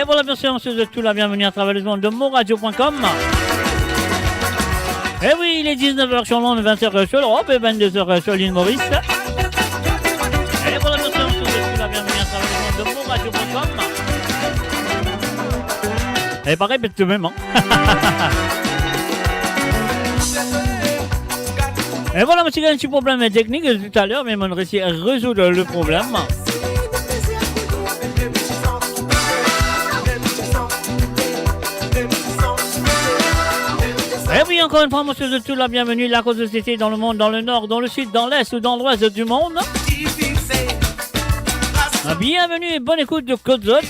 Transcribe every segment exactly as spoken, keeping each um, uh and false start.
Et voilà, bien sûr, on souhaite tous la bienvenue à travers le monde de moradio point com. Eh oui, il est dix-neuf heures sur l'onde, vingt heures sur l'Europe et vingt-deux heures sur l'île Maurice. Et voilà, bien sûr, on souhaite tous la bienvenue à travers le monde de moradio point com. Et pareil, peut-être même, hein. Et voilà, mo ti gagn enn ti problem teknik talèr, me mo'nn resi rezoud le problem. Et oui, encore une fois, on souhaite tous la bienvenue, là, quand vous êtes dans le monde, dans le nord, dans le sud, dans l'est ou dans l'ouest du monde. Bienvenue et bonne écoute de Kot Zot.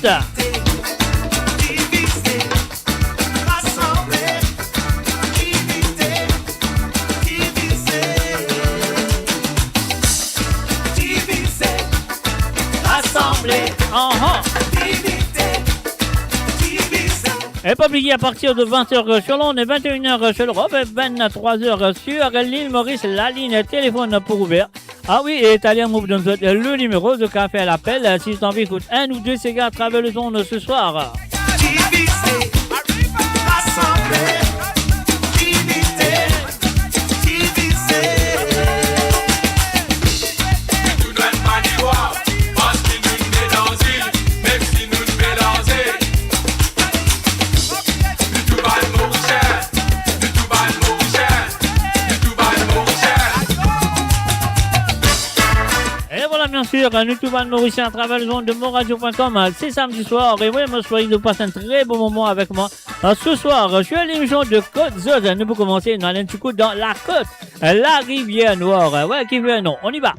Asanble. Aha. Et pas oublier, à partir de vingt heures sur l'onde et vingt et une heures sur l'Europe et vingt-trois heures sur l'île Maurice, la ligne téléphone pour ouvert. Ah oui, et talèr mo pou donn zot le nimero, zot kapav fer lapel, si zot anvi ekout enn ou de sega a travers le monde ce soir. Et voilà, bien sûr, nou tou bann Morisien à travers le monde de moradio point com, c'est samedi soir. Et oui, mo swete zot pas un très bon moment avec moi. Euh, ce soir, euh, sur l'émission de Kot Zot, nou pou koumans, nou al enn ti kou dan lakot, euh, Larivière Noire. Euh, ouais, ki fer non, on y va.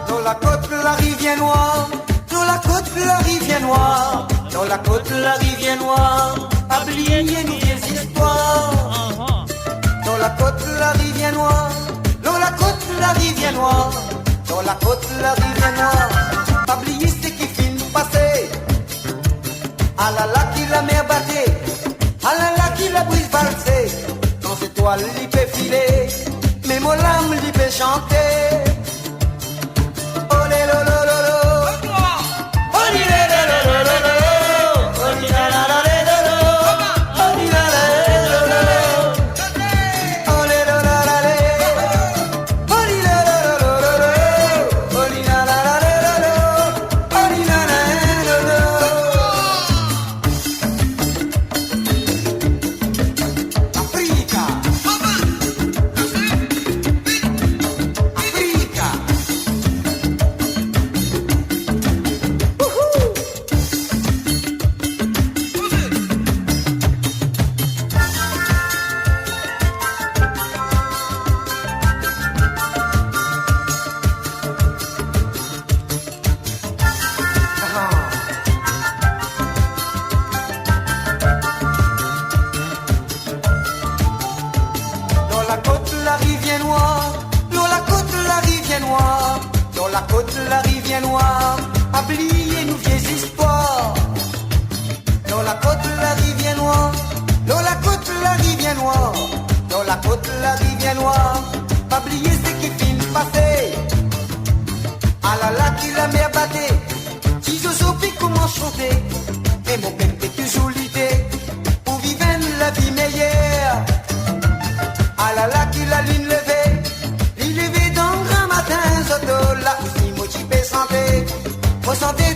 Dan lakot Larivière Noire, dan lakot Larivière Noire, dan lakot Larivière Noire, pa bliye nou vie zistwar. Dan lakot Larivière Noire, dan lakot Larivière Noire, dan lakot Larivière Noire, pa bliye seki finn pase. Alala ki lamer bate, alala ki labri valse, kan zetwal li pe file, me mo lam li pe sante. Ole lo lo lo lo, oli le le lo lo lo lo, oli la la la le lo lo, oli la la le lo lo lo. Lor lakot Larivière Noire, lor lakot Larivière Noire, lor lakot Larivière Noire, pa bliye nou vie zistwar. Lor lakot Larivière Noire, lor lakot Larivière Noire, lor lakot Larivière Noire, pa bliye seki finn pase. Alala ki lamer bate, ti zozo pe koumans sante, me mo pep pe touzour lite pou viv enn lavi meyer. Alala ki lalinn leve, li leve dan gramatin, zot la osi mo ti pe sante. Mo sante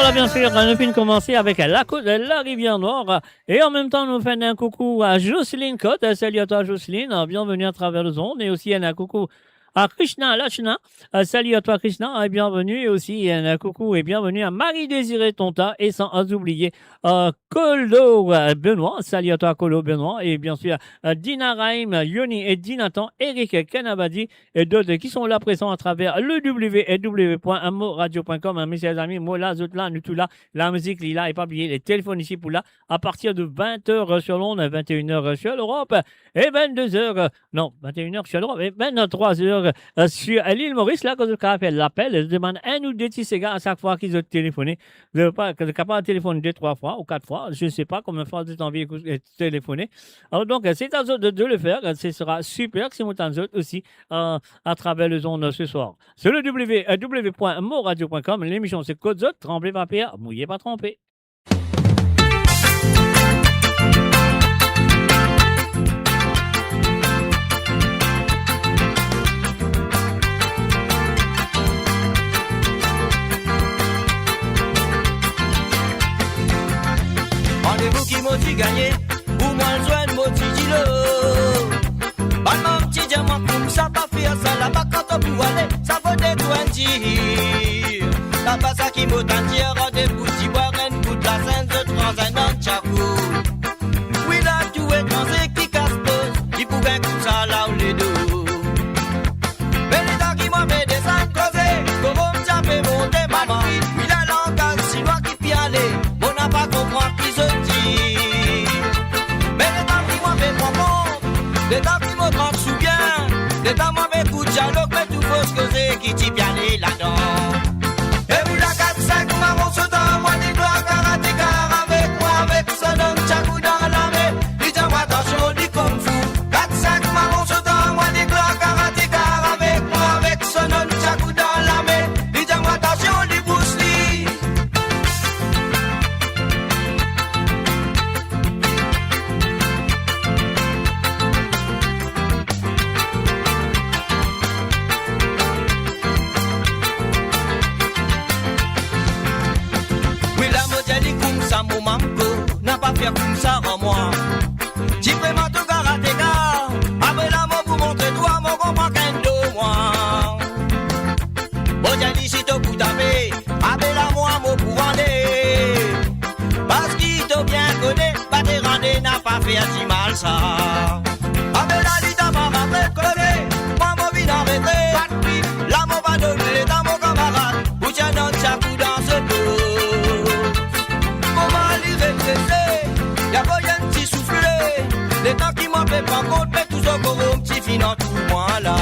Voilà, bien sûr, nous finissons commencer avec la côte de la Rivière Noire. Et en même temps, nous faisons un coucou à Jocelyne Cotte. Salut à toi, Jocelyne. Bienvenue à travers les ondes. Et aussi, un coucou à Krishna Lachna. Euh, salut à toi, Krishna, et bienvenue. Et aussi, un coucou et bienvenue à Marie-Désirée Tonta. Et sans oublier, euh, Colo, euh, Benoît. Salut à toi, Colo Benoît. Et bien sûr, euh, Dina Raïm, Yoni et Dinatan, Eric Kanabadi et d'autres qui sont là présents à travers le w w w point moradio point com. Hein, mes chers amis, mo la, zot la, nou tou la, la mizik li la, e pa bliye, les téléphones ici pour là, à partir de vingt heures sur l'onde, vingt et une heures sur l'Europe, et vingt-deux heures, euh, non, vingt et une heures sur l'Europe, et vingt-trois heures, euh, sur l'île Maurice, la, kan zot kapav fer lapel, zot demann enn ou de ti sega a sak fwa ki zot telefone. Zot pa, zot kapav telefone de, trwa fwa ou kat fwa, je sais pas combien de fois zot anvi ekout, euh, telefone. Alors donc, euh, c'est à zot de, de le faire, euh, ce sera super si mo tann zot aussi, euh, à travers les ondes ce soir. Sur le w w w point moradio point com, l'émission c'est Kot Zot, tranble pa per, mouye pa tranpe. Randevou ki mo ti gagne, pou mwa al zwenn mo ti dilo. Bann manm ti dir mwa koumsa, pa fer sa laba, kan to pou ale, sa fode to enn dir. Laba sa ki mo tann dir, randevou ti bwar enn kout lasenn, zot ranz enn nonntchaku. Wi la tou etranze ki kas poz, li pou gagn koumsa la ou ledo. Me letan ki mwa pe desann koze, korom ti ape monte mama. Wi la langaz sinwa ki pe ale, mo napa konpran ki zot dir. Me letan ki mwa pe pran ponp, letan ki mo pran souvien, letan mwa pe ekout dialog, me tou fos koze ki ti pe ale ladan. Epi la kat sink maron sot ar mwa, deklwar karateka avek mwa, avek so nonntchaku dan lame. Li dir mwa, atansion, li kung fu. Kat sink maron sot ar mwa, deklwar karateka avek mwa, avek so nonntchaku dan lame. Li dir mwa, atansion, li Bruce Lee. Wi la mo dir li koumsa, mo manko, napa fer koumsa ar mwa. Ti pre mwa to karateka, apre la mo pou montre twa, mo konpran kendo mwa. Mo dir li si to pou tape, apel mwa, mo pou rande. Parski to bien kone, bat e rande napa fer dimal sa. Apel li tap ava kote, mwa mo vinn arete. La mo pa donn letan mo kamarad pou dir nonntchaku dan so do. Kouma li regrese, li avoy enn ti soufle. Letan ki mwa pe pran kont, me touzour korom ti finn antour mwa la.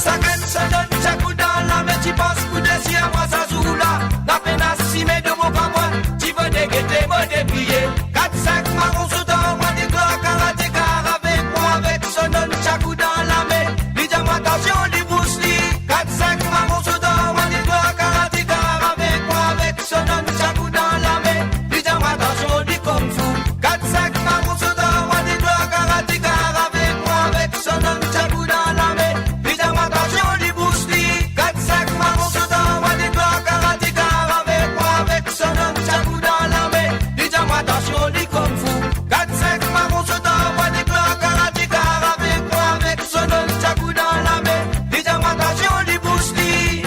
Sakenn so nonntchaku dan lame, ti pans pou desir mwa sa zour la. Lapenn asime dan mo kar mwa, ti fode gete mo depliye. Kat sink maron sot ar mwa, deklwar karateka avek mwa, avek so nonntchaku dan lame. Li dir mwa, atansion, li Bruce Lee. Kat sink maron sot ar mwa, deklwar karateka avek mwa, avek so nonntchaku dan lame. Li dir mwa, atansion, li kung fu. Kat sink maron sot ar mwa, deklwar karateka avek mwa, avek so nonntchaku dan lame. Li dir mwa, atansion, li Bruce Lee. Kat sink maron sot ar mwa, deklwar karateka avek mwa, avek so nonntchaku dan lame. Li dir mwa, atansion, li kung fu. Kat sink maron sot ar mwa, deklwar karateka avek mwa, avek so nonntchaku dan lame. Li dir mwa, atansion, li Bruce Lee.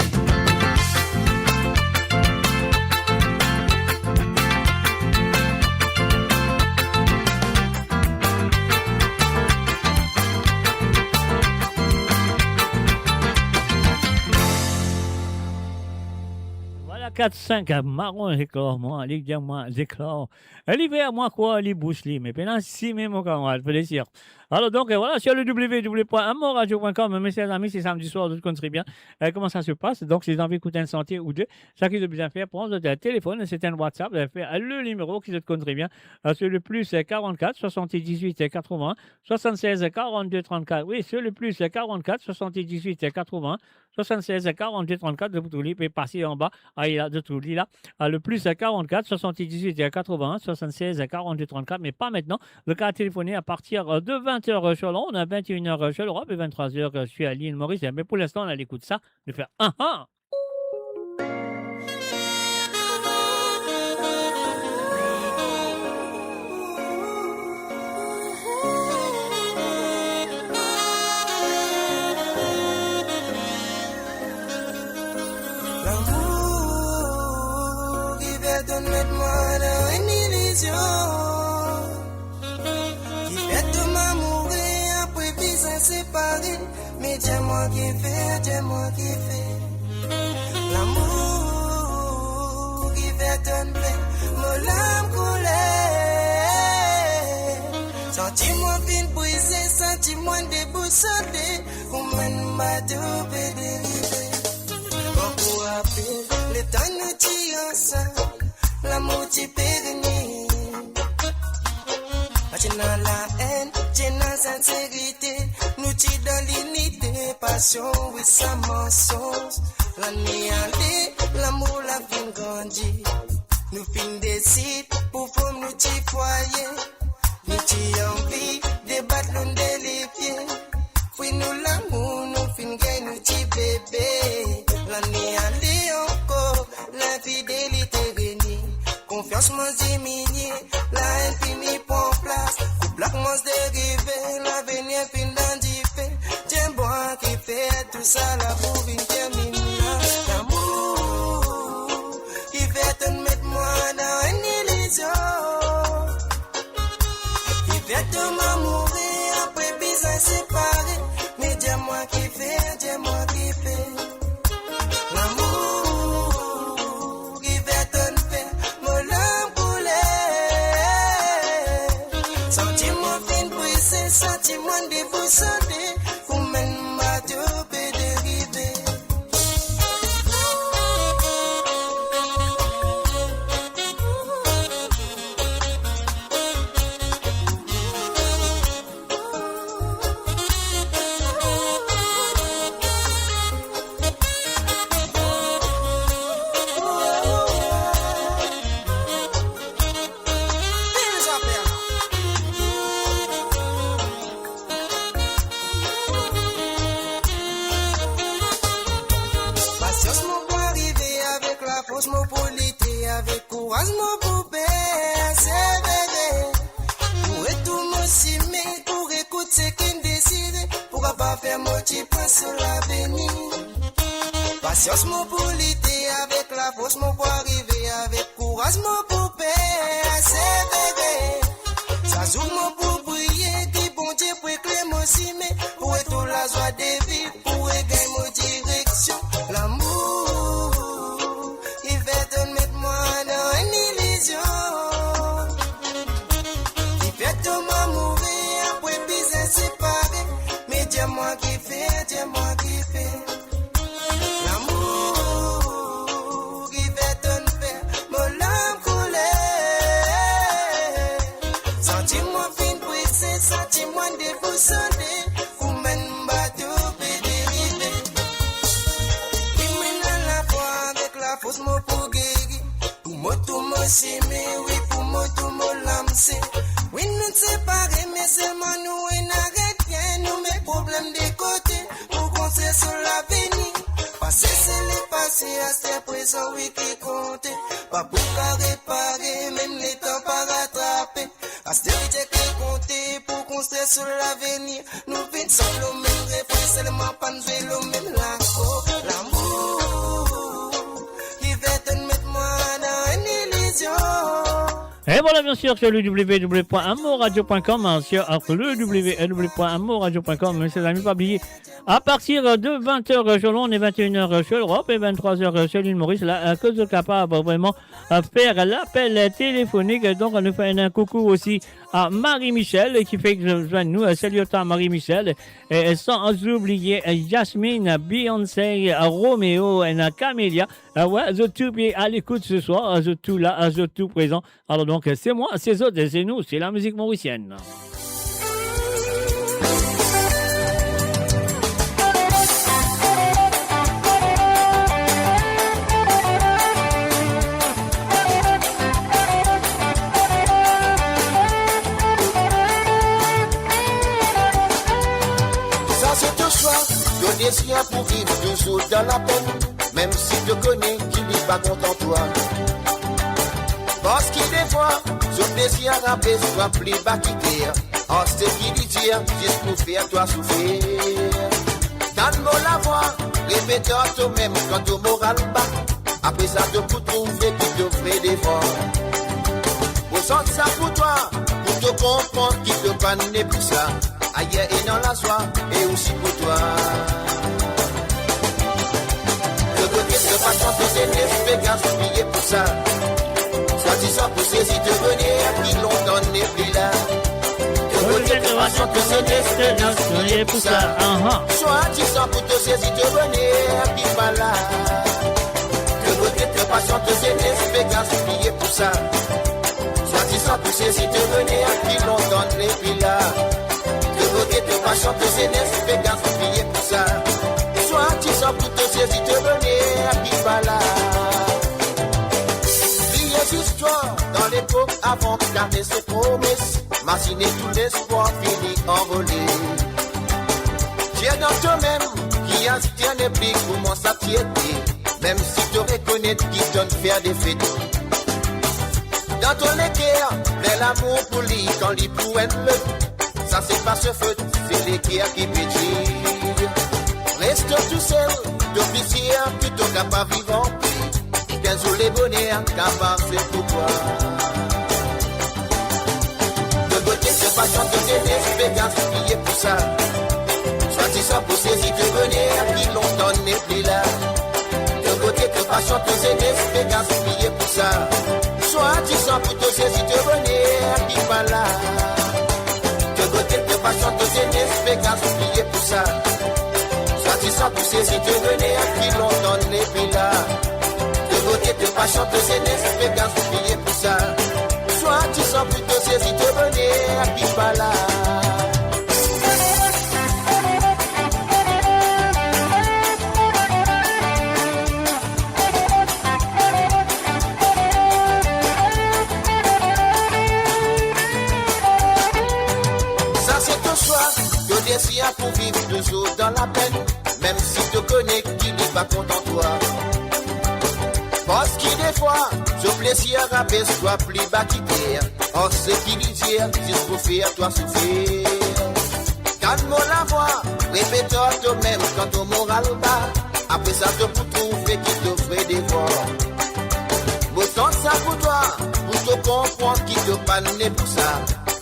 Voilà kat sink maron, deklwar mwa, li dir mwa, deklwar. E li fer mwa krwar li Bruce Lee, me pena sime mo kamarad, pou desir. Alors donc, euh, voilà, sur le w w w point moradio point com, mes chers amis, c'est samedi soir, zot konn tre bien, euh, comment ça se passe. Donc, si zot anvi ekout enn sante ou de, sa ki zot bizin fer, pran zot, euh, telefone, se enn WhatsApp, euh, fer, euh, le nimero ki zot konn tre bien, euh, sur le plus, euh, quarante-quatre, soixante-dix-huit, euh, quatre-vingts, soixante-seize, quarante-deux, trente-quatre. Wi, sur le plus, euh, quarante-quatre, soixante-dix-huit, euh, quatre-vingts, soixante-seize, quarante-deux, trente-quatre, zot pou trouv li, pe pase anba, aye la, zot trouv li la, a, le plus, euh, quarante-quatre, soixante-dix-huit, quatre-vingts, soixante-seize, quarante-deux, trente-quatre, me pa aster. Zot kapav telefone à partir, euh, de vingt heures, euh, sur l'onde, à vingt et une heures, euh, sur l'Europe et vingt-trois heures, euh, sur l'île Maurice. Me pou linstan, nou al ekout sa, nou fer, ah, ah. Lamour ki fer tonn met mwa dan enn ilizion, ki fer tonn amoure apre vizaz separe. Me dir mwa kifer, dir mwa kifer. Lamour ki fer tonn plin mo larm kouler. Santi mwa finn brize, santi mwa debousole, kouma enn bato pe derive. Ankor rapel, letan nou ti ansam, lamour ti pe regne. Pa ti ena laenn, ti ena sinserite, nou ti dan linite, pasion, wi, san mansonz. Lane ale, lamour la finn grandi, nou finn desid pou form nou ti fwaye. Nou ti anvi debat loun de lipie, fri nou lamour, nou finn gagn nou ti bebe. Lane ale ankor, linfidelite regne, konfians mwa diminie, laenn fini pran plas, koup la koumans derive, lavenir finn dan dife. Dir mwa kifer tousala pou vinn termine la. Lamour ki fer tonn met mwa dan enn ilizion, ki fer tonn amoure apre bizin separe. Me dir mwa kifer, dir mwa kifer. Lamour ki fer tonn fer mo larm kouler. Santi mwa finn brize, santi mwa debousole, kouma enn bato pe derive. Pasians mo pou arive, avek lafors mo pou lite, avek kouraz mo pou persevere. Pou retourn mo sime, pou ekout seki deside, pou kapav fer mo ti pwin sou lavenir. Pasians mo pou lite, avek lafors mo pou arive, avek kouraz mo pou persevere. Sa zour mo pou priye, ki Bondie pou ekler mo sime, pou retourn lazwa de viv, pou regagn mo direksion. Lamour ki fer tonn met mwa dan enn ilizion, ki fer tonn amoure apre bizin separe. Me dir mwa kifer, dir mwa kifer. Lamour ki fer tonn fer mo larm kouler. Santi mwa finn brize, santi mwa debousole, kouma enn bato pe derive. Wi, mo ena lafwa, avek lafors mo pou geri. Pou mo tourn mo sime, wi, pou mo tourn mo lanse. Wi, nou separe, me selman nou ena ret bien, nou met problem de kote, pou konstrir so lavenir. Pase se lepase, aster prezan wi ki konte. Pa pou ka repare, mem letan pa ratrape. Aster ki Bondie ki konte, pou konstrir so lavenir. Nou finn sant lo mem refren, selman pa nou zwe lo mem lakor. Lamour ki fer tonn met mwa dan enn ilizion. Et voilà, bien sûr, sur le w w w point amourradio point com, hein, sur le w w w point amourradio point com, mes chers amis, pas oublier, à partir de vingt heures sur le monde et vingt et une heures sur l'Europe et vingt-trois heures sur l'île Maurice, la, euh, ke zot kapav vréman, euh, fer lapel telefonik. Donk, nou fer enn koukou osi a Marie-Michel ki fek zwenn nou. Euh, salut à toi, Marie-Michel. Et, euh, sans oublier, euh, Yasmine, Beyoncé, euh, Romeo, et, euh, Camélia. Euh, ouais, zot tou pe a lekout ce soir, euh, zot tou la, euh, zot tou prezan. Alors donc, c'est moi, c'est zot, c'est nous, c'est la musique mauricienne. Sa se to swa, to desizyon pou viv touzour dan lapenn. Mem si to kone ki li pa kontan twa. Parski defwa, zot dezir rapes twa pli ba ki ter. Ar seki li dir, zis pou fer twa soufer. Kalm mo lavwa, repet ar tomem kan to moral ba. Apre sa, to pou trouve ki to vre devwar. Mo sant sa pou twa, pou to konpran ki to pa ne pou sa. Ayer ena lazwa, e osi pou twa. To bote, to pasion, to zenes, pe gaspiye pou sa. Swadizan pou sezi to boner ki lontan nepli la. To bote, to pasion, to zenes, pe gaspiye pou sa. Aha. Swadizan pou to sezi to boner ki pa la. To bote, to pasion, to zenes, pe gaspiye pou sa. Swadizan pou sezi to boner ki lontan nepli la. To bote, to pasion, to zenes, pe gaspiye pou sa. Swadizan pou to sezi to boner ki pa la. Bliye zistwar dan lepok avan kares e promes, mazine tou lespwar fini anvole. Dir dan tomem ki aster nepli kouma sa ti ete, mem si to rekonet ki tonn fer defet. Dan to leker, plen lamour pou li kan li pou enn lot. Sa se pa so fot, se leker ki pe dir. Res tousel, to pli sir ki to kapav viv anpe. Enn zour leboner kapav se pou twa. To bote, to pasion, to zenes, pe gaspiye pou sa. Swadizan pou sezi to boner ki lontan nepli la. To bote, to pasion, to zenes, pe gaspiye pou sa. Swadizan pou to sezi to boner ki pa la. To bote, to pasion, to zenes, pe gaspiye pou sa. Swadizan pou sezi to boner ki lontan nepli la. To bote, to pasion, to zenes, pe gaspiye pou sa. Swadizan pou to sezi to boner ki pa la. Sa se to swa, to desizyon pou viv touzour dan lapenn, mem si to kone ki li pa kontan twa. Parski defwa, so plezir rabes twa pli ba ki ter, ar seki li dir zis pou fer twa soufer. Kalm mo lavwa, repet ar tomem kan to moral ba. Apre sa, to pou trouve ki to vre devwar. Mo sant sa pou twa, pou to konpran ki to pa ne pou sa.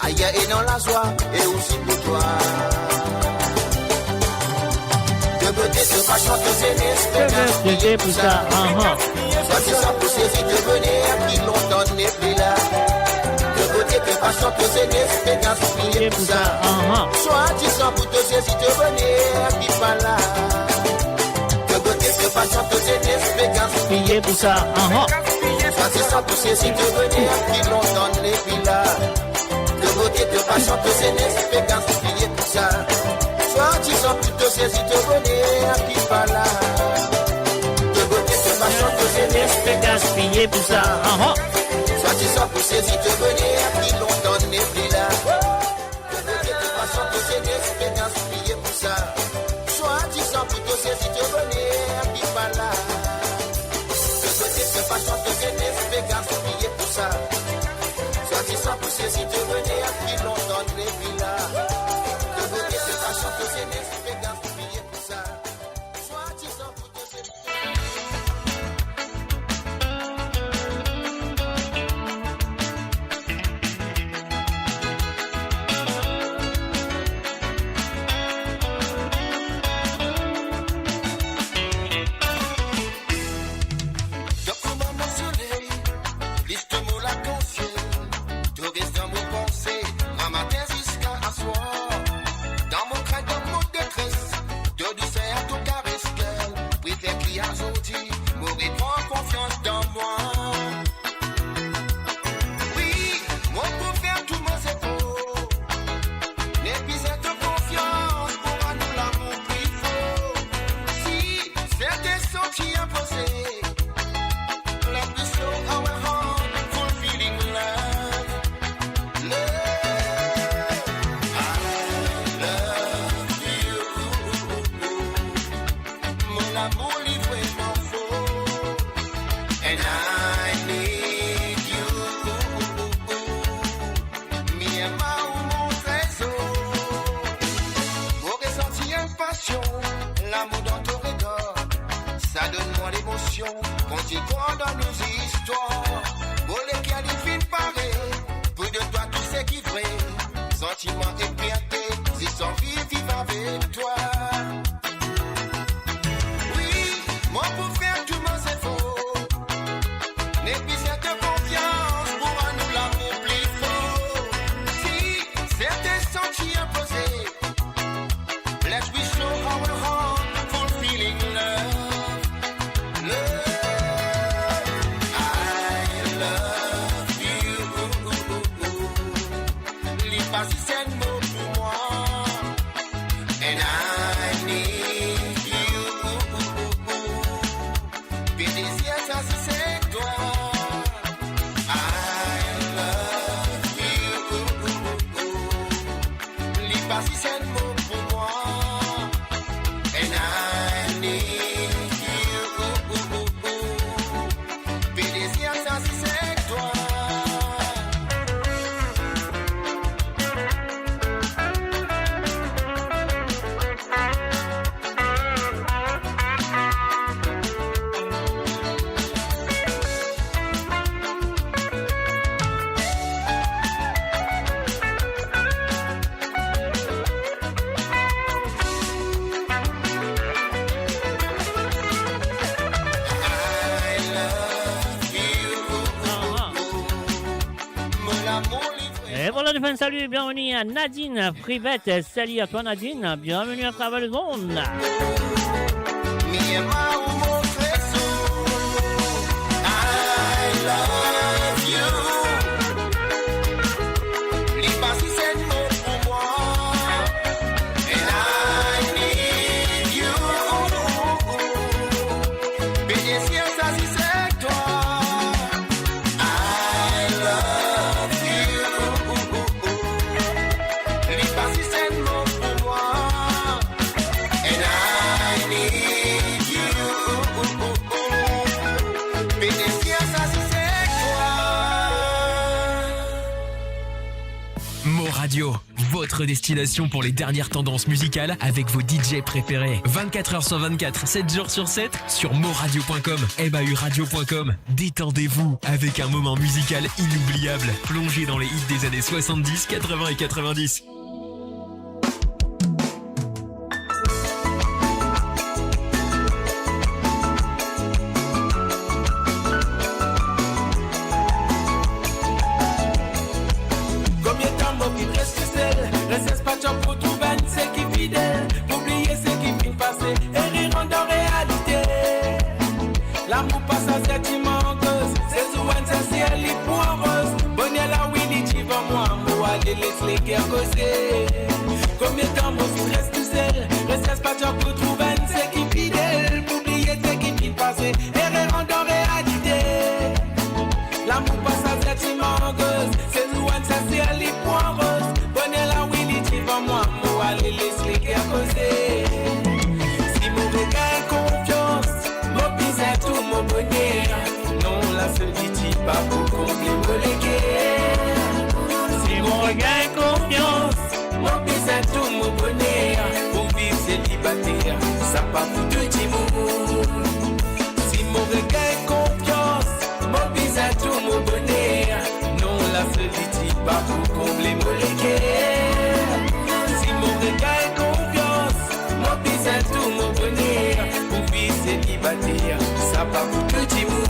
Ayer ena lazwa, e osi pou twa. To bote, to pasion, to zenes, pe gaspiye pou sa. Aha. Swadizan pou sezi to boner ki lontan nepli la. To bote, to pasion, to zenes, pe gaspiye pou sa. Aha. Swadizan pou to sezi to boner ki pa la. To bote, to pasion, to zenes, pe gaspiye pou sa. Aha. Swadizan pou sezi to boner ki lontan nepli la. To bote, to pasion, to zenes, pe gaspiye pou sa. Swadizan pou to sezi to boner ki pa la. To bote, to pasion, to zenes, pe gaspiye pou sa. Aha. Swadizan pou sezi to boner ki lontan nepli la. To bote, to pasion, to zenes, pe gaspiye pou sa. Swadizan pou to sezi to boner ki pa la. To bote, to pasion, to zenes, pe gaspiye pou sa. Swadizan pou sezi to boner ki lontan nepli la. To bote, to pasion, to zenes, pe gaspiye pou sa. Swadizan pou to sezi to Lemosion, kan ti krwar dan nou zistwar, mo leker li finn pare, pou donn twa tou seki vre, santiman ek fierte, zis anvi viv avek twa. Wi, mo pou fer tou mo zefor, me bizin to konfians pou rann nou lamour pli for. Si serten santi inpoze, let's we show our heart full feeling love. Love, I love you. Li pa zis enn mo pou mwa. And I need you. Pe dezir sa zis ek twa. I love you. Li pa zis enn mo pou mwa. And I need you. Pe dezir sa zis ek twa. E vwala, nou fer enn sali, bienveni a Nadine Privette. Sali a twa, Nadine. Bienveni a travers le monde. Mi ama ou mo treso. I love you. Li pa zis enn mo pou mwa. And I need you. Pe dezir sa zis ek twa. I love you. Li pa zis enn mo pou mwa. And I need you. Pe dezir sa zis ek twa. Mo Radio, votre destination pour les dernières tendances musicales avec vos D J préférés. Vingt-quatre heures sur vingt-quatre, sept jours sur sept, sur moradio point com, M A U radio point com. Détendez-vous avec un moment musical inoubliable, plongé dans les hits des années soixante-dix, quatre-vingts et quatre-vingt-dix. Komie tan mo finn res tousel, res espas pou trouv enn seki fidel, pou bliye seki finn pase e rerann dan realite. Lamour pasazer ti mank, se zour enn senser li pou anroz. Boner la wi li divan mwa, mo ale les leker koze. Komie tan mo finn res tousel, res espas pou trouv enn seki fidel, pou bliye seki finn pase e rerann dan realite. Lamour pasazer ti mank, se zour enn senser li pou anroz. Boner la wi li divan mwa, mo ale les leker koze. Si mo regagn konfians, mo bizin tou mo boner. Non, lasolitid pa pou konble mo leker. Si mo regagn konfians, mo bizin tou mo boner. Pou viv selibate, sa pa pou tou dimoun. Si mo regagn konfians, mo bizin tou mo boner. Non, lasolitid pa pou konble mo leker. Si mo regagn konfians, mo bizin tou mo boner. Pou viv selibate, sa pa pou tou dimoun.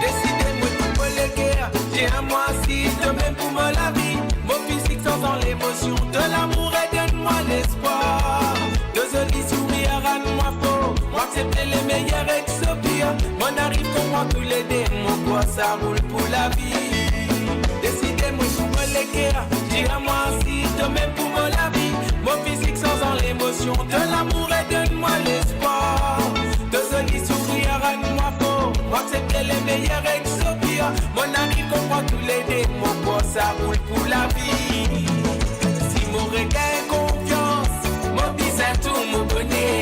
Deside mo pou mo leker, dir mwa si to mem pou mo lavi. Mo fizik sanz an lemosion, to lamour e donn mwa lespwar. To zoli sourir rann mwa for. Mo aksepte le meyer ek so pir. Mo'nn ariv konpran toulede, mo krwar sa roul pou lavi. Deside mo pou mo leker, dir mwa si to mem pou mo lavi. Mo fizik sanz an lemosion, to lamour e donn mwa lespwar. To zoli sourir rann mwa for. Mo aksepte le meyer ek so pir. Mo'nn ariv konpran toulede, mo krwar sa roul pou lavi. Si mo regagn konfians, mo bizin tou mo boner.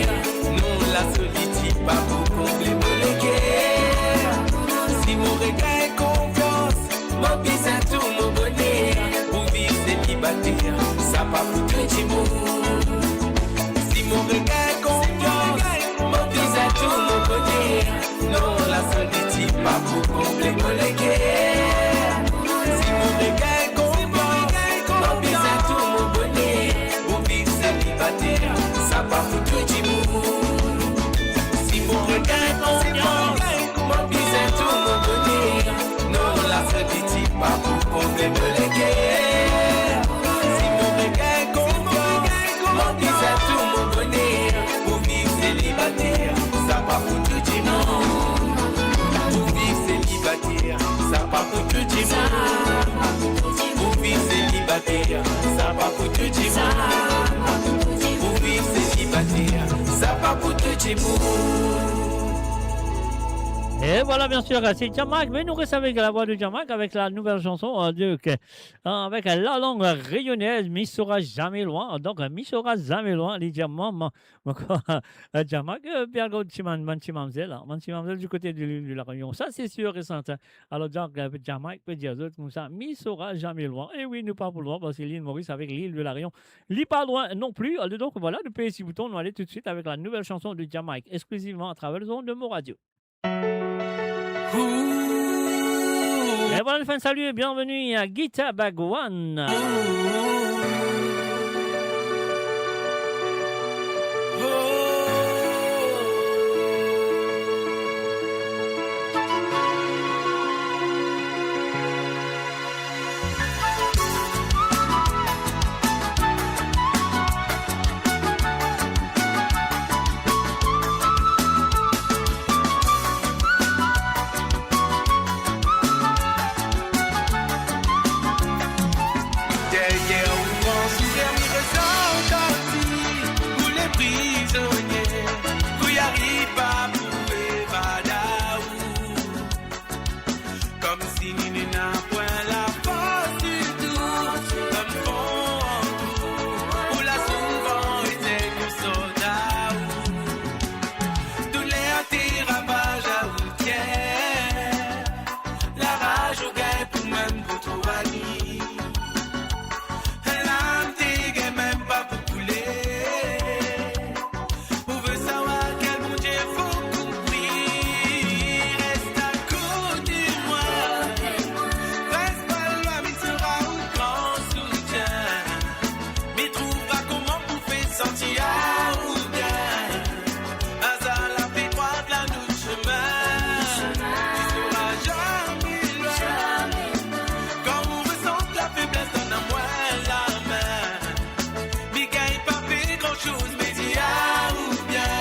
Sa pa pou tou dimoun. Et voilà, bien sûr, c'est Jah Mike, mais nous restons avec la voix de Jah Mike, avec la nouvelle chanson, euh, de, que, euh, avec la langue réunionnaise, Mi sera jamais loin. Donc, euh, Mi sera jamais loin, li dir, maman, euh, Jah Mike, euh, bien gros, ti mam-, bann ti mamzel, hein, bann ti mamzel du côté de l'île de la Réunion. Ça, c'est sûr et certain. Alors, donc, euh, Jah Mike pe dir zot koumsa, Mi sera jamais loin. Et oui, nou pa pou lwin, parski lil Moris avek lil de la Réunion, li pa lwin non pli. Alors, donc, voilà, nou pez ti bouton, nou ale toutswit avek la nouvelle chanson de Jah Mike, exclusivement à travers les ondes de Mo Radio. Et voilà, nou fer enn sali e bienvenue à Gita Bhagwan. Deryer ou gran souler, mi resanti pou le prizonie, pou li ariv pa pou evade ou. Koumsi nou nena pwin lafors ditou, dan fon an tou, ou la souvan ete nou solda ou. Douler te ravaz ou kler, laraz ou gagn pou mem pou twa li. Lam te gagn mem pa pou koule. Ou ve savoir kel Bondie fok ou priye, res akote mwa. Res pa lwin, mi sera ou gran soutien. Mi trouv pa kouma pou fer santi ou bien. Azar la pe krwar la nou sime. Mi sera zame lwin. Kan ou resanti lafebles, donn mwa lame. Mi gagn pa pe gran soz, me dir ou bien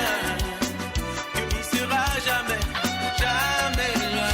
ke mi sera zame, zame lwin.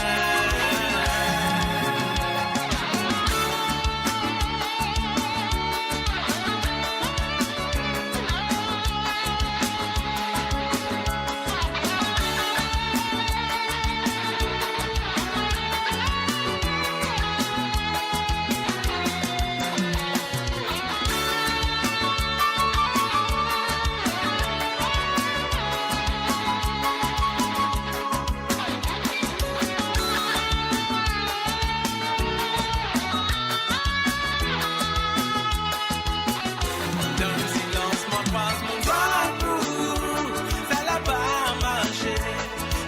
Dan silans, mwa krwaz mo dwa pou ou, sa la pa marse.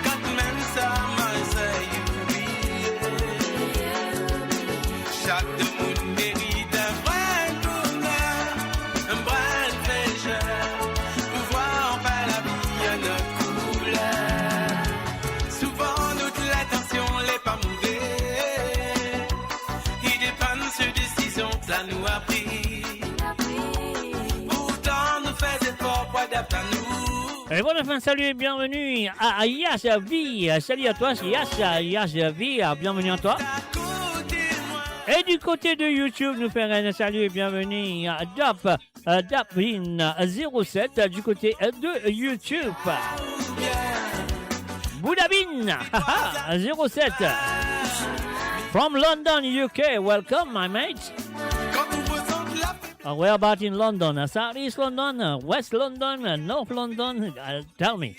Kanmem sa, mo sey oubliye. Sak dimoun merit enn brin boner, enn brin fresher, pou vwar anfin lavi enn lot kouler. Souvan nou lintansion le pa move, li depann sir desizion sa nou a pri. Pourtan nou fer zefor pou adapt anou. Et voilà, enfin, salut et bienvenue à, à Yas V. Salut à toi, c'est Yas, Yas V, bienvenue à toi. Et du côté de YouTube, nous faisons un salut et bienvenue à Dap, euh, Dapin zéro sept, euh, du côté, euh, de YouTube. Boudabin, zéro sept. From London, U K, welcome, my mate. Uh, where about in London? Uh, South East London, uh, West London, uh, North London? Uh, tell me.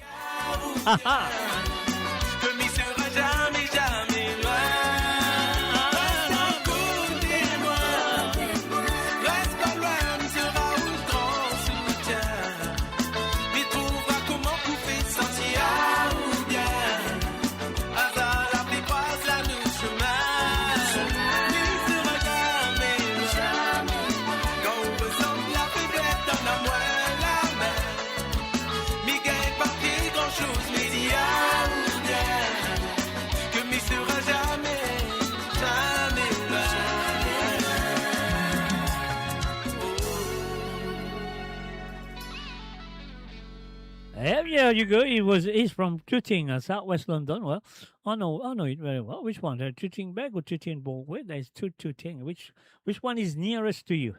Eh bien, you go. He was, he's from Tooting, uh, Southwest London. Well, I know, I know it very well. Which one? Uh, Tooting Bec or Tooting Bourg? Wait, there's two Tooting. Which, which one is nearest to you?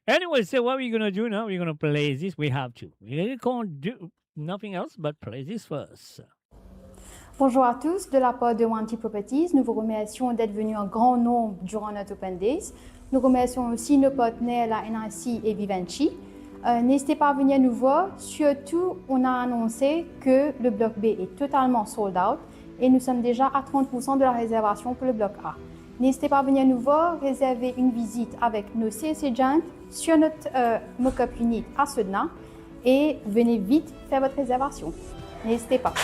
Anyway, so what we're gonna do now? We're gonna play this. We have to. We can't do. nothing else but play this first. Bonjour à tous, de la part de Wanty Properties, nous vous remercions d'être venus en grand nombre durant notre Open Days. Nous remercions aussi nos partenaires, la N I C et Vivendi. Euh, n'hésitez pas à venir nous voir. Surtout, on a annoncé que le bloc B est totalement sold out et nous sommes déjà à trente pour cent de la réservation pour le bloc A. N'hésitez pas à venir nous voir, réserver une visite avec nos sales agents sur notre, euh, mock-up unit à Sedna et venez vite faire votre réservation. N'hésitez pas.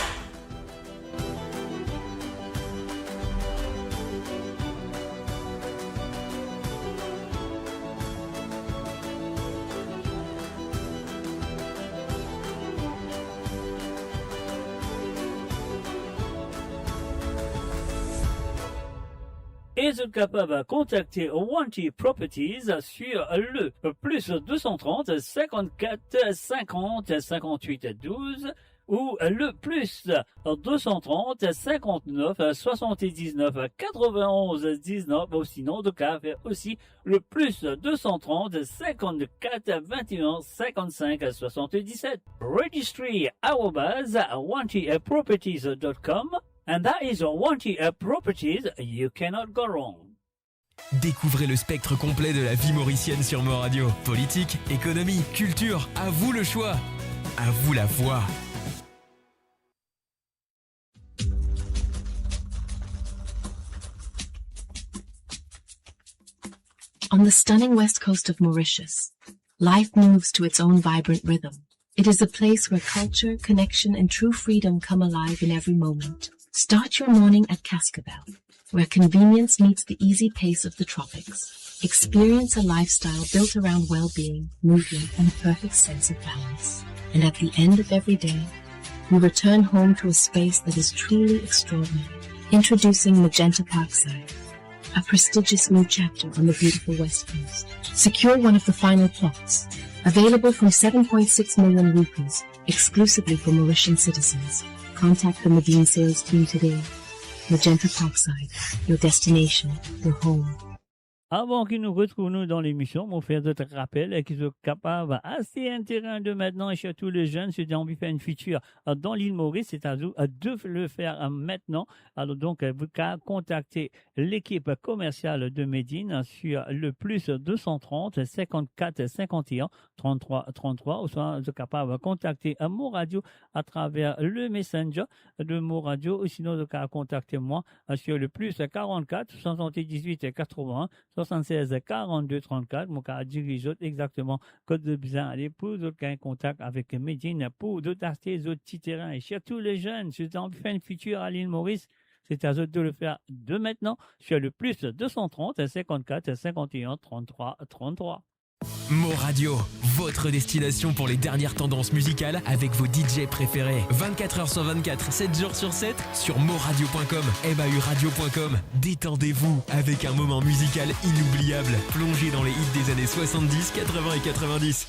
E zot kapav kontakte Wanty Properties sur le plus deux cent trente, cinquante-quatre, cinquante, cinquante-huit, douze ou le plus deux cent trente, cinquante-neuf, soixante-dix-neuf, quatre-vingt-onze, dix-neuf, ou sinon, zot kapav fer osi le plus deux cent trente, cinquante-quatre, vingt et un, cinquante-cinq, soixante-dix-sept. Registry arobase wanty properties dot com, and that is Wanty Properties, you cannot go wrong. Découvrez le spectre complet de la vie mauricienne sur Mo Radio. Politique, économie, culture, à vous le choix. À vous la voix. On the stunning west coast of Mauritius, life moves to its own vibrant rhythm. It is a place where culture, connection, and true freedom come alive in every moment. Start your morning at Cascabel, where convenience meets the easy pace of the tropics. Experience a lifestyle built around well-being, movement, and a perfect sense of balance. And at the end of every day, we return home to a space that is truly extraordinary. Introducing Magenta Parkside, a prestigious new chapter on the beautiful West Coast. Secure one of the final plots, available from seven point six million rupees, exclusively for Mauritian citizens. Contact the Medin sales team today. Magenta Parkside, your destination, your home. Avan ki nou retrouv nou dan lemision, mo fer zot rapel ki zot kapav aste enn terin de mintnan, e sirtou le zenn, si zot anvi fer enn fitir dan Lil Moris, se a zot de le fer mintnan. Alor donk, zot kapav kontakte lekip komersial de Medin sur le plus deux cent trente, cinquante-quatre, cinquante et un, trente-trois, trente-trois, ouswa zot kapav kontakte Mo Radio atraver le Messenger de Mo Radio, ou sinon zot kapav kontakte mwa sur le plus quarante-quatre, soixante-dix-huit, quatre-vingts, soixante-seize, quarante-deux, trente-quatre. Mo kapav diriz zot exakteman kot zot bizin ale pou zot gagn kontak avek Medin, pou zot aste zot ti terin. E sirtou le zenn, si zot anvi fer enn fitir a Lil Moris, se a zot de le fer de mintnan sur le plus deux cent trente, cinquante-quatre, cinquante et un, trente-trois, trente-trois. Mo Radio, votre destination pour les dernières tendances musicales avec vos D J préférés. Vingt-quatre heures sur vingt-quatre, sept jours sur sept, sur mo radio point com, M A U radio point com. Détendez-vous avec un moment musical inoubliable. Plongez dans les hits des années soixante-dix, quatre-vingts et quatre-vingt-dix.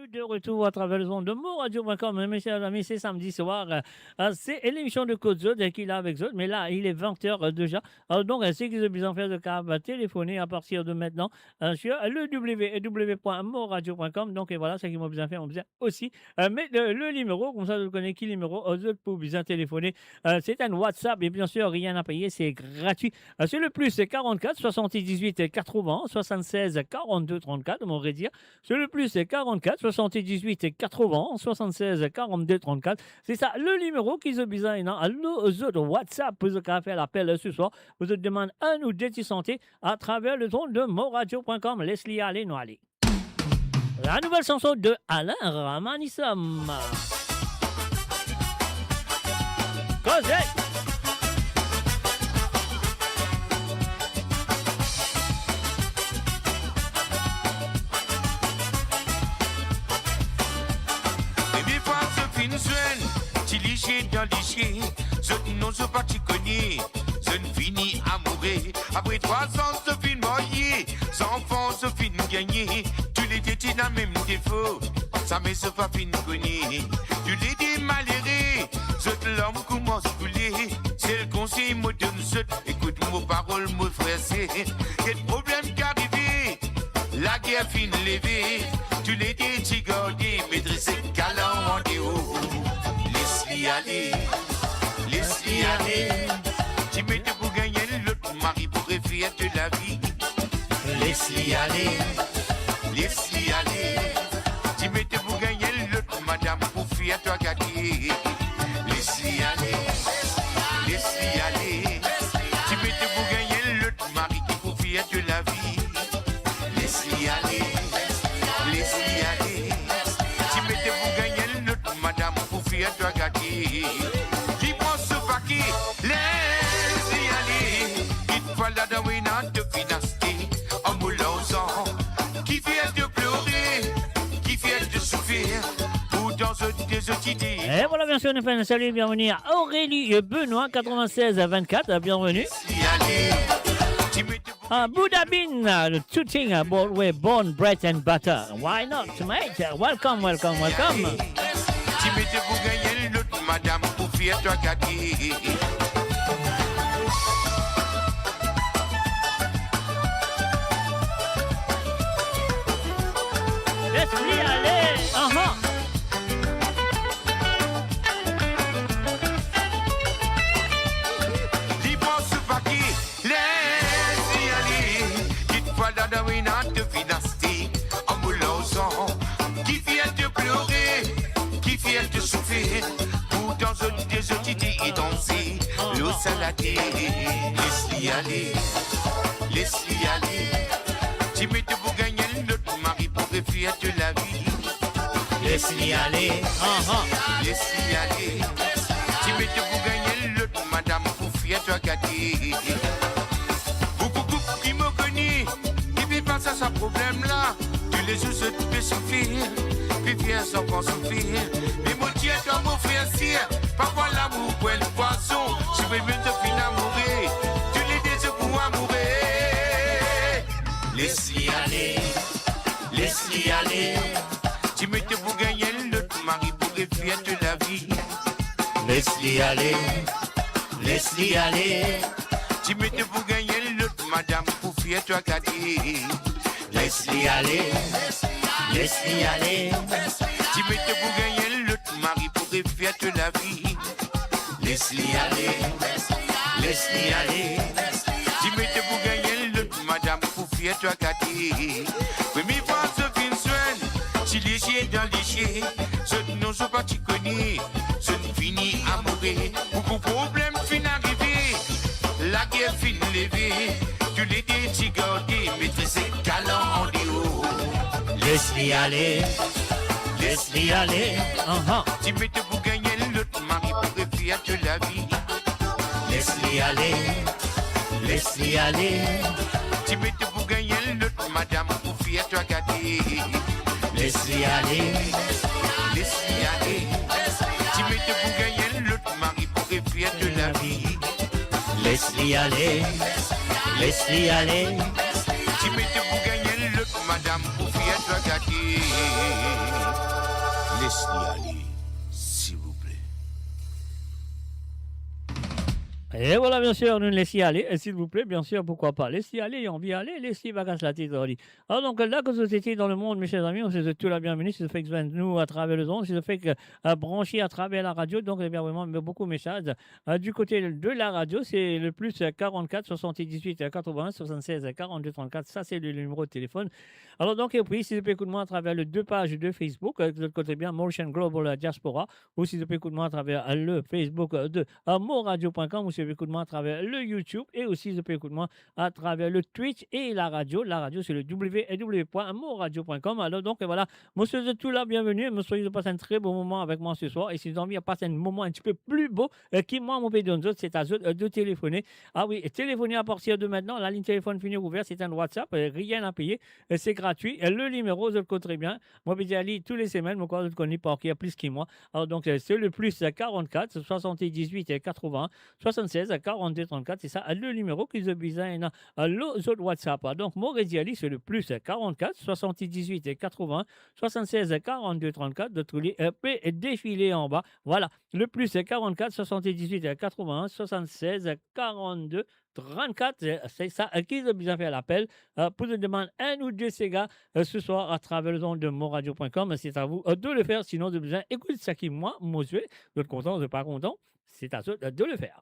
Nou de retour atraver lezond de mo radio point com. Mes chers amis, se samdi swar, euh, se lemision de Kot Zot, euh, ki la avek zot, me la, il est vingt heures, euh, deja. Alor donk, euh, seki zot bizin fer, zot kapav telefone apartir de mintnan, euh, sur le w w w point mo radio point com. Donk, euh, vwala, seki mo bizin fer, mo bizin osi, euh, met le, le nimero, koumsa zot kone ki nimero, euh, zot pou bizin telefone. Euh, se enn WhatsApp, e bien sir, rien à payer, se gratwi. Euh, se le plus quarante-quatre, soixante-dix-huit, quatre-vingts, soixante-seize, quarante-deux, trente-quatre, mo redir, se le plus quarante-quatre, soixante-dix-huit, quatre-vingts, soixante-seize, quarante-deux, trente-quatre. Se sa le nimero ki zot bizin, ena, lor zot WhatsApp pou zot kapav fer lapel se swar, pou zot demann enn ou de ti sante atraver lezond de mo radio point com. Les li ale, nou ale. La nouvelle chanson de Alain Ramanisum. Koze! Premie fwa zot finn zwenn, ti lizie dan lizie, zot non zot pa ti kone, zot finn vini amoure. Apre trwa zan zot finn marye, zanfan zot finn gagne, toulede ti ena mem defo, zame zot pa finn kone. Toulede malere, zot larm koumans koule. Sel konsey mo donn zot, ekout mo parol, mo frer, se get problem ki arive, lager finn leve, toulede ti garde, me trese Li ale, les li ale. Ti met pou gagn enn lot madam pou fer twa gate. Les li ale, les li ale. Ti met pou gagn enn lot mari ki pou fer to lavi. Les li ale, les li ale. Ti met pou gagn enn lot madam pou fer twa gate. Li pran so pake, les li ale. Kit pa ladan ena to finaste. An mo larzan, ki fer to plore, ki fer to soufer. Pourtan zot de zot ide. Et voilà, bien sûr, nous faisons un salut, bienvenue à Aurélie Benoît, quatre-vingt-seize à vingt-quatre, bienvenue. Ti met Ah, Buddha Bean, uh, the two thing, uh, born, were born bread and butter. Why not, mate? Uh, welcome, welcome, welcome. Ti met pou gagn enn lot madam pou fer twa gate. Les li ale. Aha. Li pran so pake. Les li ale, kit pa ladan ena to finaste. An mo larzan, ki fer to plore, ki fer to soufer. Pourtan zot de zot ide e danse lor sa later. Les li ale, les li ale. Ti met pou gagn enn lot mari pou refer to lavi. Les li ale, aha. Les li ale. Ti met pou gagn enn lot madam pou fer twa gate. Boukou koup ki mo kone, ki pe pas sa problem la. Toulezour zot pe soufer, pe fer zanfan soufer. Me mo dir twa mo frer, ser, parfwa lamour pou enn pwason. Si ou pe met to finn amoure, toulede zot pou amoure. Les li ale, les li ale. Ti met pou gagn enn lot mari pou refer to lavi. Les li ale, les li ale. Ti met pou gagn enn lot madam pou fer twa gate. Les li ale, les li ale. Ti met pou gagn enn lot mari pou refer to lavi. Les li ale, les li ale. Ti met pou gagn enn lot madam pou fer twa gate. Premie fwa zot finn swinn, ti lizie dan lizie. Zot non zot pa ti kone, zot fini amoure. Boukou problem finn arive, lager finn leve. Toulede ti garde, met zot galan andeor. Les li ale, les li ale. Aha. Ti met pou gagn enn lot mari pou refer to lavi. Les li ale, les li ale. Ti met pou gagn enn lot madam pou fer twa gate. Les li ale, les li ale. Ti met pou gagn enn lot mari pou refer to lavi. Les li ale, les li ale. Ti met pou gagn enn lot madam pou fer twa gate. Les li ale, silvouple. Et voilà, bien sûr, nou les li ale, silvouple, bien sûr, pourquoi pas. Les li ale, anvi ale, les li bagas latet, on dit. Alors, donc, là que vous étiez dans le monde, mes chers amis, on souhaite tout la bienvenue. Si vous faites joindre nous à travers les ondes, si vous faites, euh, brancher à travers la radio, donc, eh bien, vraiment, beaucoup de messages, euh, du côté de la radio, c'est le plus, euh, quarante-quatre, soixante-dix-huit, euh, quatre-vingts, soixante-seize, euh, quarante-deux, trente-quatre. Ça, c'est le numéro de téléphone. Alors, donc, et puis, si vous pouvez écouter moi à travers les deux pages de Facebook, euh, de l'autre côté, bien, Mauritian Global Diaspora, ou si vous pouvez écouter moi à travers, euh, le Facebook, euh, de, euh, moradio point com, ou si vous pouvez écouter moi à travers le YouTube, et aussi, si vous pouvez écouter moi à travers le Twitch et la radio. La radio, c'est le w w w point moradio point com. Alors donc, voilà, mo souhaite zot tout la bienvenue. Mo souhaite zot passe un très beau moment avec moi ce soir. Et si vous avez envie de passer un moment un petit peu plus beau, euh, ki mwa, mo pe donn zot, c'est à zot, euh, de téléphoner. Ah oui, et téléphoner à partir de maintenant. La ligne téléphone fini ouverte, c'est un WhatsApp, euh, rien à payer, euh, c'est gratuit. Euh, le numéro, zot le connaissez très bien. Mo pe dir li tou le semaine, mo krwar zot konn li par ker plis ki mwa. Alors donc, euh, c'est le plus, euh, quarante-quatre, soixante-dix-huit, euh, quatre-vingts, soixante-seize, quarante-deux, trente-quatre, c'est ça, euh, le numéro ki zot bizin ena, euh, lor zot WhatsApp. Donc, mo redir li, c'est le plus, euh, quarante-quatre, soixante-dix-huit, quatre-vingts, soixante-seize, quarante-deux, trente-quatre, zot trouve li, euh, pe défilé anba. Voilà, le plus, euh, quarante-quatre, soixante-dix-huit, quatre-vingts, soixante-seize, quarante-deux, trente-quatre, euh, c'est ça, euh, ki zot bizin fer lapel, euh, pou zot demann enn ou de sega, euh, ce soir à travers les ondes de moradio point com. C'est à vous, euh, de le faire, sinon zot bizin ekout seki mwa mo zwe, zot kontan, zot pa kontan, c'est à zot, euh, de le faire.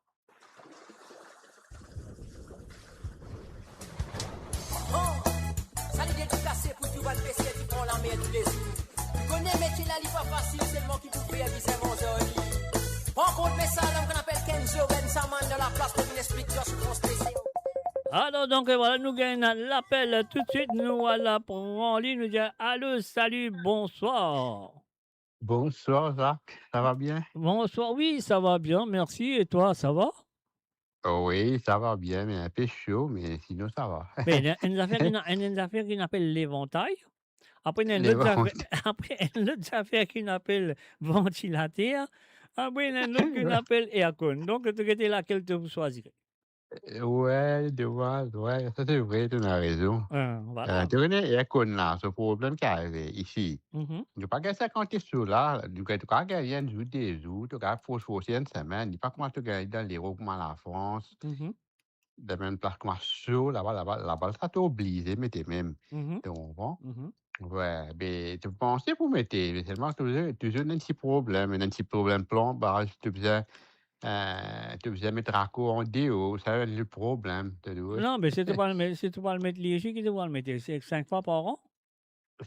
Bann bestier ki pran lamer toulezour. Ou kone metie la, li pa fasil, selman ki pou fer bizin manz ar li. Pran kont mesaz, lom ki apel Kenzo Bensaman dan laplas pou vinn explik twa so trans P C O. Alors, donc, euh, voilà, nous gagnons l'appel tout de suite. Nous voilà, pran li, nous dit allô, salut, bonsoir. Bonsoir, Zak. Sa va bien? Bonsoir, oui, ça va bien, merci. Et toi, ça va? Wi, sa va bien, me inpe so, me sinon sa va. Be, ena enn zafer ki, ena enn zafer ki apel levantay. Apre, ena enn lot zafer, apre, enn lot zafer ki apel vantilater. Apre, ena enn lot ki apel aircon. Donk, to gete lakel to pou swazir? Eh, wi, domaz, wi, sa se vre, to ena rezon. Ah, voilà. Eh, to kone aircon la, so problem ki arive isi. Mhm. Nou pa gagn sa kantite so la, nou gagn, nou gagn enn zour, de zour, to gagn fors, fors enn semenn, li pa kouma to gagn dan Lerop, kouma Lafrans, mhm, dan bann plas kouma so, laba, laba, laba, sa to oblize mete mem. Mhm. To konpran? Mhm. Wi, be, to panse pou mete, me selman touzour, touzour ena enn ti problem, ena enn ti problem plonbaz, to bizin, eh, to bizin met rako andeor, sa le problem, to trouve. Non, me si to pou al met, si to pou al met li isi, ki to pou al mete, se sink fwa par an?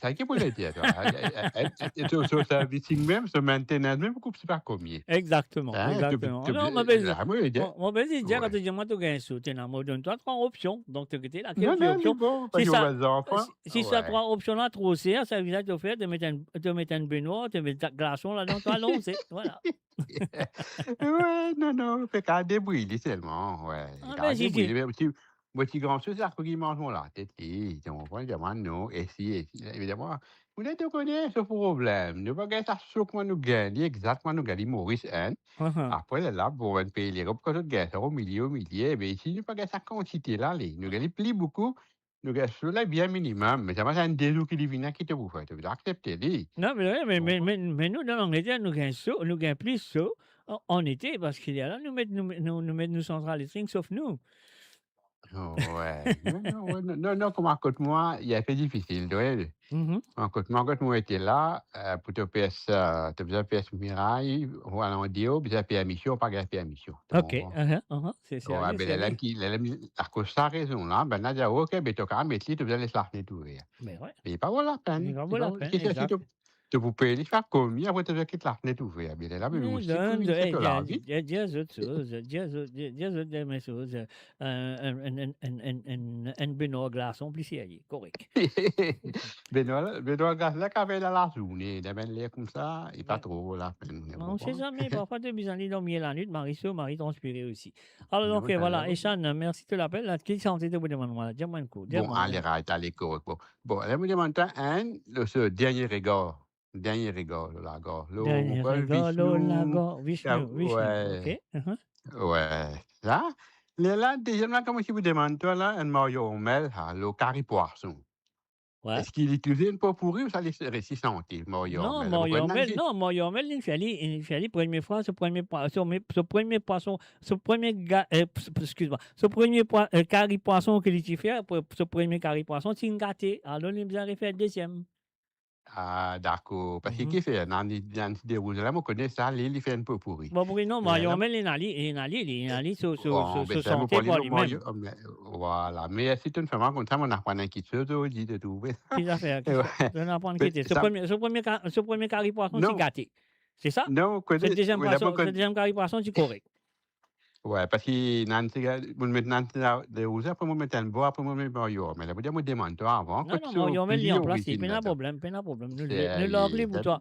Sa ki pou dir twa? Eh, eh, eh, eh, so, so servicing mem, so maintenance mem, koup, se pa komie. Exactement, hein, exactement. Non, mo pe dir, mo, mo pe dir, kan to dir mwa to gagn so, to ena, mo donn twa trwa opsion. Donk, to gete lakel ki opsion. Non, non, li bon, si sa, si, si sa trwa opsion la tro ser, sa vedir to fer, to met enn, to met enn benwar, to met glason ladan, to alonze, voilà. Wi, non, non, pe kav debrouy li selman, wi. Ah, kav debrouy li, me ti, mo ti gran so, sa ki manz mo latet li, to konpran, li dir mwa non, esi, esi, li dir mwa, ou ena, to kone so problem, nou pa gagn sa so kouma nou gagn li, egzakteman nou gagn li Moris, hein. Apre, lerla, bon, bann pei Lerop, kan zot gagn sa omilie, omilie, me isi nou pa gagn sa kantite la, li, nou gagn li pli boukou, nou gagn so la bien minimem, me sa va enn de zour ki li vini, ki to pou fer, to pou aksepte li. Non, me, me, me, me, me nou, dan Langleter, nou gagn so, nou gagn plis so an, an ete, parski lerla, nou met, nou, nou, nou met nou santral elektrik sof nou. Oh, wi. Non, non, wi, non, non, non, kouma kot mwa, li enpe difisil, wi. Mhm. Kouma kot mwa, kot mo ete la, eh, pou to pers, eh, to bizin pers miray, ou al andeor, bizin permision, pa gagn permision. To konpran? Ok, aha, aha, se, se, wi, se, be, lerla ki, lerla, akoz sa rezon la, bann la dir, ok, be, to kav met li, to bizin les lafnet ouver. Me wi. Me pa vo lapenn. Me pa vo lapenn, si, si, si, egzak. To, to pou pey li, sa komi, apre to bizin kit lafnet ouver. Be, lerla, me moustik, donn, wi, se to lavi. Dir, dir zot soz, dir zot, dir, dir zot de mem soz, enn, enn, enn benwar glason pli serye, korek. Benwar, benwar glason la, kav ena lazourne, dan bann ler koumsa, li pa tro lapenn, ou konpran? Non, on sait jamais, parfwa to bizin li dan milie lanwit, mari so, mari transpire osi. Alor, donk, voilà, Echann, mersi de lapel. La, ki sante to pou demann mwa la? Dir mwa enn kou, dir mwa. Bon, ale, right, ale, korek, bon. Bon, la, mo demann twa enn, le, so Dernier regard. Dernier regard, lor lagar. Lor, Dernier regard, lor Vishnu, lagar, Vishnu, ah, Vishnu, wi. Ok. Wi. La, lerla, deziem la, kouma si pou demann twa la, enn Mario Ormel, ha, lor kari pwason. Wi. Eski li touzour inn popouri ouswa li resi sante, Mario Ormel? Non, Mario Ormel, non, Mario Ormel, li fer li, li fer li premie fwa, so premie pwa-, so me-, so premie pwason, so premie ga-, eh, s-, s-, exkiz mwa, so premie pwa-, eh, kari pwason ki li ti fer, pr-, so premie kari pwason ti gate, alor li bizin refer deziem. Ah, dakor. Parski ki fer, ena, ena ti derouz la, mo kone sa, li, li fer enn popouri. Bon, popouri non, Mario Ormel, li ena li, li ena li, li ena li, so, so, so, so sante par li mem. Mario Ormel, vwala. Me si to'nn fer mwa koumsa, mo'nn aprann enn kiksoz, to dir, to trouve. Ki zafer, ki zafer? To'nn aprann ki zafer? So premie, so premie ka-, so premie kari pwason ti gate. Se sa? Non, so deziem pwason, so deziem kari pwason ti korek. Wi, parski ena ti, mo'nn met ena ti derouz, apre mo'nn met enn bor, apre mo'nn met Mario Ormel. Me la pou dir, mo demann twa avan, kot so klian orizinal. Non, non, Mario Ormel li an plas, pena problem, pena problem. Nou, nou larg li pou twa.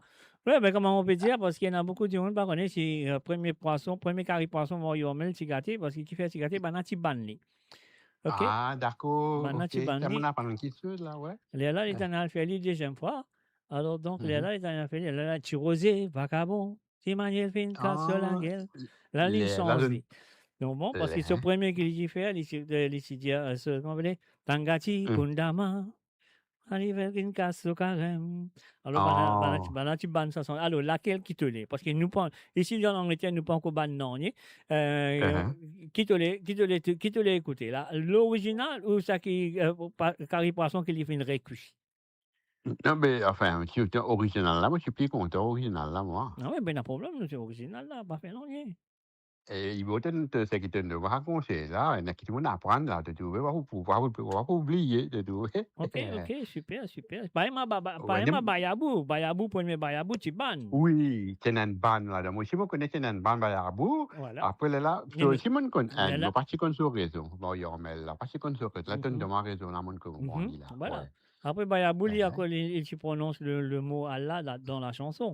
Wi, me kouma mo pe dir, parski ena boukou dimoun pa kone si, eh, premie pwason, premie kari pwason Mario Ormel ti gate, parski ki fer ti gate, bann la ti bann li. Ok? Ah, dakor. Bann la ti bann li. Mo'nn aprann kiksoz la, wi. Lerla, li tann al fer li deziem fwa. Alor, donk, lerla, li tann al fer li, lerla, ti roze, vakabon. Ti maniel finn kas so lagel. La, li sanz li. Non, bon, parski so premie ki li ti fer, li ti, eh, li ti dir, eh, so, kouma apele, Tangati, Kundama, maniel finn kas so karem. Alor, bann la, bann la ti, bann la ti bann sa sanz. Alor, lakel ki to le? Parski nou pa, isi dan Langleter, nou pa ankor bann nanye. Eh, ki to le, ki to le, ki to le ekoute la? Lorizinal ou sa ki, eh, pa-, kari pwason ki li finn rekwi? Non, me, anfin, si to orizinal la, mo ti pli kontan orizinal la, mwa. Ah wi, pena problem, nou se orizinal la, pa fer nanye. E, i bo tonn, to, seki tonn, mo rakont la, ena ki dimoun aprann la, to trouve, pa pou, pa pou, pa pou oubliye, to trouve. Ok, ok, super, super. Parey mwa, ba, ba, parey mwa Bayabou, Bayabou, premie Bayabou, ti bann. Wi, ti ena enn bann ladan. Mo osi, mo kone ti ena enn bann Bayabou. Apre, lerla, so, si mo konn, mo pa ti konn so rezon. Bon, Armel la, pa ti konn so rezon. La, tonn dan mwa rezon la, mo konpran li la. Apre, Bayabou, li, akoz li, li ti pronons le, le mo Allah la, dan la chanson.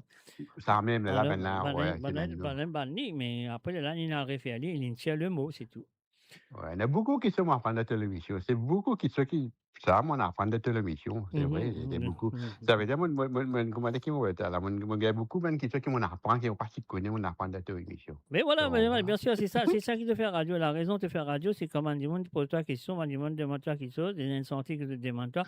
Sa mem, la, bann la, bann, bann, bann, bann li, me apre, lerla, li al refer li, li tir le mo, se tou. Wi, ena boukou kistion mo aprann dan to lemision. Se boukou kistion ki, sa, mo aprann dan to lemision, se vre, ena boukou. Savedir, mo, mo, mo, mo, kouma dir ki mo, la, mo, mo gagn boukou bann kistion ki mo aprann, ki mo pa ti kone, mo aprann dan to lemision. Me vwala, me vwala, biensir, se sa, se sa ki to fer radio. Larezon to fer radio, se kan bann dimoun poz twa kistion, bann dimoun demann twa kiksoz, ena enn sante ki to demann twa.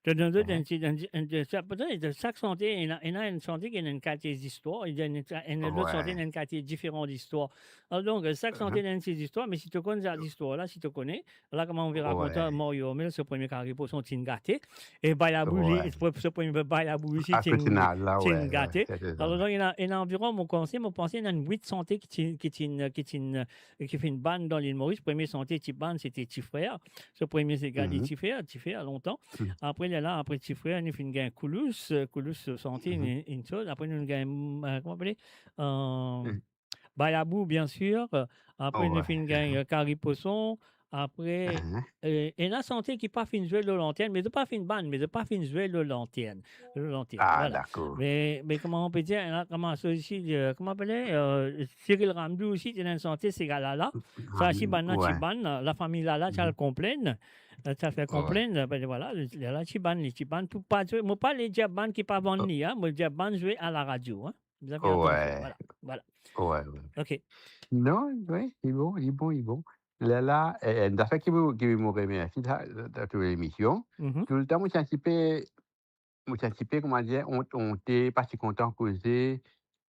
To donn zot enn ti, enn ti, enn ti, sa, petet, sak sante, ena, ena enn sante ki ena enn kalite zistwar, ena enn, ena lot sante, ena enn kalite diferan zistwar. Alor, donk, sak sante ena enn ti zistwar, me si to konn sa zistwar la, si to kone, la, kouma mo pe rakont, Mario Armel, so premie kari poson ti'nn gate, e Bayabou, li, so premie Bayabou osi ti'nn, ti'nn gate. Alor, donk, ena, ena anviron, mo panse, mo panse, ena enn wit sante ki ti, ki ti'nn, ki ti'nn, e ki finn bann dan Lil Moris. Premie sante ti bann, se te Ti Frer. So premie sega li Ti Frer, Ti Frer lontan. Apre, lerla, apre Ti Frer, nou finn gagn Koulous, e, Koulous, e, sante, enn, enn soz. Apre, nou gagn, e, kouma apele? E, Bayabou, biensir. Apre, nou finn gagn, e, Kari Poson. Apre, e, ena sante ki pa finn zwe lor lantern, me zot pa finn bann, me zot pa finn zwe lor lantern. Lor lantern, vwala. Me, me kouma mo pe dir, ena, kouma sa osi, e, kouma apele, e, Cyril Ramdou osi, ti ena enn sante, sega Lala. Sa osi, bann la ti bann, lafami Lala, ti al konplenn, e, ti al fer konplenn, e, be, vwala, Lala ti bann, li ti bann, pou pa zwe, mo pa le dir bann ki pa vann li, a, mo dir bann zwe a laradio, a. Bizin fer atansion, vwala, vwala. Ok. Non, wi, li bon, li bon, li bon. Lerla, e, e, enn zafer ki mo, ki mo remersi dan, dan to lemision, toultan mo ti enn tipe, mo ti enn tipe, kouma dir, ont, onte, pa ti kontan koze, e,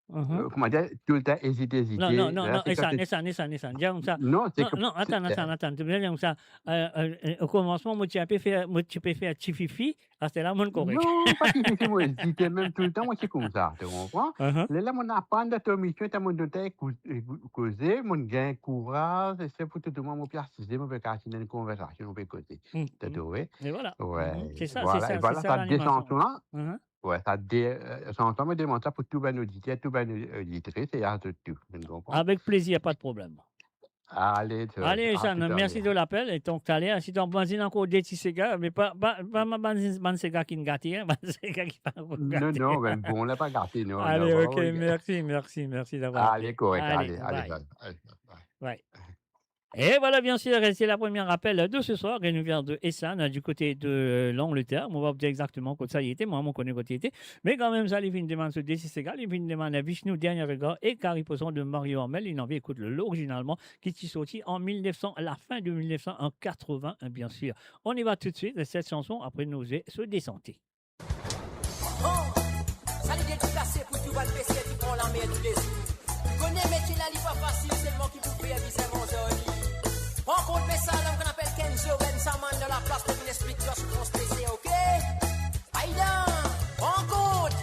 kouma dir, toultan ezite, ezite. Non, non, non, non, Ehsan, Ehsan, Ehsan, Ehsan, dir koumsa. Non, se non, non, atann, atann, atann, to bizin dir koumsa. E, e, e, o koumansman, mo ti pe fer, mo ti pe fer tififi, aster la, mo korek. Non, pa tififi, mo ezite mem toultan, mo ti koumsa, to konpran? Lerla mo aprann dan to lemision, ta mo donn twa kou-, koze, mo gagn kouraz, e se pou tou moman mo pe asize, mo pe kapav ena enn konversasion, mo pe koze. To trouve? E vwala. Wi. Se sa, vwala, se sa, e vwala, se sa sa de lanimasion. Sanson la. Wi, sa de, e, sanson, mo demann sa pou tou bann oditer, tou bann, e, oditris, e a zot tou. Zot konpran? Avek plezir, pa de problem. Ale, ale, Ehsan, mersi de lapel. E donk, taler, si to bizin ankor de ti sega, me pa, pa, pa bann, bann sega ki'nn gate, a, bann sega ki pa ankor gate. Non, non, me bon, la pa gate, non. Ale, ok, mersi, mersi, mersi davwar apel. Ale, korek, ale, ale, bye. Bye. E vwala, biensir, se le premie apel de ce soir, ki nou vien de Ehsan, du côté de l'Angleterre. Mo pa dir exakteman kot sa li ete, mwa, mo kone kot li ete. Me kanmem, sa, li finn demann so de ti sega, li finn demann Vishnu, Dernier Regard, e Kari Poson de Mario Armel, li anvi ekout lorizinal, ki ti sorti an mil nef san, lafin de mil nef san katrevin, biensir. On y va tout de suite, cette chanson, apre nou zwe so de sante. Oh, sa li dedikase pou tou bann peser ki pran lanmer toulezour. Kone metie la li pa fasil, selman ki pou fer bizin manz ar li. Pran kont, me sa, lom ki apel Kenzo Bensaman dan laplas pou vinn explik twa soufrans peser, ok? Aida, pran kont!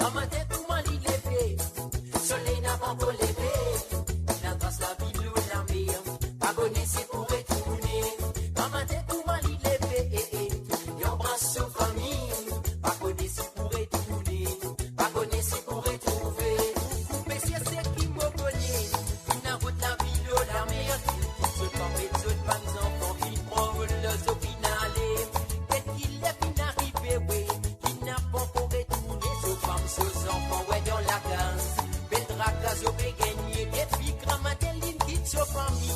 Gramatin kouma li leve, soley napa ankor leve, li al tras lavi lor lamer, pa kone si pou retourne. Gramatin kouma li leve, e, e, li anbras so fami, pa kone si pou retourne, pa kone si pou retrouve. Pou peser seki mo kone, finn al rod lavi lor lamer, finn kit zot fam ek zot bann zanfan, finn pran rod lor zot, finn ale. Get kiler finn arive, we, li napa ankor retourne, so fam, so zanfan, we, dan lakaz. Bel traka zot pe gagne, depi gramatin linn kit so fami.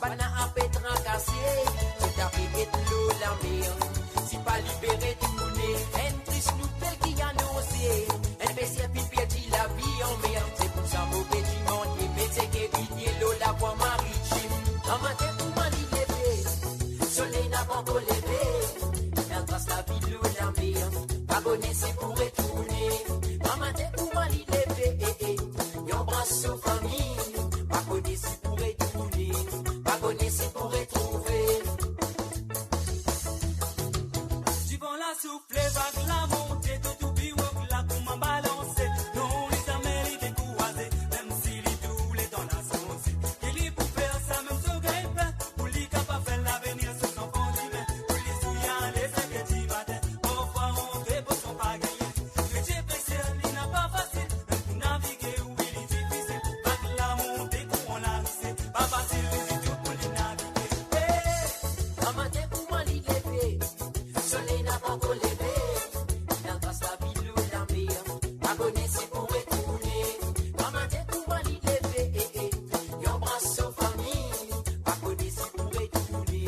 Bann la ape trakase, zot ape get lor lamer. Si pa li pe retourne, enn tris nouvel ki anonse, enn peser finn perdi lavi anmer. Se pou sa mo pe dimande, met seki pidie lor lavwa maritim. Gramatin kouma li leve, soley napa ankor leve, li al tras lavi lor lamer, pa kone si pou retourne. Gramatin Vag la monte, to toubi wok la kouma balanse. Non, li zame li dekouraze, mem si li toule dan la sanze. Ki li pou fer sa, mem so gagn pen, pou li kapav fer lavenir so zanfan dime. Pou li zouy ale zinker dimatin, parfwa rantre poson pa gagne. Metie peser, li napa fasil, mem pou navige, wi, li difisil. Vag la monte, kouran larize, pa fasil ditou pou li navige. Hey! Gramatin kouma li leve, soley napa ankor leve, li al pas lavi lor lamer, pa kone si pou retourne. Gramatin kouma li leve, eh, eh, li anbras so fami, pa kone si pou retourne,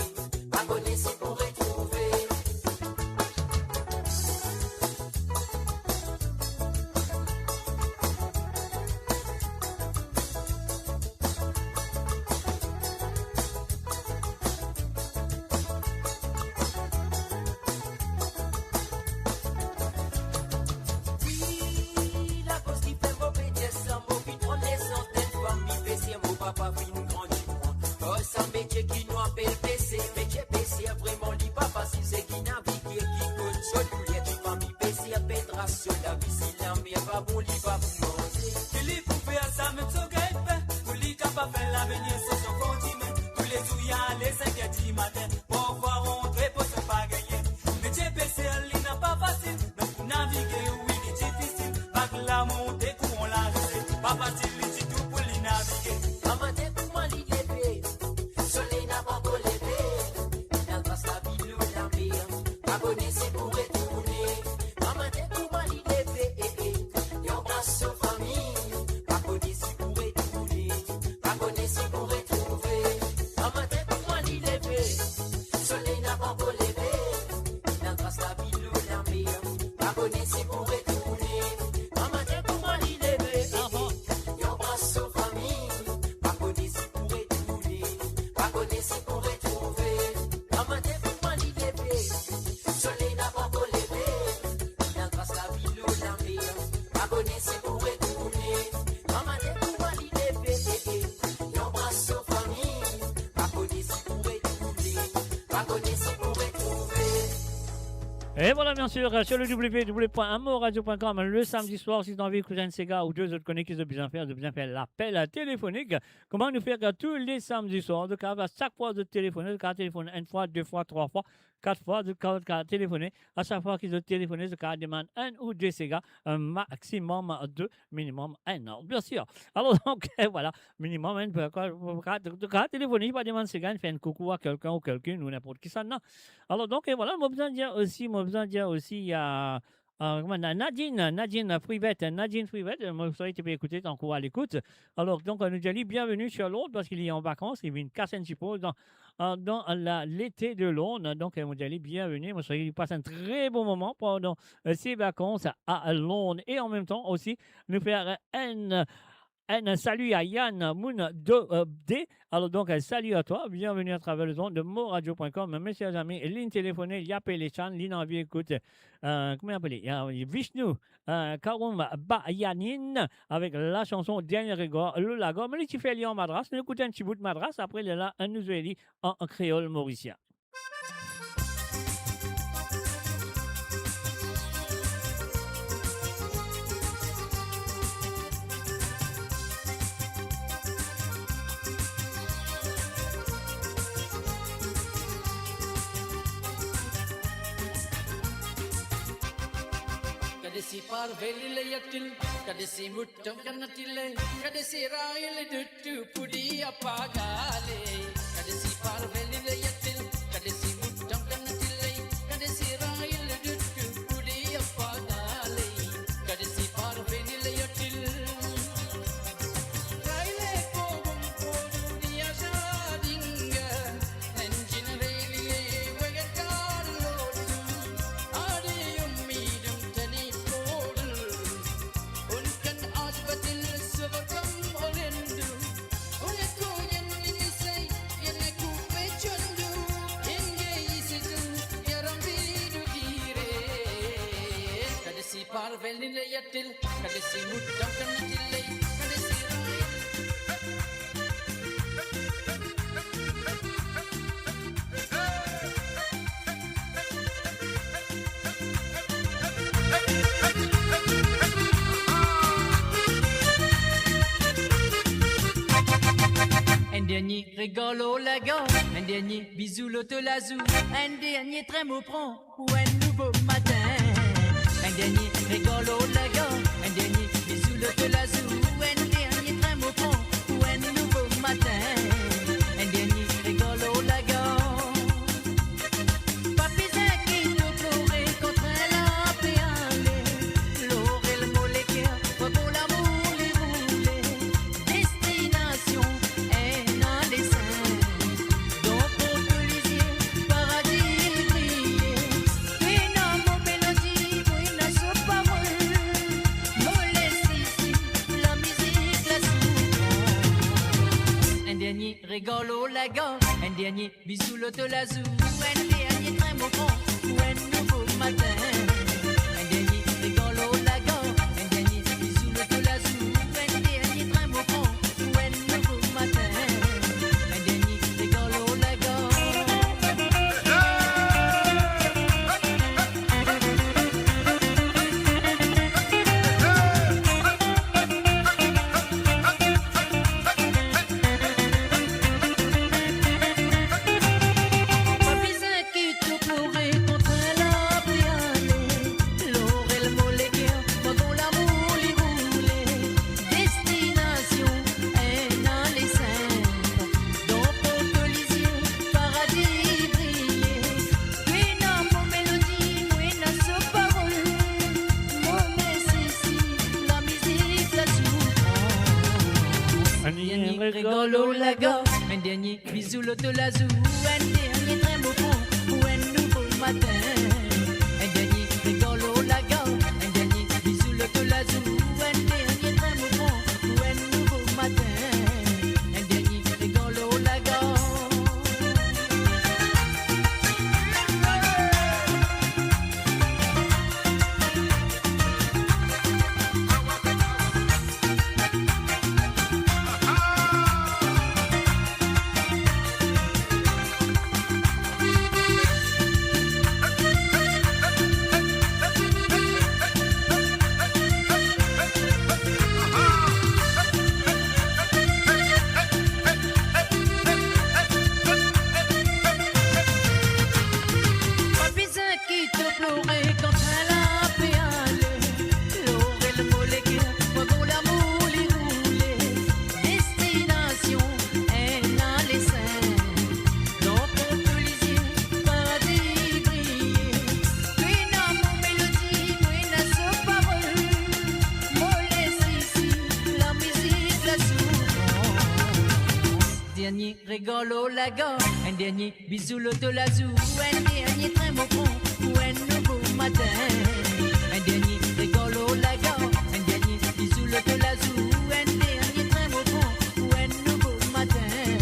pa kone si pou retrouve. Wi, lakoz ki fer mo pe dir sa, mo finn pran nesans dan enn fami peser, mo papa finn grandi mwa. Oh, sa metie ki nou apel peser, metie peser, vreman li pa fasil, seki navige ki konn so douler, ti fami peser, ped ras so lavi, si lamer pa bon, li pa pou manze. Ki li pou fer sa, mem so gagn pen, pou li kapav fer lavenir so zanfan dime. Toulezour li ale zinker dimatin, parfwa rantre poson pa gagne. Metie peser, li napa fasil, mem pou navige, wi, li difisil. Vag la monte, kouran larize, pa fasil li ditou pou li navige. Gramatin kouma li leve, soley napa ankor leve, li al pas lavi lor lamer, pa kone si pou retourne. Gramatin kouma li leve, eh, eh, li anbras so fami, pa kone si pou retourne, pa kone si pou retrouve. Gramatin kouma li leve, soley napa ankor leve, li al pas lavi lor lamer, pa kone si pou retourne. Gramatin kouma li leve, eh, eh, li anbras so fami, pa kone si pou retourne, pa kone si pou retrouve. Gramatin kouma li leve, soley napa ankor leve, li al pas lavi lor lamer, pa kone si pou retourne. Gramatin kouma li leve, eh, eh, li anbras so fami, pa kone si pou retourne, pa kone si pou retrouve. Et voilà, bien sûr, sur le w w w point amourradio point com, le samedi soir, si zot anvi ekout enn sega ou de, zot kone ki zot bizin fer, zot bizin fer lapel telefonik. Kouma nou fer tou le samedi soir, donk, a sak fwa zot telefone, zot kapav telefone enn fwa, de fwa, trwa fwa, kat fwa, zot kapav telefone. A sak fwa ki zot telefone, zot kapav demann enn ou de sega, euh, maximum de, minimum enn, bien sûr. Alor, donk, voilà, minimum enn, zot kapav, zot kapav telefone, pa demann sega, fer enn koukou a kelkenn ou kelkenn ou ninport kisannla. Alor, donk, e voilà, mo bizin dir osi, mo bizin dir osi, euh, euh, kouma, Na-, Nadine, Nadine Frivet, Nadine Frivet, euh, mo swete ti pe ekoute, tankou a lekout. Alor, donk, nou dir li bienveni sur l'onde, parski li an vakans, li vinn kas enn ti poz dan, euh, dan la, lete de Lond. Donk, euh, mo dir li bienveni, mo swete li pas enn tre bon moman pandan, euh, se vakans a Lond. E an mem tan osi, nou fer enn, enn sali a Yann Moun do, euh, de. Alor donk, euh, sali a twa, bienveni atraver lezond de moradio point com. Mes chers amis, linn telefone, li apel Echann, linn anvi ekout, euh, kouma li apele, euh, Vishnu, euh, Karum Bayanin avek lasanson Dernier Regard, lor Lagor. Me li ti fer li an madras, nou ekout enn ti bout madras, apre lerla, nou zwe li an, an kreol morisien. Kade si parve li le yatil, kade si mut Tongkana tile, kade si rail dutu pudi apagale. Kade si parve ni le yatil, kade si mut Tongkana tile, kade si rail dutu pudi apagale. Kade si parve ni le yatil. Rail e pobum podu ni aja dinga. Engine rail e wega kar lodu. Adi umidum tani podu. Unkan aaj batil suba kam olendu. Une ko yan ni misai, yan ku pe chondu. Inge isitu, yaram bidu gire. Kade si parve ni le yatil, kade si mut Tongkana tile, kade si Enn dernie regar lor lagar, enn dernie bizou lor to lazou, enn dernie trin mo pran pou enn nouvo matin. Enn dernie regar lor lagar, enn dernie bizou lor to lazou, enn dernie trin mo pran pou enn nouvo matin. Enn dernie regar lor lagar. Pa bizin ki to plore, kan trin la pe ale, lor rel mo leker, mo lamour li roule. Destinasion enn ale sinp, dan port to lizie, paradi briye. Ena mo melodi, mo ena so parol, mo les isi lamizik, lasoufrans. Enn dernie regar lor lagar, enn dernie bizou lor to lazou, enn dernie trin mo pran pou enn nouvo matin. Enn dernie regar lor lagar, enn dernie bizou lor to lazou, enn dernie trin mo pran pou enn nouvo matin. Enn dernie regar lor lagar. Pa bizin ki to plore, kan trin la pe ale, lor rel mo leker, mo lamour li roule. Destinasion enn ale sinp, dan port to lizie, paradi briye. Ena mo melodi, mo ena so parol, mo les isi lamizik, lasoufrans. Enn dernie regar lor lagar, enn dernie bizou lor to lazou, enn dernie trin mo pran pou enn nouvo matin. Enn dernie regar lor lagar, enn dernie bizou lor to lazou, enn dernie trin mo pran pou enn nouvo matin. Enn dernie regar lor lagar. Pa bizin ki to plore, kan trin la pe ale, lor rel mo leker, mo lamour li roule. Destinasion enn ale sinp, dan port to lizie, paradi briye. Ena mo melodi, mo ena so parol, mo les isi lamizik, lasoufrans. Dernie regar lor lagar, enn dernie bizou lor to lazou, enn dernie trin mo pran pou enn nouvo matin. Enn dernie regar lor lagar, enn dernie bizou lor to lazou, enn dernie trin mo pran pou enn nouvo matin.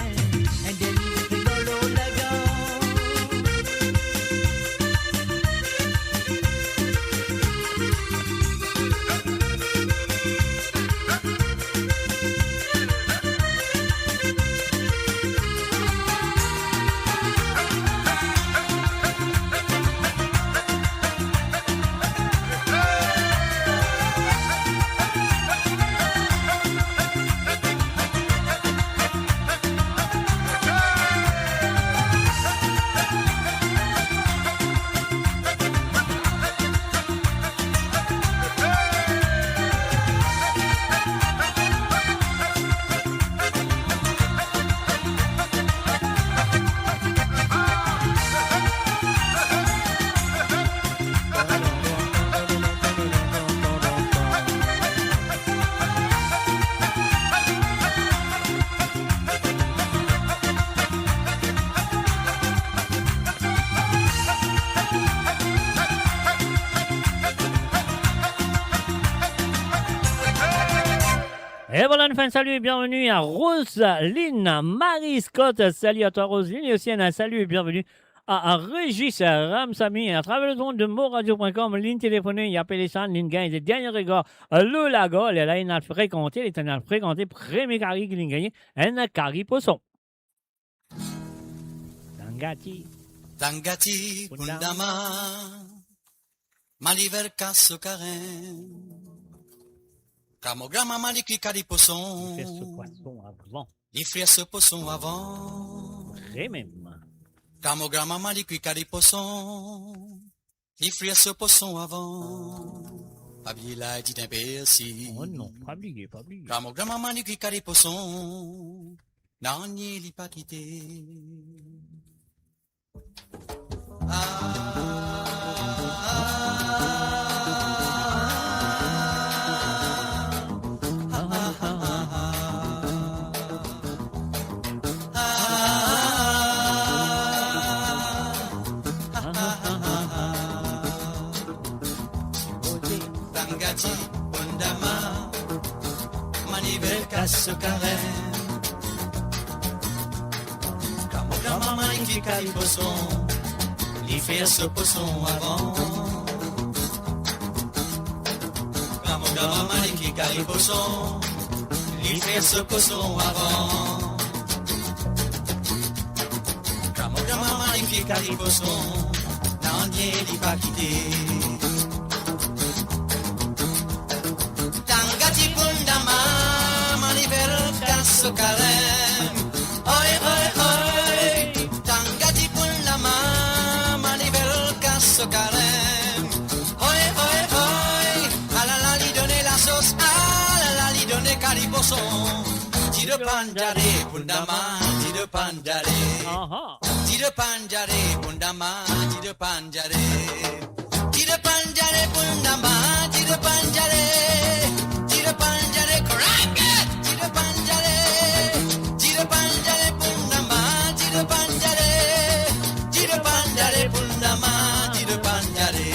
Enn dernie regar lor lagar. Et voilà, une fois, un salut et bienvenue à Roseline Marie Scott. Salut à toi, Roseline, et aussi un salut et bienvenue à, à Régis Ramsamy, à travers le monde de moradio point com, ligne téléphonée, il appelle ça, ligne gagne, le dernier regard, le lagar, il est là, il a fréquenté, il est allé fréquenter, premier carré qu'il a gagné, un carré poisson. Tangati. Tangati Pundama. Pundama. Manivel kas so karem. Kan mo granmama li kwi kari poson. Li fer so poson avan. Li fer so poson avan. Vremem. Kan mo granmama li kwi kari poson. Li fer so poson avan. Pa bliye lay, didin, persi. Oh non, pa bliye, pa bliye. Kan mo granmama li kwi kari poson. Nanye li pa kite. Tanga ti bondama, manivel kas so karem. Kan mo granmama li kwi kari poson, li fer so poson avan. Kan mo granmama li kwi kari poson, li fer so poson avan. Kan mo granmama li kwi kari poson, nanye li pa kite. Tanga ti bondama, manivel kas so karem. Oy, oy, oy. Tanga ti bondama, manivel kas so karem. Oy, oy, oy. Alala, li done lasos, alala, li done kari poson. Ti de panjare, bondama, ti de panjare. Aha. Ti de panjare, bondama, ti de panjare. Ti de panjare, bondama, ti de panjare. Ti de panjare, crack it. Ti de panjare. Ti de panjare, bondama, ti de panjare. Ti de panjare, bondama, ti de panjare.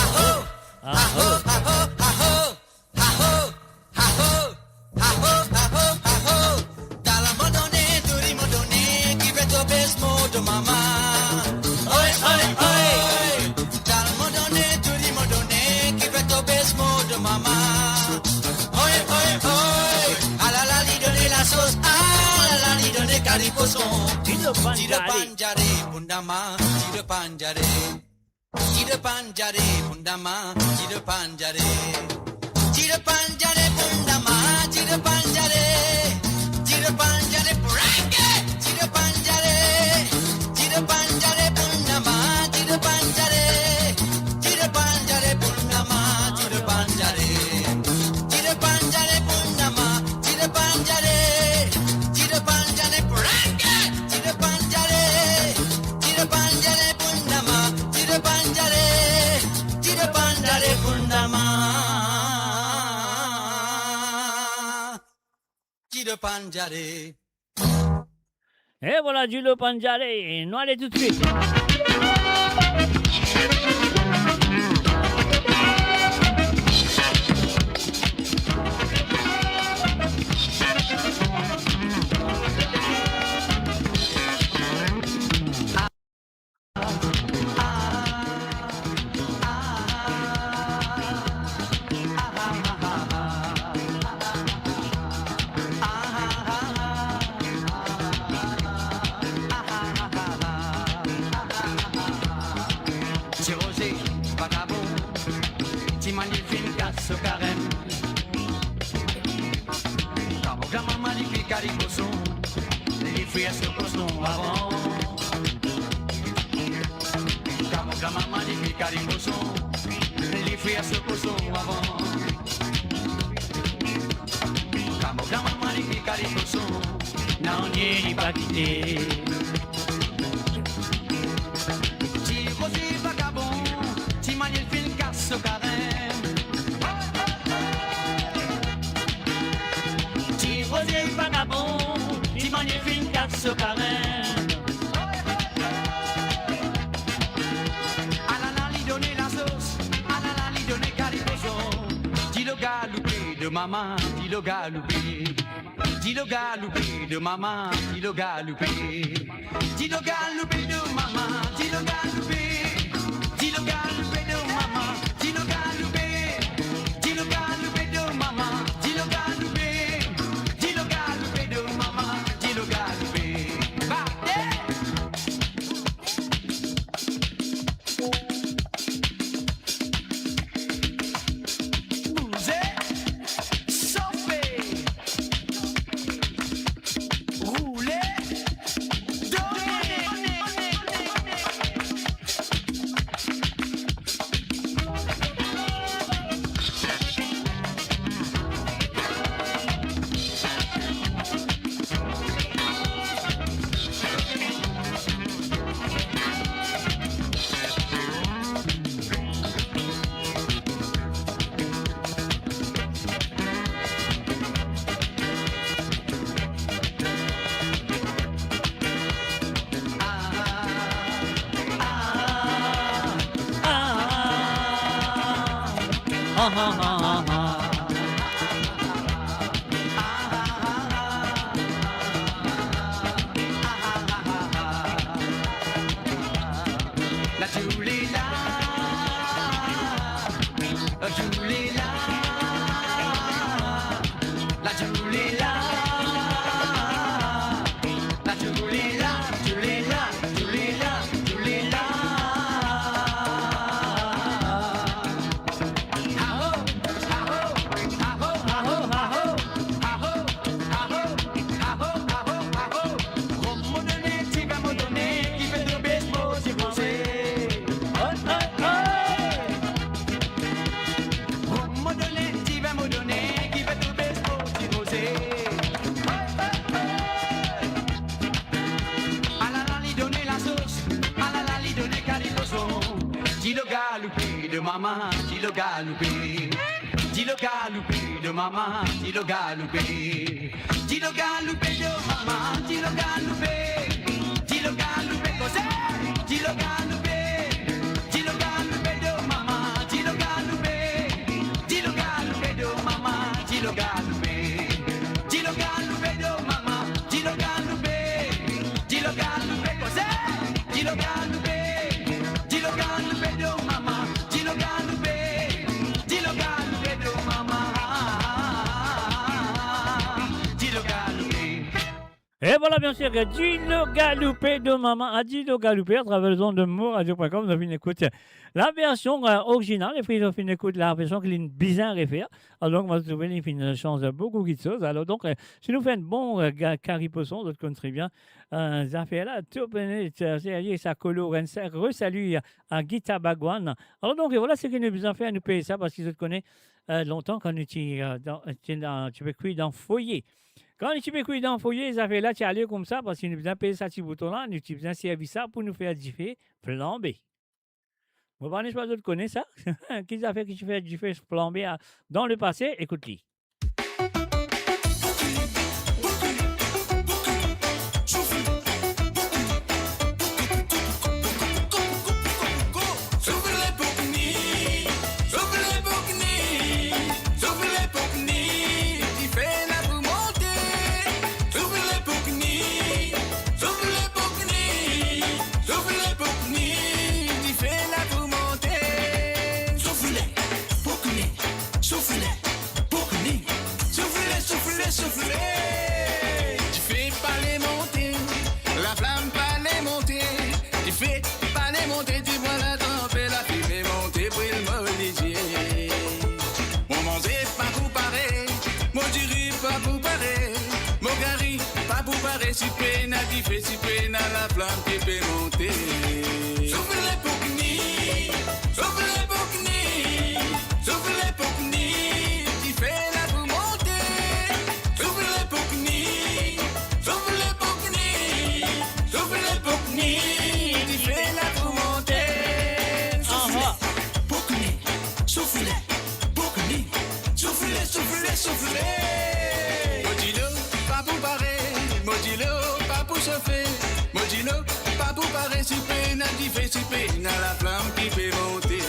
Aho, aho, aho, aho. Aho, aho, aho, aho. Talon mo done, touri mo done, ki pe to bes mo do mama. Oy, oy, oy. Talon mo done, touri mo done, ki pe to bes mo do mama. Oy, oy, oy. Alala, li done lasos, alala, li done kari poson. Ti de panjare. Ti de panjare, bondama, ti de panjare. Ti de panjare, bondama, ti de panjare. Ti de panjare, bondama, ti de panjare. Ti de panjare, branke, ti de panjare. Ti de panjare, bondama, ti de panjare. Ti de panjare, bondama, ti de panjare. Ti de panjare, bondama, ti de panjare. Ti de panjare, branke, ti de panjare. Ti de panjare, bondama, ti de panjare, ti de panjare, bondama, ti de panjare. E vwala, Djoulo Panjare, nou ale toutswit. Ti Roze, vagabon, ti mann li finn kas so karem. Kan mo granmama li kwi kari poson, li frir so poson avan. Kan mo granmama li kwi kari poson, li frir so poson avan. Kan mo granmama li kwi kari poson, nanye li pa kite. Ti Roze vagabon, ti mann li finn kas so karem. Ti vagabon, dimann li finn kas so karenn. Alala, li done lasos, alala, li done kari koson. Dilo galoupe do mama, dilo galoupe. Dilo galoupe do mama, dilo galoupe. Dilo galoupe do mama, dilo galoupe. Dilo galoupe do mama, dilo galoupe. Dilo galoupe do mama, dilo galoupe. Dilo galoupe do mama, dilo galoupe. Bate! Bouze, sofe, roule, done. La djoule la, la djoule la, la djoule la, la djoule la, djoule la, djoule la, djoule la. Aho, aho, aho, aho, aho, aho. Aho, aho, aho, aho. Rom mo done, divin mo done, ki pe trouble mo ti roze. Oi, oi, oi. Rom mo done, divin mo done, ki pe trouble mo ti roze. Oi, oi, oi. Alala, li done lasos, alala, li done kari koson. Dilo galoupe do mama, dilo galoupe. Dilo galoupe do mama, dilo galoupe. Dilo galoupe do mama, dilo galoupe. Dilo galoupe koze, dilo galoupe. Dilo galoupe do mama, dilo galoupe. Dilo galoupe do mama, dilo galoupe. Dilo galoupe do mama, dilo galoupe. Dilo galoupe koze, dilo galoupe. Dilo galoupe do mama, dilo galoupe. Dilo galoupe do mama, dilo galoupe. E vwala, bien sir, Dilo galoupe do mama, a Dilo galoupe, atraver lezond de Mo Radio point com, nou finn ekout la version, euh, original, epi nou finn ekout la version ki li bizin refer. Alor, mo trouve li finn sanz boukou kiksoz. Alor, donk, euh, si nou fer enn bon, euh, ga-, kari poson, zot konn tre bien, euh, zafer la, tou pene, euh, serye, sa kolor, enn sa, resalir a Gita Bhagwan. Alor, donk, vwala seki nou bizin fer, nou pey sa, parski zot kone, euh, lontan, kan nou ti, euh, dan, ti dan, ti pe kwi dan foye. Kan nou ti pe kwi dan foye, zafer la ti ale koumsa, parski nou bizin pez sa ti bouton la, nou ti bizin servi sa pou nou fer dife flanbe. Mo pa kone si zot kone sa. Ki zafer ki ti fer dife flanbe a, dan lepase? Ekout li. Soufle pou kni, soufle pou kni, soufle pou kni, dife la pou monte. Soufle pou kni, soufle pou kni, soufle pou kni, dife la pou monte. Soufle pou kni, soufle pou kni, soufle, soufle, soufle. Dife pa le monte, laflam pa le monte, dife pa le monte, dife pa le tranpe, lafime monte, bril mo lizie. Mo manze pa pou pare, mo diri pa pou pare, mo gari pa pou pare, si pena dife, si pena laflam ki pe monte. Soufle pou kni, soufle pou kni, soufle pou kni, dife la pou monte. Soufle pou kni, soufle pou kni, soufle pou kni, dife la pou monte. Soufle pou kni, soufle pou kni, soufle, soufle, soufle. Mo dilo pa pou Dilo pa pou sofe, mo dilo pa pou pare, si pena dife, si pena laflam ki pe monte.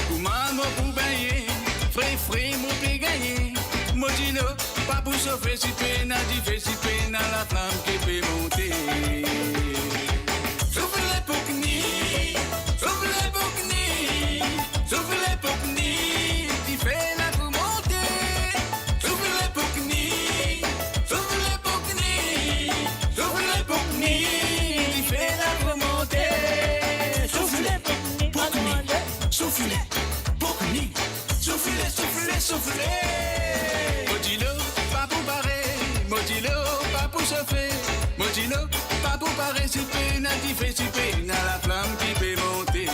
Kouma mo pou bengne, fre fre mo pe gagne. Mo dilo pa pou sofe, si pena dife, si pena laflam ki pe monte. Soufle pou kni, soufle pou kni, soufle pou kni, dife la pou monte. Soufle pou kni, soufle pou kni, soufle pou kni, dife la pou monte. Soufle pou kni, soufle pou kni, soufle, soufle, soufle. Mo dilo pa pou pare, mo dilo pa pou sofe, mo dilo pa pou pare, si pena dife, si pena laflam ki pe monte.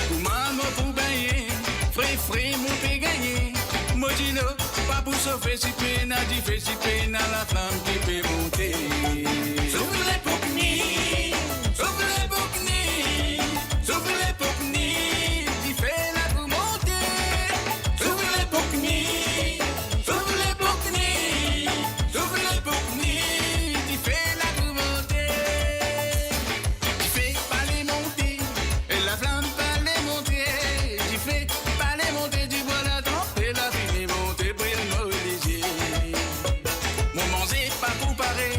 Kouma mo pou bengne, fre fre mo pe gagne. Mo dilo pa pou sofe, si pena dife, si pena laflam ki pe monte. Soufle pou kni, soufle pou kni, soufle pou kni, dife la pou monte. Soufle pou kni, soufle pou kni, soufle pou kni, dife la pou monte. Dife pa le monte, e laflam pa le monte. Dife pa le monte, dibwa la tranpe, lafime monte, priyel mo relizie. Mo manze pa pou pare,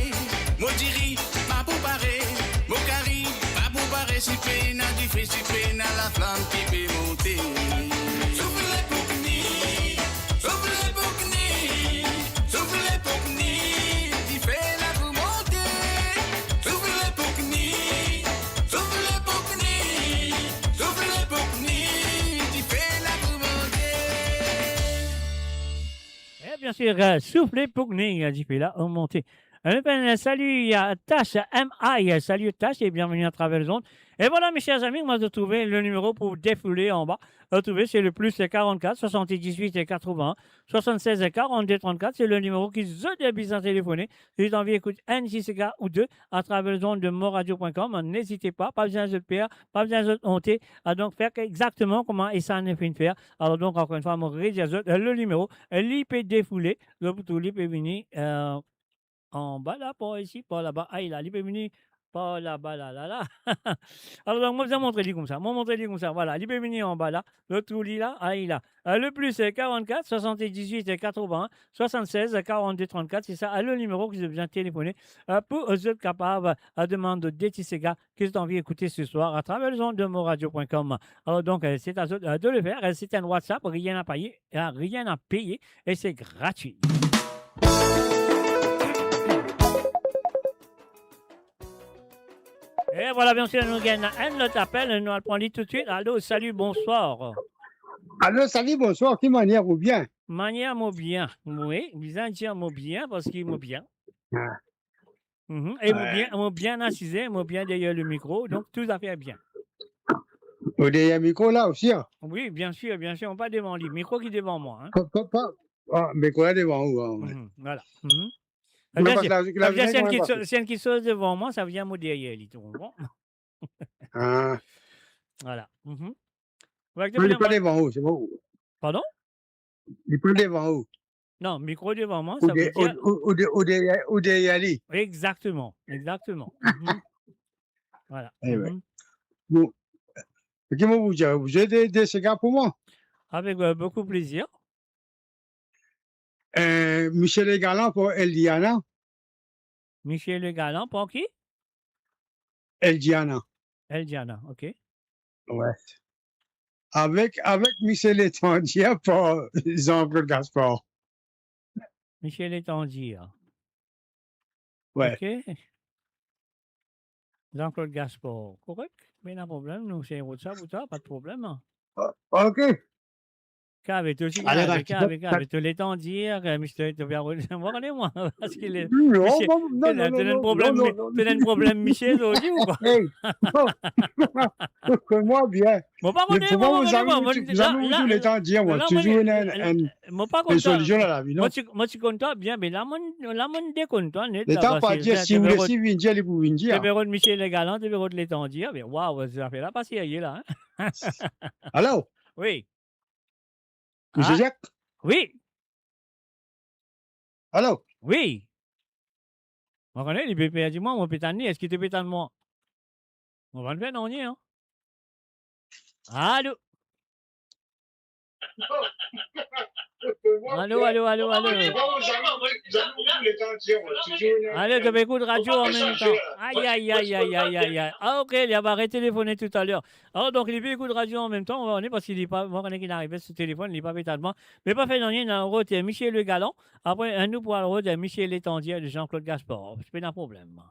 mo diri pa pou pare, mo kari pa pou pare, si pena dife, si pena laflam ki pe monte. Soufle pou kni, soufle pou kni, soufle pou kni, dife la pou monte. Soufle pou kni, soufle pou kni, soufle pou kni, dife la pou monte. E bien sir, euh, soufle pou kni, euh, dife la pou monte. Euh, nou pe dir salut à Tash, M I, salut Tash et bienvenue à travers les ondes. Et voilà, mes chers amis, mo trouve le nimero pou defoule anba. Retrouve, c'est le plus quarante-quatre, soixante-dix-huit, quatre-vingts, soixante-seize, quarante-deux, trente-quatre. C'est le nimero ki zot bizin telefone. Si zot anvi ekout enn ti sega ou de à travers les ondes de moradio point com, n'hésitez pas, pa bizin zot per, pa bizin zot onte. Ah, donk, fer exakteman kouma Essan finn fer. Alor, donk, ankor enn fwa, mo redir zot, euh, le nimero, euh, li pe defoule, donk, pou tou, li pe vini, euh, anba la, par isi, par laba, ay la, li pe vini par laba la, la, la. Alor, donk, mo bizin montre li koumsa, mo montre li koumsa, vwala, li pe vini anba la, lot trou li la, ay la. Euh, le plus, euh, quarante-quatre, soixante-dix-huit, quatre-vingts, soixante-seize, quarante-deux, trente-quatre, se sa, euh, le nimero ki zot bizin telefone, euh, pou, euh, zot kapav, euh, demann de ti sega ki zot anvi ekoute ce soir à travers les ondes de moradio point com. Alor, donk, euh, c'est à zot, euh, de le faire. Euh, c'est un WhatsApp, rien à payer, euh, rien à payer, et c'est gratuit. E vwala, bien sir, nou gagn enn lot apel, nou al pran li toutswit. Alo, salut, bonsoir. Alo, salut, bonsoir, ki manier, ou bien? Manier, mo bien. Wi, bizin dir mo bien, parski mo bien. Ah. Mhm. E mo bien, mo bien asize, mo bien deryer le mikro, donk tou zafer bien. Ou deryer mikro la osi, an? Wi, bien sir, bien sir, mo pa devan li, mikro ki devan mwa, an. Pa, pa, pa, ah, mikro la devan ou, an, wi. Mhm, vwala. Mhm. Non, savedir, parski la, si enn kiksoz, si enn kiksoz devan mwa, savedir mo deryer li, to konpran? Ah. Vwala. Mhm. Non, li pa devan ou, se bon. Pardon? Li pa devan ou. Non, mikro devan mwa, ou savedir ou, ou, ou de, ou deryer, ou deryer li. Exakteman, exakteman. Mhm. Vwala. Eh ben. Mhm. Bon. Ki mo pou dir, ou zwe de, de sega pou mwa? Avec, euh, beaucoup plaisir. Euh, Michel Legalant pour Eldiana. Michel Legalant pour qui? Eldiana. Eldiana, ok. Ouais. Avec, avec Michel Létandier pour Jean-Claude Gaspard. Michel Létandier. Ouais. Ok. Jean-Claude Gaspard. Korek. Pena problem, nou se WhatsApp ou ta, pa de problem, an. Ah, ok. Kave, to osi, ale, kave, kave, kave, to Létandier, ke Mister, to bien, mo kone mwa, parski le, non, Michel, non, non, to ena enn problem, to ena enn problem, Michel, ou di ou kwa? Hey, non, non, non, mwa bien. Mo pa kone, mo pa kone, mwa, mo, zame, zame, Létandier, mwa, la, touzour ena enn, enn, mo pa konn twa, enn solision dan lavi, non? Mo ti, mo ti konn twa bien, me la, mo, la, mo dekonn twa net, la, parski si ou le, si vinn dir, li pou vinn dir. Ti pe rod Michel Legalant, ti pe rod Létandier, me waw, zafer la pa serye la, hein? Alo? Wi. Misie Zak? Wi. Alo? Wi. Mo kone li pe perdi mwa, mo pe tann li, eski to pe tann mwa? Mo pa'nn fer nanye, an. Alo? Alo, alo, alo, alo. Alo, to pe ekout radio an mem tan. Ay, ay, ay, ay, ay, ay, ay. Ah, ok, li ava retelefone toutaler. Alor, donk, li pe ekout radio an mem tan, mo pa kone parski li pa, mo kone ki inn arive so telefonn, li pa pe tann mwa. Me pa fer nanye, nou al rod Michel Legalant. Apre, nou pou al rod Michel Letandier de Jean-Claude Gaspard. Pena problem.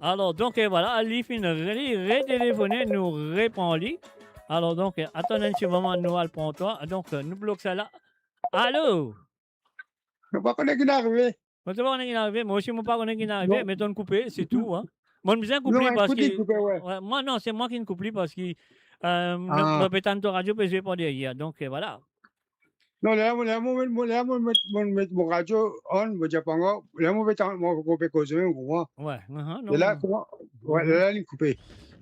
Alor, donk, eh, vwala, li finn re-, li retelefone, nou repran li. Alor, donk, eh, atann enn ti moman, nou al pran twa. Donk, eh, nou blok sa la. Alo? Mo pa kone ki inn arive. Mo pa kone ki inn arive, mwa osi mo pa kone ki inn arive, me to'nn koupe, se tou, an. Mo'nn bizin koup li parski, wi, mwa, non, se mwa ki'nn koup li parski, eh, mo, mo pe tann to radio pe zwe par deryer, donk, eh, vwala. Non, ler mo, ler mo met, mo, ler mo met, mo met mo radio on, mo dir pa ankor, ler mo pe tann, mo, mo pe koze, ou konpran? Wi, non, e la, non. Kouma, wi, la, li koupe.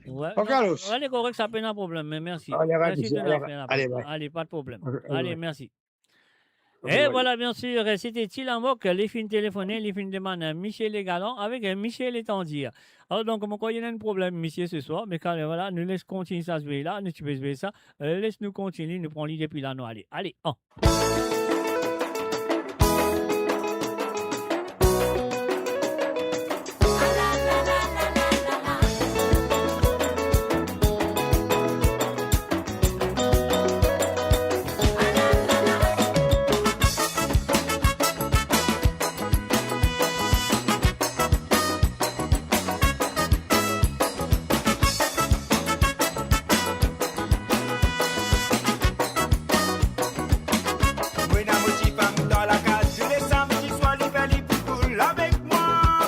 Wi, ok, non, alos. Ale, korek, sa pena problem, me mersi. Ale, mersi, ale, ale, ale, pa de problem. Ok, ale, mersi. E vwala, bien sir, se ti Lamok, li finn telefone, li finn demann, eh, Michel Legalant avek, eh, Michel Letandier. Alor, donk, mo krwar ena enn problem, misie, se swar, me kan, vwala, nou les kontign sa zwe la, nou ti pe zwe sa, eh, les nou kontign, nou pran li depi la, nou ale. Ale, an. Mo ena mo tifam dan lakaz, tou le samdi swar li fer li pou koul avek mwa,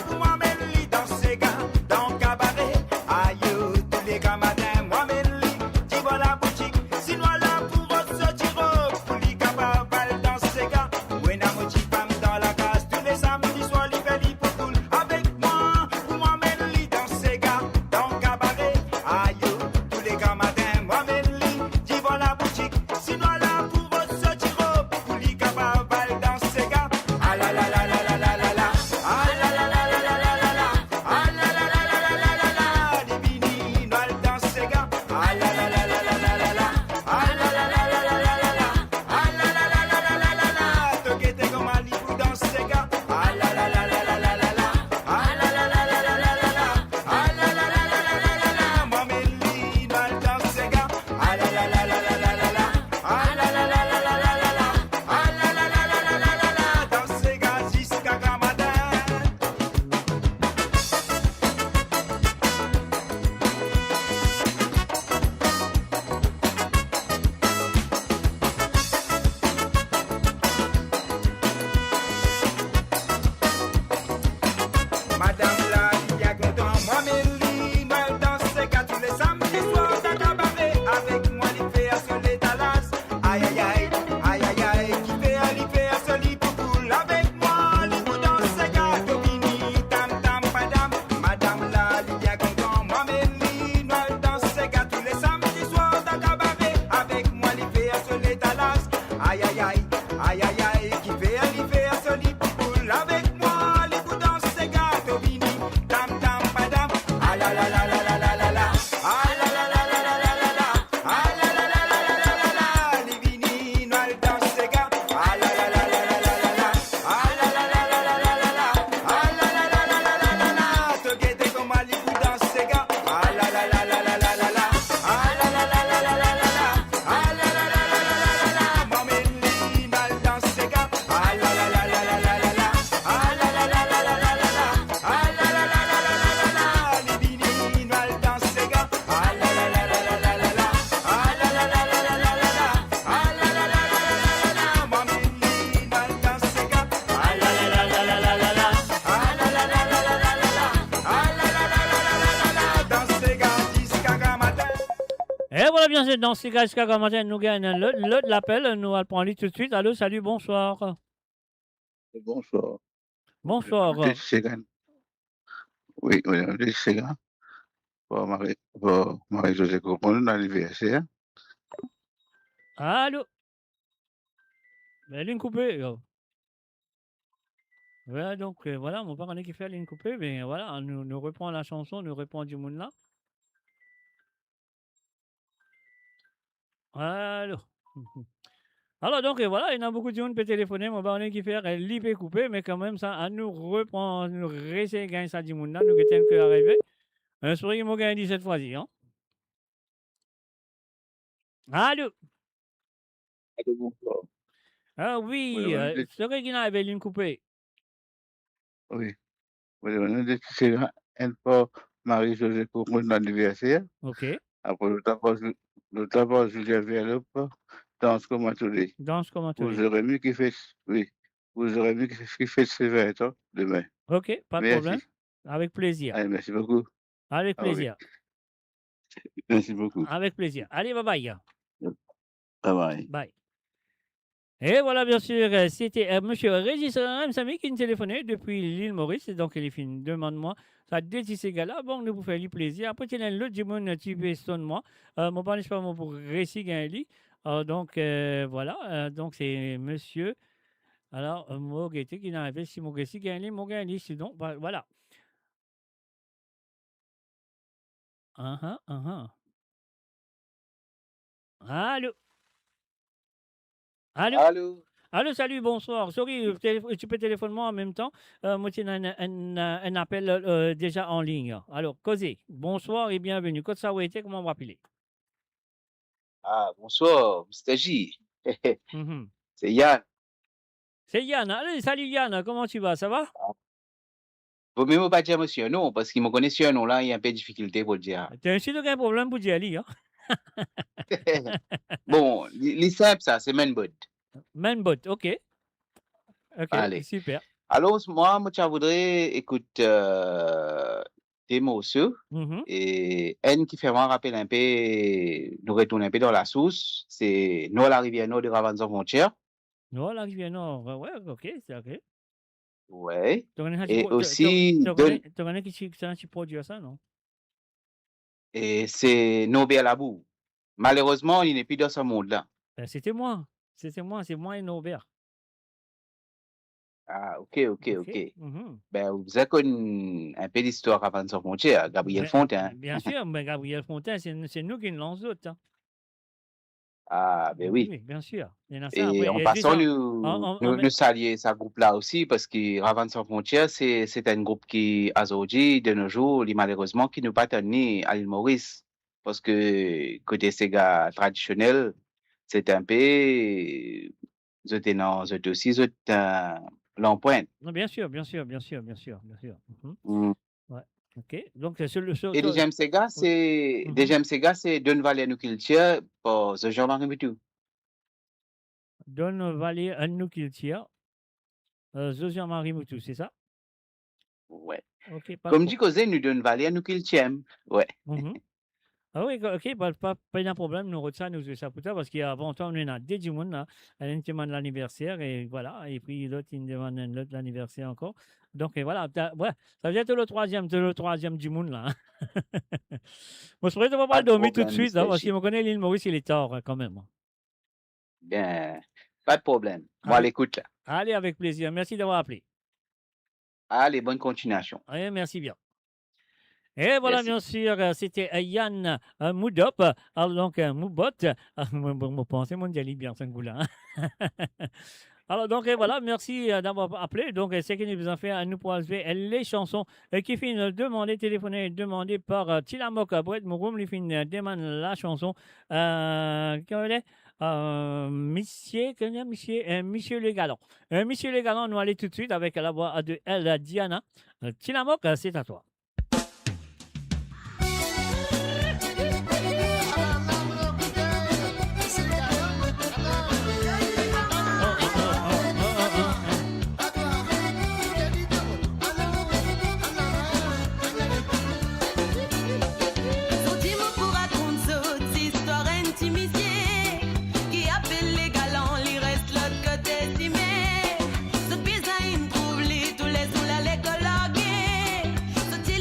pou mwa amenn li dan sega, dan kabare. Ayo, tou le gramatin mwa amenn li divan laboutik, sinwa la pou rod so ti rob, pou li kapav al dan sega. Mo ena mo tifam dan lakaz, tou le samdi swar li fer li pou koul avek mwa, pou mwa amenn li dan sega, dan kabare. Ayo, tou le gramatin mwa amenn li divan laboutik, sinwa la pou rod so ti rob, pou li kapav al dan sega. Ala la la la la la la la. Ala la la la la la la la. Ala la la la la la la la. Li vini, nou al dan sega. Ala la la la la la la la. Ala la la la la la la la. Ala la la la la la la la. To gete kouma li pou dans sega. Ala la la la la la la la. Ala la la la la la la la. Ala la la la la la la la. Mwa amenn li, nou al dans sega. Ala la la la la la la la. Ala la la la la la la la. Ala la la la la la la la. Dans sega ziska gramatin. Madam la, li bien kontan, mwa amenn li, nou al dans sega tou le samdi swar dan kabare. Avek mwa li fer so letalaz. Ayayay, ayayay, ki fer li fer so li pou koul avek mwa, li pou dans sega. To vini, tam tam padam. Madam la, li bien kontan, mwa amenn li, nou al dans sega tou le samdi swar dan kabare. Avek mwa li fer so letalaz. Ayayay, ayayay, ki fer li fer so li pou koul avek mwa, li pou dans sega. To vini, tam tam padam. Ala la la la la la la la. Ala la la la la la la la. Ala la la la la la la la. Li vini, nou al dans sega. Ala la la la la la la la. Ala la la la la la la la. Ala la la la la la la la. To gete kouma li pou dans sega. Ala la la la la la la la. Ala la la la la la la la. Ala la la la la la la la. Mwa amenn li, nou al dans sega. Ala la la la la la la la. Ala la la la la la la la. Ala la la la la la la la. Li vini, nou al dans sega. Ala la la la la la la la. Ala la la la la la la la. Ala la la la la la la la. Mwa amenn li, nou al dans sega. Ala la la la la la la la. Ala la la la la la la la. Ala la la la la la la la. Dans sega ziska gramatin. E vwala, bien sir, dans sega ziska gramatin, nou gagn lot, lot lapel, nou al pran li toutswit. Alo, salut, bonsoir. Bonsoir. Bonsoir. Wi, wi, wi, sega. par Marie, par Marie-Josée Coco, nou laniverser. Alo? Be, linn koupe, yo. Vwala, donk, euh, vwala, mo pa kone kifer linn koupe, me vwala, nou, nou repran lasanson, nou repran dimoun la. Alo. Alor, donk, euh, vwala, ena boukou dimoun pe telefone, mo pa kone kifer, euh, li pe koupe, me kanmem sa, anou repran, nou reesey gagn sa dimoun la, nou gete enn ki arive. Euh, souri, mo gagn li set fwazi, an. Alo? Alo, bonswar. Ah wi, wi, euh, wi. Seki ena, be linn koupe. Wi. Wi, wi, nou de ti sera enn par Marie-Josée Coco laniverser. Ok. Apre, lot la par Ju-, lot la par Julien Verlope, Danse comme un taureau. Danse comme un taureau. Pour Jérémy qui fête, wi, pour Jérémy qui, qui fête ses vingt ans demain. Ok, pas de problème. Merci. Avec plaisir. Allez, merci beaucoup. Avec plaisir. Ah oui. Merci beaucoup. Avec plaisir. Allez, bye bye. Bye bye. Bye. E vwala, bien sir, euh, sete, euh, Monsieur Régis Ramsamy ki finn telefone depi Lil Moris, donk li finn demann mwa sa de ti sega la, bon, nou pou fer li plezir. Apre, ti ena enn lot dimoun, euh, ti pe sonn mwa. Euh, mo pa, nespa, mo pou resi gagn li. Euh, donk, euh, vwala, euh, donk se monsieur, alor, euh, mo gete ki ena arive, si mo resi gagn li, mo gagn li, sinon, ba, vwala. Aha, aha. Alo? Alo? Alo? Alo, salut, bonsoir. Sorry, tele-, ti pe telefonn mwa anmemtan. Euh, mo ti ena enn, enn, enn apel, euh, deza an lign. Alor, koze. Bonsoir et bienvenue. Kot sa ou ete, kouma ou apele? Ah, bonsoir, Mister J. Mhm. C'est Yann. C'est Yann. Allez, salut Yann, comment tu vas? Ça va? Ah. Bon, me mo pa dir mo sirnom, parski mo kone sirnom la, ena enpe difikilte pou dir. Ti ena, si to gagn problem pou dir li, an. Bon, li, li sinp sa, se Manbot. Manbot, ok. Ok, ale. Super. Alor, mwa, mo ti a voudre ekout, euh, de morso, mhm, e enn ki fer mwa rapel enpe, nou retourn enpe dan lasours, se Nord Larivière Nord de Ravannes Sans Frontières. Nord Larivière Nord, ouais, ouais, ok, c'est ok. Ouais. To kone sa ti... E pro-, to, osi, to, to kone, donn- to kone ki ti, ki ti prodwir sa, non? E se Norbert Labour. Malerezman, li nepli dan sa mond la. Ben, c'était moi. C'était moi, c'est moi et Norbert. Ah, ok, ok, ok. Mhm. Ben, ou bizin konn enpe listwar Ravannes Sans Frontières, Gabriel Fontaine. Ben, bien sûr, mais Gabriel Fontaine, c'est, c'est nous qui lançons l'autre, hein. Ah, ben oui. Oui, bien sûr. Ena sa. E apre, an pasan, nou, an, an, nou, an nou salie sa group la osi, parski Ravannes Sans Frontières, se, se enn group ki, azordi, de nos jours, li malerezman, ki nou pa tann li a Lil Moris. Parski kote sega tradisionel, se enpe, zot ena, zot osi, zot, euh, lanprint. Non, bien sûr, bien sûr, bien sûr, bien sûr, bien sûr. Mhm. Mm. Ouais. Ok. Donk, se le, se, e se deziem sega, se, mhm, deziem sega, se Donn valer nou kiltir par Zo Jean-Marie Moutou. Donn valer a nou kiltir, euh, Zo Jean-Marie Moutou, c'est ça? Ouais. Ok, pa de problème. Kouma dir koze, nou donn valer nou kiltir. Ouais. Mhm. Ah oui, ok, pa, pa, pa ena problem, nou rod sa, nou zwe sa pou twa, parski avan twa, nou ena de dimoun la, enn ti demann laniverser, e vwala, epi lot, inn demann enn lot laniverser ankor. Donk, e vwala, ta, ouais, sa ve dir to le trwaziem, to le trwaziem dimoun la. Mo swete to pa al dormi toutswit, hein, parski mo kone Lil Moris, il est tard, hein, quand même. Bien, pa de problem. Mo a lekout la. Ale, avek plezir. Mersi d'avoir apele. Ale, bonne continuation. Allez, merci bien. Et voilà, merci. Bien sûr, euh, c'était, euh, Yann, euh, Moudop, euh, donc, euh, Moubot. Ah, mo, mo, mo panse mo dir li bien, sa kou la, hein. Alors, donc, et voilà, merci, euh, d'avoir appelé. Donc, euh, seki nou bizin fer, nou pou al zwe, euh, le sanson, euh, ki finn, euh, demande, telefone, demande par, euh, Ti Lamok, euh, Brett Mouroum, li finn, euh, demann la sanson, euh, ki apele, euh, Misie, ki apele, Misie, euh, Misie Legalan. Euh, Misie Legalan, nou ale toutswit avek lavwa de El Diana. Euh, Ti Lamok, euh, c'est à toi. Zordi mo pou rakont zot zistwar enn ti misie ki apel Legalan, li res lot kote sime. Zot bizin trouv li toulezour, la lekol large. Zot ti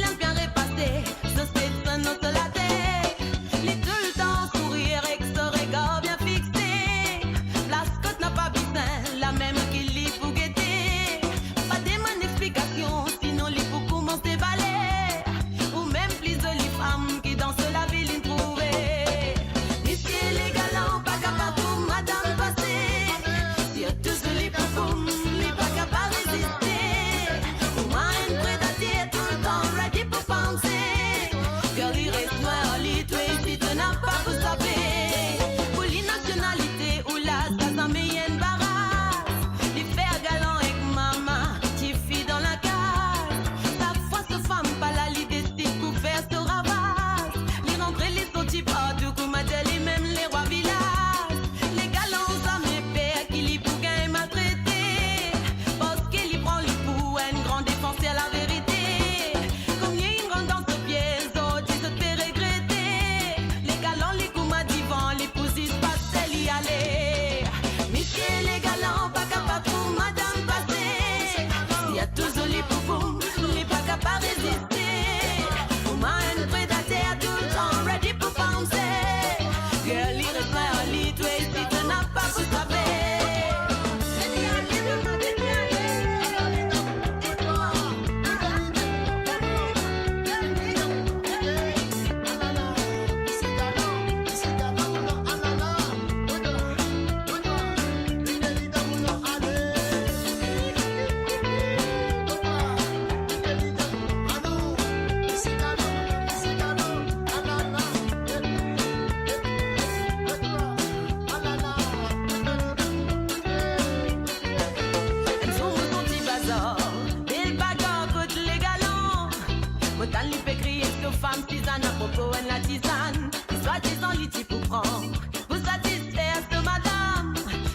Propo enn latizann ki swadizan li ti pou pran pou satisfer so madam.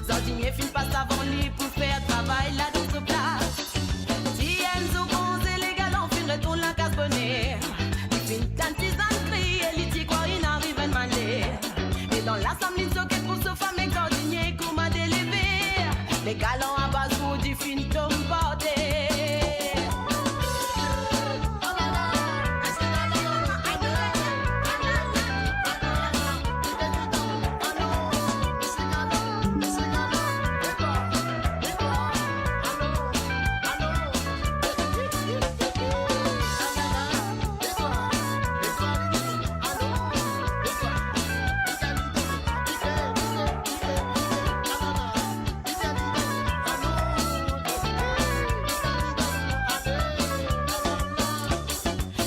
Zardinie finn pas avan li pou fer travay la dan so plas. Ti enn zour bronze, legalan finn retourn lakaz boner. Li finn tann tizann kriye, li ti krwar inn ariv enn maler. E dan lasam li soke trouv so fam ek zardinie kouma deleve. Legalan abaz pou di finn tom par ter.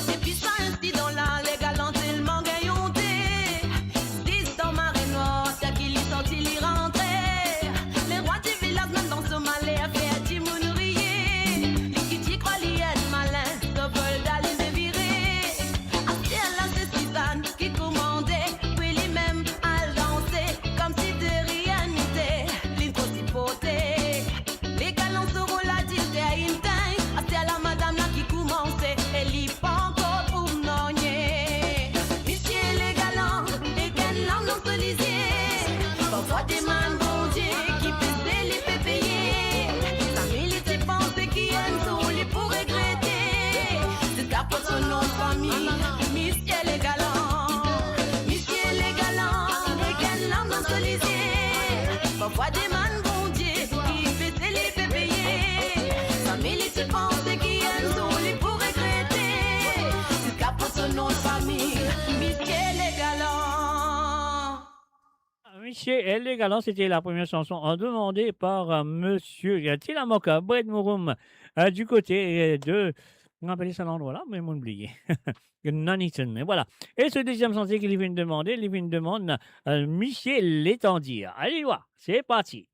Depi sa insidan la, legalan telman gagn onte. Zis dan mare nwar, sa ki li sorti, li rantre. Lerwa di vilaz, mem dan so maler, fer dimoun riye. Li ki ti krwar li enn malin, so volta li devire. Aster la se Sizann ki koumande, pou limem al danse, koumsi de rien n'était, li tro siporte. Legalan so rol adilter inn tegn, aster la madam la ki koumanse, e li pankor trouv nanye. Misie legalan, ek enn larm dan so lizie, parfwa demann Bondie ki pese li pe peye. Sami li ti panse ki enn zour li pou regrete, ziska pran so nom de fami, Misie legalan. Misie legalan, ek enn larm dan so lizie, parfwa demann Bondie ki pese li pe peye. Sami li ti panse ki enn zour li pou regrete, ziska pran so nom de fami, Misie legalan. Misie legalan, c'était la première chanson, euh, demandée par, euh, monsieur, euh, Tilamoka, Brad Mouroum, euh, du côté, euh, de, kouma apel sa landrwa la, me mo'nn bliye. Nuneaton, me vwala. E so dezyem santi ki li vinn demande, li vinn demann, euh, Misie Letandir. Allez, vwala, c'est parti.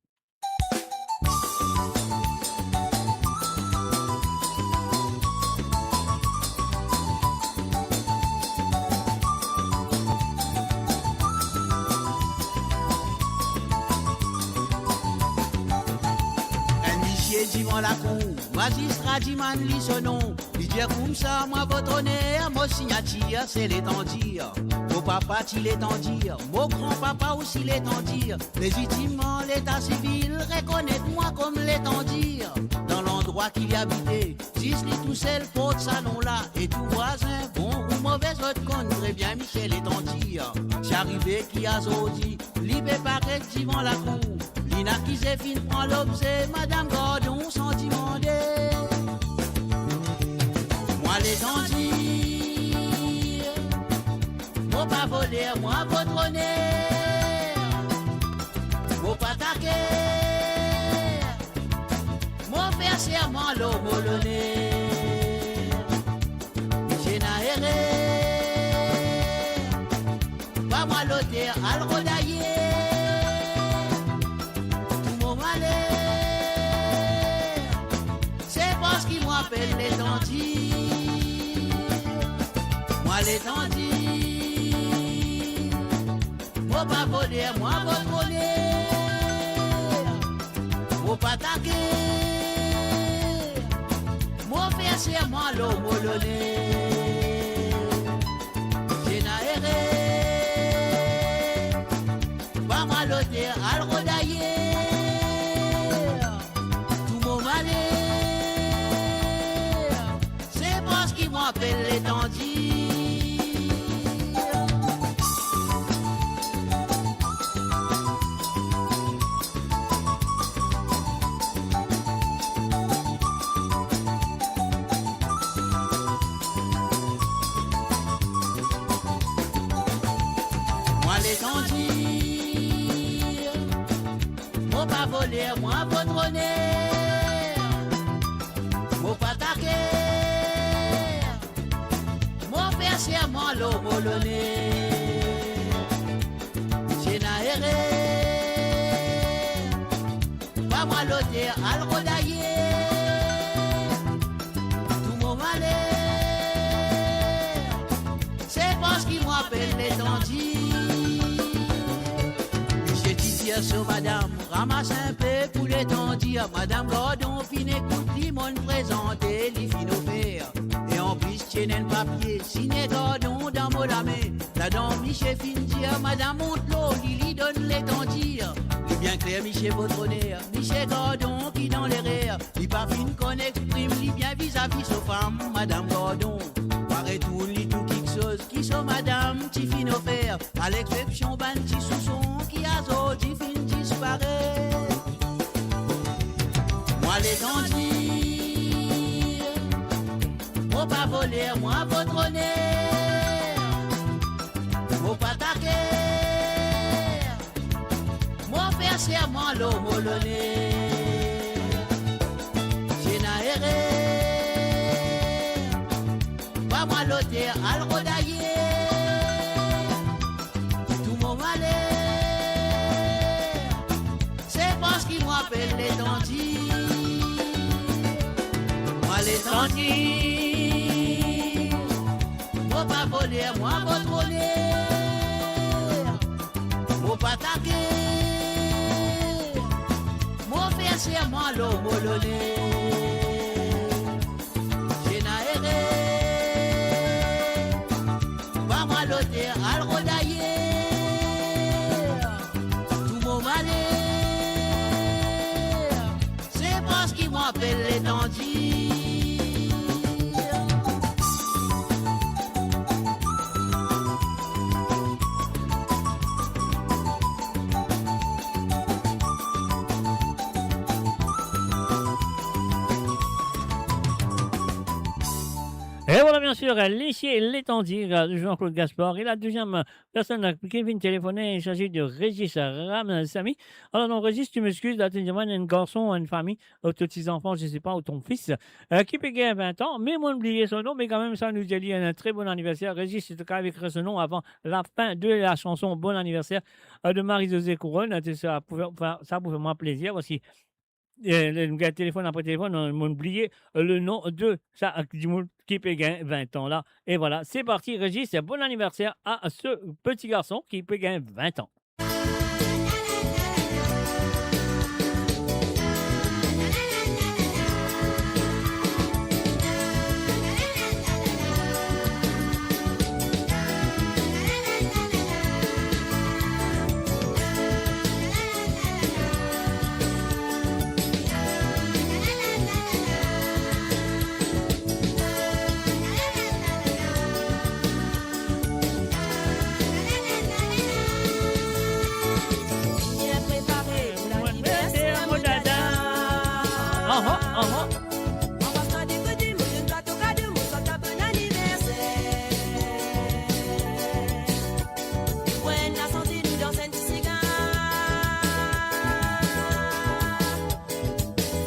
Enn misie divan lakour, mazistra dimann li so nom. Li dir koumsa, mwa, vot oner, mo signatir se Letandir. Mo papa ti Letandir, mo granpapa osi Letandir. Lezitimman, leta sivil rekonet mwa kom Letandir. Dan landrwa ki li abite, zis li tousel port sa nom la, e tou vwazin, bon ou move, zot konn tre bien misie Letandir. Ti arive ki azordi, li pe paret divan lakour. Li inn akize finn pran lobze madam Gordon san dimande. Mwa Letandir, mo pa voler, mwa vot oner. Mo pa taker, mo fer serman lor mo loner. Misie ena ere, pa mwa loter al rod ayer. Tou mo maler, se parski mwa apel Letandir. Mwa Letandir, mo pa voler, mwa vot oner. Mo pa taker, mo fer serman lor mo loner. Ena ere, pa mwa loter al rod ayer. Tou mo maler, se parski mwa apel Letandir. Mwa Letandir, mo pa voler, mwa vot oner. Mo pa taker, mo fer serman lor mo loner. Ena ere, pa mwa loter al rod ayer. Tou mo maler, se parski Mo apel Letandir. Misie ti dir so madam, ramas inpe pou Letandir. Madam Gordon finn ekout li, mo'nn prezante, li finn ofer. E anplis, ti ena enn papie, signe Gordon dan mo lame. Ladan misie finn dir, madam mont lor li, li donn Letandir. Li bien kler, misie, vot oner, misie Gordon ki dan lerer. Li pa finn konn exprim li bien vizavi so fam, madam Gordon. Pa retourn li tou kiksoz ki so madam ti finn ofer, a lexsepsion bann ti souson ki azordi finn disparet. Mwa Letandir, mo pa voler, mwa vot oner, mo pa taker. Mo fer serman lor mo loner. Si ena erer, pa mwa loter, al rod ayer. Tou mo maler, se parski mo apel Letandir. Mwa Letandir, mo pa voler, mwa vot oner. Mo pa taker, mo fer serman lor mo loner. Si ena erer, pa mwa loter, al rod ayer. Tou mo maler, se parski mo apel Letandir. E vwala, biensir, Letandir, Jean-Claude Gaspard. E la deziem personn ki vinn telefone, il s'agit de Régis Ramsamy. Alors, non, Régis, tu m'excuses, la, tu demandes à un garçon, à une famille, ou ton ti zanfan, je sais pas, ou ton fils, euh, ki pe gagn vin an, me mo'nn bliye so nom, me kanmem, sa nou dir li un très bon anniversaire. Régis, si to kapav ekrir so nom avan la fin de la chanson Bon anniversaire, euh, de Marie-Josée Couronne, hein, sa pou fer, sa pou fer mwa plezir, parski, euh, nou gagn telefonn apre telefonn, mo'nn bliye, euh, le nom de sa, euh, dimoun ki pe gagn vin an la. E vwala, c'est parti, Régis, bon anniversaire à ce petit garçon ki pe gagn vin an. Bien prepare pou laniverser, mo dada. Aha, aha. Anvwar sa de kote, mo donn twa to kado, mo swet twa bon aniverser. Bwar enn lasante, nou dans enn ti sigar.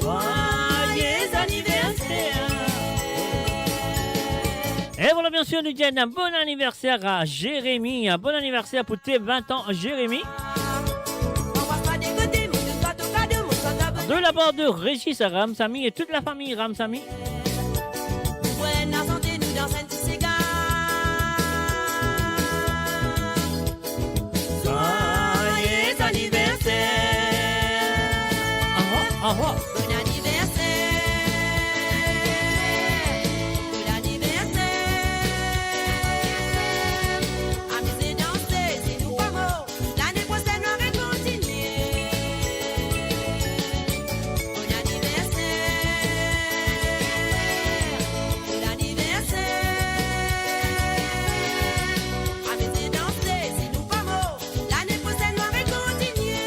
Joyeux anniversaire. E vwala, biensir, nou dir un bon anniversaire à Jérémy. Un bon anniversaire pour tes vingt ans, Jérémy. De la part de Régis Ramsamy et toute la famille Ramsamy. Joyeux anniversaire. Aha, aha. Bon anniversaire. Bon anniversaire. Amize, danse, si nou pa mor, lane prosenn nou rekontinie. Bon anniversaire. Bon anniversaire. Amize, danse, si nou pa mor, lane prosenn nou rekontinie.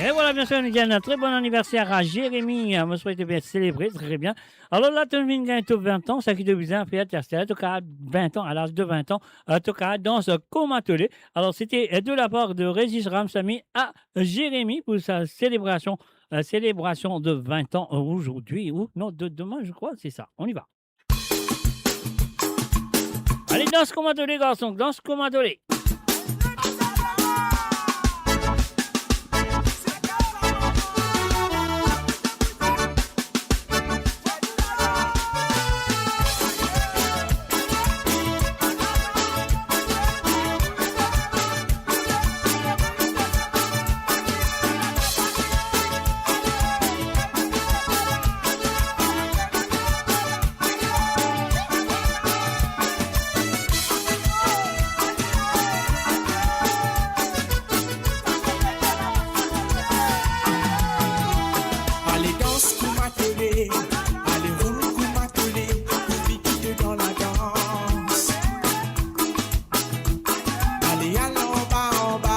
E vwala, bien sir, nou dir enn tre bon aniverser a Jérémy. Mo swete bien selebre, tre bien. Alor la, to vinn gagn to vin an, seki to bizin fer, ti aster, to kapav vin an, a laz de vin an, euh, to kapav dans, euh, kouma to le. Alor, sete, euh, de la par de Régis Ramsamy a Jérémy pou sa selebrasion, euh, selebrasion de vin an, euh, ozordi, ou non, de-, demin, je crois, c'est ça. On y va. Ale, dans kouma to le, garson, dans kouma to le. Ale dans kouma to le, ale roul kouma to le, pou fi ki to dan ladans. Ale, al anba, anba,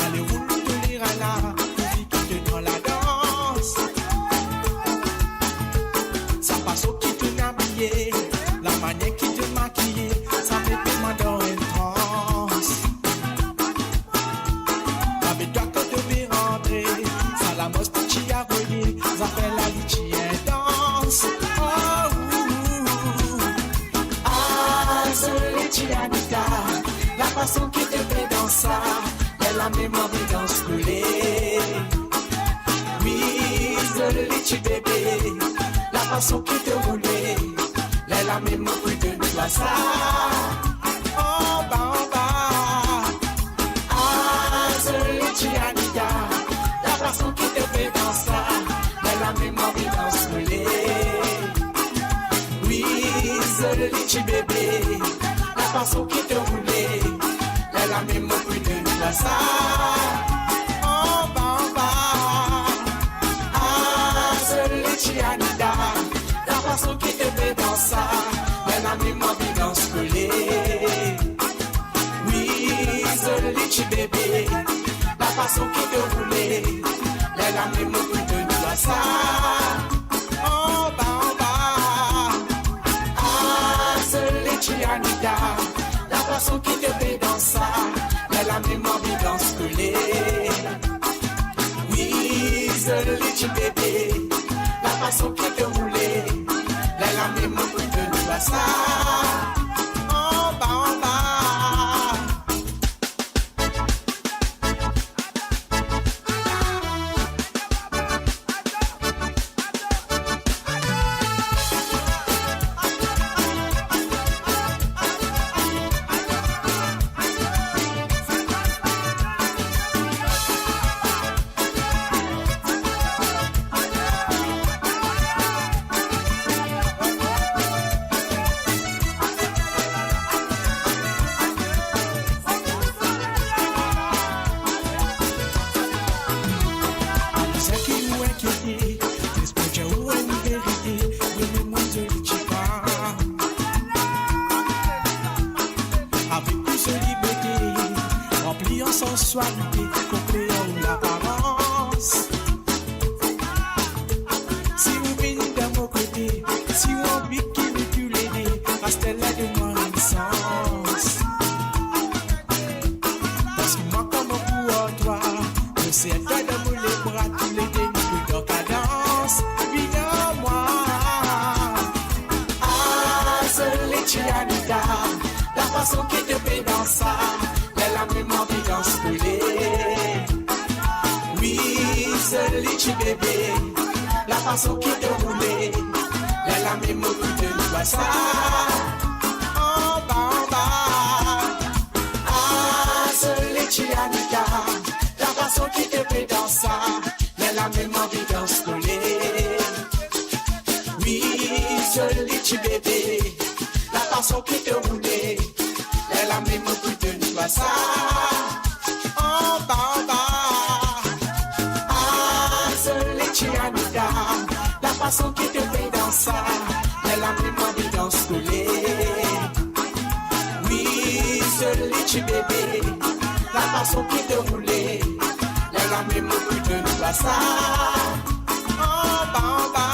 ale roul to lerala, pou fi ki to dan ladans. Sa fason ki to abiye, lamanier ki to makiye, sa met mwa dan enn trans. Ave twa kot to pe rantre, sa lamos ti avoye, zafer la li ti intans. Oh, ouh, ouh, ouh. Ah, zoli ti Anita, la fason ki to pe dans sa, ler la mem anvi dans kole. Wi, zoli ti bebe, la fason ki to roule, ler la mem mo pou donn twa sa. Anba, anba. Ah, zoli ti Anita, la fason ki to pe dans sa, ler la mem mo anvi dans kole. Wi, zoli ti bebe, la fason ki to roule, ler la mem mo pou donn twa sa. Anba, anba. Ah, zoli ti Anita, la fason ki to pe dans sa, ler la mem mo anvi dans kole. Wi, zoli ti bebe, la fason ki to roule, ler la mem mo pou donn twa sa. Anba, anba. Ah, zoli ti Anita, la fason ki to pe dans sa, ler la mem mo anvi dans kole. Wi, zoli ti bebe, la fason ki to roule, ler la mem mo pou donn twa sa. Anba, anba. Seki ou inkiete, les pou dir ou enn verite, wi, mwa zoli ti fam. Avek ou zoli bote, ranpli an sansualite, konplet an laparans. Si ou vinn dan mo kote, si ou anvi ki nou toulede, aster la donn mwa enn sans. Parski mwa kouma pou ar twa, mo ser twa dan mo lebra, toulede nou pe dan kadans. Vinn ar mwa. Ah, zoli ti Anita, la fason ki to pe dans sa, ler la mem mo anvi dans kole. Wi, zoli ti bebe, la fason ki to roule, ler la mem mo pou donn twa sa. Anba, anba. Ah, zoli ti Anita, la fason ki to pe dans sa, ler la mem mo anvi dans kole. Wi, zoli ti bebe, la fason ki to roule, ler la mem mo pou donn twa sa. Anba, anba. Ah, zoli ti Anita, la fason ki to pe dans sa, ler la mem mo anvi dans kole. Wi, zoli ti bebe, la fason ki to roule, ler la Me mo pou donn twa sa, anba, anba.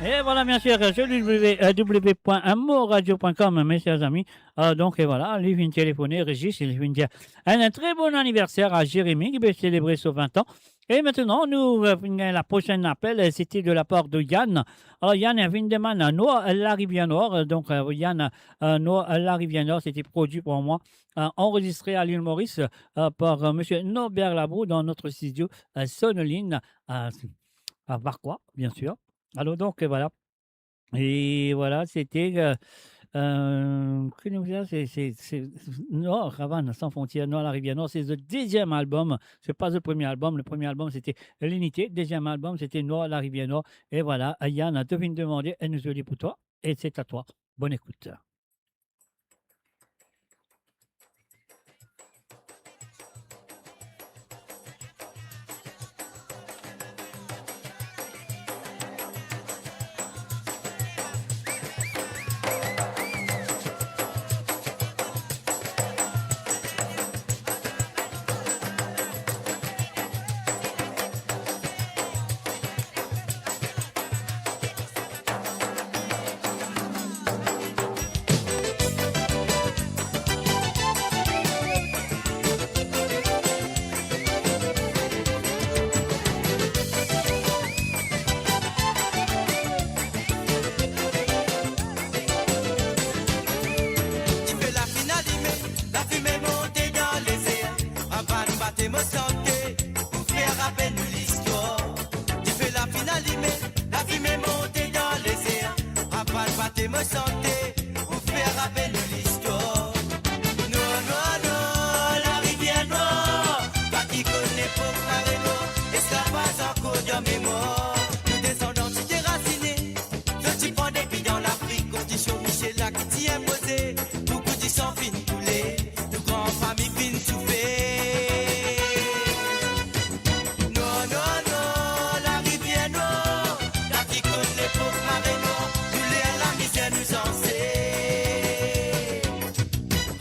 Et voilà, bien sûr, sur w w w point moradio point com, mes chers amis. Euh, donc, et voilà, li vinn telefone, Régis, li vinn dir un, un très bon anniversaire à Jérémy, ki pe selebre so vin an. E aster, nou, euh, finn gagn la prochaine appel, euh, c'était de la part de Yann. Alors, Yann, euh, vinn demann, euh, Nwa, euh, Larivière Nord. Euh, donc, euh, Yann, euh, Nwa, euh, Larivière Nord, c'était produit pour moi, euh, enregistré à l'île Maurice, euh, par, euh, monsieur Norbert Labou dans notre studio, euh, Sonoline, à, à Vacoas, bien sûr. Alors, donc, euh, voilà. E voilà, c'était, euh, euh, ki nom sa? Se, se, se, non, Ravane San Frontières, Nwa Larivière Nord, se zot deziem albom, se pa zot premie albom. Le premie albom, c'était L'Unité, deziem albom, c'était Nwa Larivière Nord. E voilà, Yann, to finn demande, e nou zoli pou twa, e c'est à toi. Bonne écoute. Dife la finn alime, lafime monte dan lezer. Avan nou bate mo sante, pou fer rapel nou listwar. Dife la finn alime, lafime monte dan lezer. Avan nou bate mo sante, pou fer rapel nou listwar. Non, non, non, Larivière Nord, twa ki konn lepok Mare Nwar, esklavaz ankor dan memwar. Nou desandan ti derasine, zot ti pran depi dan Lafrik, kondision misie la ki ti inpoze. Boukou disan finn koule, nou gran fami finn soufer. Non, non, non, Larivière Nord, twa ki konn lepok Mare Nwar, doler, lamizer nou zanse.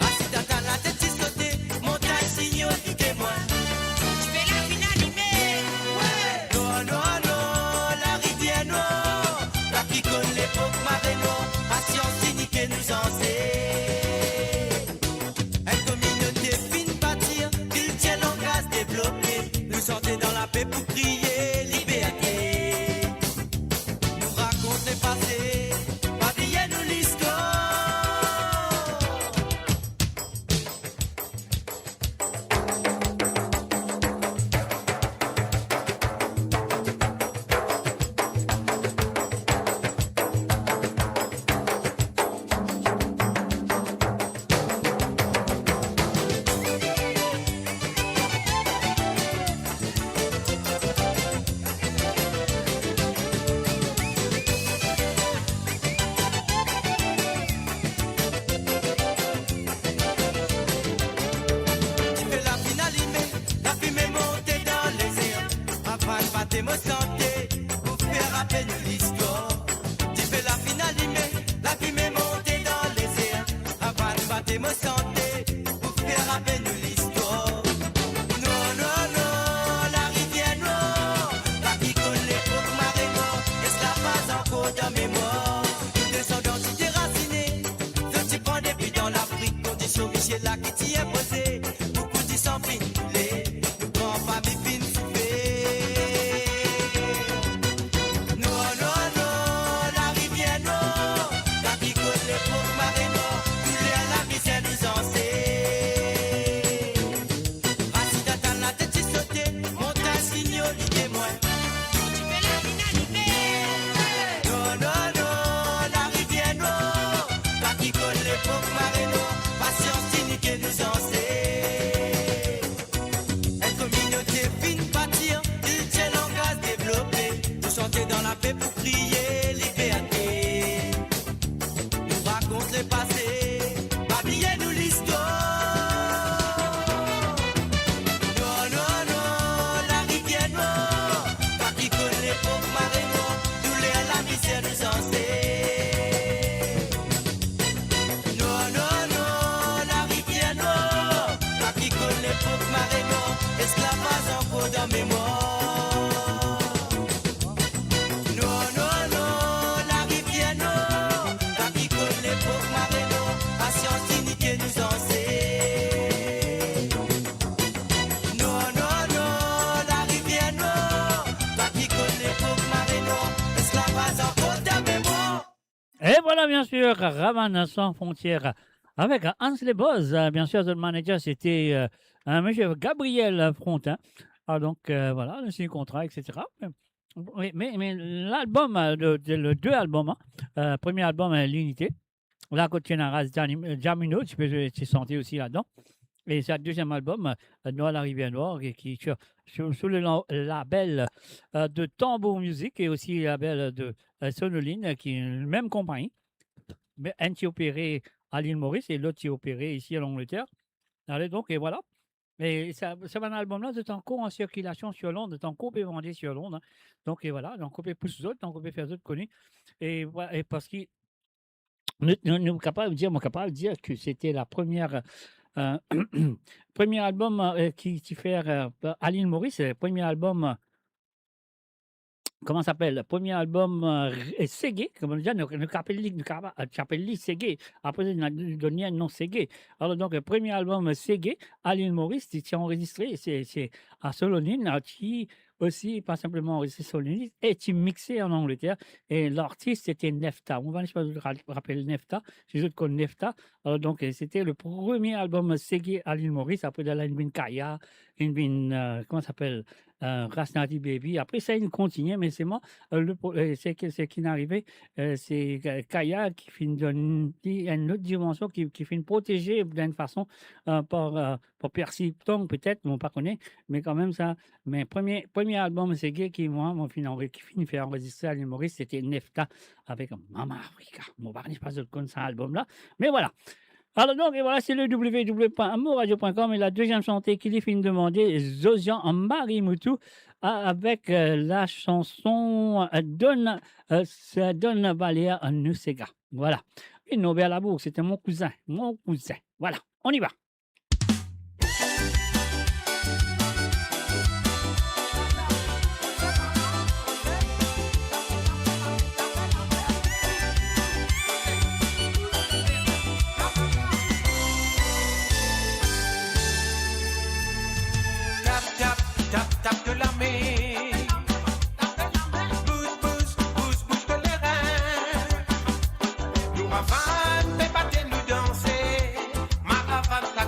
Rasin tata latet ziskote, montagn sinyo ki temwin. Dife la finn alime. Non, non, non, Larivière Nord, twa ki konn lepok Mare Nwar, pasians ti nike nou zanse. Enn kominote finn batir, kiltir, langaz devlope. Nou sante dan lape pou kriye liberte. Nou rakont lepase, pa bliye nou listwar. Dife la finn alime, lafime monte dan lezer. Avan bate mo sante, pou fer rapel nou listwar. Dife la finn alime, lafime monte dan lezer. Avan bate mo sante, pou fer rapel nou listwar. Non, non, non, Larivière Nord, twa ki konn lepok Mare Nwar, esklavaz ankor dan memwar. Nou desandan ti derasine, zot ti pran depi dan Lafrik, kondision misie la ki ti inpoze. Voilà, bien sûr, Raman Sans Frontières avec Hans le Boss. Euh, bien sûr, notre manager, c'était, euh, euh, monsieur Gabriel Frontin. Ah, donc, euh, voilà, le signe contrat, et cetera. Mais, mais, mais l'album, euh, de, de, le deux albums, hein, euh, premier album, euh, L'Unité. Là, côté Naraz, Jani-, euh, Jamino, tu peux, tu es chanté aussi là-dedans. Et c'est le deuxième album, euh, Noir la Rivière Noire, qui, qui sur, sur, sous le la-, label, euh, de Tambour Music et aussi label de, euh, Sonoline, qui est la même compagnie. Mais un qui est opéré à l'île Maurice et l'autre qui est opéré ici en Angleterre. Allez, donc, et voilà. E sa, sa bann album la, zot ankor an sirkilasion sir Londres, zot ankor pe vande sir Londres, hein. Donk, e vwala, zot ankor pe pous zot, zot ankor pe fer zot koni. E vwa-, e parski nou, nou, nou kapav dir, mo kapav dir ke sete la première, euh, premier album, euh, ki, ki fer, euh, a l'île Maurice, euh, premier album, euh, kouma sa apel, premie album, euh, r-, seggae, kouma nou dir, nou, nou apel li, nou apel, nou apel li seggae. Apre, nou, nou donn li enn nom seggae. Alor, donk, premie album seggae a l'île Maurice, ti, ti anrezistre, se, se a Sonoline, a, ki osi, pa sinpleman anrezistre Sonoline, e ti mixe an Angleter, e lartis, sete Nefta. Mo pa kone si zot ra-, rapel Nefta, si zot konn Nefta. Alor, donk, sete le premie album seggae a l'île Maurice. Apre, de la, inn vinn Kaya, inn vinn, euh, kouma sa apel, euh, Rasnati Baby. Apre sa, inn kontinie, me selman, euh, le pro-, euh, seki, seki inn arive, euh, se Ka-, Kaya ki finn donn li enn lot dimansion, ki, ki finn proteze dan enn fason, euh, par, euh, par Percy Tang, petet, mo pa kone, me kanmem sa, me premie, premie album seggae ki mwa, mo finn anre-, ki finn fer anrezistre a l'île Maurice, sete Nefta avek Mama Africa. Mo pa kone si zot konn sa album la, me vwala. Alor donk, e vwala, se le w w w point amour radio point com, e la deziem sante ki li finn demande, Josian Marimoutou, a, avek, euh, la sanson, euh, Donn, euh, sa Donn Valer a nou sega. Vwala. E Norbert Labour, sete mon kouzin, mon kouzin. Vwala, on y va. Tap, tap, tap, tap de lame. Bous, bous, bous, bous de lerin. Nou ravann pe bat e nou danse. Maravann la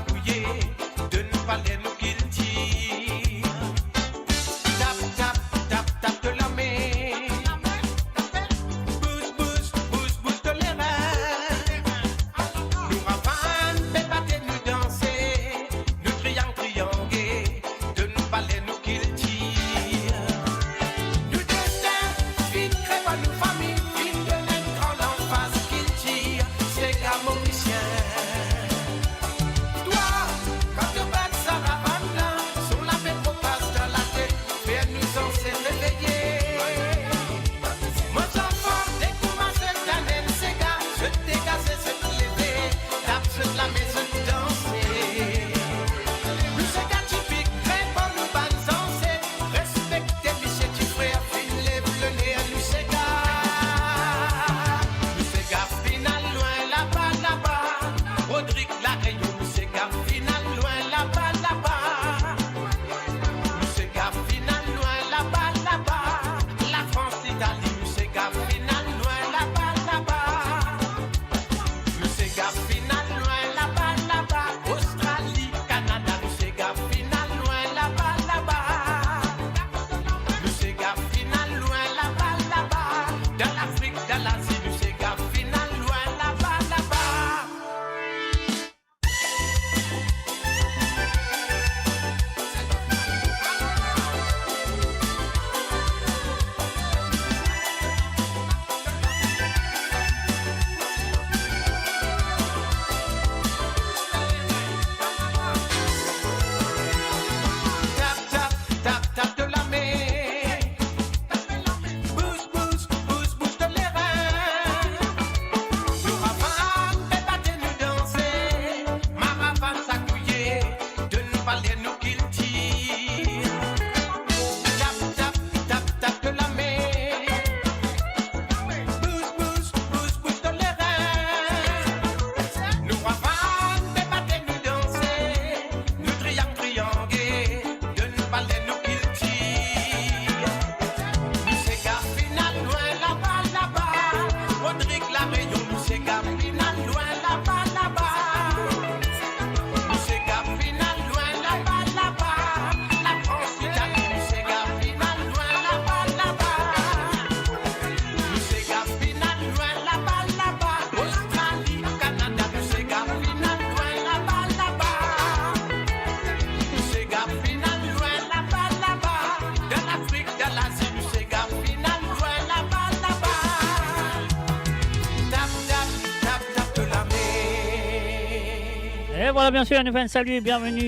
Voilà, bien sûr, nou fer enn sali e bienveni.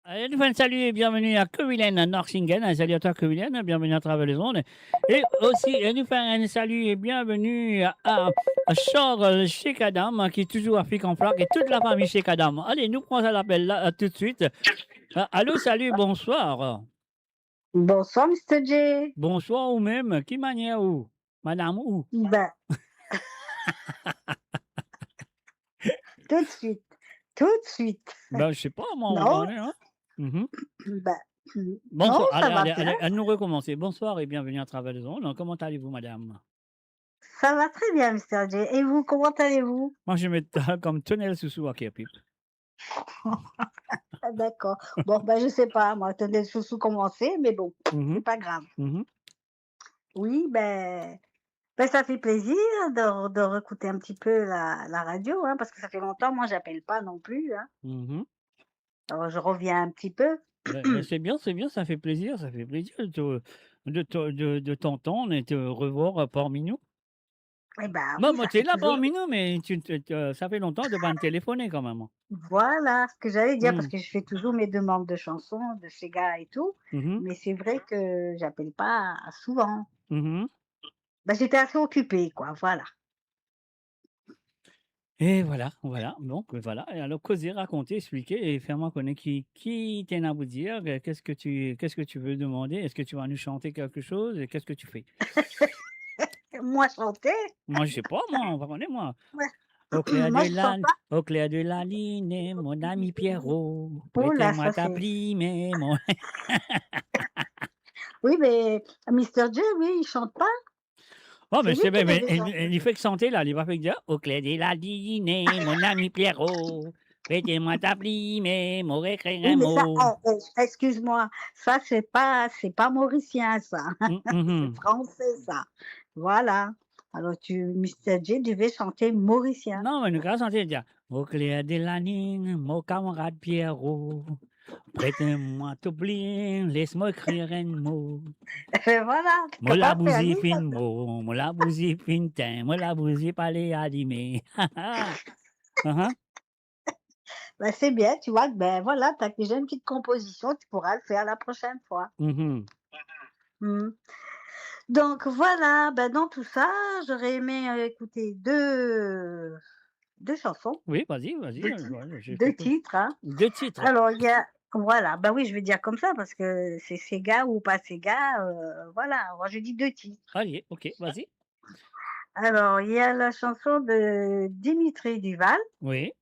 Allez, nou fer enn sali e bienveni a Kevin Norsingen. Un salut à toi, Kevin, bienvenue à travers les ondes. Et aussi, euh, nou fer enn sali e bienveni a, a, a Charles Chekadam, hein, qui est toujours à Flic en Flac et toute la famille Chekadam. Allez, nou pran sa lapel la, euh, tout de suite. Euh, allô, salut, bonsoir. Bonsoir, Mister J. Bonsoir ou mem, ki manier ou, madam ou? Ben. Tout de suite. Tout de suite. Ben, je sais pas, moi, on va parler, hein. Mhm. Ben, bonsoir, non, ça va bien. Allez, allez, allez, nou rekomanse. Bonsoir et bienvenue à travers les ondes. Comment allez-vous, madame? Ça va très bien, Mister J. Et vous, comment allez-vous? Moi, je me tiens comme Tonel Sousou à Kerpip. Ah, d'accord. Bon, ben, je sais pas, moi, Tonel Sousou comment c'est, mais bon, c'est pas grave. Mhm. Oui, ben, ben, ça fait plaisir de, de réécouter un petit peu la, la radio, hein, parce que ça fait longtemps, moi, j'appelle pas non plus, hein. Mhm. Alors, je reviens un petit peu. Ben, ben, c'est bien, c'est bien, ça fait plaisir, ça fait plaisir de te, de te, de, de t'entendre et te revoir, euh, parmi nous. Eh ben, moi, oui, moi, ça fait toujours. Moi, t'es là parmi nous, mais tu, tu, tu, euh, ça fait longtemps de pas me téléphoner quand même, hein. Voilà ce que j'allais dire, parce que je fais toujours mes demandes de chansons, de séga et tout, mais c'est vrai que j'appelle pas souvent. Mhm. Ben, j'étais assez occupée, quoi, voilà. Et voilà, voilà. Donc, euh, voilà. Et alors, koze, rakonte, explike et fais-moi connaître qui, qui t'en a pour dire, euh, qu'est-ce que tu, qu'est-ce que tu veux demander, est-ce que tu vas nous chanter quelque chose et qu'est-ce que tu fais? Moi chanter? Moi, je sais pas, moi, on va connaître, moi. Ouais. Au clair de la, au clair de la lune, mon ami Pierrot, prête-moi ta plume, mon... Oui, mais Mister J, oui, il chante pas. Oh, mais c'est bien, mais il fait que chanter là, il va faire dire, au clair de la lune, mon ami Pierrot, prête-moi ta plume, mon écrire un mot. Oui, mais ça, euh, euh, excuse-moi, ça, c'est pas, c'est pas mauricien, ça. C'est français, ça. Voilà. Alors, tu, Mister J devait chanter mauricien. Non, mais nous, quand chanter, dire, au clair de la lune, mon camarade Pierrot, prête-moi ta plume, laisse-moi écrire un mot. Et voilà. Mo labouzi finn mor, mo labouzi finn tegn, mo labouzi pa le alime. Ben, c'est bien, tu vois, ben voilà, t'as déjà une petite composition, tu pourras le faire la prochaine fois. Donc voilà, ben dans tout ça, j'aurais aimé, euh, écouter deux, deux chansons. Oui, vas-y, vas-y. Deux titres, hein. Deux titres. Alors, il y a, voilà, ben oui, je vais dire comme ça, parce que c'est séga ou pas séga, euh, voilà, moi je dis deux titres. Allez, ok, vas-y. Alors, il y a la chanson de Dimitri Duval. Oui.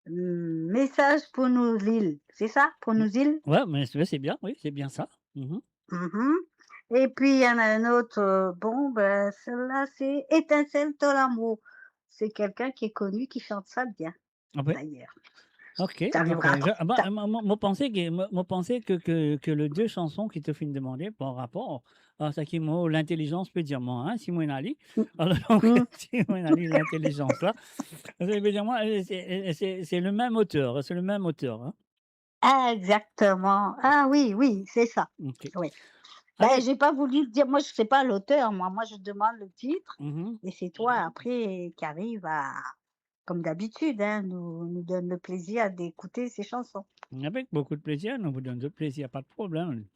Message pour nos îles, c'est ça, pour nos îles? Ouais, mais c'est, c'est bien, oui, c'est bien ça. Et puis, il y en a un autre, euh, bon, ben, celle-là, c'est Étincelle ton amour. C'est quelqu'un qui est connu, qui chante ça bien, d'ailleurs. Ah ouais? Ok, ok. Je, ah ben, mo, mo, mo panse ke, mo, mo panse ke, ke, ke le deux chansons ki to finn demande par rapport a seki mo, lintelizans pe dir mwa, hein, si mo ena li. Alors, donc, si mo ena li, lintelizans la, ça veut dire, moi, c'est, c'est, c'est le même auteur, c'est le même auteur, hein. Ah, exactement. Ah oui, oui, c'est ça. Ok. Oui. Ben, j'ai pas voulu dire, moi, je sais pas l'auteur, moi. Moi, je demande le titre, et c'est toi, après, qui arrive à, comme d'habitude, hein, nous, nous donne le plaisir d'écouter ces chansons. Avec beaucoup de plaisir, nou pou donn zot plezir, pas de problème.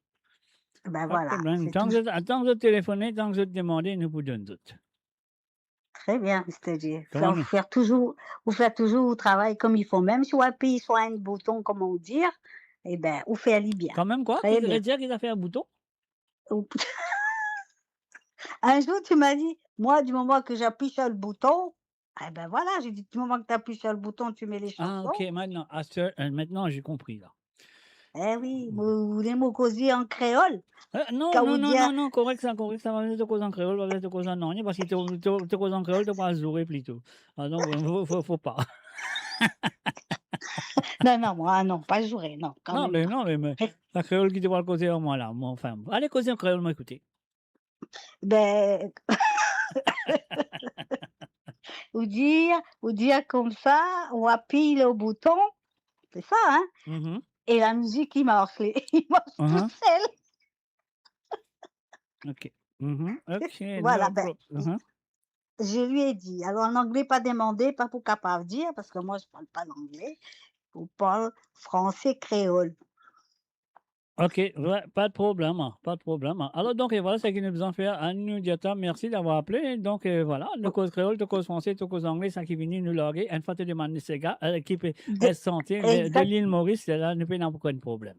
Ben voilà, c'est tout. Tan ki zot, tan ki zot telefone, tan ki zot demande, nou pou donn zot. Très bien, Mister J. Kouma nou fer touzour, ou fer touzour ou travay comme il faut, même si ou appuie sur un bouton, comme on dit, eh ben, ou fer li bien. Quand même quoi? Très bien. Ki dir ki zot fer bouton? Ou Un jour, tu m'as dit, moi, du moment que j'appuie sur le bouton, eh ben voilà, j'ai dit, du moment que t'appuies sur le bouton, tu mets les chansons. Ah, ok, maintenant, à ce, euh, maintenant, j'ai compris, là. Eh oui, mo, ou le mo koze an kreol. Eh, non, non, non, non, korek sa, korek sa, pa bizin koz an kreol, pa bizin koz an nanye, parski to, to, to koz an kreol, to pou al zoure plito. Ah non, faut, faut, faut pas. Non, non, moi, non, pas zoure, non, quand même pas. Non, mais, non, mais, mais, la kreol ki to pou al koze ar mwa la, mwa, enfin, ale koze an kreol, mwa, écoutez. Ben, ou dir, ou dir koumsa, ou appuie le bouton, c'est ça, hein? Mhm. Et la musique, il marche, il marche tout seul. Ok. Mhm. Ok, voilà, donc, ben, mhm. je lui ai dit. Alors, en anglais, pas demandé, pas pour capable dire, parce que moi, je parle pas l'anglais. Je parle français créole. Ok, ouais, pas de problème, pas de problème. Alors, donc, et voilà ce qui nous faisons faire. À nous dire, merci d'avoir appelé. Donc, euh, voilà, nous cause créole, nous cause français, nous cause anglais, ça qui vient nous larguer. Une fois, tu demandes, c'est gars, euh, qui peut De- être chanté de, de exact- l'île Maurice, là, nous n'avons pas de problème.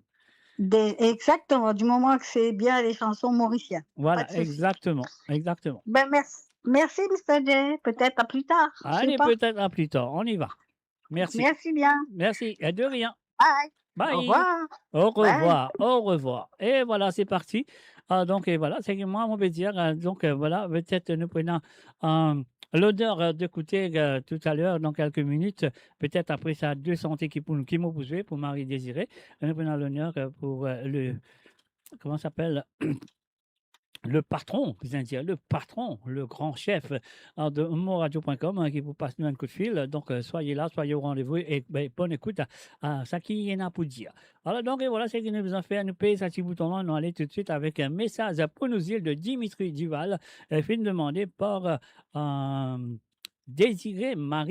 De- exactement, du moment que c'est bien les chansons mauriciennes. Voilà, pas de souci. Exactement, exactement. Ben, merci, merci, mister J. Peut-être à plus tard. Je sais pas. Allez, peut-être à plus tard. On y va. Merci. Merci bien. Merci. Et de rien. Bye. Bye. Au revoir. Au revoir. Bye. Au revoir. Et voilà, c'est parti. Ah, donc, et voilà, c'est que moi, on peut dire, euh, donc, euh, voilà, peut-être nous prenons, euh, l'honneur, euh, d'écouter, euh, tout à l'heure, dans quelques minutes, peut-être après ça, deux sons qui pour, qui m'ont poussé pour Marie Désirée. Et nous prenons l'honneur, euh, pour, euh, le, comment ça s'appelle ? Le patron, bizin dir, le patron, le grand chef, hein, de moradio point com, hein, qui vous passe nous un coup de fil. Donc, euh, soyez là, soyez au rendez-vous et, ben, bonne écoute à, à ce qu'il y en a pour dire. Alors, donc, et voilà ce qui nous faisons faire. Nous payons ce petit bouton-là, nous allons tout de suite avec un message pour nos îles de Dimitri Duval, euh, fin demandé par, euh, euh, Désiré Marie.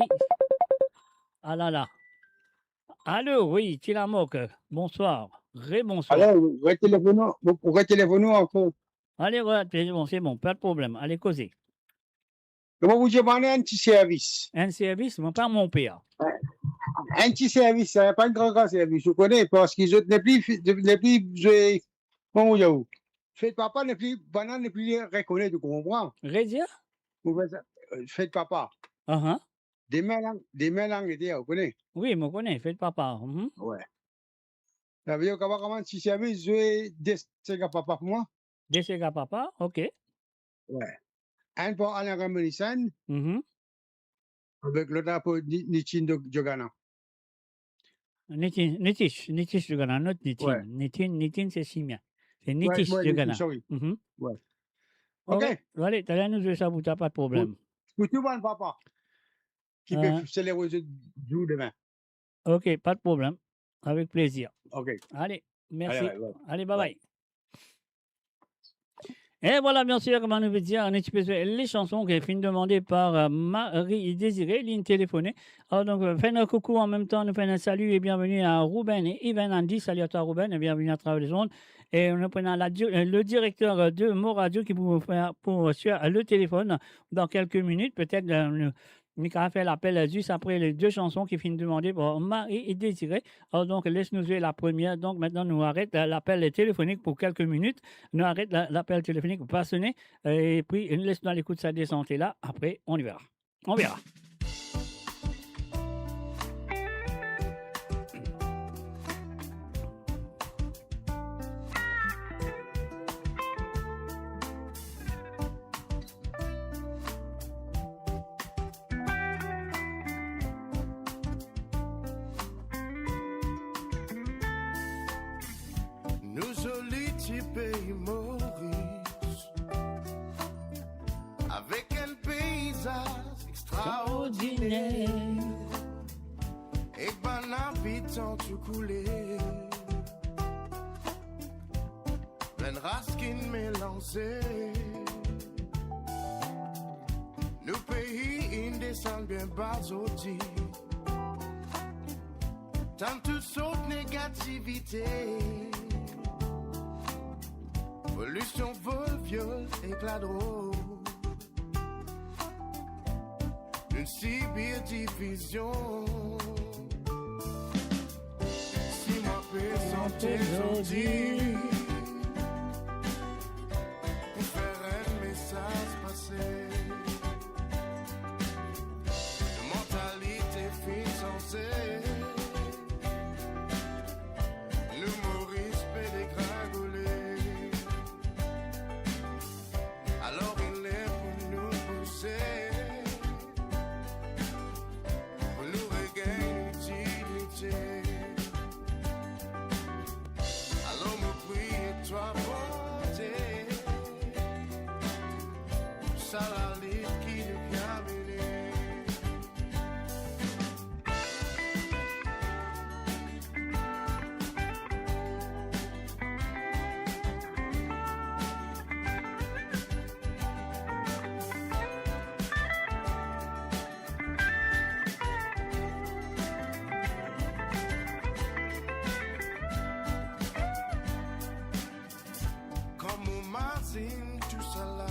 Ah là là. Allô, oui, Tilamok, bonsoir. Rebonsoir. Alors, vous retéléphonez, vous, vous retéléphonez encore. Allez, ouais, c'est bon, c'est bon, pas de problème. Allez, causez. Kouma pou dir, bann enn ti servis. Enn servis, mo pa mon père. Enn ti servis, sa pa enn gran, gran servis, ou kone, parski zot nepli, nepli, kouma ou dir, fet papa nepli, bann la nepli rekonet, ou konpran? Redir? Ou fer sa, euh, fet papa. Aha. Demin lang, demin lang ete, ou kone? Wi, mo kone, fet papa. Mhm. Wi. Sa vedir, ou kapav koumans ti servis, zwe de sega papa pou mwa. De sega papa, ok. Wi. Enn par Alain Ramanissin, mhm, avek lot la par Ni-, Nitin Djo-, Djogana. Nitin, Nitish, Nitish Djogana, not Nitin. Wi. Nitin, Nitin, se simien. Se Wi, Nitish wi, Djogana. Nitin, sorry. Mhm. Wi. Ok. Ok. Ale, taler nou zwe sa pou twa, pa de problem. Pou, pou tou bann papa ki pe, euh, selebr zot zour demin. Ok, pa de problem. Avek plezir. Ok. Ale, mersi. Ale, ale, ale. Ale, bye bye. Bye. E vwala, biensir, kouma nou pe dir, nou ti pe zwe le sanson ki finn demande par, euh, Marie Désirée, li telefone. Alor, donk, euh, fer enn koukou, an mem tan, nou fer enn salut et bienvenue à Ruben et Ivan Andy. Salut à toi, Ruben, et bienvenue à travers le monde. E nou pran la di-, euh, le directeur de Mo Radio ki pou fer, pou, euh, sur le téléphone dans quelques minutes. Peut-être, euh, nou, nou kapav fer lapel zis apre le de sanson ki finn demande par Marie Désirée. Alor, donk, les nou zwe la première. Donk, mintnan, nou aret, euh, lapel telefonik pou kelke minit. Nou aret la, lapel telefonik pou pa sone. E pi, les nou al ekout sa de sanson la. Apre, on y verra. On verra. Nou zoli ti pei Moris, avek enn peizaz extraordiner, ek bann abitan tou koule, plin ras ki melanze. Nou pei inn desann bien ba zordi, tann tou sort negativite, polision, vol, viol ek ladrog. Nou sibir divizion. Si mwa pe sante zordi pou fer enn mesaz pase, nou mantalite finn sanze. Nou Moris pe degringole. Alor, il est pou nou bouse pou nou regagn nou dignite. Alor, mo priye twa, Bondie, sa la Sin tousala,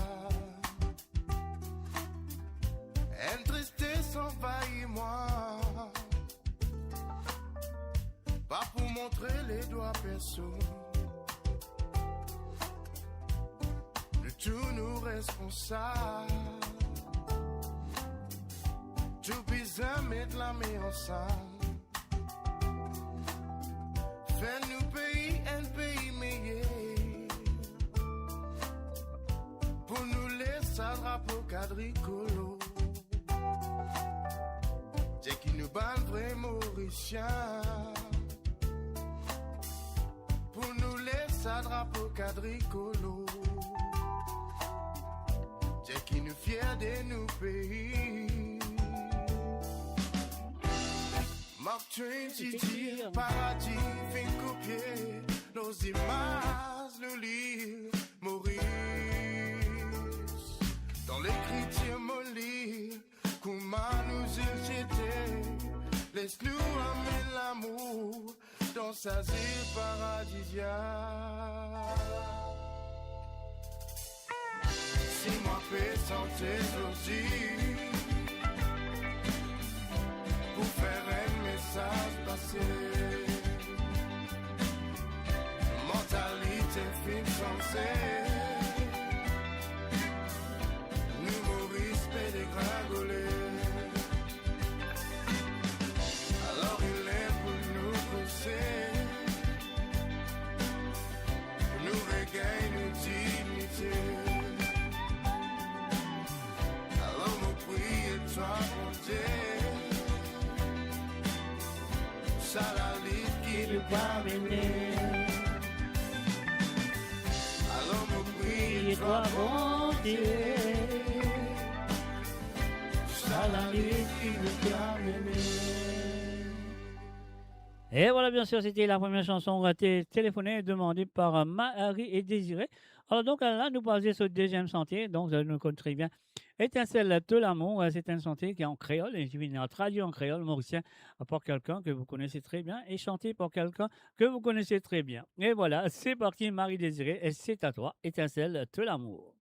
enn tristes anvahir mwa. Pa pou montre ledwa personn, nou tou nou responsab. Tou bizin met lame ansam, fer nou pei enn pei meyer. Pou nou les sa drapo kadrikolo, dir ki nou bann vre Morisien. Pou nou les sa drapo kadrikolo, dir ki nou fier de nou pei. Mark Twain ti dir, paradi finn kopie, dan zimaz nou lir Moris. Dan lekritir mo lir kouma nou zil ti ete, les nou amenn lamour dan sa zil paradiziak. Si mwa pe sante zordi pou fer enn mesaz pase, mantalite finn sanze, nou Moris pe degringole. Alor, li ler pou nou koze, pou nou regagn nou dignite. Alor, mo priye twa, Bondie, sa lalit ki nou pe mene. Alor, mo priye twa, Bondie, sa lalit ki nou pe mene. Et voilà, bien sûr, c'était la première chanson, euh, té-, téléphonée, demandée par, euh, Marie et Désiré. Alors donc, euh, là, nous passons au deuxième sentier, donc, euh, nous connaissons très bien. Étincelle de l'amour, euh, c'est un sentier qui est en créole et qui vient traduit en créole mauricien, euh, par quelqu'un que vous connaissez très bien et chanté par quelqu'un que vous connaissez très bien. Et voilà, c'est parti, Marie Désiré, et c'est à toi, Étincelle de l'amour.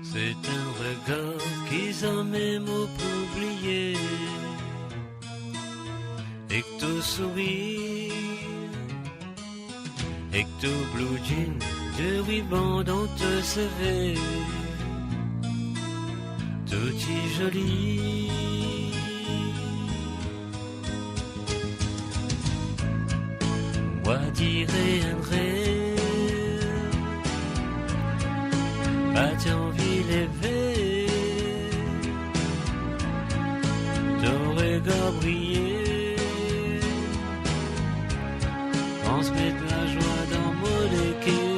C'est un regard ki zame mo pou bliye, ek to sourir, ek to blue jean, de riban dan to seve, to ti zoli. Mwa dire enn rev, pa ti anvi leve, to regar briye, transmet lazwa dan mo leker.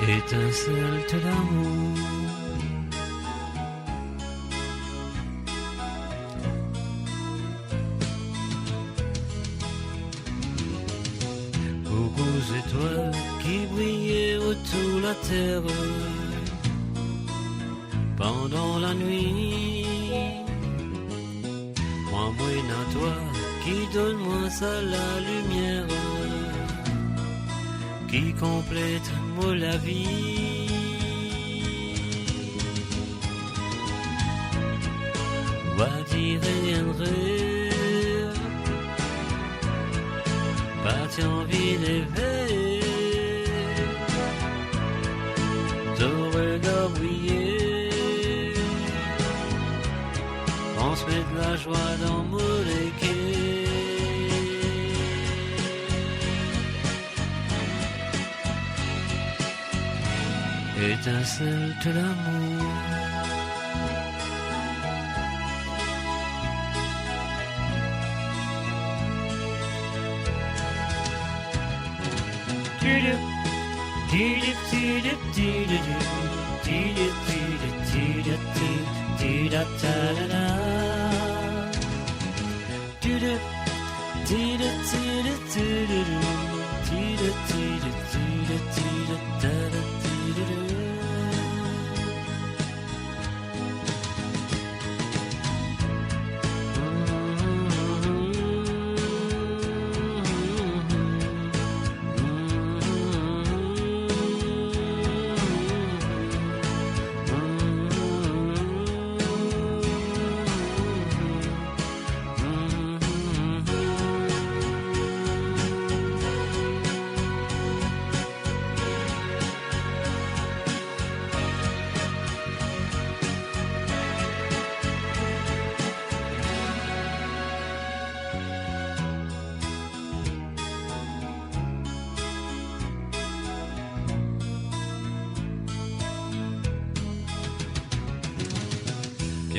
Étincelle de l'amour. Boukou zetwal ki briye otour later pandan lanwit. Mwa, mo ena twa ki donn mwa sa lalimier ki konplet mo lavi. Mwa dire enn rev, pa ti anvi leve, to regar briye, transmet lazwa dan mo leker. Étincelle de l'amour.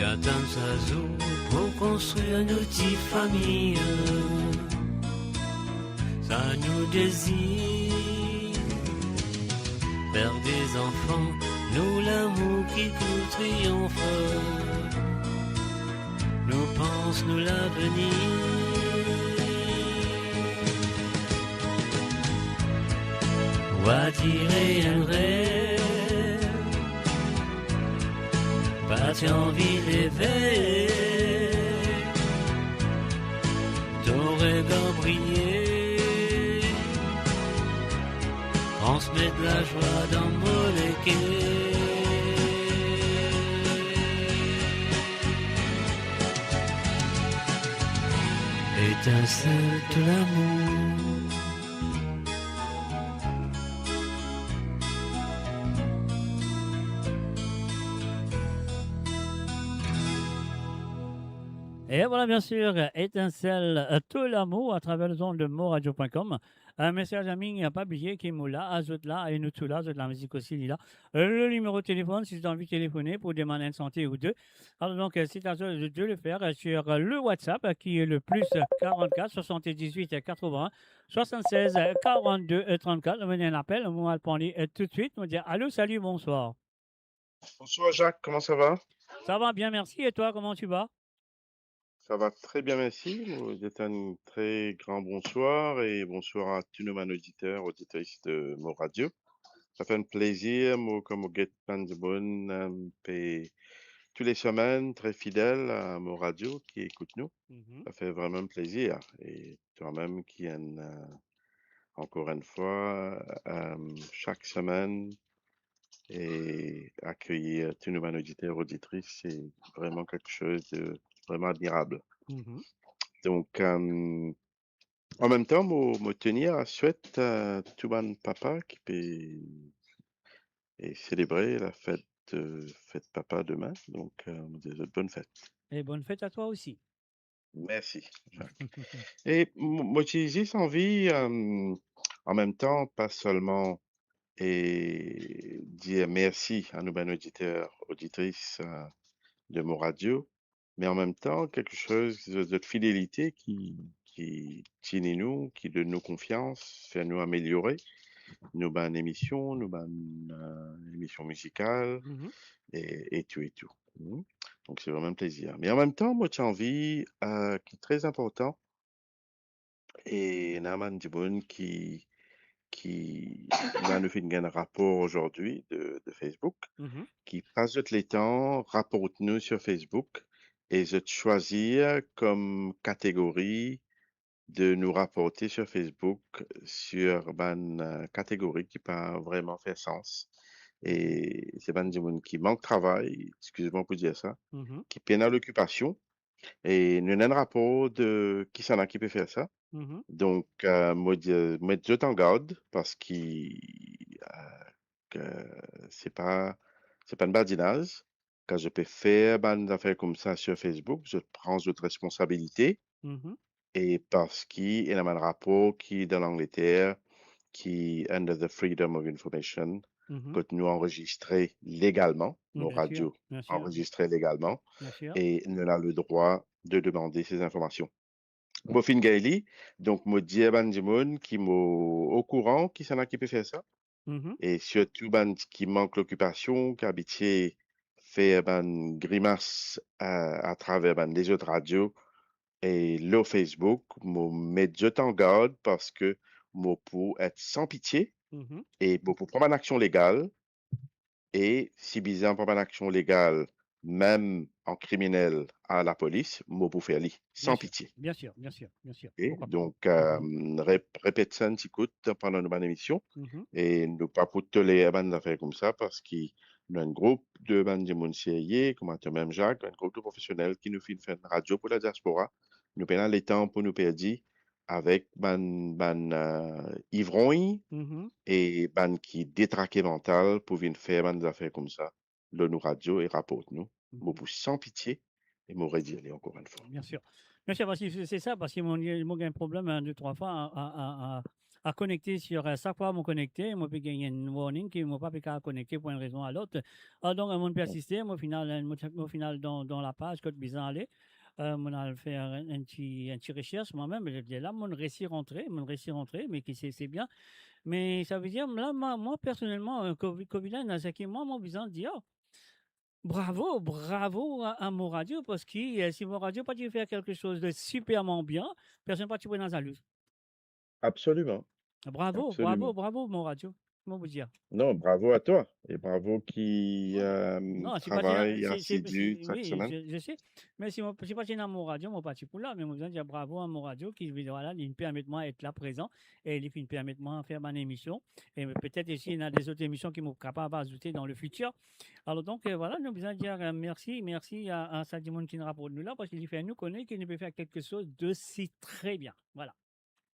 Atann sa zour pou konstrir nou ti fami. Sa nou dezir, fer de zanfan, nou lamour ki pou triyonf. Nou pans nou lavenir. Ou adire enn rev, pa ti anvi leve. To regar briye, transmet lazwa dan mo leker. Etinsel to lamour. Et voilà, bien sûr, Étincelle, euh, to lamour à travers les ondes de moradio point com. Euh, mes chers amis, pa bliye ki mo la, zot la, e nou tou la, zot lamizik osi, li la. Euh, le numéro de téléphone, si zot anvi telefone pou demann enn sante ou de. Alors donc, euh, c'est à zot de le faire, euh, sur, euh, le WhatsApp, euh, qui est le plus quarante-quatre soixante-dix-huit quatre-vingts soixante-seize quarante-deux trente-quatre. Nou ena enn apel, nou al pran li, euh, tout de suite. Nou dir, allô, salut, bonsoir. Bonsoir Jacques, comment ça va ? Ça va bien, merci. Et toi, comment tu vas ? Ça va très bien, merci. Mo dir enn tre gran bonswar e bonswar a tou nou bann oditer, oditris de Mo Radio. Sa fer enn plezir, mo, kan mo get bann dimoun, euh, pe, tou le semenn, tre fidel a Mo Radio ki ekout nou. Mhm. Sa fer vreman plezir. E twa mem ki enn, euh, ankor enn fwa, euh, sak semenn, e akeyir tou nou bann oditer, oditris, se vreman kiksoz de vreman admirab. Mhm. Donk, euh, an mem tan, mo, mo tenir a swet, euh, tou bann papa ki pe, e selebre lafet, euh, fet papa demin. Donk, euh, mo dir zot bonn fet. Et bonne fête à toi aussi. Mersi, Jacques. E mo, mo ti zis anvi, euh, an mem tan, pa selman, e dir mersi a nou bann oditer, oditris, euh, de Mo Radio, me an mem tan, kiksoz, zot, zot fidelite ki, ki tini nou, ki donn nou konfians, fer nou ameliore nou bann emision, nou bann, euh, emision mizikal, Mhm. e, e tou, e tou. Mhm. Donk, se vreman plezir. Me an mem tan, mo ti anvi, euh, ki tre inportan, e ena bann dimoun ki, ki, la nou finn gagn rapor azordi de, de Facebook, Mhm. ki pas zot letan raport nou sur Facebook, e zot swazir kom kategori de nou raporte sur Facebook, sur bann, euh, kategori ki pa vreman fer sans. E se bann dimoun ki mank travay, exkiz mwa pou dir sa, Mhm. ki pena lokipasion, e nou ena enn rapor de kisannla ki pe fer sa. Mhm. Donk, euh, mo dir, met zot an gard, parski, euh, ke se pa, se pa enn badinaz, kan zot pe fer bann zafer koumsa sur Facebook, zot pran zot responsabilite, Mhm. e parski ena bann rapor ki dan Langleter, ki under the Freedom of Information, Mhm. kot nou anrezistre legalman, Mo Radio anrezistre legalman, Bien sûr. E nou ena ledrwa de demande se zinformasion. Mo finn gagn li, donk mo dir bann dimoun ki mo okouran kisannla ki pe fer sa, Mhm. e sirtou bann ki mank lokipasion, ki abitie fer bann grimas, euh, atraver bann lezot radio e lor Facebook, mo met zot an gard parski mo pou et san pitie Mhm. e mo pou pran bann aksion legal, e si bizin pran bann aksion legal, mem an kriminel a lapolis, mo pou fer li, san pitie. Bien sûr, bien sûr, bien sûr. Ok, donk, euh, rep-, repet sa enn ti kout pandan nou bann emision, Mhm. e nou pa pou toler bann zafer koumsa, parski nou enn group de bann dimoun serye, kouma twa mem Jacques, enn group de profesionel ki nou finn fer radio pou ladiaspora. Nou pena letan pou nou perdi avek bann, bann, euh, ivrogn Mhm. e bann ki detrake mantal pou vinn fer bann zafer koumsa lor nou radio e raport nou. Mo Mhm. pou san pitie e mo redir li ankor enn fwa. Bien sûr. Bien sûr, parski se, se sa, parski mo, mo gagn problem, hein, de trwa fwa a, a, a, a, a konekte sir, euh, sak fwa mo konekte, mo pe gagn enn warning ki mo pa pe kapav konekte pou enn rezon a lot. Ah, donk, euh, mo pe asiste, mo final, euh, mo, mo final dan, dan lapaz kot bizin ale. Euh, mo al fer enn, enn ti, enn ti resers mwa mem, e la mo resi rantre, mo resi rantre, me ki se, se bien. Me sa ve dir, la, mwa, mwa, personelman, euh, Covid, Covid la, ena seki mwa, mo bizin dir, oh, bravo, bravo a, a Mo Radio, parski, euh, si Mo Radio pa ti fer kelke soz de siperman bien, personn pa ti pou ena zalou. Absoliman. Bravo, absoliman. Bravo, bravo, Mo Radio. Kouma pou dir? Non, bravo à toi et bravo qui, ouais, euh, non, si pa ti ena, travaille si, si, assidu si, chaque oui, semaine. Je, je sais. Me si mo, si pa ti ena Mo Radio, mo pa ti pou la, me mo bizin dir bravo a Mo Radio ki, voilà, li permet mwa et la prezan e li finn permet mwa fer bann emision. E petet osi, ena de zot emision ki mo kapav azoute dan le fitir. Alor donk, euh, voilà, nou bizin dir, euh, mersi, mersi a, a sa dimoun ki finn raport nou la, parski li fer nou kone ki nou pe fer kelke soz de si tre bien. Voilà.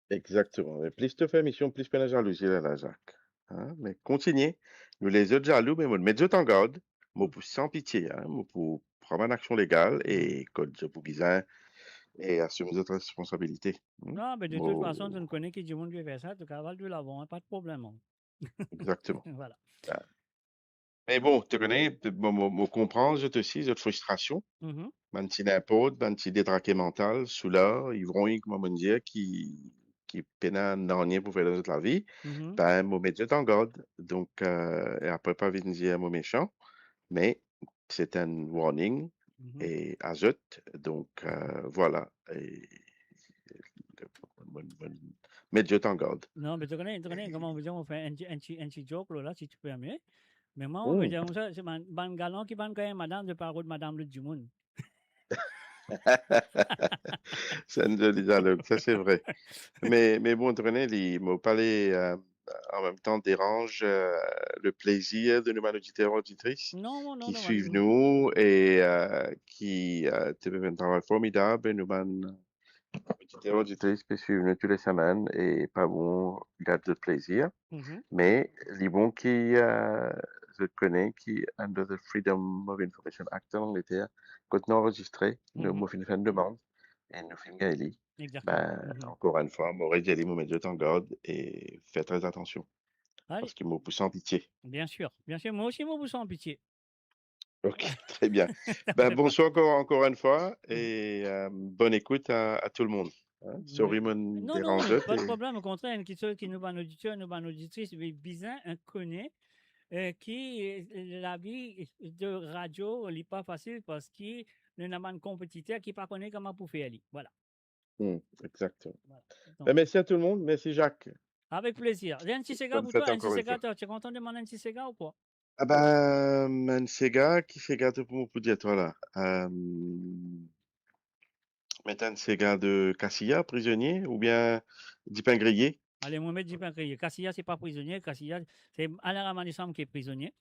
Exactement. E plis to fer emision, plis pena zalouzi la, la, Zak. Hein? Me kontigne. Nou les zot zalou, me mo met zot an gard. Mo pou san pitie, hein, mo pou pran bann aksion legal e kot zot pou bizin e asim zot responsabilite. Hmm? Non, me de tout fason, nou kone ki dimoun ki fer sa, to kapav al de lavan, hein, pa de problem, hein. Exactement. Voilà. Ah. Me bon, to kone, mo, mo, mo konpran zot osi, zot fristrasion. Mhm. Bann ti ninport, bann ti detrake mantal, soula, ivrogn, kouma mo dir, ki, ki pena nanye pou fer dan zot lavi, mhm, ben, mo met zot an gard. Donk, euh, e apre, pa vinn dir mo mesan, me se enn warning, mhm, e a zot. Donk, euh, voilà. E mo, mo met zot an gard. Non, me to kone, to kone kouma mo dir, mo fer enn ti, enn ti, enn ti joke la, si to permet. Me mwa, mo dir koumsa, se bann, bann galan ki pa'nn gagn madam, zot pa rod madam lot dimoun. Se enn zoli dialog, sa se vre. Me, me bon, to kone, li, mo pa le, euh, an mem tan deranz, euh, le plezir de nou bann oditer, oditris ki swiv nou e, euh, ki, euh, ti pe fer enn travay formidab, e nou bann oditer, oditris pe swiv nou tou le semenn e pa bon gate zot plezir. Mhm. Me li bon ki, euh, zot kone ki under the Freedom of Information Act an Angleter, kot nou anrezistre, nou, mhm, mo finn fer enn demann e nou finn gagn li. Exactement. Ben, mhm, ankor enn fwa, mo redir li, mo met zot an gard e fer tre atansion. Ale. Parski mo pou san pitie. Bien sir, bien sir. Mwa osi, mo pou san pitie. Ok, très bien. Ben, bonswar ankor, ankor enn fwa, e, euh, bonn ekout a, a tou le mond. Hein? Sorry, monn deranz zot. Non, non, pa de problem, okontrer, enn kiksoz ki nou bann oditer, nou bann oditris, bizin kone, euh, ki, euh, lavi de radio, li pa fasil, parski nou ena bann konpetiter ki pa kone kouma pou fer li. Voilà. Hmm, exactement. Voilà. Ben, merci à tout le monde. Merci, Jacques. Avec plaisir. Enn ti sega pou twa, enn ti sega, to, to kontan demann enn ti sega ou pa? Ah ben, enn sega, ki sega to pou, pou dir twa la? Euh, met enn sega de Cassiya, Prisonnier, oubien Dipin Griye. Ale, mo met Dipin Griye. Cassiya, se pa Prisonnier. Cassiya, se Alain Ramanisamy ki prizonie.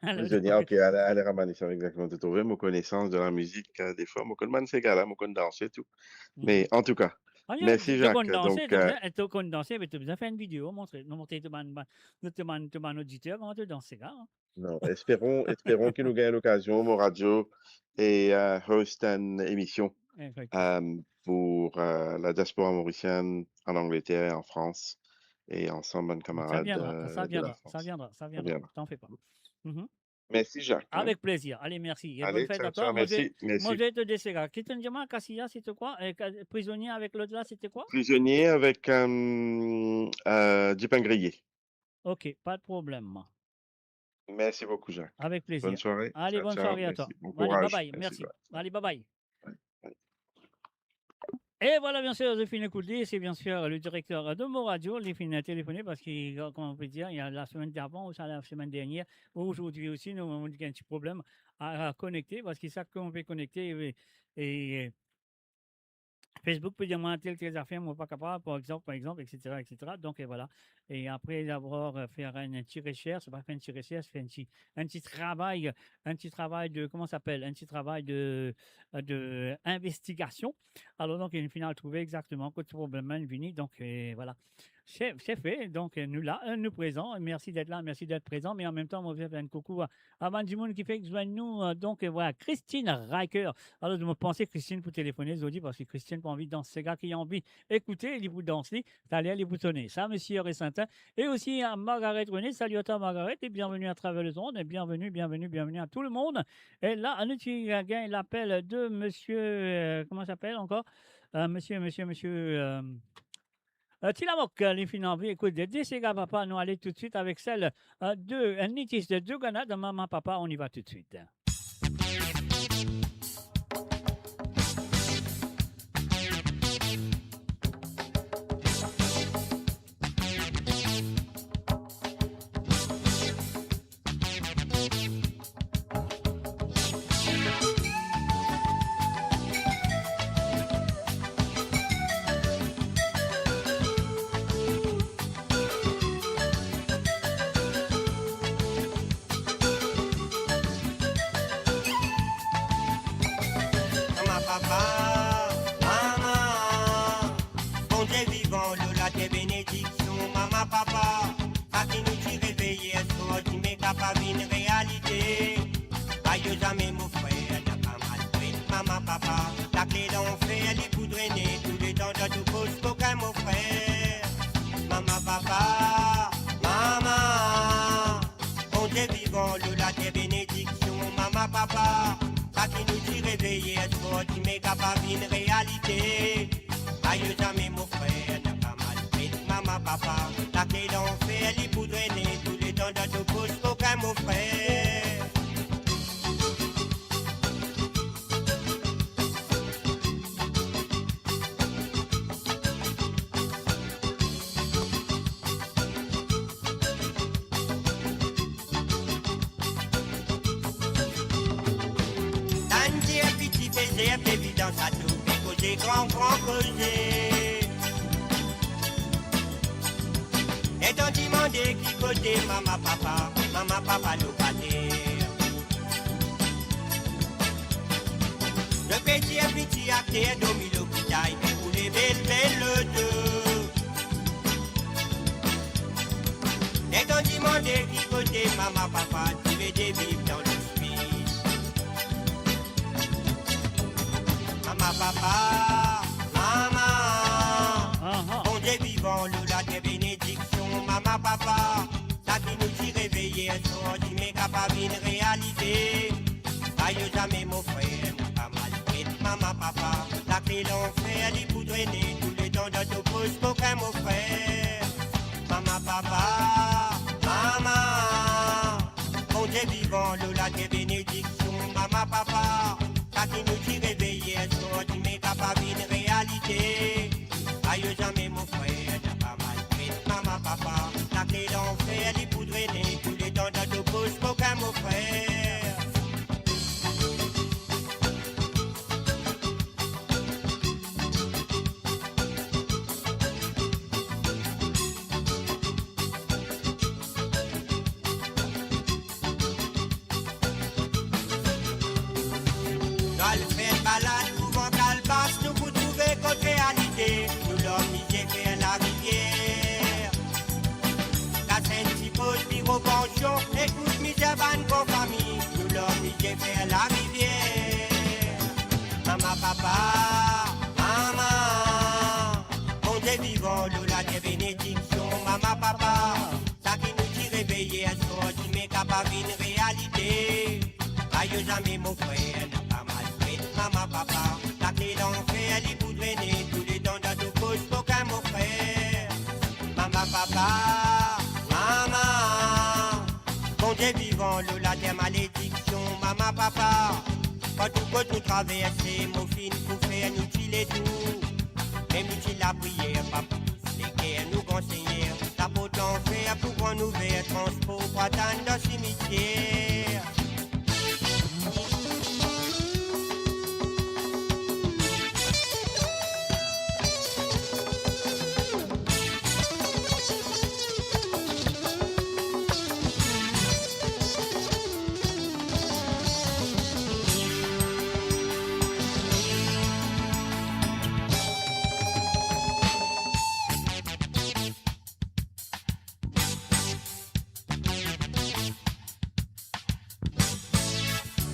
Prizonie, ok, Alain, Alain Ramanisamy, exactement, to trouve, mo konesans de la mizik, euh, defwa, mo konn bann sega la, mo konn danse tou. Me, an tou ka, merci, Jacques. To konn danse, donk, to bizin, to konn danse, me to bizin fer enn video, montre, montre to bann, bann, to bann, to bann oditer kouma to dans sega, hein. Non, esperon, esperon ki nou gagn lokazion, Mo Radio, e, euh, host enn emision, euh, pou, euh, la diaspora morisienne en Angleterre et en France, e ansam bann kamarad, euh, de la France. Ça viendra, ça viendra, ça viendra. T'en fais pas. Mhm. Merci, Jacques, hein. Avec plaisir. Allez, merci. Et bonne fête à toi. Allez, ciao, ciao, merci, merci. Moi, je vais te dire, c'est grave. Qui te dit, moi, Cassiya, c'était quoi? Euh, ca-, prisonnier avec l'autre là, c'était quoi? Prisonnier avec, euh, euh, Dipin Griye. Ok, pas de problème. Merci beaucoup, Jacques. Avec plaisir. Bonne soirée. Allez, bonne soirée à toi. Ciao, ciao, merci. Bon courage. Allez, bye bye. Merci, bye. Allez, bye bye. E vwala, bien sir, zot finn ekout li, se bien sir le direkter de Mo Radio, li finn telefone parski, kouma nou pe dir, la semenn davan, ouswa la semenn dernier, ou zordi osi, nou, nou gagn ti problem a, a konekte, parski sak nou pe konekte, e, e, Facebook pe dir mwa tel, tel zafer, mwa pa kapav, par exanp, par exanp, et cetera, et cetera. Donk, e, vwala. E apre avoir, e, fer enn, enn ti resers, pa fer enn ti resers, fer enn ti, enn ti travay, enn ti travay de, kouma sa apel, enn ti travay de, de investigasion. Alor, donk, finn al trouve exakteman kot problem la vini. Donk, e, vwala. Se, se fer, donk, eh, nou la, eh, nou prezan. Mersi det la, mersi det prezan. Me an mem tan, mo fer enn koukou a, a bann dimoun ki fek zwenn nou, eh, donk, eh, vwala, Christine Riker. Alor, mo panse Christine pou telefone zordi, parski Christine pa anvi dans. Sega ki anvi ekoute, li pou dans li. Taler, li pou sone. Sa, misie Resentin. E osi a Margaret Rene. Salut à toi, Margaret, et bienvenue à travers les ondes. Et bienvenue, bienvenue, bienvenue à tout le monde. E la, nou ti gagn lapel de misie, eh, kouma li apel ankor? Eh, misie, misie, misie, eh, Eh, Tilamok, eh, li finn anvi ekout de, de sega papa, nou ale toutswit avek sel, eh, de, eh, Nitis de Diougana, Mama Papa, on y va tout de suite. Mama, papa, mama, Bondie vivan, lor later benediksion, mama, papa, sa ki nou ti reve yer swar, dime kapav vinn realite. Ayo zame mo frer, napa maltret mama, papa, lakle lanfer li pou drene, touletan dan to pos kokin mo frer. Mama, papa, mama, Bondie vivan, lor later benediksion, mama, papa, sa ki nou ti reve yer swar, dime kapav vinn realite. Ayo zame mo frer, napa maltret mama, papa, lakle lanfer li pou drene, touletan dan to pos kokin mo frer. Tann dir piti fer zef, evidans a tou, pe koze gran gran koze. Letan dimande ki kote mama, papa, mama, papa lokater. Zot pe dir piti akter dormi lopital, pou leve, leve loto. Letan dimande ki kote mama, papa, touletan viv dan lospis. Mama, papa, mama. Aha. Bondie vivan, lor later benediksion, mama, papa, sa ki nou ti reve yer swar, dime kapav vinn realite. Ayo zame mo frer, napa maltret mama, papa, lakle lanfer li pou drene, touletan dan to pos kokin mo frer. Mama, papa, mama, Bondie vivan, lor later benediksion, mama, papa, sa ki nou ti reve yer swar, dime kapav vinn realite. Ayo zame mo frer, napa maltret mama, papa, lakle lanfer li pou drene, touletan dan to pos kokin mo frer. Nou al fer balad kouvan Kalbas, nou pou trouve kot realite, nou lor mizie fer larivier. Kas enn ti poz biro pansion, ekout mizer bann gran fami, nou lor mizie fer larivier. Mama, papa, mama, Bondie vivan, lor later benediksion, mama, papa, sa ki nou ti reve yer swar, dime kapav vinn realite. Ayo zame mo frer, napa maltret mama, papa, lakle lanfer li pou drene, touletan dan to pos kokin mo frer. Mama, papa, mama, Bondie vivan, lor later malediksion, mama, papa, partou kot nou traverse, mo finn pou fer nou ti letour. Mem nou ti lapriyer, pa pou tous leker nou, Gran Segner, laport lanfer pou gran ouver, transpor pou atann dan simitier.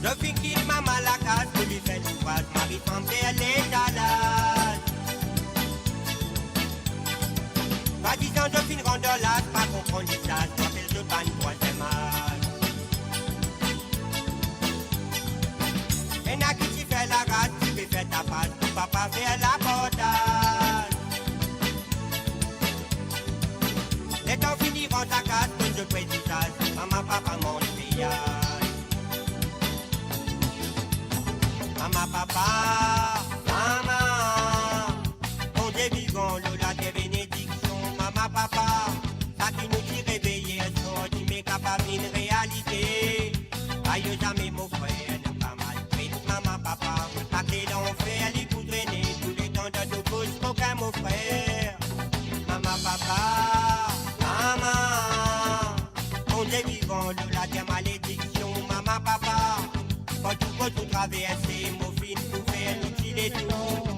Zot finn kit mama lakaz pou li fer louvraz, mari fanm fer letalaz. Swadizan zot finn rant dan laz, pa konpran lisaz, nou apel zot bann trwaziem az. Ena ki ti fer laraz, ti pe fer tapas, pou papa fer lapartaz. Letan fini rant lakaz, konn zot pe dizaz, mama papa manz peyaz. Mama, papa, mama, Bondie vivan, lor later benediksion, mama, papa, sa ki nou ti reve yer swar, dime kapav vinn realite. Ayo zame mo frer, nou pa maltret mama, papa, lakle lanfer li pou drene, touletan dan to bous kokin mo frer. Mama, papa, mama, Bondie vivan, lor later malediksion, mama, papa, partou kot nou traverse, mo finn pou fer nou ti letour.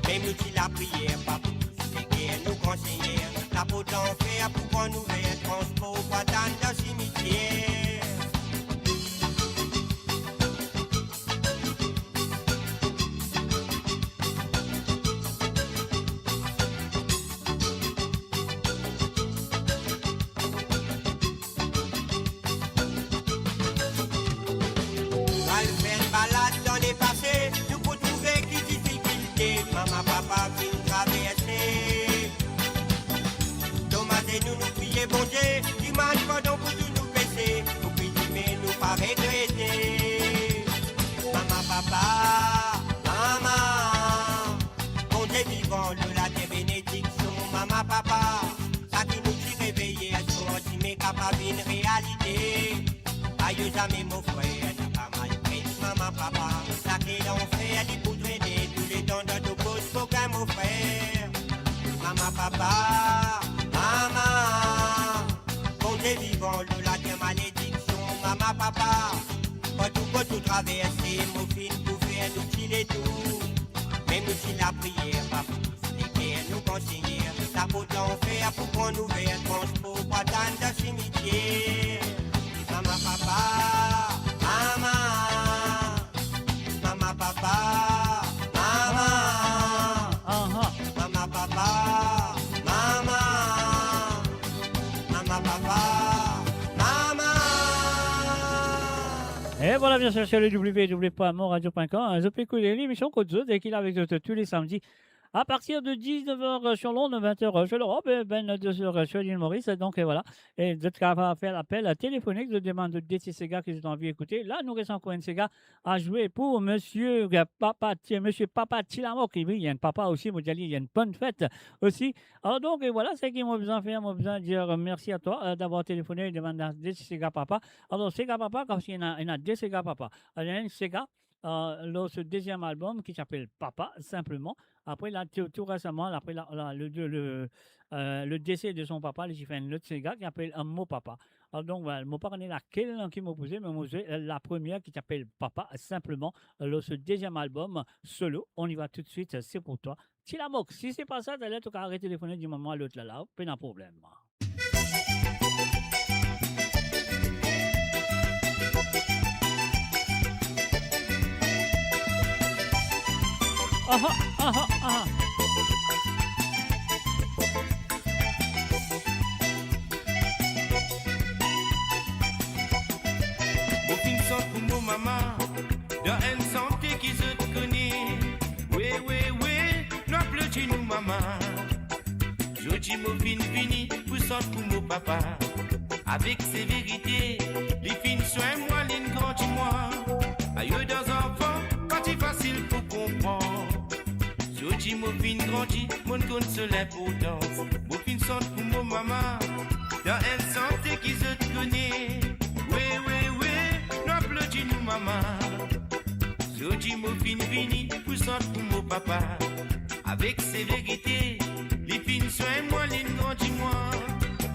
Mem nou ti lapriyer, pa pou tous leker nou gran Segner, laport lanfer pou pran ouver, transpor pou atann dan simitier. Al fer balad dan lepase, nou pou trouve ki difikilte mama papa finn traverse. Domaz nou, nou priye Bondie, dimann padon pou tou nou pese, pou ki dime nou pa regrete. Mama, papa, mama, Bondie vivan, lor later benediksion, mama, papa, sa ki nou ti reve yer swar, dime kapav vinn realite. Ayo zame mo frer, nou pa maltret mama, papa, lakle lanfer li pou drene, touletan dan to bous kokin mo frer. Mama, papa, mama, Bondie vivan, lor later malediksion, mama, papa, partou kot nou traverse, mo finn pou fer nou ti letour. Mem nou ti lapriyer, pa pou tous leker nou gran Segner, laport lanfer pou pran ouver, transpor pou atann dan simitier. Mama, papa, mama, mama, papa, mama, aha, mama, papa, mama, mama, papa, mama. E vwala, bien sir, sir le w w w point mon radio point com, zot pe ekout lemision Kot Zot e ki la avek zot tou le samdi a partir de diznef er, euh, sir Lond, vin er, euh, sir Lerop, e vin de er, euh, sir lil Moris. Donk, euh, vwala. E zot kapav fer lapel telefonik, zot demann zot de ti sega ki zot anvi ekoute. La, nou res ankor enn sega a zwe pou misie, euh, papa Ti-, misie papa Tilamok. E wi, li enn papa osi, mo dir li, li enn bonn fet osi. Alor donk, euh, vwala, seki mo bizin fer, mo bizin dir, euh, mersi a twa, euh, davwar telefone e demann de ti sega papa. Alor, sega papa, parski ena, ena de sega papa. Alor, ena enn sega, euh, lor so deziem albom ki ti apel Papa, sinpleman. Apre la, tou, tou resaman, apre la, la, le, le, le, euh, le dese de son papa, li ti fer enn lot sega ki apel, euh, Mo Papa. Alor donk, vwala, mo pa kone lakel ki mo pou zwe, me mo zwe, euh, lapremier ki ti apel Papa, sinpleman, lor so deziem albom solo. On y va tout de suite, c'est pour toi. Tilamok, si se pa sa, taler to kapav retelefone di moman a lot la, la, pena problem. Aha, aha, aha. Mo finn sant pou mo mama dan enn sante ki zot kone. We, we, we, nou aplodi nou mama. Zordi mo finn vini pou sant pou mo papa. Avek severite, li finn swegn mwa, li'nn grandi mwa. Ayo dan zanfan, pa ti fasil pou konpran. Zordi mo finn grandi, mo'nn konn so linportans. Mo finn sant pou mo mama dan enn sante ki zot kone. We, we, we, nou aplodi nou mama. Zordi mo finn vini pou sant pou mo papa. Avek severite, li finn swegn mwa, li'nn grandi mwa.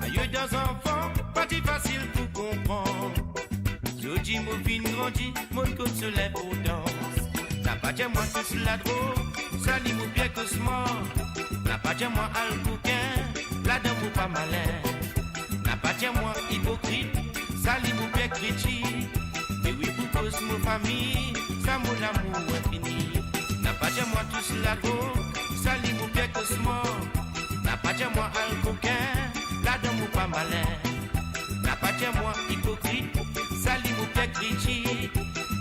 Ayo dan zanfan, pa ti fasil pou konpran. Zordi mo finn grandi, mo'nn konn so linportans. Napa dir mwa tous ladrog, sali mo bien kosmar. Napa dir mwa al kokin, ladan mo pa malin. Napa dir mwa ipokrit, sali mo bien kritik. Me wi, pou koz Mo fami, sa mo lamour infini. Napa dir mwa tous ladrog, sa li mo pie kosmar. Napa dir mwa al kokin, ladan mo pa malin. Napa dir mwa ipokrit, sa li mo pie kritik.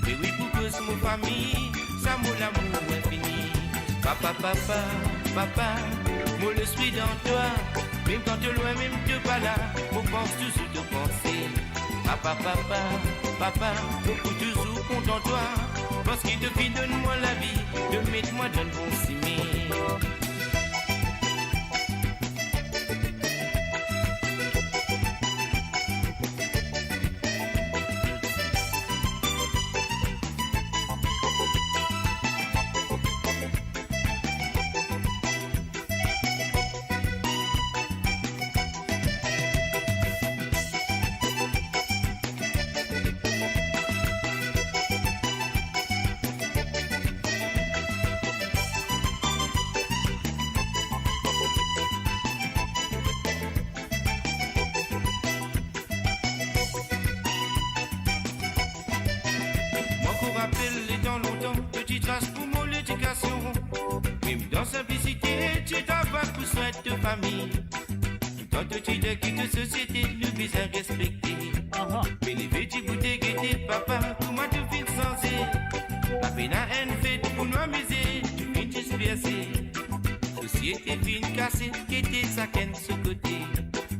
Me wi, pou koz mo fami, sa mo lamour infini. Papa, papa, papa, mo lespri dan twa. Mem kan to lwin, mem to pa la, mo pans touzour to panse. Papa, papa, papa, mo pou touzour kontan twa, parski to finn donn mwa lavi, to met mwa dan bon sime. Mo ankor rapel letan lontan, to ti tras pou mo ledikasion. Mem dan sinplisite, ti travay pou swin to fami. Toutan to ti dir ki to sosiete nou bizin respekte. Aha. Me leve dibout e gete, papa, kouma to finn sanze. Apena enn fet pou nou amize, to finn disperse. Sosiete finn kase, gete sakenn so kote.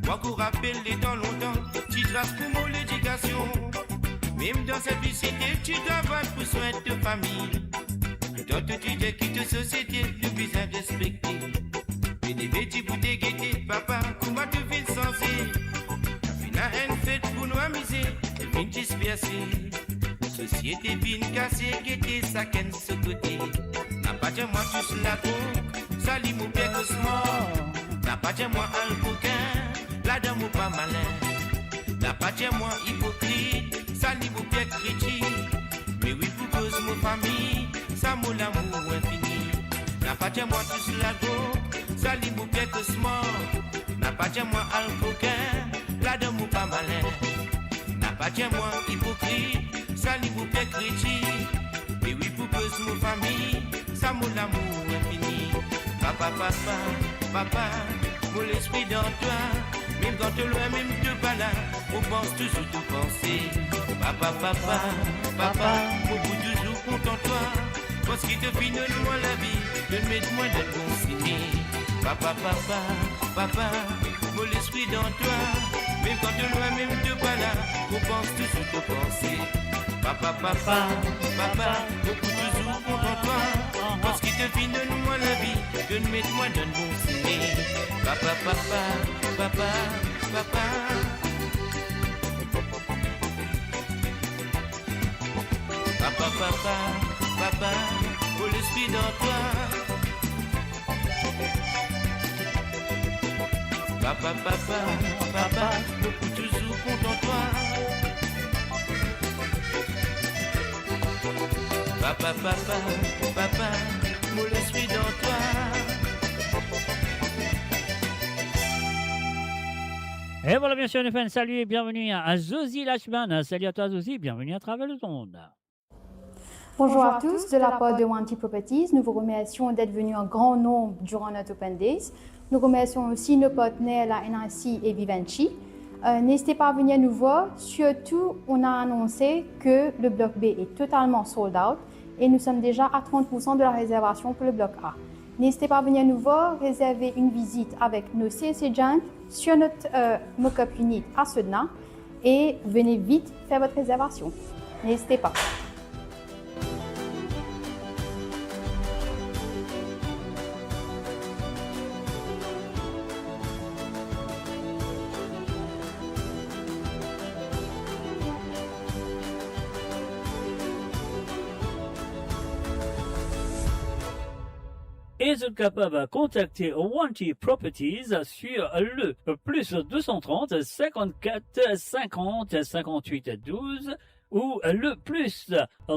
Mo ankor rapel letan lontan, ti tras pou mo ledikasion. Mem dan sinplisite, ti travay pou swin to fami. Toutan to ti dir ki to sosiete nou bizin respekte. Me leve dibout e gete, papa, kouma to finn sanze. Apena enn fet pou nou amize, to finn disperse. Sosiete finn kase, gete sakenn so kote. Napa dir mwa tous ladrog, sa li mo pie kosmar. Napa dir mwa al kokin, ladan mo pa malin. Napa dir mwa ipokrit, sa li mo pie kritik. Me wi, pou koz mo fami, sa mo lamour infini. Napa dir mwa tous ladrog, sa li mo pie kosmar. Napa dir mwa al kokin, ladan mo pa malin. Napa dir mwa ipokrit, sa li mo pie kritik. Me wi, pou koz mo fami, sa mo lamour infini. Papa, papa, papa, mo lespri dan twa. Mem kan to lwin, mem to pa la, mo pans touzour to panse. Papa, papa, papa, mo pou touzour kontan twa. Parski to finn donn mwa lavi, to met mwa dan bon sime. Papa, papa, papa, mo lespri dan twa. Mem kan to lwin, mem to pa la, mo pans touzour to panse. Papa, papa, papa, mo pou touzour kontan twa. Parski to finn donn mwa lavi, to met mwa dan bon sime. Papa, papa, papa, papa. Papa, papa, papa, mo lespri dan twa. Papa, papa, papa, mo pou touzour kontan twa. Papa, papa, papa, mo lespri dan twa. Et voilà, bien sûr, on fait un salut et bienvenue à, à Zozi Lachman. Salut à toi, Zozi, bienvenue à travers le monde. Bonjour à tous, de la part de Wanty Properties, nous vous remercions d'être venus en grand nombre durant notre Open Days. Nous remercions aussi nos partenaires, la N I C et Vivendi. Euh, n'hésitez pas à venir nous voir. Surtout, on a annoncé que le bloc B est totalement sold out et nous sommes déjà à trente pour cent de la réservation pour le bloc A. N'hésitez pas à venir nous voir, réserver une visite avec nos sales agents sur notre, euh, mock-up unit à Sedna et venez vite faire votre réservation. N'hésitez pas. E zot kapav kontakte Wanty Properties sur le plus deux cent trente, cinquante-quatre, cinquante, cinquante-huit, douze, ou le plus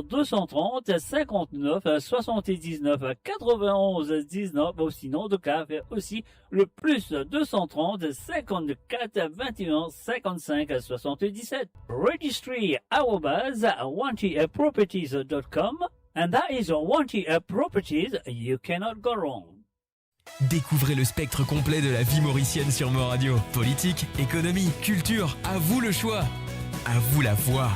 deux cent trente, cinquante-neuf, soixante-dix-neuf, quatre-vingt-onze, dix-neuf, ou sinon, tu peux faire aussi le plus deux cent trente, cinquante-quatre, vingt et un, cinquante-cinq, soixante-dix-sept. Registry arobase wanty properties dot com, and that is Wanty Properties, you cannot go wrong. Découvrez le spectre complet de la vie mauricienne sur Mo Radio. Politique, économie, culture, à vous le choix. À vous la voix.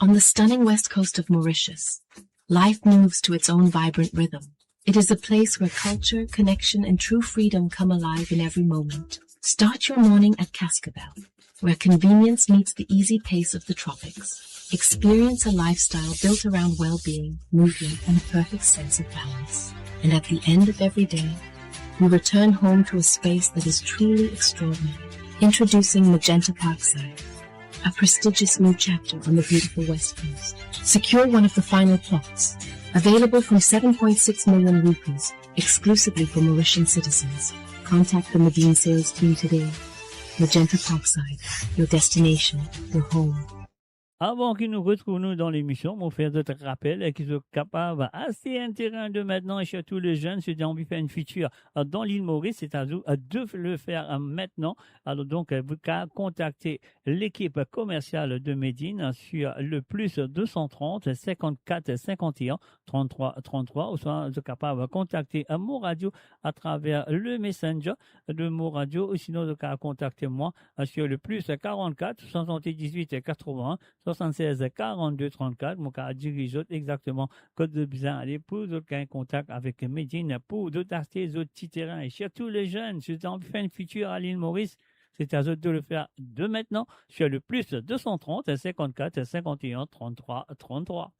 On the stunning west coast of Mauritius, life moves to its own vibrant rhythm. It is a place where culture, connection, and true freedom come alive in every moment. Start your morning at Cascabel, where convenience meets the easy pace of the tropics. Experience a lifestyle built around well-being, movement, and a perfect sense of balance. And at the end of every day, you return home to a space that is truly extraordinary. Introducing Magenta Parkside, a prestigious new chapter on the beautiful West Coast. Secure one of the final plots, available from seven point six million rupees, exclusively for Mauritian citizens. Contact the Medina sales team today. Magenta Parkside, your destination, your home. Avan ki nou retrouv nou dan lemision, mo fer zot rapel ki zot kapav aste enn terin de mintnan, e sirtou le zenn, si zot anvi fer enn fitir dan lil Moris, c'est à vous de le faire maintenant. Alors donc, vous pouvez contacter l'équipe commerciale de Medina sur le plus deux cent trente, cinquante-quatre, cinquante et un, trente-trois, trente-trois, ou sinon zot kapav kontakte Mo Radio à travers le Messenger de Mo Radio, ou sinon zot kapav kontakte mwa sur le plus quarante-quatre, soixante-dix-huit, quatre-vingts, soixante-seize, quarante-deux, trente-quatre. Mo kapav diriz zot exakteman kot zot bizin ale pou zot gagn kontak avek Medina, pou zot aste zot ti terin. E sirtou le zenn, si zot anvi fer enn fitir a lil Moris, c'est à zot de le faire de maintenant sur le plus deux cent trente, cinquante-quatre, cinquante et un, trente-trois, trente-trois.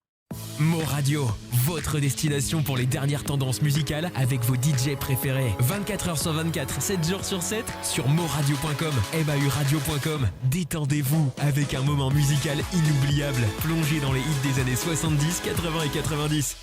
Mo Radio, votre destination pour les dernières tendances musicales avec vos D J préférés. Vingt-quatre heures sur vingt-quatre, sept jours sur sept, sur mo radio point com, M A U radio point com. Détendez-vous avec un moment musical inoubliable. Plongez dans les hits des années soixante-dix, quatre-vingts et quatre-vingt-dix.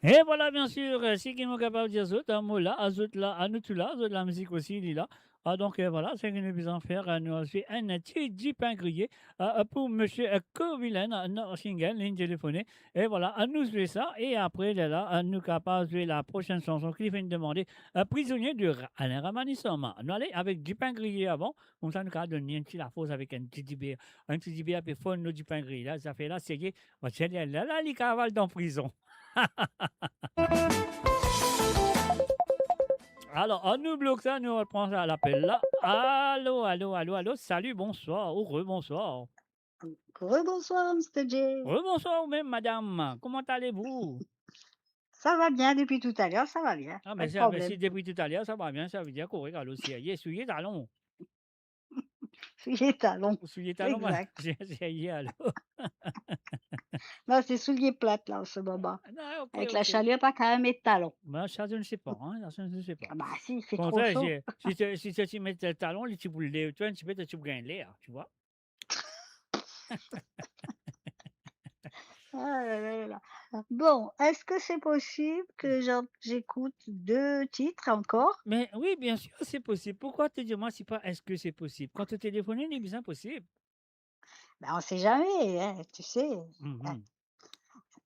E vwala, bien sir, seki mo kapav dir zot, mo la, zot la, nou tou la, zot lamizik osi, li la. Ah, donk, euh, vwala, seki nou bizin fer, euh, nou al zwe enn ti dipin griye, euh, euh, pou misie, euh, Covilen, euh, Norsingen, linn telefone. E vwala, euh, nou zwe sa, e apre, lerla, euh, nou kapav zwe laprosinn sanson ki li finn demande, euh, Prisonnier de Ra-, Alain Ramanisum. Nou ale avek dipin griye avan, koumsa nou kapav donn li enn ti lafors avek enn ti diber. Enn ti diber, apre finn nou dipin griye la, zafer la, serye, mo dir, lerla, li kapav al dan prizon. Alor, annou blok sa, nou pran sa lapel la. Alo, alo, alo, alo, sali, bonswar ou rebonswar. Rebonswar, Mister J. Rebonswar ou mem, madam. Comment allez-vous? Ça va bien depuis tout à l'heure, ça va bien. Ah, pas de problème. Ah, ben, si depuis tout à l'heure ça va bien, sa vedir korek, alor, serye, souliye talon. Souliye talon. Souliye talon, exact. Serye, alor. Non, c'est soulier plate, là, en ce moment. Ah, non, ok, ok. Avec la chaleur, pas quand même mettre talon. Ben, ça, je ne sais pas, hein, ça, je ne sais pas. Ah, bah, si, il fait trop chaud. Au contraire, si, si tu, si tu mets tes talons, li ti pou lev, tu vois, un petit peu, tu gagnes l'air, tu vois. Ah là là là là. Bon, est-ce que c'est possible que j'en-, j'écoute deux titres encore? Mais oui, bien sûr, c'est possible. Pourquoi tu dis moi, c'est pas, est-ce que c'est possible? Quand tu téléphones, il est bien possible. Ben, on sait jamais, hein, tu sais. Mhm. Hein.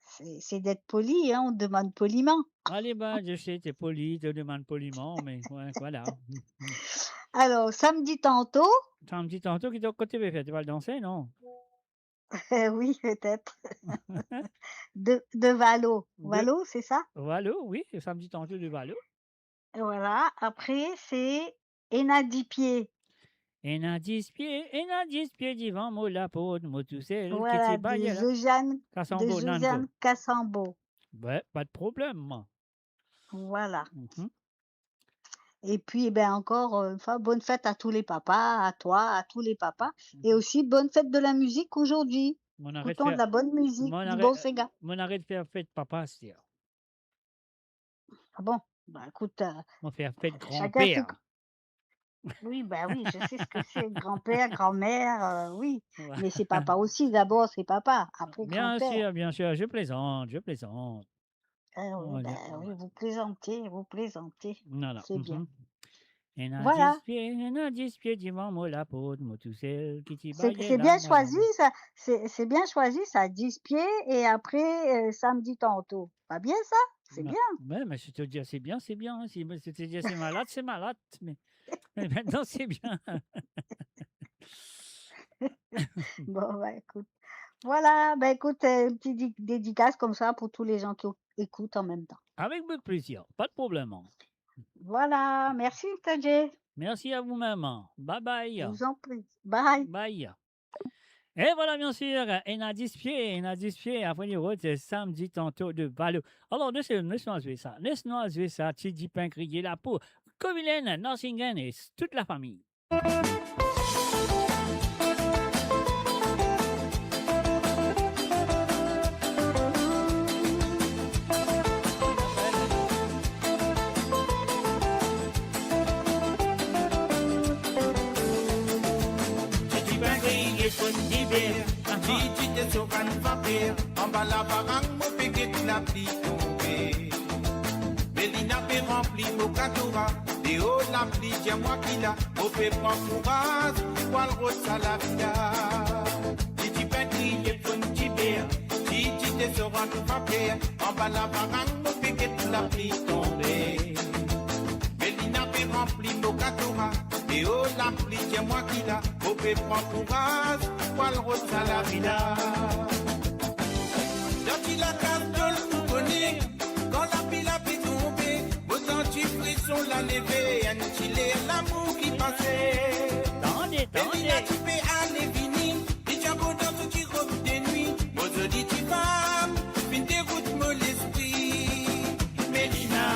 C'est, c'est d'être poli, hein, on demande poliment. Allez, ben, je sais, t'es poli, tu demandes poliment, mais ouais, voilà. Alors, Samedi Tantôt. Samedi Tantôt, ki, kot tu vas faire? Tu vas danser, non? Euh, oui, peut-être. De, de Valo. De Valo, c'est ça? Valo, oui, Samedi Tantôt de Valo. Et voilà, après, c'est Ena dipie. Ena dipie, ena dipie divan mo laport, mo tousel ki ti bay la. Voilà, de Josiane, de Josiane Casambo. Ouais, pas de problème. Voilà. Mhm. Et puis, eh ben, encore, euh, une fois, bonne fête à tous les papas, à toi, à tous les papas. Mhm. Et aussi, bonne fête de la musique aujourd'hui. Écoutons de la bonne musique, du bon séga. Mo aret fer fet papa, aster. Ah bon? Bah, écoute, euh, chacun fait... Mo fer fet granper. Oui, bah oui, je sais ce que c'est, grand-père, grand-mère, euh, oui. Ouais. Mais c'est papa aussi, d'abord, c'est papa, après grand-père. Bien sûr, bien sûr, je plaisante, je plaisante. Ah oui, oh, ben d'accord, oui, ouais, vous plaisantez, vous plaisantez. Voilà. C'est bien. Mhm. Ena dis pie, ena dis pie divan mo laport, mo tousel ki ti... C'est, c'est bien choisi, ça. C'est, c'est bien choisi, ça, dis pie et après, euh, samedi tantôt. Pas bien, ça ? C'est bien. Ouais, mais c'est-à-dire, c'est bien, c'est bien, hein. Si, c'est-à-dire, c'est malade, c'est malade. Mais, mais maintenant, c'est bien. Bon, ben, écoute. Voilà, ben, écoute, euh, une petite di-, dédicace comme ça pour tous les gens qui écoutent en même temps. Avec beaucoup de plaisir, pas de problème, hein. Voilà, merci, Tadje. Merci à vous-même, hein. Bye bye. Je vous en prie. Bye. Bye. E vwala, bien sir, ena dis pie, ena dis pie, apre li rod, se samedi tanto de balo. Alor, nou, se, nou, nou zwe sa, nou, nou zwe sa, ti dipin griye la pou Kovilen, Norsingen e tout lafami. Ti dipin griye, fonn diber, ti, ti te sov enn vaper, anba lavarang mo pe get lapli tonbe. Melina pe ranpli mo katora, deor lapli, dir mwa ki la, mo pe pran kouraz pou al rod sa lavida. Ti dipin griye, fonn diber, ti, ti te sov enn vaper, anba lavarang mo pe get lapli tonbe. Melina pe ranpli mo katora, deor lapli, dir mwa ki la, mo pe pran kouraz pou al rod sa lavida. Dan ti lakaz tol, ou kone, kan lapli la pe tonbe, mo santi frison la leve, enn ti ler lamour ki pase. Tande, tande. Melina ti pe ale vini, li ti an kontan sou ti rob de nwi, mo zoli ti fam finn derout mo lespri. Melina,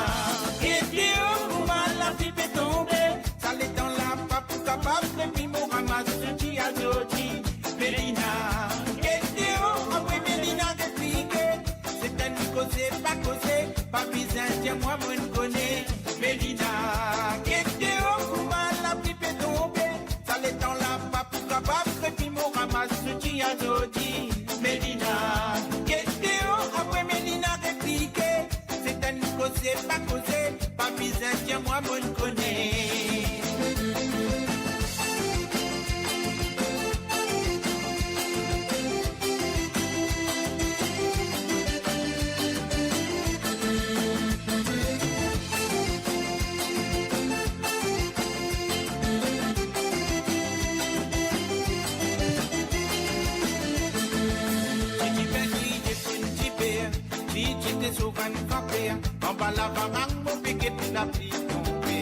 get deor kouma lapli pe tonbe, sa letan la pa pou kapav, epi mo ramas sou ti azordi. Melina, get deor, apre Melina get pike, se tann koze pa koze, pa bizin dir mwa, monn kone. Melina, get deor kouma lapli pe tonbe, sa letan la pa pou kapav, epi mo ramas sou ti azordi. Melina, get deor, apre Melina get pike, se tann koze pa koze, pa bizin dir mwa, monn kone. Ti dipin griye, fonn diber, ti, ti te sov enn vaper, anba lavarang mo pe get lapli tonbe.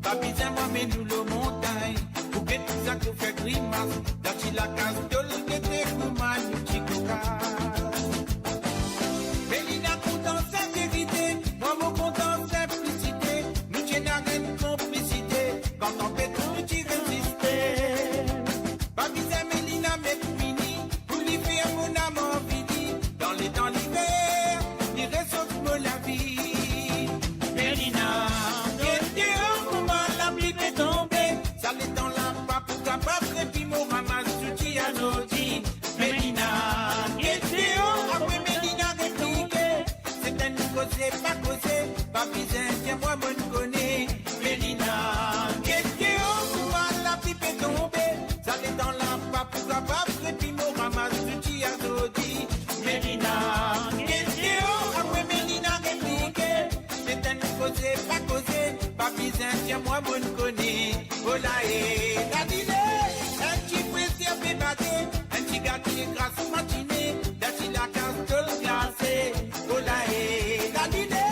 Pa bizin mwa amenn ou lor montagn pou get sa ki fer grimas, dan ti lakaz tol, gete kouma nou ti kokas. Melina kontan sinserite, mwa mo kontan sinplisite, nou ti ena enn konplisite, kan tanpet nou ti reziste. Pa bizin Melina met mini, pou li fer mo lam anvi li, dan letan liver, li resof mo lavi. Melina, get deor kouma lapli pe tonbe, sa letan la pa pou kapav, epi mo ramas sou ti azordi. Melina, get deor, apre Melina get pike, se tann koze pa koze, pa bizin dir mwa, monn kone. Melina, get deor, kouma lapli pe tonbe, sa letan la pa pou kapav, epi mo ramas sou ti azordi. Melina, get deor, apre Melina get pike, se tann koze pa koze, pa bizin dir mwa, monn kone. Ola e lalile, enn ti fre ler pe bate, enn ti gate gras matine, dan ti lakaz tol glase. Ola e lalile,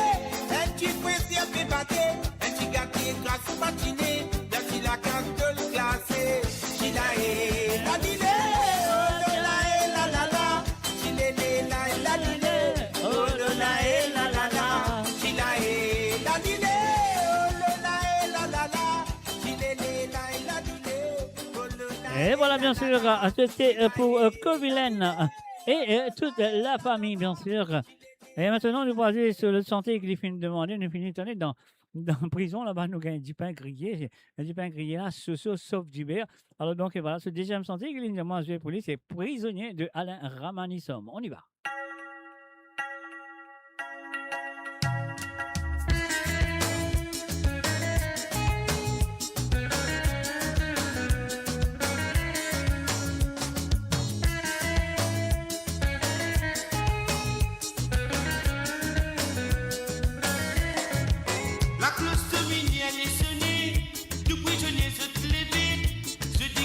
enn ti fre ler pe bate, enn ti gate gras matine, dan ti lakaz tol glase. Ti la e lalile, oh lo la e la la la. Ti le le la e lalile, oh lo la e la la la. Ti la e lalile, oh lo la e la la la. Ti le le la e lalile, oh lo la e la la la. Et voilà, bien sûr, euh, c'était, euh, pour, euh, Kovilen, euh, et, euh, toute la famille, bien sûr. Et maintenant, nou pou ale sir lot sante ki li finn demande, nou finn tande dan, dan prizon laba, nou gagn dipin griye, dipin griye la, soso, sof diber. Alors donc, voilà, ce deuxième sante ki li, mwa, zwe pou li, c'est Prisonnier de Alain Ramanisum. On y va.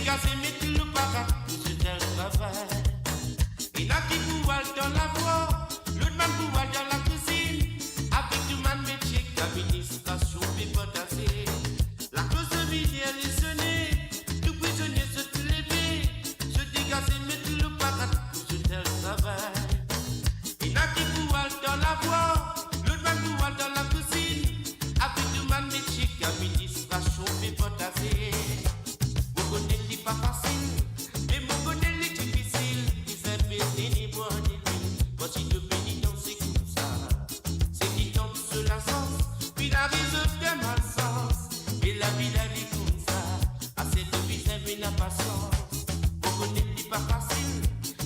Kase met lou parat pou zot al travay. Ena ki pou al dan lafwa, lot bann pou al dan lakizinn. Avek tou bann metie ki administrasion pe partaze. Lakoz de miner li sone, tou prizonie zot leve, zot degaze met lou parat pou zot al travay. Ena ki pou al dan lafwa, lot bann pou al dan lakizinn. Avek tou bann metie ki administrasion pe partaze. Mo kone li pa fasil, me mo kone li difisil. Bizin pese ni bwar delwil, parski to peni dan se koumsa. Seki tant so lasans, finn ariv zot dan malsans. Me lavi la li koumsa, aster to bizin vinn a pasians. Mo kone li pa fasil,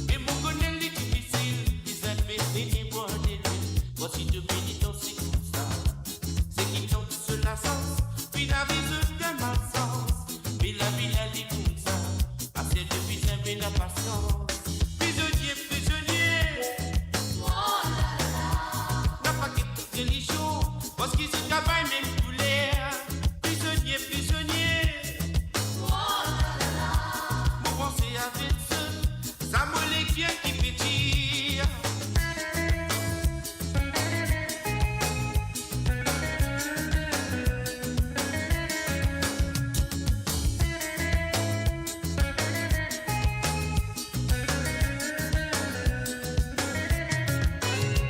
me mo kone li difisil. Bizin pese ni bwar delwil, parski to peni dan se koumsa. Seki tant so lasans, finn ariv zot dan malsans. Me lavi la li koumsa, aster to bizin vinn a pasians. Prizonie, prizonie, na paket relizion, parski zot travay mem kouler. Prizonie, prizonie, mo panse avek zot, sa mo leker ki pe dir.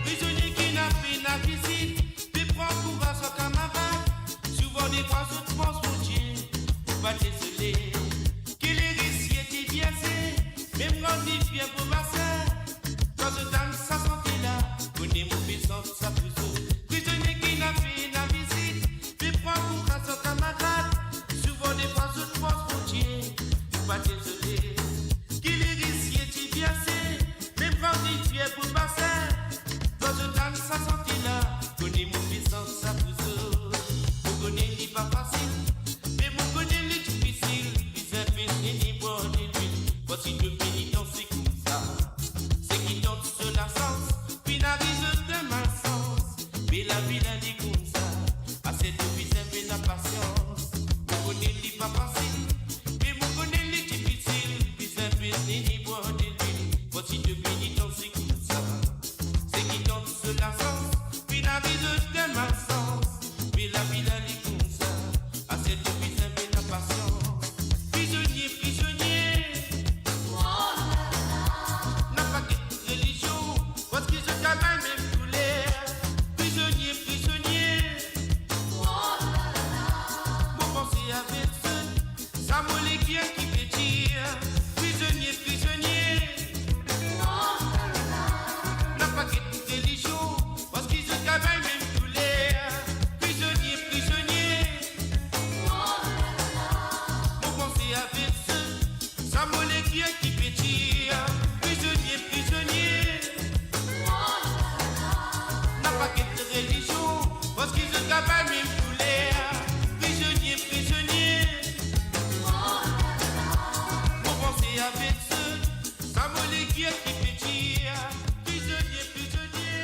Prizonie ki ena pena vizit, pe pran kouraz ar kamarad. Souvan defwa zot pans Bondie, pou pa dezole. Ki lerisi ete bien se, mem grandi fie pou basin. Kan zot tann sa sante la, kone mo pe sant sa pou zot. Prizonie ki ena pena vizit, pe pran kouraz ar kamarad. Souvan defwa zot pans Bondie, pou pa dezole. Ki lerisi ete bien se, mem grandi fie pou basin. Kan zot tann sa sante la, kone mo pe sant sa pou zot. Mo kone li pa fasil, me mo kone li difisil. Bizin pese ni bwar delwil, parski to peni dan se koumsa. Seki tant so lasans, finn ariv zot dan malsans. Me lavi la li koumsa, aster to bizin vinn a pasians. Mo kone li pa fasil, me mo kone li difisil. Bizin pese ni bwar delwil, parski to peni dan se koumsa. Seki tant so lasans, finn ariv zot dan malsans. Me lavi la li koumsa, aster to bizin vinn a pasians. Prizonie, prizonie, na paket relizion, parski zot travay mem kouler. Prizonie, prizonie, mo panse avek zot, sa mo leker ki pe dir. Prizonie, prizonie, na paket relizion, parski zot travay mem kouler. Prizonie, prizonie, mo panse avek zot, sa mo leker ki pe dir. Prizonie, prizonie, na paket relizion, parski zot travay mem kouler. Prizonie, prizonie, mo panse avek zot, sa mo leker ki pe dir. Prizonie, prizonie,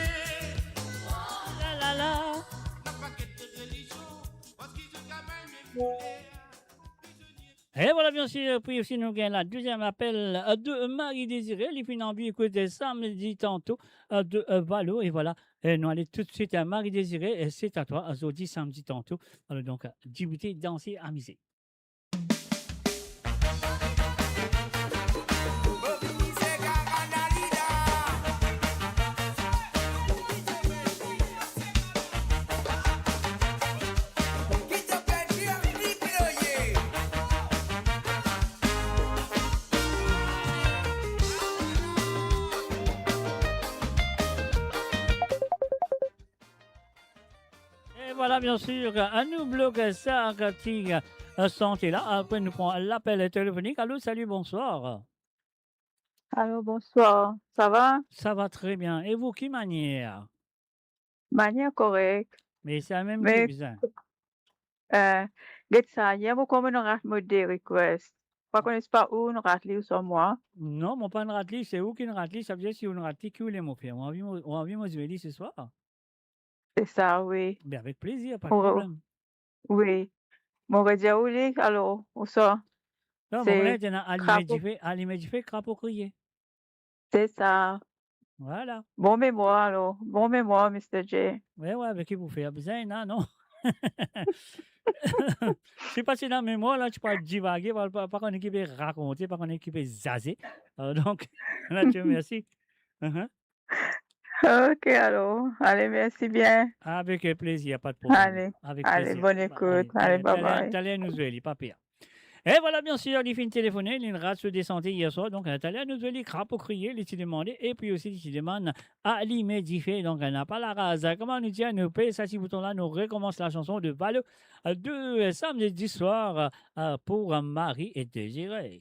la, la, la, na paket relizion, parski zot travay mem kouler. Prizonie. E vwala, bien sir, pou osi nou gagn la deziem apel, euh, de Marie Désirée, li finn anvi ekout Samedi Tantôt, euh, de, euh, Valo. E vwala, euh, nou ale toutswit, euh, Marie Désirée, euh, c'est à toi, euh, zordi Samedi Tantôt. Alor donk, euh, deboute, danse, amize. E vwala, bien sir, anou blok sa ti, euh, sante la. Apre, nou pran lapel telefonik. Alo, salut, bonsoir. Alo, bonsoir. Sa va? Sa va tre bien. E vou, ki manier? Manier korek. Me sa mem ki bizin. Eh, get sa, yer mo kouma inn rat mo de request. Pa kone si pa ou inn rat li ouswa mwa. Non, mo pa'nn rat li, se ou ki'nn rat li. Savedir si ou'nn rat li, ki ou le mo fer? Ou anvi mo, ou anvi mo zwe li seswar? Se sa, wi. Be avek plezir, pa de problem. Wi. Mo redir ou li, alor, ouswa? Non, se moman la, ti ena alime dife, alime dife, krapo kriye. Se sa. Vwala. Bon memwar, alor. Bon memwar, Mister J. Wi, wi, avek ki pou fer, bizin, non, non. Si pa ti ena memwar la, ti pou divage, pa, pa, pa kone ki pe rakonte, pa kone ki pe zaze. Euh, donk, la, Dieu merci. Mhm. Ok, alor. Ale, mersi bien. Avek plezir, pa de problem. Ale, avek ale, plezir. Bonn ekout. Ale, ale, ale, bye, taler, bye. Taler nou zwe li, pa per. E vwala, biensir, li finn telefone, li rat so desante yer swar, donk, euh, taler nou zwe li, krapo kriye, li ti demande, epi osi li ti demann alime dife, donk, euh, napa laraz. Kouma nou dir, nou pez sa ti bouton la, nou rekomans lasanson de Valo, euh, de, euh, samedi di swar, euh, pou, euh, Marie et Désiré.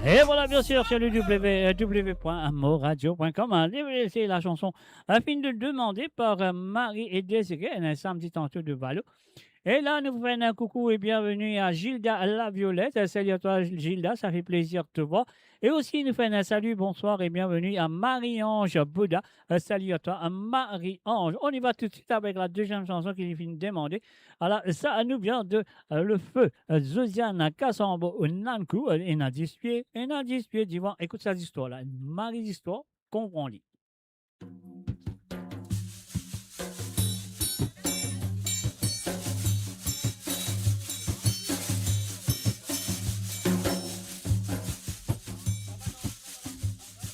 Et voilà, bien sûr, sur le W W W point moradio point com, hein, c'est la chanson, euh, fini de demander par, euh, Marie et Désiré, un samedi tantôt de Valo. Et là, nous faisons un coucou et bienvenue à Gilda Laviolette. Euh, salut à toi, Gilda, ça fait plaisir de te voir. Et aussi, nous faisons un salut, bonsoir et bienvenue à Marie-Ange Bouddha. Euh, salut à toi, euh, Marie-Ange. On y va tout de suite avec la deuxième chanson qui nous vient demander. Alors, ça nous vient de, euh, le feu, euh, Josiane Casambo, Nankou, euh, ena dis pie, ena dis pie divan. Écoute sa zistwar la, mari zistwar, konpran li.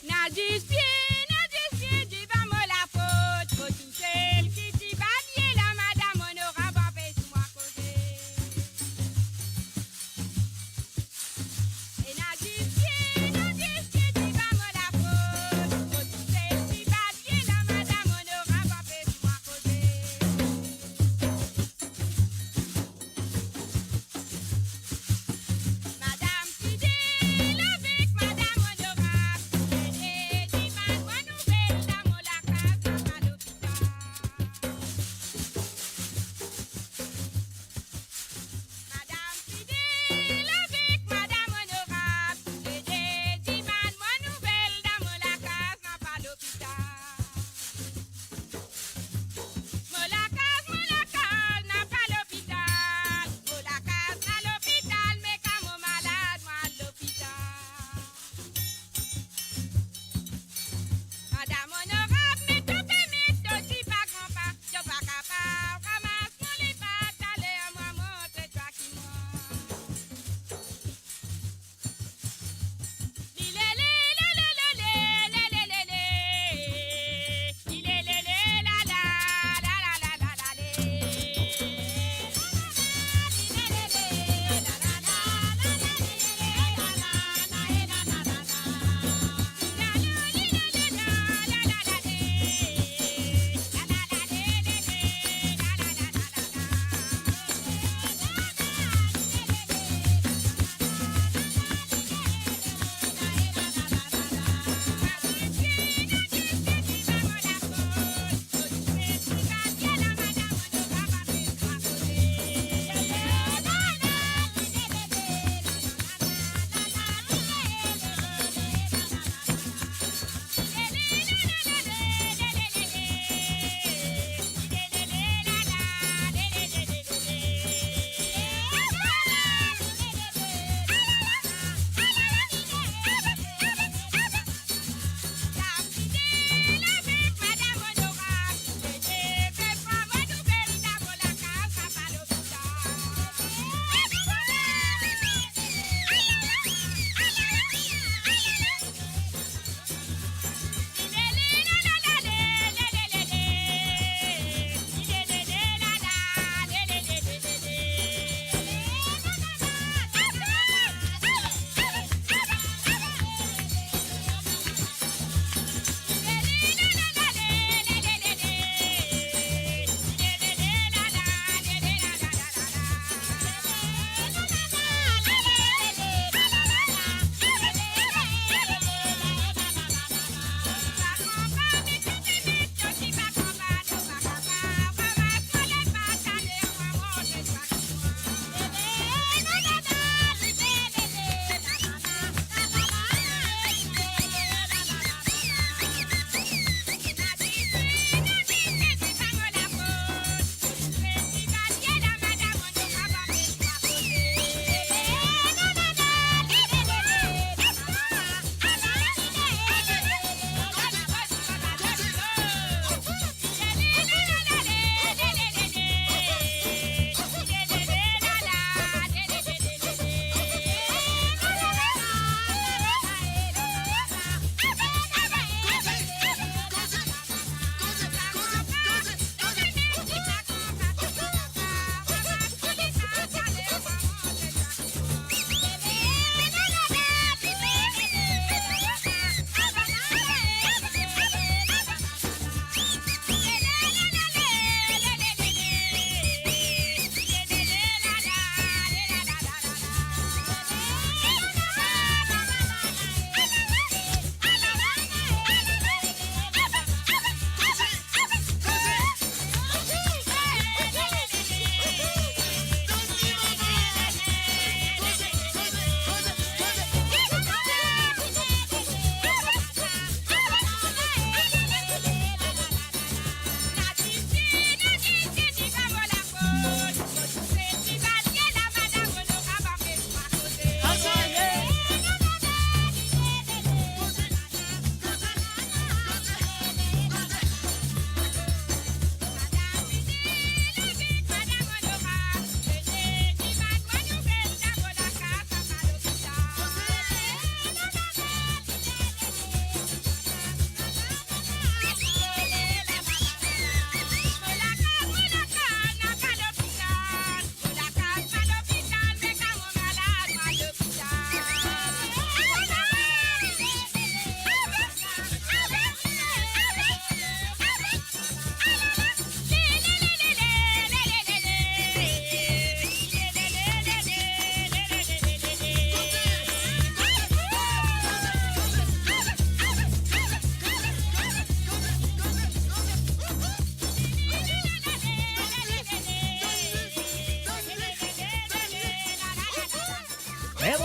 Na dis pie, na dis pie divan mo laport, mo tousel ki ti babye la, madam onorab, anpes mwa koze. Ena dis pie, na dis pie divan mo laport, mo tousel ki babye la, madam onorab, anpes mwa koze. Madam Fidel avek madam onorab, ena dis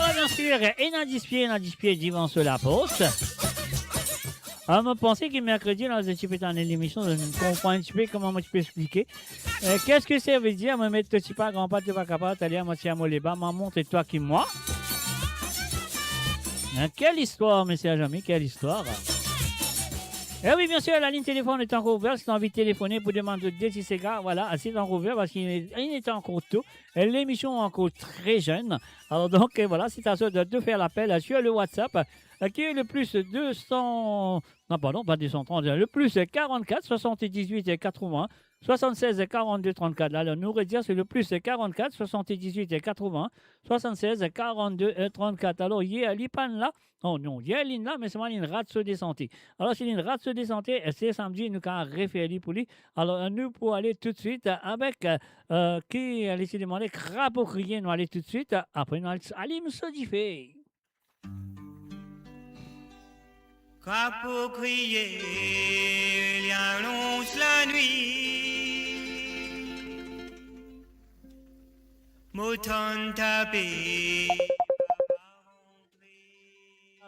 Bien sir, ena dis pie, ena dis pie divan so laport. Ah, mo panse ki merkredi la, zot ti pe tann lemision, zot konpran enn tipe kouma mo ti pe explike. Eh, qu'est-ce que ça veut dire, mo met to tipa, granpa, to pa kapav, taler mo ti amo leba, mo montre twa ki mwa. Hein, quelle histoire, mes chers amis, quelle histoire. Eh oui, bien sûr, la ligne téléphone est encore ouverte. Si t'as envie de téléphoner pour demander de ti sega, voilà, c'est encore ouvert parce qu'il est, il est encore tôt. Et l'émission est encore très jeune. Alors donc, euh, voilà, c'est à toi de, de faire l'appel, euh, sur le WhatsApp, euh, qui est le plus deux cents, non, pardon, pas deux cent trente, le plus quarante-quatre soixante-dix-huit quatre-vingts soixante-seize quarante-deux trente-quatre. Alors, nou redir, c'est le plus quarante-quatre soixante-dix-huit quatre-vingts soixante-seize quarante-deux trente-quatre. Alors, yer, li pa'nn la. Oh non, yer li'nn la, me selman li'nn rat so desante. Alors, si li'nn rat so desante, eh, se samdi, nou kapav refer li pou li. Alors, nou pou ale toutswit avek, euh, ki, euh, li ti demande, Krapo Kriye, nou ale toutswit, apre nou al alim so dife. Krapo kriye, li anons lanwit. Mo tann tape.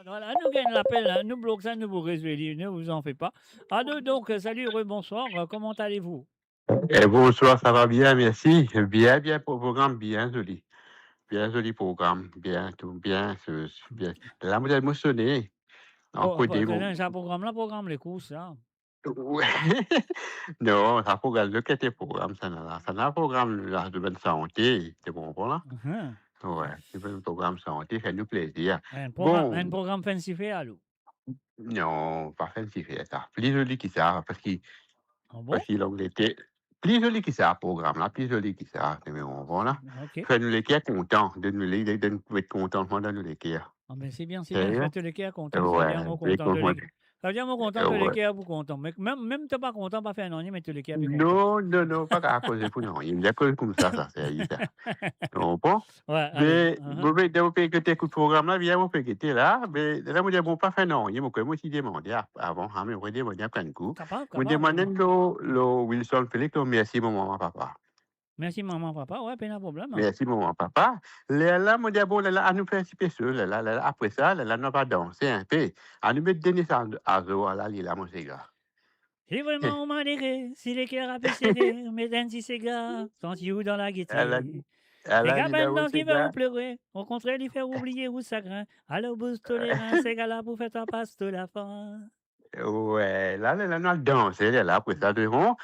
Voilà, nou gagn lapel, hein. Nou blok sa, nou pou rezwe li, ne vous en faites pas. Allô, donc, euh, salut, rebonsoir, euh, comment allez-vous ? Eh, bonsoir, ça va bien, merci. Bien, bien, pro-, programme bien zoli. Bien zoli programme, bien, tout bien, se, se, bien. La, mo emosioné. Oh, ankor bon, de mo- sa program la, program lekours la. Ouais. Non, sa program, lekel ti program sa la, sa la program la, domenn sante, to konpran la? Mhm. Ouais, se enn program sante, fer nou plezir. Enn program, bon. Enn program fancy fer, alor? Non, pa fancy fer sa. Pli zoli ki sa, parski, ah bon? Parski Langleter, pli zoli ki sa, program la, pli zoli ki sa, to konpran la. Ok. Fer nou leker kontan, donn nou le, donn nou met kontantman dan nou leker. Ah ben, c'est bien, c'est bien, fer to leker kontan, ouais, sa ve dir mo kontan, to leker pou kontan. Me mem, mem to pa kontan, pa fer nanye, me to leker pou kontan. Non, non, non, pa kapav koze pou nanye. Li akoz koumsa, sa, serye sa. To konpran? Ouais, me, ale. Mo pe, mo pe gete kout program la, bien, mo pe gete la, me la, mo dir, bon, pa fer nanye, mo krwar mo ti demande a-, avan, ha, me mo demande apre enn kou. Kapav, kapav. Mo demande lor, lor Wilson Felix, lor Mersi Mama Papa. Mersi Mama Papa, ouais, pena problem, hein. Mersi Mama Papa. Lerla, mo dir, bon, lerla, anou fer enn ti pe so, lerla, lerla, apre sa, lerla, nou va danse enn pe. Anou met Denis Azo, Alali la, mo sega. Si vreman ou malere, si leker la pe sere, met enn ti sega, santi ou dan lagete. Alali, sega, Alali, pa enn dans ki fer ou plere, okontrer, li fer ou bliye ou sagrin. Alor bouz to lerin, sega la pou fer twa pas to lafin. Ouais, la, la, la, nou al danse, la, la, apre sa, to konpran,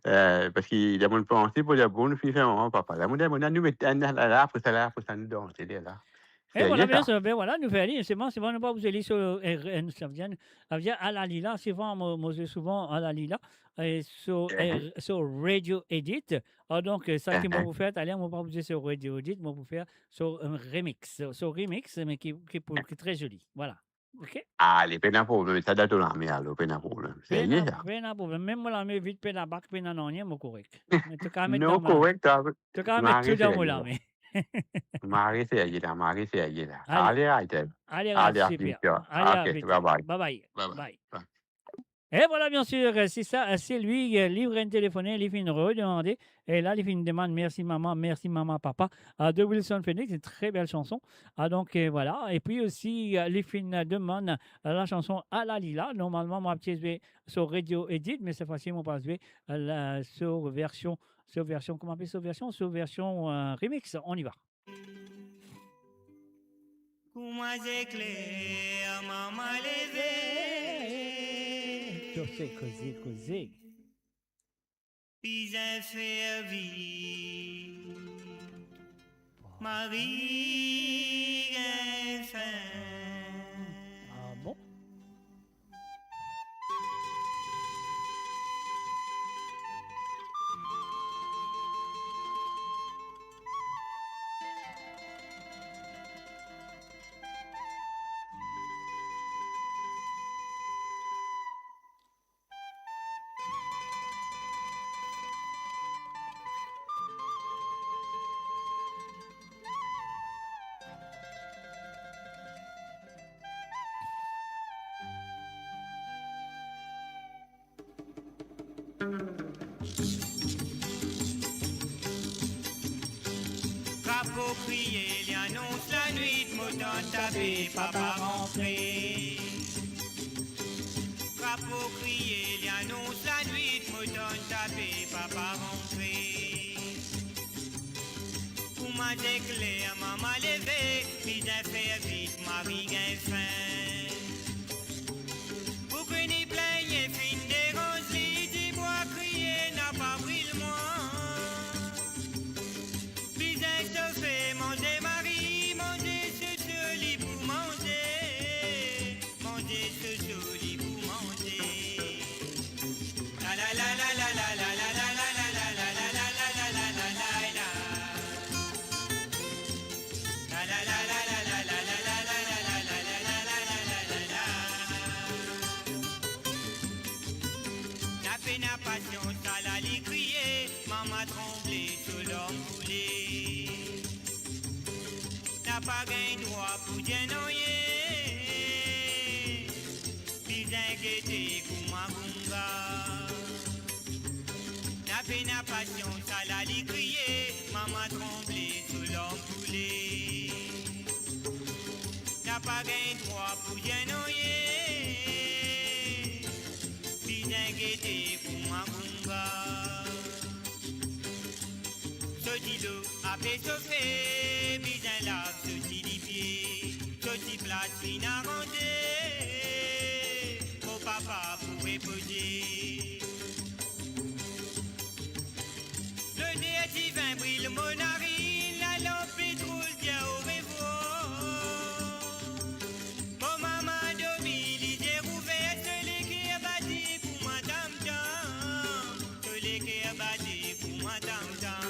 euh, parski la, mo panse pou dir, bon, nou finn fer Mama Papa. La, mo dir, bon, nou met, la, la, la, apre sa, la, apre sa, nou danse, la, la. E voilà, bien sir, ben voilà, nou fer li, selman, selman nou pa pou zwe li so, eh, eh, sa ve dir, sa ve dir, Alali la, souvan, mo, mo zwe souvan Alali la, e so, eh, so Radio Edit. Ah, donk, eh, sa ki mo pou fer, taler, mo pa pou zwe so Radio Edit, mo pou fer so, eh, remix, so, so remix, me ki, ki pou, ki tre zoli, voilà. Ok? Ale, pena problem, sa dan to lame, alor, pena problem. Serye sa? Pena problem. Mem mo lame vid, pena bak, pena nanye, mo korek. Me to kapav met dan mo lame. Non, korek, to kapav met tou dan mo lame. Mari serye la, mari serye la. Ale. Ale, ale, ale, super. Ale, ok, bye bye. Bye bye. Bye bye. Bye. E voilà, bien sir, se sa, se li, li finn telefoné, li finn redemande, e la, li finn demann Mersi Mama, Mersi Mama Papa, a, de Wilson Felix, enn tre bel sanson. A, donk, e, voilà. E pi osi, e, li finn demann, e, lasanson Alali la. Normalman, mo ti zwe so Radio Edit, me set fwa si, mo pa zwe, e, la, so version, so version, kouma apel so version? So version, e, remix. On y va. Kouma zekler, mama leve. To se koze, koze. Bizin servi. Mari gagn fin. Ah bon? Krapo kriye, li anons lanwit, mo Tape, papa rantre. Krapo kriye, li anons lanwit, mo tann tape, papa rantre. Kouma zekler, mama leve, bizin fer vit, mari gagn fin. Pou ki ni plin, finn deranz li, dibwa kriye, napa bril mwa. Bizin sofe manze mari, manze soso li pou manze, manze soso li pou manze. La la la la la la. Na pena pasians, ala li kriye, mama tranble, so larm koule. Napa gagn drwa pou dir nanye, bizin gete kouma gounga. Na pena pasians, ala li kriye, mama tranble, so larm koule. Napa gagn drwa pou dir nanye, bizin gete kouma gounga. So dilo ape sofe, bizin lav so ti lipie, so ti plas finn aranze, mo papa pou repoze. Loder divin bril mo narinn, lalanp petrol dir orevwar. Mo mama dormi, lizie ouver, so leker bate kouma tamtam, so leker bate kouma tamtam.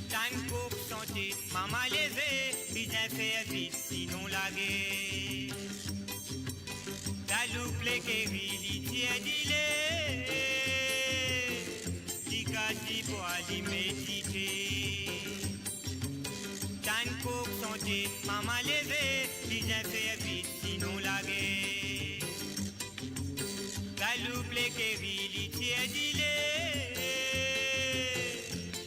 Tann kok sante, mama leve, bizin fer vit, sinon lagere. Galoup lekeri, li tir dile, li kas dibwa, li met dite. Tann kok sante, mama leve, bizin fer vit, sinon lagere. Galoup lekeri, li tir dile,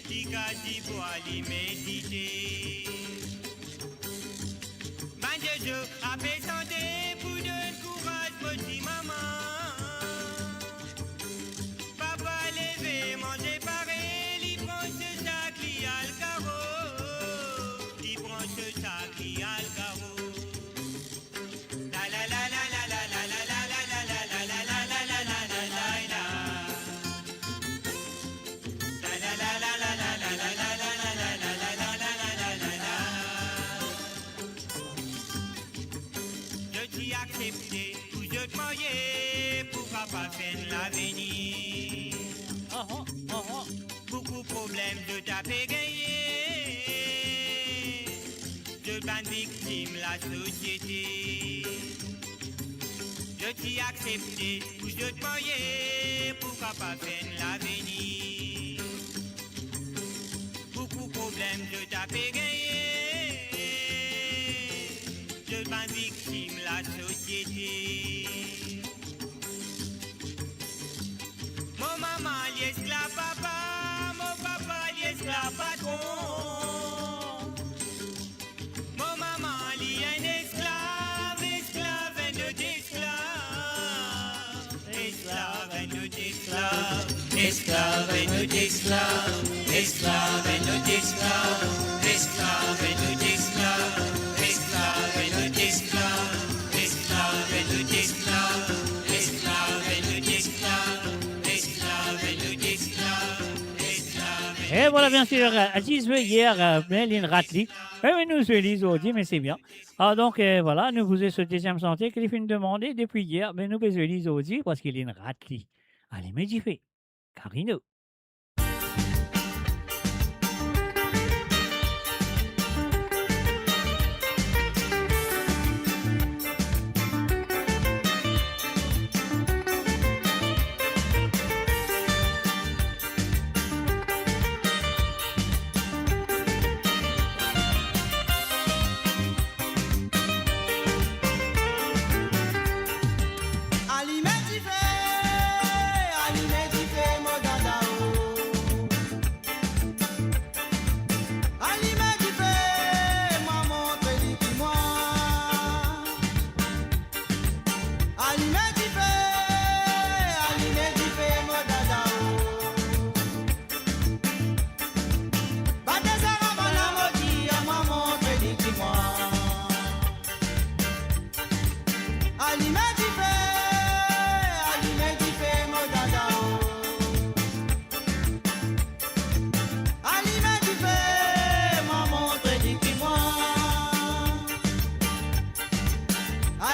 li kas dibwa, li met dite. Bann zozo ape sante pou donn kouraz mo ti mama. Papa leve, manze pare, li pran so sak, li al karo, li pran so sak, li al karo. Zot ti aksepte pou zot marye, pou kapav fer enn lavenir. Aha, aha. Boukou problem zot ape gagne, zot bann viktim lasosiete. Zot ti aksepte pou zot marye, pou kapav fer enn lavenir. Boukou problem zot ape gagne, zot bann viktim lasosiete. Mo mama li esklav papa, mo papa li esklav patron. Mo mama li enn esklav, esklav enn lot esklav, esklav enn lot esklav, esklav enn lot esklav, esklav enn lot esklav, esklav enn lot esklav, esklav enn lot esklav, esklav enn lot esklav, esklav enn lot esklav, esklav enn lot esklav, esklav enn lot esklav. E vwala, bien sir, euh, Aziz zwe yer, euh, me linn rat li. E wi, nou zwe li zordi, me se bien. Ah, donk, euh, vwala, nou pou zwe so deziem sante ki li finn demande depi yer, me nou pe zwe li zordi parski linn rat li. Ale, met dife. Carino.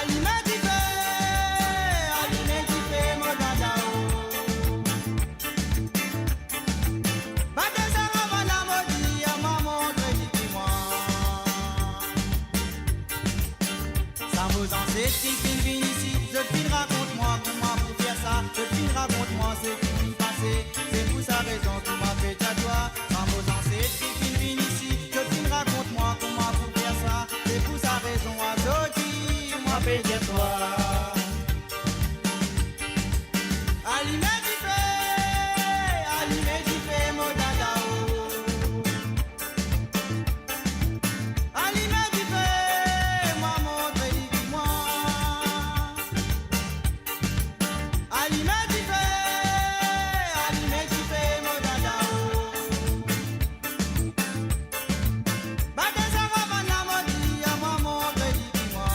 Alime dife, alime dife, mo dada o. Ba de zaravana, mo dir, mwa montre li ki mwa. Sa mo zanset ki finn vinn isi, zot finn rakont mwa kouma pou fer sa, zot finn rakont mwa seki finn pase. Se pou sa rezon ki mwa pe dir twa, sa mo zanset ki finn vinn isi, zot finn rakont mwa kouma pou fer sa. Se pou sa rezon a zot ki mwa pe dir twa. Alime dife, alime dife, mo dada o. Alime dife, mwa montre li ki mwa. Alime dife, alime dife, mo dada o. Ba de zaravana, mo dir, mwa montre li ki mwa.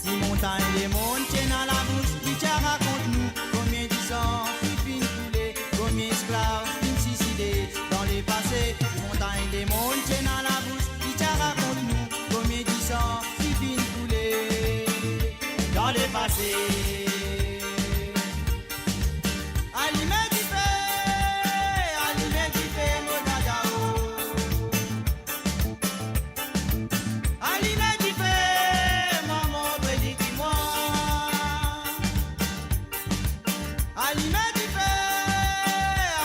Si montagn lemonn ti ena labous, li ti a rakont nou komie disan ki finn koule, komie esklav finn sizile dan lepase. Si montagn lemonn ti ena labous, li ti a rakont nou komie disan ki finn koule dan lepase. Alime dife, alime dife, mo dada o. Alime dife, mwa montre li ki mwa. Alime dife,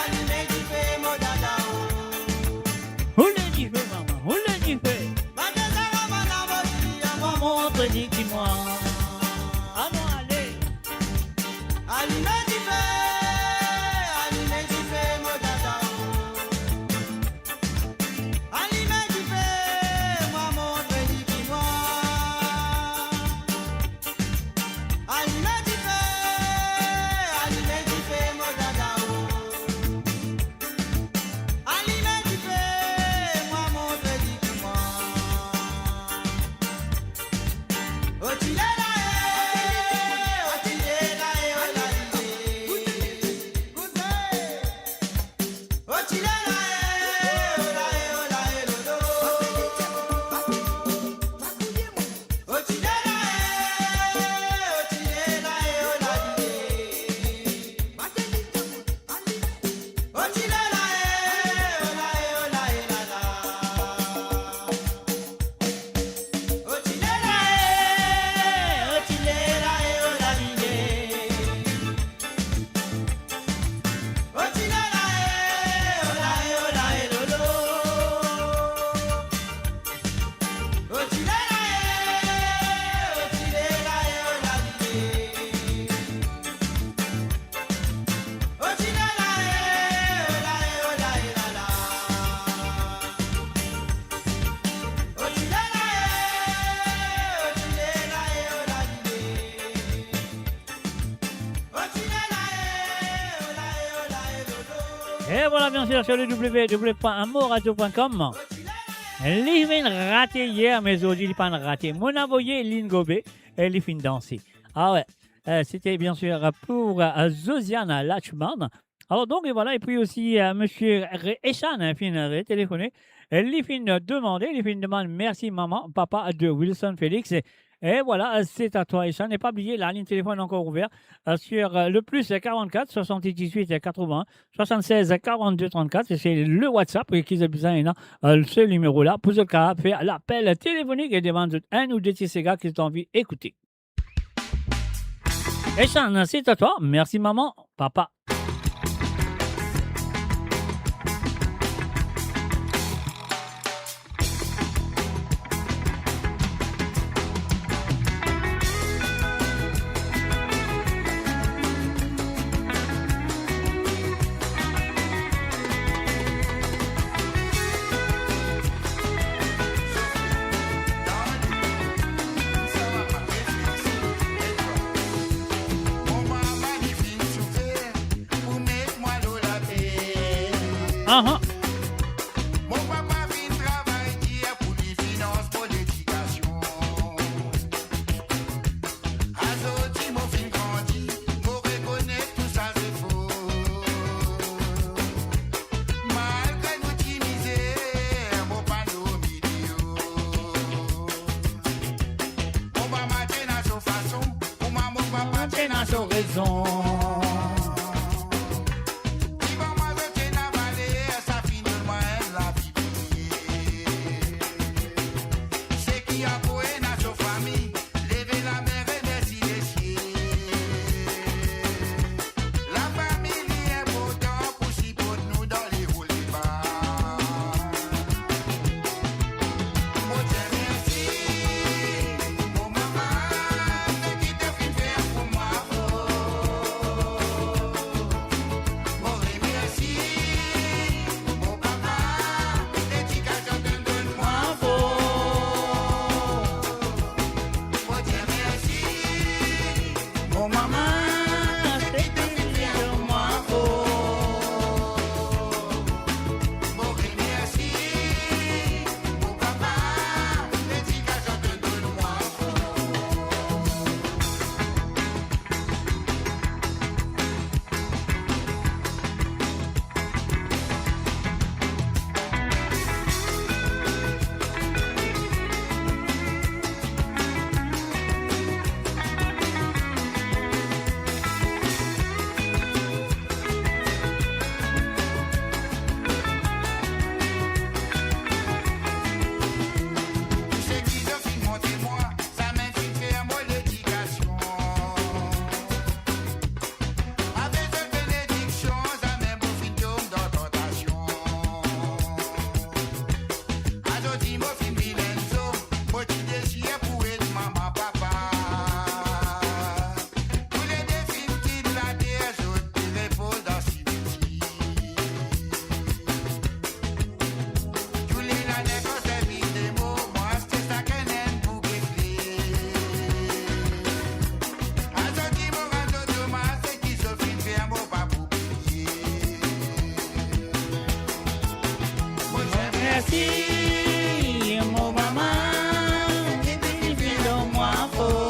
alime dife, mo dada o. Oule dife, mama, oule dife. Ba de zaravana, mo dir, mwa montre li ki mwa. Anon ale. Alime dife, alime dife, mo dada o. Alime dife, mwa montre li ki mwa. Alime dife, alime dife, mo dada o. Alime dife, mwa montre li ki mwa. O ti lela e, o ti lela e, o la li e. Et voilà, bien sûr, sur le w w w point moradio point com. Li finn rate yer, me zordi li pa'nn rate. Mona Boyer, Lynn Gobet, e li finn danse. Ah ouais, euh, c'était bien sûr pour, euh, Josiana Lachman. Alors donc, et voilà, et puis aussi, euh, monsieur Re-, Eshan, hein, finn retelefone. E li finn demande, li finn demann Merci Maman, Papa de Wilson Félix. Et voilà, c'est à toi, Eshan. Ne pas oublier, la ligne téléphone encore ouverte, euh, sur, euh, le plus quarante-quatre, soixante-dix-huit, quatre-vingts, soixante-seize, quarante-deux, trente-quatre. Et c'est le WhatsApp, euh, ki zot bizin, hein, euh, ce numéro-là, pou zot kapav fer lapel telefonik e demann zot enn ou de ti sega ki zot anvi ekoute. Eshan, c'est à toi. Merci maman, papa. Aha. Mo papa finn travay dir pou li finans mo ledikasion. Azordi mo finn grandi, mo rekonet tou sa zefor. Malgre nou ti mizer, mo pa normal. Mo mama ti ena so fason, mo mama, mo papa ti ena so rezon. Divan mwa zot ti ena valer, sa finn donn mwa enn lavi bine. Seki ankor ena so fami, leve lame, remersi Lesye. Lafami li inportan pou siport nou dan lero leba. Mo dir mersi, mo mama, seki to finn fer pou mwa for. Mo remersi mo papa, ledikasion to'nn donn mwa for. Mo dir mersi, mo mama, seki to finn fer pou mwa for. Mo remersi mo papa, ledikasion to'nn donn mwa for. Tou seki zot finn montre mwa, samem finn fer mo ledikasion. Avek zot benediksion, zame mo finn tom dan tantasion. Azordi mo finn vinn enn zom, mo ti deside pou ed mama, papa. Toulede finn kit later, zot pe repoz dan simetir. Toule lane kan servi de mo, mo aste sakenn enn bouke fler. Azordi mo rann zot omaz, seki zot finn fer mo pa pou bliye. Mo dir mersi mo mama, ki finn donn mwa for.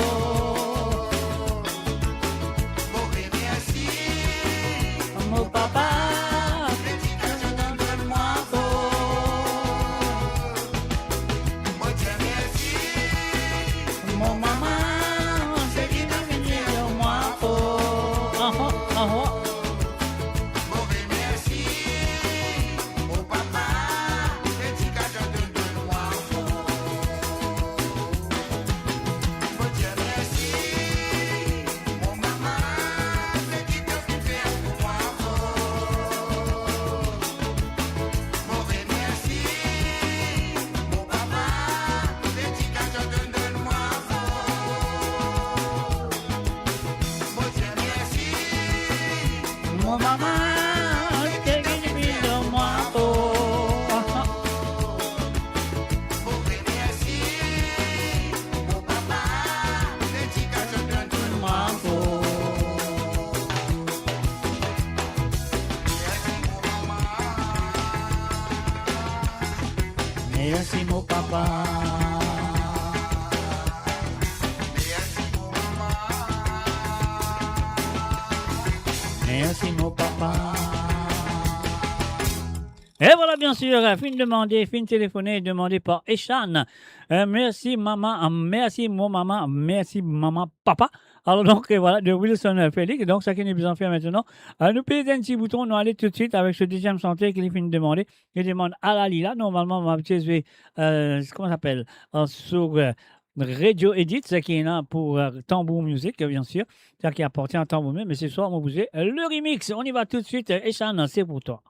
Mo remersi mo papa, ledikasion to'nn donn mwa for. Mo dir mersi mo mama, seki to finn fer mwa for. Aha, aha. Mo remersi mo papa, ledikasion to'nn donn mwa for. Mo dir mersi mo mama, seki to finn fer pou mwa for. Mo remersi mo papa, ledikasion to'nn donn mwa for. Mo dir mersi mo mama, seki to finn donn mwa for. Mo remersi mo papa, ledikasion to'nn donn mwa for. Mersi mo mama. Mersi mo papa. Mersi mo mama. Mersi mo papa. E vwala, bien sir, finn demande, finn telefone, demande par Eshan. Euh, mersi mama, euh, mersi mo mama, mersi mama, papa. Alor donk, euh, vwala, de Wilson, euh, Felix. Donk, seki nou bizin fer aster, euh, nou pez enn ti bouton, nou ale toutswit avek so deziem sante ki li finn demande. Li demann Alali la. Normalman, nou abitie zwe, euh, kouma sa apel, euh, sou, euh, Radio Edit, seki ena pou, euh, Tambour Music, euh, bien sir. Sa ki apartien a Tambour Music, me se swar, mo pou zwe, euh, le remix. On y va tout de suite, euh, Eshan, c'est pour toi.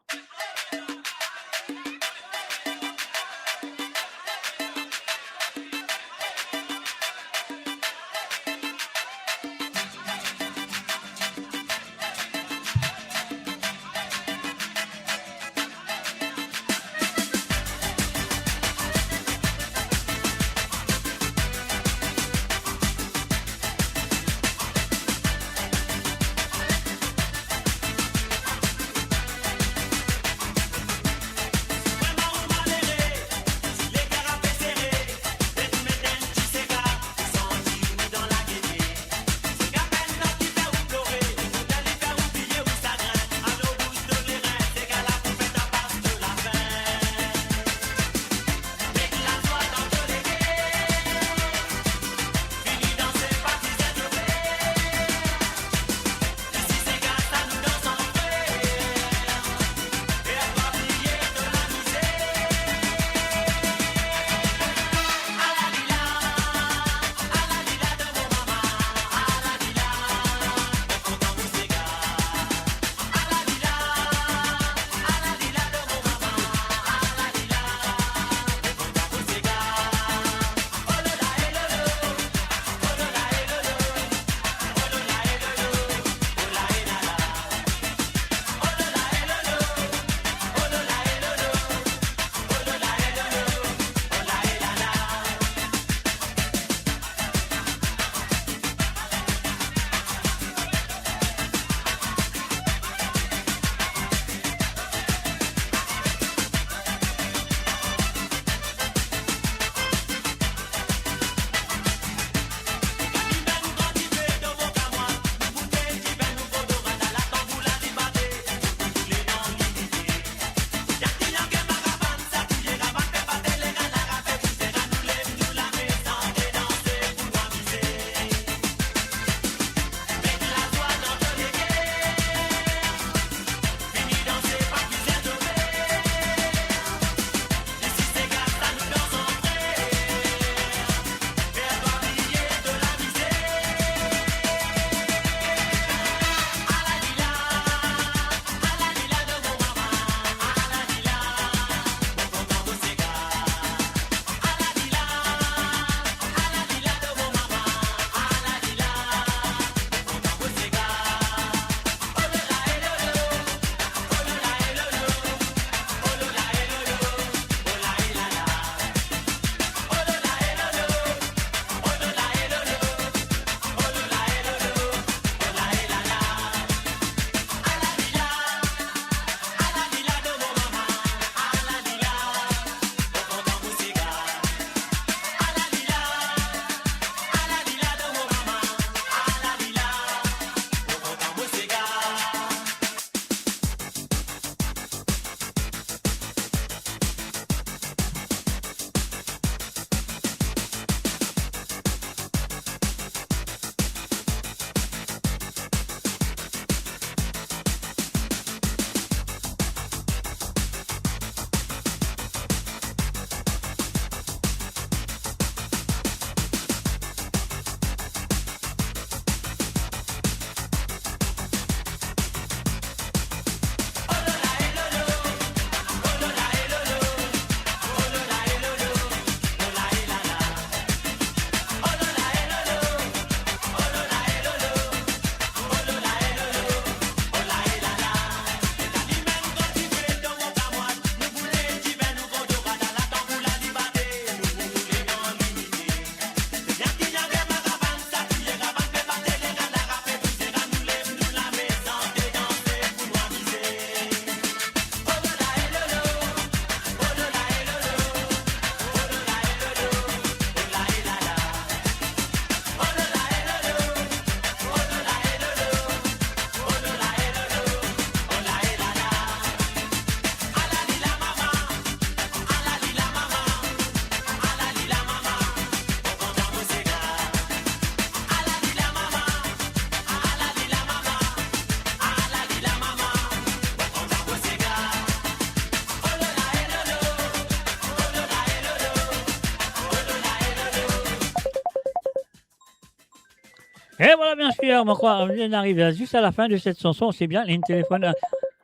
Bien sûr, mon frère, on arrive juste à la fin de cette chanson, c'est bien, il y a une téléphone.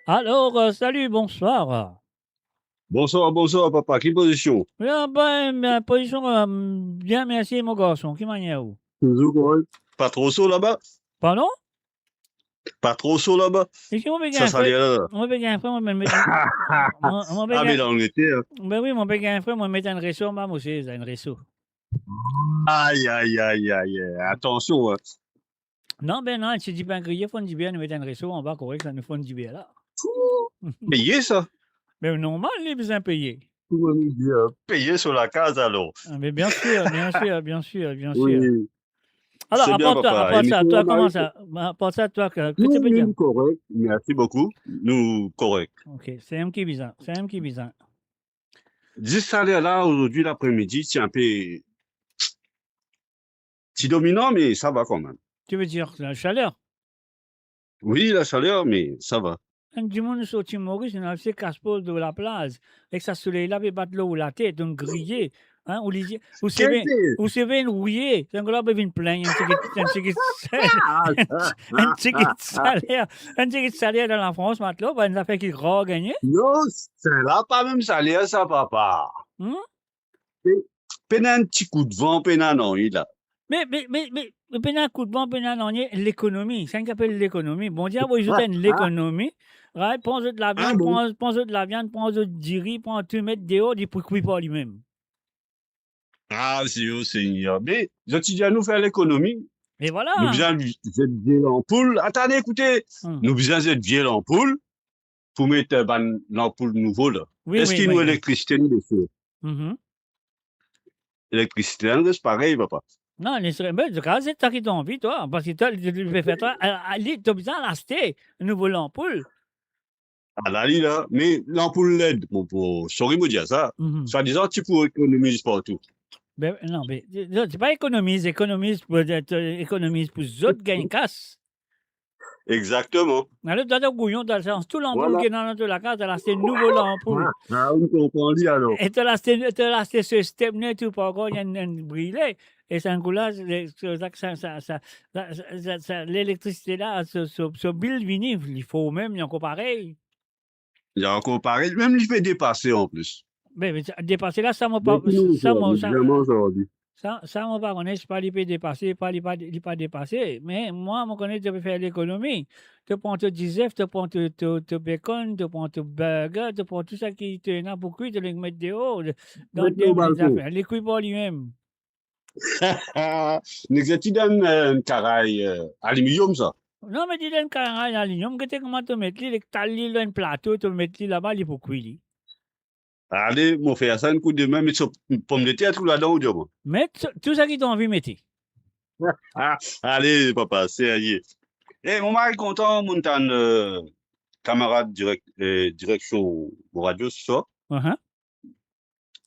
Alors, euh, salut, bonsoir. Bonsoir, bonsoir, papa. Ki pozision? Bien, ben, ben, pozision, euh, bien, merci, mon garçon. Ki manier ou? Toujours correct. Pa tro so laba? Pardon? Pa tro so laba? E si mo pe gagn fre, mo pe gagn fre, mo, mo pe gagn fre, mo met, mo, mo pe gagn, ah, mais dans le métier, hein. Ben oui, mo pe gagn fre, mo met enn reso, mo, mo se enn reso. Aïe, aïe, aïe, aïe, aïe. Attention, hein. Non, ben non, si dipin griye, fo enn dibier, nou met enn reso anba, korek, sa nou fo enn dibier la. Peye sa. Ben normal, li bizin peye. Kouma nou dir, peye so lakaz alor. Ah, mais bien sûr, bien sûr, bien sûr, bien sûr. Oui. Alors, à part toi, à part ça, toi, comment ça? À part ça, toi, que, que tu peux dire? Nou korek, merci beaucoup. Nou korek. Ok, se mwa ki bizin, se mwa ki bizin. Zis saler la, aujourd'hui, l'après-midi, ti inpe, ti dominan, mais ça va quand même. Tu veux dire la chaleur? Oui, la chaleur, mais ça va. Enn dimoun sorti Moris, inn al se kas pol dan laplaz, ek sa soley la pe bat lor latet, donk griye, hein, ou lizie, ou seve, ou seve enn rouye, sa enn kola pe vinn plenn, enn tigit, enn tigit, enn tigit saler, enn tigit saler dan Lafrans, matla, pa enn zafer ki rar gagne. Non, sa la pa mem saler sa, papa. Hmm? Pe, pena enn ti koudvan, pena nanye la. Me, me, me, me, pena koudvan, pena nanye, lekonomi. Sa ki apel lekonomi. Bondie avoy zot enn lekonomi. Right? Pran zot laviann, pran, pran zot laviann, pran zot diri, pran tou, met deor, li pou kwi par limem. Ah, si, o Segner. Me zot ti dir nou fer lekonomi. E vwala. Nou bizin zet vie lanpoul. Atann, ekoute. Hmm. Nou bizin zet vie lanpoul pou met, eh, bann lanpoul nouvo la. Wi, wi, wi. Eski nou elektrisite nou desir? Mhm. Elektrisite la res parey, papa. Non, li sere, me, an tou ka, se sa ki to anvi, twa, parski twa, li, li pe fer twa, a, a, li, to bizin al aste nouvo lanpoul. Ala li la, me lanpoul led, mo pou, sorry mo dir sa, mhm, swadizan ti pou ekonomiz partou. Ben, non, me, non, se pa ekonomiz, ekonomiz pou, ekonomiz pou zot gagn kas. Exactement. Alor, twa, to gouyon, to al sanz tou lanpoul ki ena dan to lakaz, to al aste nouvo lanpoul. Ah, ah, ou konpran li alor. E to al aste, to al aste so stepne tou, pa ankor, li enn, enn brile. E sa enn kou la, se, se, sa, sa, sa, sa, sa, lelektrisite la, so, so, so bil vini, li for mem, li ankor parey. Li ankor parey, mem li pe depase an plis. Me, me sa, depase la, sa mo pa, sa mo, sa, sa, sa mo pa kone, si pa li pe depase, pa li pa, li pa depase. Me mwa, mo kone to pe fer lekonomi. To pran to dizef, to pran to, to, to bekonn, to pran to burger, to pran tou sa ki to ena pou kwi, to met deor, dan de minit zafer. Li kwi par limem. Nek zot ti donn, eh, karay, eh, aliminiom sa? Non, me ti donn karay aliminiom, gete kouma to met li, li tal li lor enn plato, to met li laba, li pou kwi li. Ale, mo fer sa enn kou demin, met so pomdeter tou ladan, ou dir mwa. Met so, tou sa ki to anvi mete. Ale, papa, serye. Eh, mo mari kontan, mo tann, eh, kamarad direk-, eh, direksion mo radio siswar. Ahan.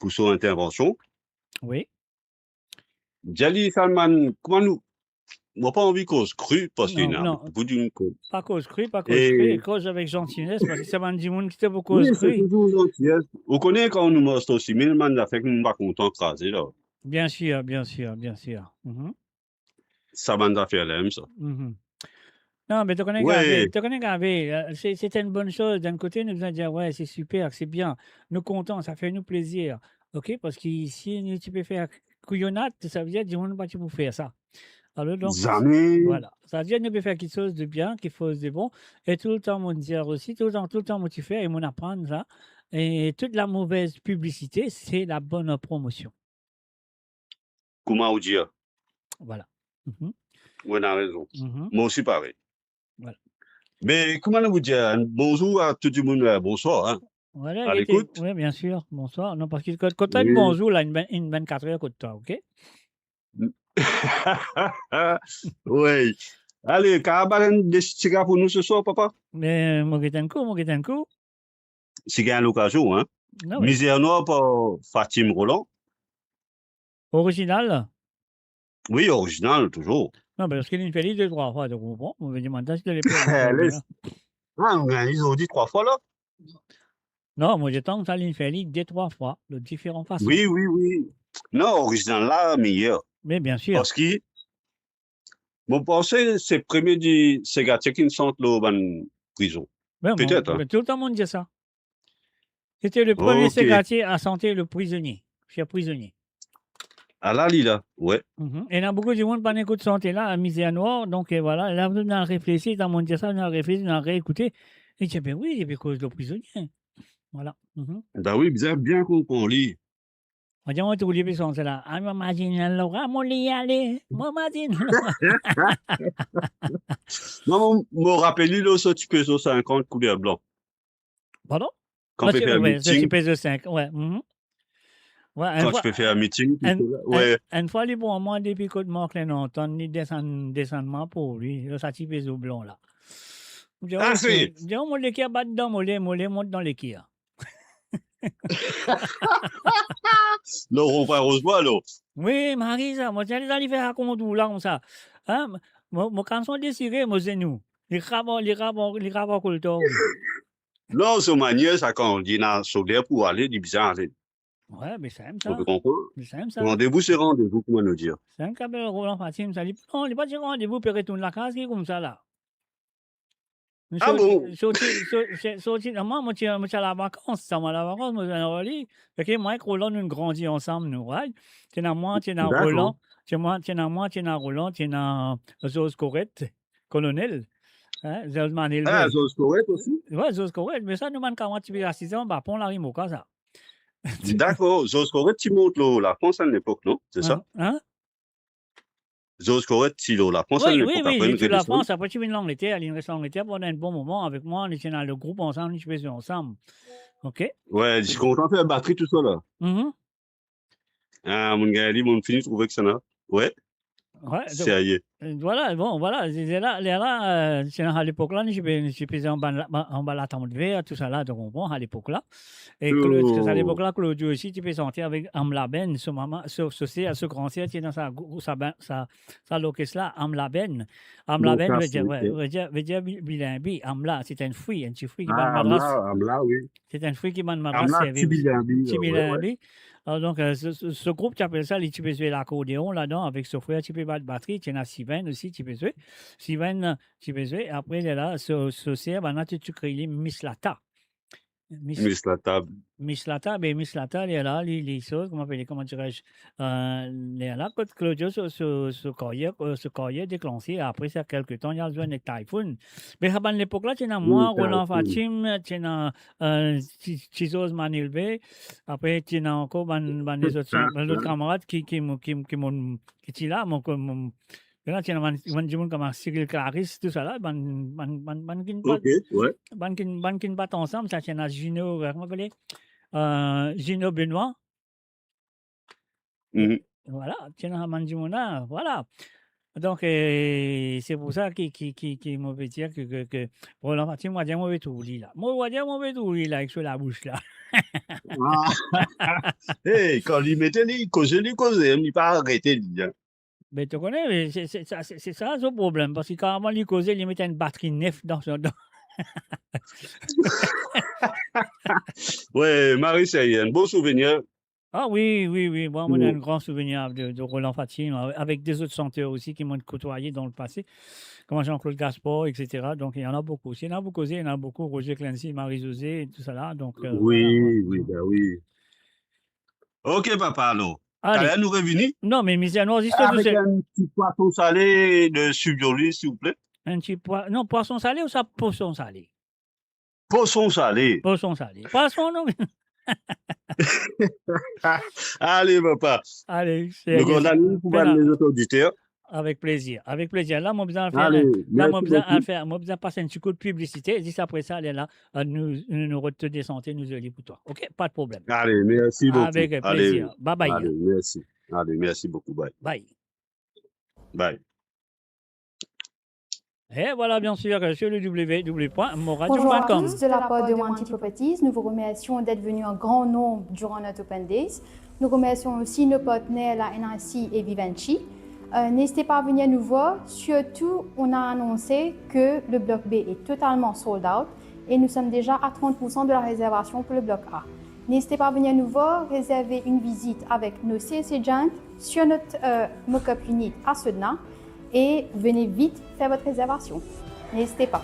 Pou so intervansion. Wi. Dir li, Salman, kouma nou, mo pa anvi koz kri, parski ena boukou dimoun koz. Non, non. Pa koz kri, pa koz kri, koz avek zanties, parski sa bann dimoun ki to pou koz kri. Wi, se touzour zanties. Ou kone kan nou mars lor simin, bann zafer ki nou pa kontan kraze la. Bien sir, bien sir, bien sir. Mhm. Sa bann zafer la mem sa. Mhm. Non, me to kone, Gabe, to kone, Gabe, eh, se, se enn bonn soz. D'enn kote, nou bizin dir, "Wey, se siper, se bien." Nou kontan, sa fer nou plezir. Ok? Parski si nou ti pe fer kouyonad, sa ve dir dimoun pa ti pou fer sa. Alor, donk, vwala. Sa ve dir nou pe fer kiksoz de bien, kiksoz de bon. E toultan, mo dir osi, toultan, toultan, mo ti fer, e mo aprann sa. E tout lamove piblisite, se labonn promosion. Kouma ou dir. Vwala. Mhm. Ou ena rezon. Mhm. Mo osi parey. Vwala. Me kouma nou pou dir, bonzour a tou dimoun, eh, bonswar, hein. Vwala, a lekout. Wi, bien sir, bonswar. Non, parski kot, kot twa, wi, bonzour la, inn vinn, inn vinn katr er kot twa, ok? Wi. Ale, kapav bal enn de siga pou nou siswar, papa? Me mo get enn kou, mo get enn kou. Si gagn lokazion, hein. Ah wi. Mizer Nwar par Fatim Roland. Orizinal? Wi, orizinal, touzour. Non, parski li inn fer li de trwa fwa, to konpran? Mo pe demann twa si to le... Ah, nou gagn li zordi trwa fwa la. Non, mo, letan sa, li inn fer li de trwa fwa, de diferan fason. Wi, wi, wi. Non, orizinal la, meyer. Me bien sir. Parski Mo panse se premie di segatie ki finn sant lor bann prizon. Be, mo, Petet, hein. Be, toultan monn dir sa. Sete le premie, ok, segatie a sante le prizonie, cher prizonie. Ala li la, we. Mhm. Ena boukou dimoun pa'nn ekout sante la, Mizer Nwar, donk, e, vwala, la, nou al reflesi, toultan monn dir sa, nou al reflesi, nou al reekoute. Li dir, be wi, li pe koz lor prizonie. Vwala. Mhm. Be wi, bizin bien konpran li. Mo dir, mo trouv li pe sante la. Ah, mo mazinn Laura, mo le ale. Mo mazinn Laura. Non, mo, mo rapel li lor so ti pezo sinkant kouler blan. Pardon? Kan pe fer miting. Ti pezo sink, we. Mhm. We, enn fwa, ti pe fer miting, enn, enn fwa, li pran mwa depi kot Mark Lenantan, li desann, desann mwa pou li, lor sa ti pezo blan la. Mo dir, ah, oh, si. Mo dir, oh, mo leker bat dan mo le, mo le mont dan leker. Laurent Rosembois, alor. Wi, Marie sa, mo ti al li fer sa kont ou la, koumsa. Hein? Mo, mo kalson desire, mo zenou. Li krab, li krab, li krab koltan. Non, so manier sa, kan li ena so ler pou ale, li bizin ale. We, be samem sa. Ou konpran? Be samem sa. Randevou se randevou, kouma nou dir. Samem ki apel Roland Fatim sa, li, non, li pa dir randevou, pe retourn lakaz, ki koumsa la. Ah bon? Sorti, sorti, so-, se-, sorti, non, mwa, mo ti, mo ti al lavakans, sa, mwa lavakans, mo ti al ar li. Parski mwa ek Roland, nou grandi ansam, nou, right? Ti ena mwa, ti ena Roland, ti ena mwa, ti ena mwa, ti ena Roland, ti ena Zoz Koret, Kolonel, hein, Zoz Manel. Ah, Zoz Koret osi? We, Zoz Koret, me sa, nou bann kamarad ti pe asize anba pon Larimoka, sa. Dakor, Zoz Koret ti mont lor Lafrans a lepok, non? Se sa? Hein? Zoz Koret ti lor Lafrans a lepok, wi, wi, apre li ti lor Lafrans, apre ti vinn Langleter, li res Langleter pandan enn bon moman avek mwa, nou ti ena le group ansam, nou ti pe zwe ansam. Ok? We, li ti kontan fer batri tousala. Mhm. Ah, monn gagn li, monn fini trouve kisannla. We. We, donk, serye. Euh, vwala, bon, vwala, se, se la, lerla, euh, se dan sa lepok la, nou ti pe, nou ti pe anba la, anba latant ver, tousala, to konpran, sa lepok la. E Cla-, sa lepok la, Claudio osi, ti pe sante avek Amla Ben, so mama, so, so ser, so gran ser, ti ena sa grou-, sa ben, sa, sa lorkes la, Amla Ben. Amla Ben, ve dir, we, ve dir, ve dir bi-, bilinbi, amla, se enn fri, enn ti fri ki bann madras. Ah, amla, amla, wi. Se enn fri ki bann madras servi osi. Amla, ti bilinbi, we, we. Ti bilinbi. Alor, donk, euh, se, se, se group, ti apel sa, li ti pe zwe lakordeon ladan, avek so frer, ti pe bat batri, ti ena Siven osi, ti pe zwe. Siven, ti pe zwe, apre, lerla, so, so ser, bann la ti, ti krey li Miss Lata. Miss, Miss Lata. Miss Lata, be Miss Lata, lerla, li, li soz, kouma apele, kouma dirais-je, euh, lerla, kot Claudio, so, so, so karyer, euh, so karyer deklanse, apre sa, kelke tan, li al zwenn ek Typhoon. Me sa bann lepok la, ti ena mwa, Roland Fatim, ti ena, euh, ti, ti Zoz Manilve, apre ti ena ankor bann, bann lezot, bann lot kamarad ki, ki, ki, ki, ki, ki ti la, mo, mo, Ena, ti ena bann, bann dimoun kouma Cyril Clarisse, tousala, bann, bann, bann, bann ki'nn bat, ok, we, bann ki'nn, bann ki'nn bat ansam, sa ti ena Gino, euh, kouma apele? Euh, Gino Benoît. Mhm. Vwala, ti ena bann dimoun la, vwala. Donk, euh, se pou sa ki, ki, ki, ki mo pe dir ki, ki, ki Roland Fatim, mwa, mo pe trouv li la. Mo, mwa, mo pe trouv li la, avek so labous la. Ah. Hey, kan li mete li, koze li koze, li pa arete li, hein. Be, to kone, me se, se, sa, se, se sa so problem, parski kan avan li koze, li met enn batri nef dan so, dan. We, Marie, se enn bon souvenir. Ah wi, wi, wi. Mwa, mo ena enn gran souvenir de, de Roland Fatim, ave-, avek de zot santer osi ki mo'nn kotwaye dan lepase, kouma Jean-Claude Gaspard, et cetera. Donk, il y en a beaucoup. Si ena pou koze, ena boukou. Roger Clemency, Marie-Josée, tousala. Donk, euh, wi, vwala, wi, be wi. Ok, papa, alor. Ale. Taler nou revini. Non, me Mizer Nwar, zis avek enn ti pwason sale de Sud Jolie, silvouple. Enn ti pwa-, non, pwason sale ouswa poson sale? Poson sale. Poson sale. Pwason, non. Ale, papa. Ale, nou kontan pou bann lezot oditer. Avek plezir, avek plezir. La, mo bizin al fer, ale, la, mo bizin al fer, mo bizin pas enn ti kou piblisite. Zis apre sa, lerla, euh, nou, nou, nou retourn desante, nou zoli pou twa. Ok, pa de problem. Ale, mersi boukou. Avek plezir. Ale. Bye bye. Ale, mersi. Ale, mersi boukou. Bye. Bye. Bye. Et voilà, bien sûr, sur le w w w point moradio point com. Bonjour à tous, de la part de Wanty Properties, nous vous remercions d'être venus en grand nombre durant notre Open Days. Nous remercions aussi nos partenaires, la N I C et Vivendi. Euh, n'hésitez pas à venir nous voir. Surtout, on a annoncé que le bloc B est totalement sold out et nous sommes déjà à trente pour cent de la réservation pour le bloc A. N'hésitez pas à venir nous voir, réserver une visite avec nos sales agents sur notre, euh, mock-up unit à Sedna. et venez vite faire votre réservation. N'hésitez pas.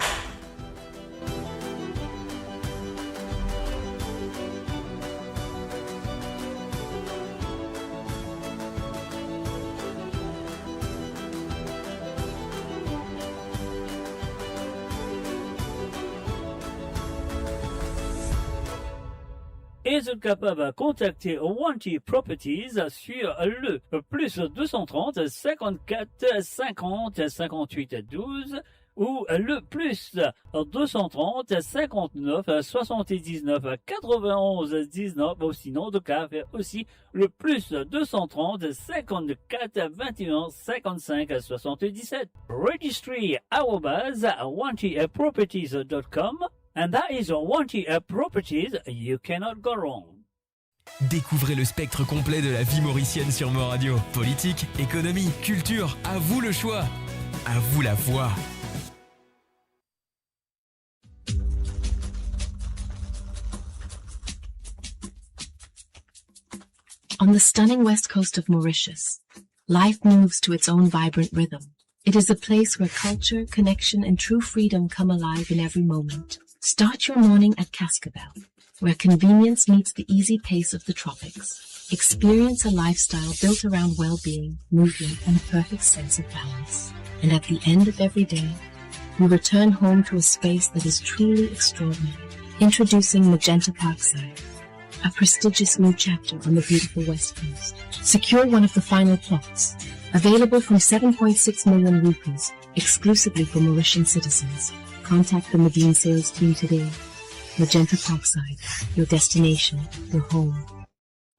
E zot kapav kontakte Wanty Properties sur le plus deux cent trente, cinquante-quatre, cinquante, cinquante-huit, douze ou le plus deux cent trente, cinquante-neuf, soixante-dix-neuf, quatre-vingt-onze, dix-neuf, ou sinon, zot kapav fer osi le plus deux cent trente, cinquante-quatre, vingt et un, cinquante-cinq, soixante-dix-sept. Registry arobase wanty properties dot com. And that is Wanty Properties, you cannot go wrong. Découvrez le spectre complet de la vie mauricienne sur Mo Radio. Politique, économie, culture, à vous le choix. À vous la voix. On the stunning west coast of Mauritius, life moves to its own vibrant rhythm. It is a place where culture, connection, and true freedom come alive in every moment. Start your morning at Cascabel, where convenience meets the easy pace of the tropics. Experience a lifestyle built around well-being, movement, and a perfect sense of balance. And at the end of every day, you return home to a space that is truly extraordinary. Introducing Magenta Parkside, a prestigious new chapter on the beautiful West Coast. Secure one of the final plots, available from seven point six million rupees, exclusively for Mauritian citizens. Contact the Medin sales team today. Magenta Parkside, your destination, your home.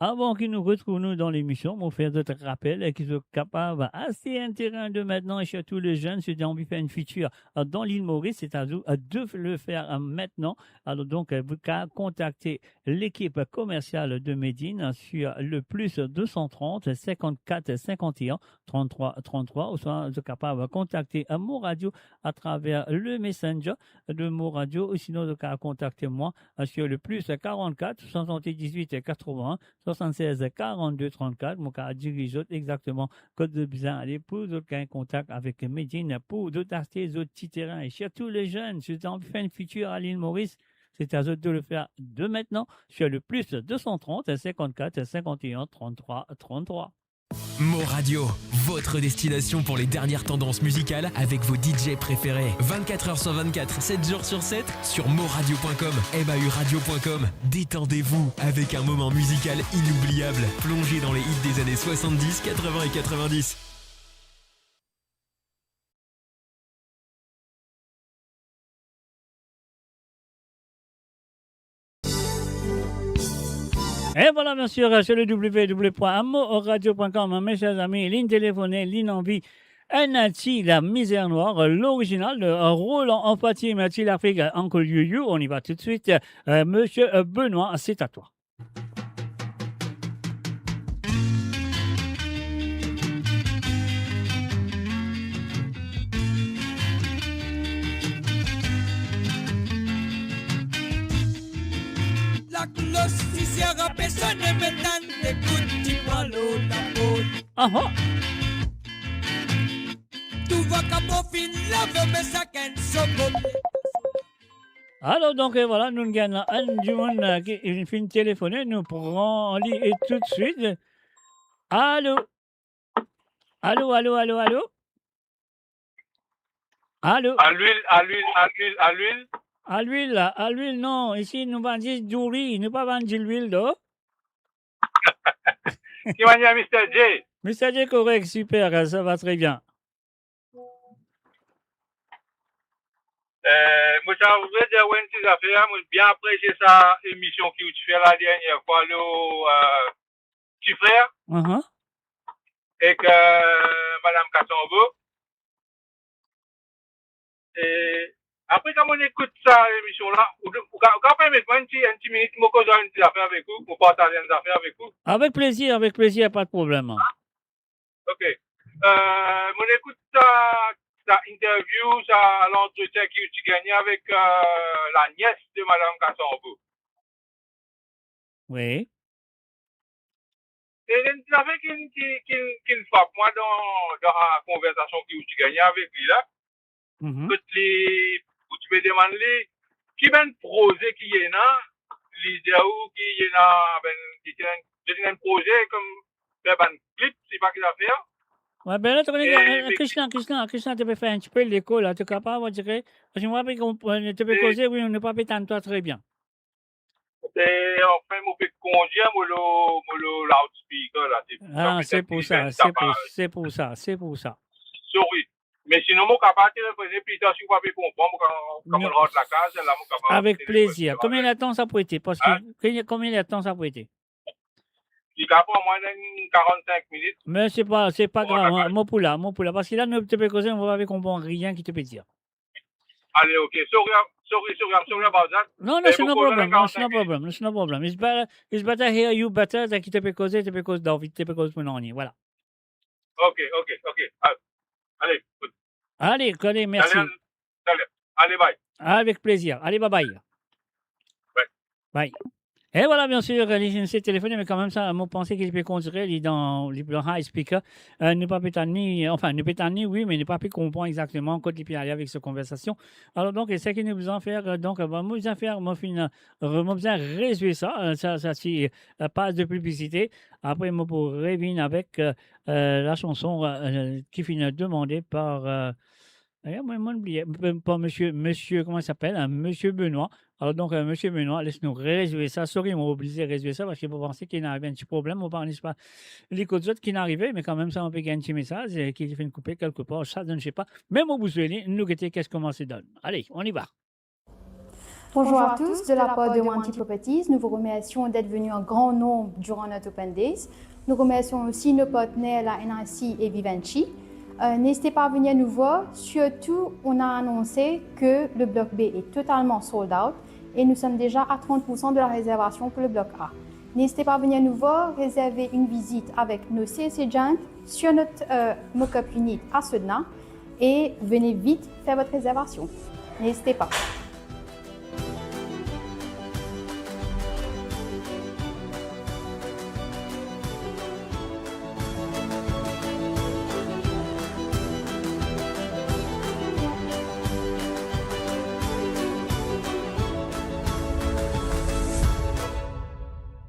Avan ki nou retrouv nou dan lemision, mo fer zot rapel ki zot kapav aste enn terin de mintnan, e sirtou le zenn, si zot anvi fer enn fitir dan lil Moris, se a zot de le fer mintnan. Alor donk, zot kapav kontakte lekip komersial de Medin sur le plus deux cent trente, cinquante-quatre, cinquante et un, trente-trois, trente-trois, ouswa zot kapav kontakte Mo Radio atraver le Messenger de Mo Radio, ou sinon zot kapav kontakte mwa sur le plus quarante-quatre, soixante-dix-huit, quatre-vingts, soixante-seize, quarante-deux, trente-quatre. Mo kapav diriz zot exakteman kot zot bizin ale pou zot gagn kontak avek Medin pou zot aste zot ti terin. E sirtou le zenn, si zot anvi fer enn fitir a lil Moris, se a zot de le fer de mintnan sur le plus deux cent trente, cinquante-quatre, cinquante et un, trente-trois, trente-trois. Mo Radio, votre destination pour les dernières tendances musicales avec vos D J préférés. Vingt-quatre heures sur vingt-quatre, sept jours sur sept, sur moradio point com, M A U radio point com. Détendez-vous avec un moment musical inoubliable. Plongez dans les hits des années soixante-dix, quatre-vingts et quatre-vingt-dix. E vwala, bien sir, sur le w w w point mo radio point com, mes chers amis, linn telefone, linn anvi enn ti La Misère Noire, l'original de Roland Fatime, Ti Lafrik, Uncle Youyou. On y va tout de suite. Euh, Monsieur, euh, Benoît, c'est à toi. Laklos ti sera personne, me tann ekout ti pran lor lapot. Aha. Tou va kapo fin lave, me sakenn so problem. Alor, donk, euh, vwala, nou gagn enn dimoun, euh, ki finn telefone, nou pran li e tout de suite. Alo? Alo, alo, alo, alo? Alo? Alwil, alwil, alwil, alwil. Alwil, alwil, non. Isi, nou vann zis douri, nou pa vann dilwil, non. Ki manier, Mister J? Mister J, korek, siper, sa va tre bien. Euh, mo ti a voudre dir ou enn ti zafer, mo bien apresie sa emision ki ou ti fer la dernie fwa, lor, euh, ti frer, mhm, ek, euh, Madam Kasanbo. E apre, kan mo ekout sa emision la, ou, ou, ou, ou kapav permet mwa enn ti, enn ti minit, mo koz enn ti zafer avek ou, mo partaz enn zafer avek ou? Avek plezir, avek plezir, pa de problem. Ok. Euh, mo ekout sa, sa interview, sa lantretien ki ou ti gagne avek, euh, la nièce de Madame Kasanbo. Wi. E enn zafer ki, ki, ki, ki frap mwa dan, dan sa konversasion ki ou ti gagne avek li la, Mhm. kot li, ou ti pe demann li, ki bann proze ki ena, li dir ou ki ena, ben, ki ti ena, ki ti ena proze kouma fer bann klip, sipa ki zafer. Wi, ben la, to konn, e, eh, me Krishna, Krishna, Krishna, to pe fer enn tipe leko la, to kapav, on dirait, parski mo pa pe konpran, to pe e koze, wi, nou pa pe tann twa tre bien. E, anfin, mo pe kondir, mo lor, mo lor loudspeaker la, se pou sa. Ah, se pou sa, se pou sa, se pou sa. Sorry. Me sinon, mo kapav telefonnen pli tar, si ou pa pe konpran, mo ka, kan mo rant lakaz, la, mo kapav telefonnen. Avek plezir. Konbien letan sa pou ete? Parski, hein? Konbien, konbien letan sa pou ete? Li kapav pran mwa enn karant-sink minit. Me se pa, se pa grav, mo pou la, mo pou la. Parski la, nou ti pe koze, mo pa pe konpran rien ki to pe dir. Ale, ok. Sorry, sorry, sorry, I'm sorry about that. No, no, it's no problem. No, it's no problem. It's no problem. It's better, it's better hear you better, dan ki to pe koze, to pe koz David, to pe koz pou nanye. Vwala. Ok, ok, ok. Ale, ale, good. Ale, kole, mersi. Ale, ale, ale, bye. Avek plezir. Ale, bye bye. Bye. Bye. E vwala, biensir, li finn esey telefone, me kanmem sa, mo panse ki li pe kondir, li dan, li dan high speaker. Eh, nou pa pe tann li, anfin, nou pe tann li, wi, me nou pa pe konpran exakteman kot li pe ale avek so konversasion. Alor, donk, seki nou bizin fer, eh, donk, eh, bon, mo bizin fer, mo finn, eh, mo bizin rezwe sa, eh, sa, sa ti, eh, paz de piblisite. Apre, mo pou revinn avek, eh, eh, lasanson, eh, ki finn demande par, eh, Dayar, mwa, mo bliye, pa misie, misie, kouma li apel, hein, misie Benoît. Alor, donk, eh, misie Benoît, les nou rezwe sa. Sorry, mo oblize rezwe sa, parski mo panse ki ena arive enn ti problem, mo pa kone sipa li kot zot ki ena arive, me kanmem sa, mo pe gagn enn ti mesaz, eh, ki finn koupe kelkepar, sa, je ne sais pas. Me mo pou zwe li, nou gete ki sa kouma li donn. Allez, on y va. Bonjour à tous, de la part de Wanty Properties, nous vous remercions d'être venus en grand nombre durant notre Open Days. Nous remercions aussi nos partenaires, la N I C et Vivendi. Euh, n'hésitez pas à venir nous voir. Surtout, on a annoncé que le bloc B est totalement sold out et nous sommes déjà à trente pour cent de la réservation pour le bloc A. N'hésitez pas à venir nous voir, réserver une visite avec nos sales agents sur notre, euh, mock-up unit à Sedna et venez vite faire votre réservation. N'hésitez pas.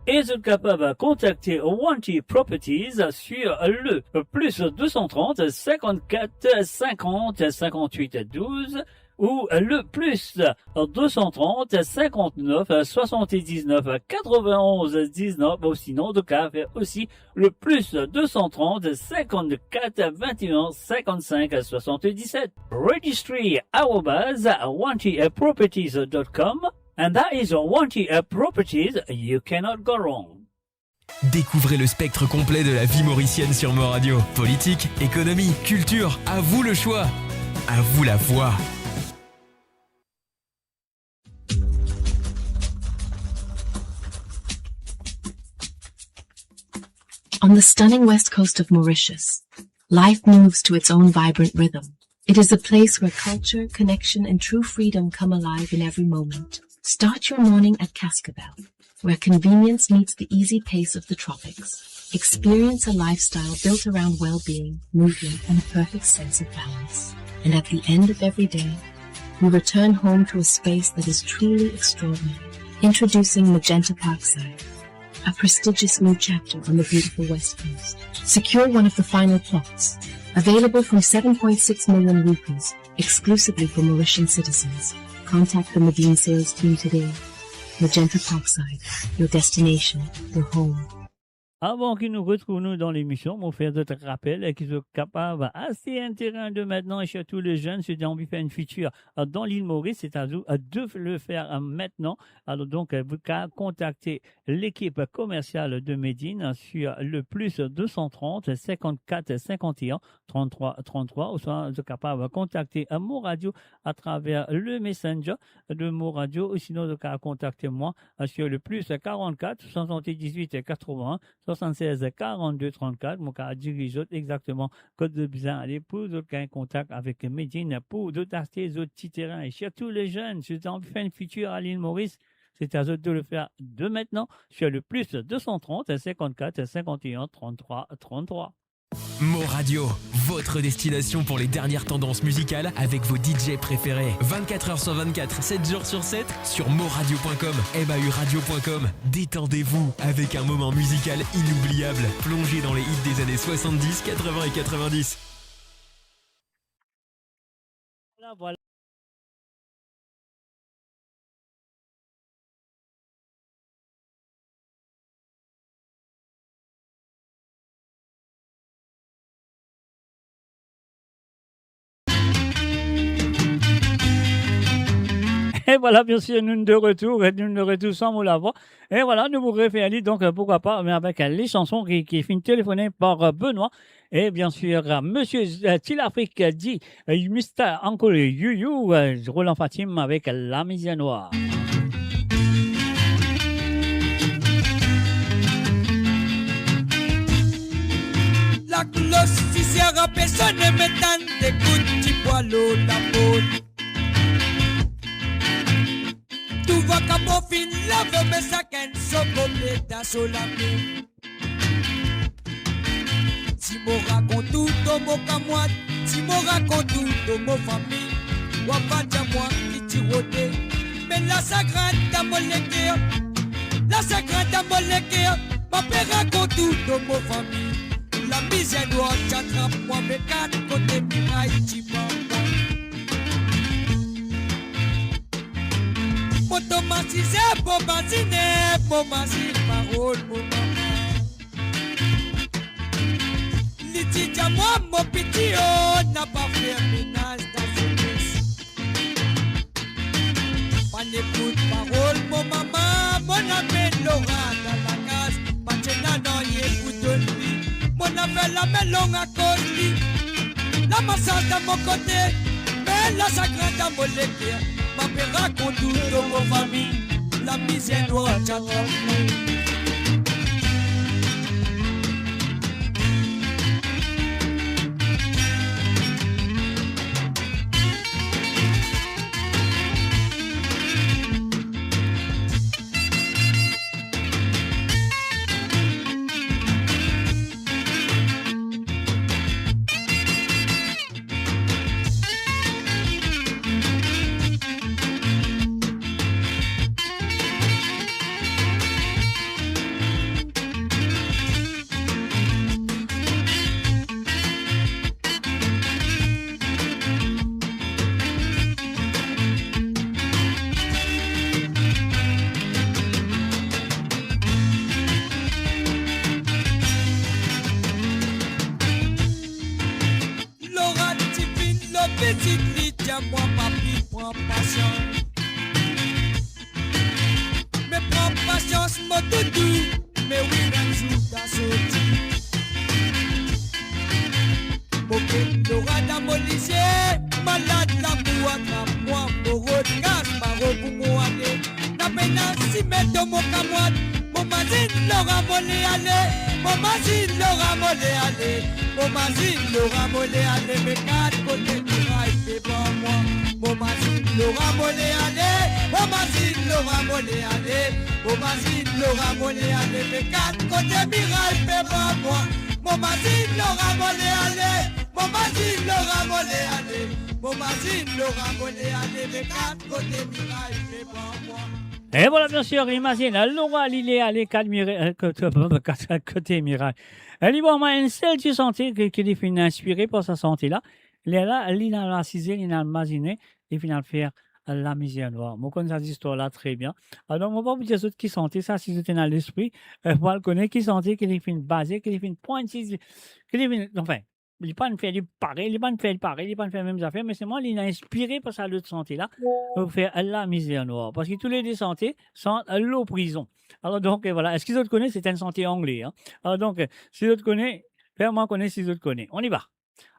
E zot kapav kontakte Wanty Properties sur le plus deux cent trente, cinquante-quatre, cinquante, cinquante-huit, douze ou le plus deux cent trente, cinquante-neuf, soixante-dix-neuf, quatre-vingt-onze, dix-neuf, ou sinon, zot kapav fer osi le plus deux cent trente, cinquante-quatre, vingt et un, cinquante-cinq, soixante-dix-sept. Registry arobase wanty properties dot com, and that is Wanty Properties, you cannot go wrong. Découvrez le spectre complet de la vie mauricienne sur Mo Radio. Politique, économie, culture, à vous le choix. À vous la voix. On the stunning west coast of Mauritius, life moves to its own vibrant rhythm. It is a place where culture, connection, and true freedom come alive in every moment. Start your morning at Cascabel, where convenience meets the easy pace of the tropics. Experience a lifestyle built around well-being, movement, and a perfect sense of balance. And at the end of every day, you return home to a space that is truly extraordinary. Introducing Magenta Parkside, a prestigious new chapter on the beautiful West Coast. Secure one of the final plots, available from seven point six million rupees, exclusively for Mauritian citizens. Contact the Medin sales team today. Magenta Parkside, your destination, your home. Avan ki nou retrouv nou dan lemision, mo fer zot rapel ki zot kapav aste enn terin de mintnan, e sirtou le zenn, si zot anvi fer enn fitir dan Lil Moris, c'est à vous de le faire maintenant. Alor donk, vous pouvez contacter l'équipe commerciale de Medin sur le plus deux cent trente, cinquante-quatre, cinquante et un, trente-trois, trente-trois, ou swa zot kapav kontakte Mo Radio atraver le Messenger de Mo Radio, ou sinon zot kapav kontakte mwa sur le plus quarante-quatre, soixante-dix-huit, quatre-vingts, soixante-seize, quarante-deux, trente-quatre. Mo kapav diriz zot exakteman kot zot bizin ale pou zot gagn kontak avek Medin pou zot aste zot ti terin. E sirtou le zenn, si zot anvi fer enn fitir a Lil Moris, C'est à zot de le faire dès maintenant sur le plus deux cent trente, cinquante-quatre, cinquante et un, trente-trois, trente-trois. Mo Radio, votre destination pour les dernières tendances musicales avec vos D J préférés. Vingt-quatre heures sur vingt-quatre, sept jours sur sept, sur mo radio point com, M A U radio point com. Détendez-vous avec un moment musical inoubliable. Plongez dans les hits des années soixante-dix, quatre-vingts et quatre-vingt-dix. Voilà, voilà. E vwala, biensir, nou de retour, e nou de retour san mo lavwa. E vwala, nou pou refer li, donk, euh, poukwa pa, me avek, euh, li sanson ki, ki finn telefone par, euh, Benoît. E biensir, euh, Misie, euh, Ti Lafrik, euh, di, euh, Mister Uncle Youyou, euh, Roland Fatim avek Lamizier Nwar. Laklos ti sere pe sone, me tann de kout dibwa lor laport. Tou vakabon finn lave, me sakenn so kote dan so lame. Si mo rakont ou to mo kamwad, si mo rakont ou to mo fami, wa pa dir mwa ki ti rode. Me lasagrin dan mo leker, lasagrin dan mo leker, mo pe rakont ou to mo fami. Lamizier nwar ti atrap mwa, me kat kote miray ti pran mwa. Mo tom asize, mo mazine, mo mazinn parol mo mama. Li ti dir mwa, mo piti o, napa fer menaz dan zenes. Pann ekout parol mo mama, mo amenn Lora dan lakaz, pa ti ena nanye pou donn li. Mo amenn lame long akoz li. Lama sanz dan mo kote, me lasagrin dan mo leker. Mo pe rakont ou to mo fami, Lamizier nwar ti atrap mwa. Lora ti vinn lor vizit, li dir mwa, papi, pran pasians. Me pran pasians, mo doudou, me wi, enn zour ta sorti. Mo get Lora dan mo lizie, malad lamour atrap mwa, mo rod kas, mo rod pou mo ale. Napa ena simen to mo kamwad, mo mazinn Lora mo le ale, mo mazinn Lora mo le ale, mo mazinn Lora mo le ale, me kat kote miray pe ban mwa. Mo mazinn Lora mo le ale, mo mazinn Lora mo le ale, mo mazinn Lora mo le ale, me kat kote miray pe ban mwa. Mo mazinn Lora mo le ale, mo mazinn Lora mo le ale, mo mazinn Lora mo le ale, me kat kote miray pe ban mwa. E vwala, biensir, imazinn, Lora, li le ale kat miray, euh, kot-, kat, kote miray. E li, bon, mwa, enn sel ti sante ki, ki li finn inspire par sa sante la. Lerla, li ena asize, li ena imazine, li finn al fer Lamizier Nwar. Mo konn sa zistwar la tre bien. Alor, mo pa pou dir zot ki sante sa, si zot ena lespri, euh, pou al kone ki sante ki li finn baze, ki li finn pwint, ki li finn, anfin, li pa'nn fer li parey, li pa'nn fer li parey, li pa'nn fer mem zafer, me selman li ena inspire par sa lot sante la, pou fer Lamizier Nwar. Parski toulede sante sant lor prizon. Alor donk, euh, vwala, eski zot kone, se enn sante angle, hein. Alor donk, euh, si zot kone, fer mwa kone si zot kone. On y va.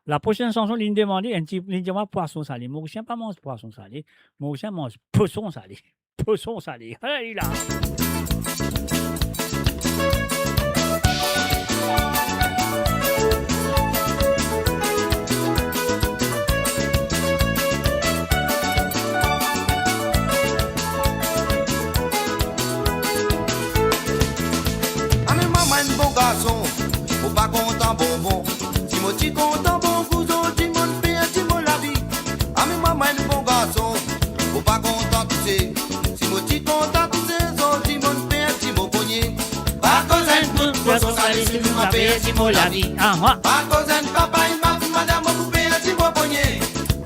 Laprosenn sanson, li demande, enn ti, li dir mwa pwason sale. Morisien pa manz pwason sale. Morisien manz poson sale. Poson sale. Aley la. Mo pa kontan bonbon, si mo ti kontan bon gou, zot dimoun perdi mo lavi. Ame mwa, mwa enn bon garson, mo pa kontan touse, si mo ti kontan touse, zot dimoun perdi mo pogne. Pa koz enn bout koson sale sou nou, mwa perdi mo lavi. Aha. Pa koz enn papay, mwa madam, mo pou perdi mo pogne.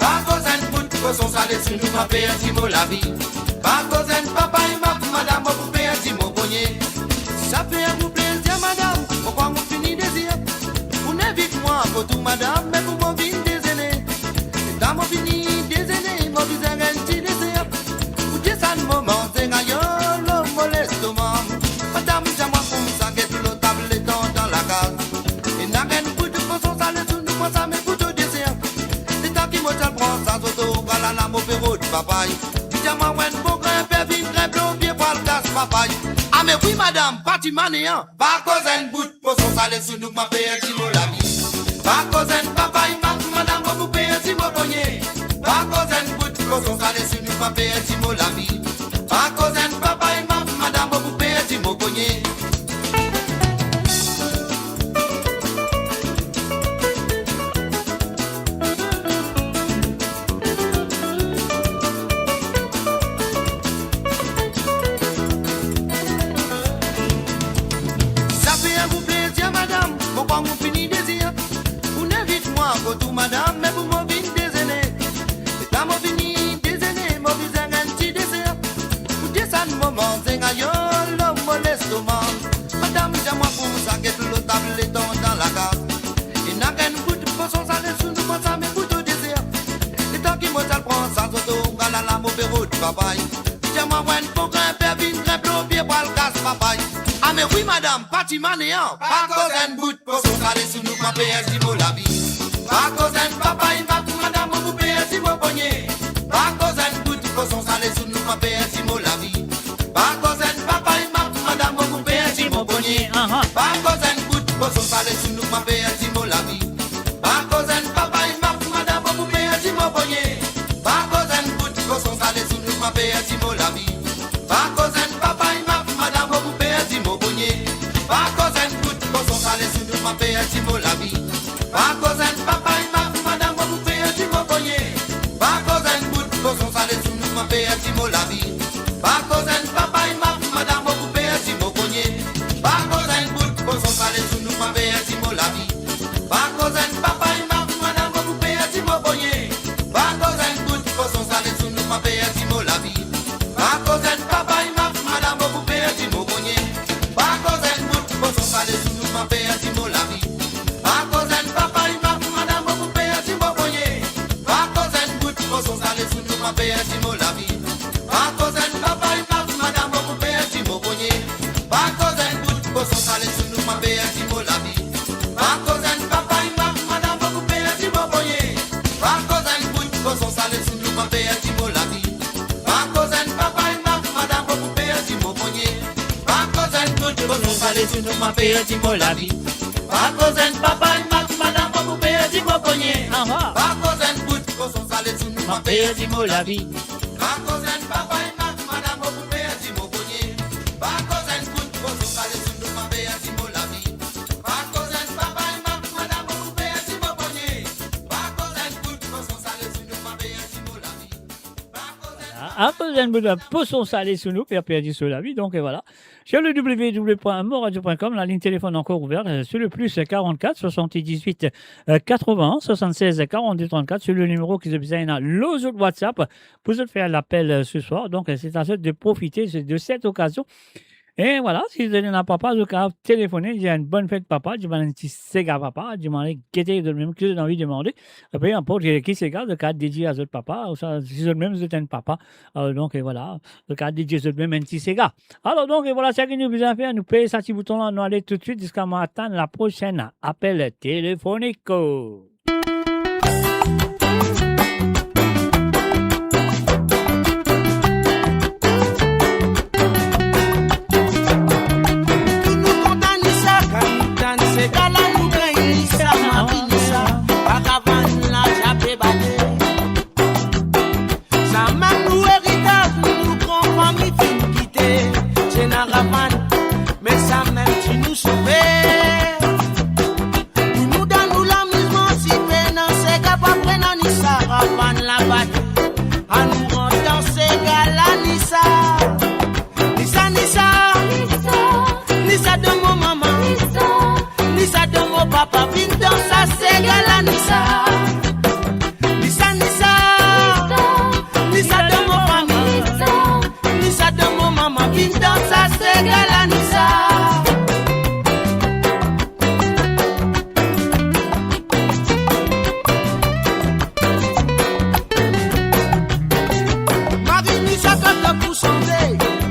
Pa koz enn bout koson sale sou nou, mwa perdi mo lavi. Pa koz enn papay, mwa madam, mo pou perdi mo pogne. Sa fer vou plezir, madam, mo krwar mo fini dezir. Pou invit mwa kot ou, madam, me pou mo vinn dezene. Letan mo vini dezene, mo bizin enn ti deser. Pou desann mo manze, ayo, mo lestoma. Madam, dir mwa koumsa, get lor tab letan dan lakaz. Ena enn bout koson sale sou nou, mwa sa me pou to deser. Letan ki mo ti al pran sa, zot ogalala mo pe rod papay. Dir mwa enn bon grin per vinn grinp lor pie pou al kas papay. Ame wi madam, pa ti mane an. Pa koz enn bout koson sale sou nou, mwa perdi mo lavi. Pa koz enn papay, mwa madam, mo pou perdi mo pogne. Pa koz enn bout koson sale sou nou, mwa perdi mo lavi. Pa koz enn papay, mwa madam, mo pou perdi mo pogne. Sa fer vou plezir, madam, mo krwar mo fini dezir. Pou invit mwa kot ou, madam, me pou mo vinn dezene. Letan mo vini dezene, mo bizin enn ti deser. Pou desann mo manze, ayo, mo lestoma. Madam, dir mwa koumsa, get lor tab letan dan lakaz. Ena enn bout koson sale sou nou, mwa sa me pou to deser. Letan ki mo ti al pran sa, zot ogalala mo pe rod papay. Dir mwa enn bon grin per vinn grinp lor pie pou al kas papay. Ame wi madam, pa ti mane an. Pa koz enn bout koson sale sou nou, mwa perdi mo lavi. Pa koz enn papay, mwa madam, mo pou perdi mo pogne. Pa koz enn bout koson sale sou nou, mwa perdi mo lavi. Pa koz enn papay, mwa madam, mo pou perdi mo pogne. Aha. Pa koz enn bout koson sale sou nou, mwa perdi mo lavi. Pa koz enn papay, mwa madam, mo pou perdi mo pogne. Pa koz enn bout koson sale sou nou, mwa perdi mo lavi. Pa koz enn papay, mwa madam, mo pou perdi mo pogne. Pa koz enn bout koson sale sou nou, mwa perdi mo lavi. Pa koz enn papay, mwa madam, mo pou perdi mo pogne. Pa koz enn bout koson sale sou nou, mwa perdi mo lavi. Pa koz enn papay, mwa madam, mo pou perdi mo pogne. Pa koz enn bout koson sale sou nou, mwa perdi mo lavi. Pa koz enn papay, mwa madam, mo pou perdi mo pogne. Pa koz enn bout koson sale sou nou, mwa perdi mo lavi. Pa koz enn papay, mwa madam, mo pou perdi mo pogne. Pa koz enn bout koson sale sou nou, mwa perdi mo lavi. Pa koz enn papay, mwa madam, mo pou perdi mo pogne. Pa koz enn bout koson sale sou nou, mwa perdi mo lavi. Pa koz enn papay, mwa madam, mo pou perdi mo pogne. Pa koz enn bout koson sale sou nou, mwa perdi mo lavi. Pa koz enn papay, mwa madam, mo pou perdi mo pogne. Pa koz enn bout koson sale sou nou, mwa perdi mo lavi. Pa koz enn papay, mwa madam, mo pou perdi mo pogne. Pa koz enn bout koson sale sou nou, mwa perdi mo lavi. Pa koz enn papay, mwa madam, mo pou perdi mo pogne. Aha. Pa koz enn bout koson sale sou nou, mwa perdi mo lavi. Pa koz enn papay, mwa madam, mo pou perdi mo pogne. Pa koz enn bout koson sale sou nou, mwa perdi mo lavi. Pa koz enn papay, mwa madam, mo pou perdi mo pogne. Pa koz enn bout koson sale sou nou, mwa perdi mo lavi. Voilà. Akoz enn bout koson sale sou nou, fer perdi so lavi. Donc, euh, voilà. Sur le w w w point moradio point com, la ligne téléphone encore ouverte, euh, sur le plus quarante-quatre soixante-dix-huit, euh, quatre-vingts soixante-seize quarante-deux trente-quatre, sur le numéro ki zot bizin ena lor zot WhatsApp pou zot fer lapel, euh, ce soir. Donc, euh, c'est à zot de profiter de cette occasion. E voilà, si zot ena papa, zot kapav telefone, dir enn bonn fet papa, dir bann enn ti sega papa, dir bann gete zot mem ki zot anvi demande. Pe inport ki, ki sega, zot kapav dedie a zot papa, ouswa si zot mem zot enn papa. Alor donk, e voilà, zot kapav dedie zot mem enn ti sega. Alor donk, e voilà, seki nou bizin fer, nou pez sa ti bouton la, nou ale toutswit ziska mo atann la prosenn apel telefonik. Tou nou kontan ni sa, kan nou tann sega la nou gagn ni sa, mari ni sa, pa kavann la zape bale. Samem nou eritaz nou gran fanmi finn kite, se ena kavann, me samem ti nou sove. dans sa segal Anissa. Marie Nissa, kote pou sante,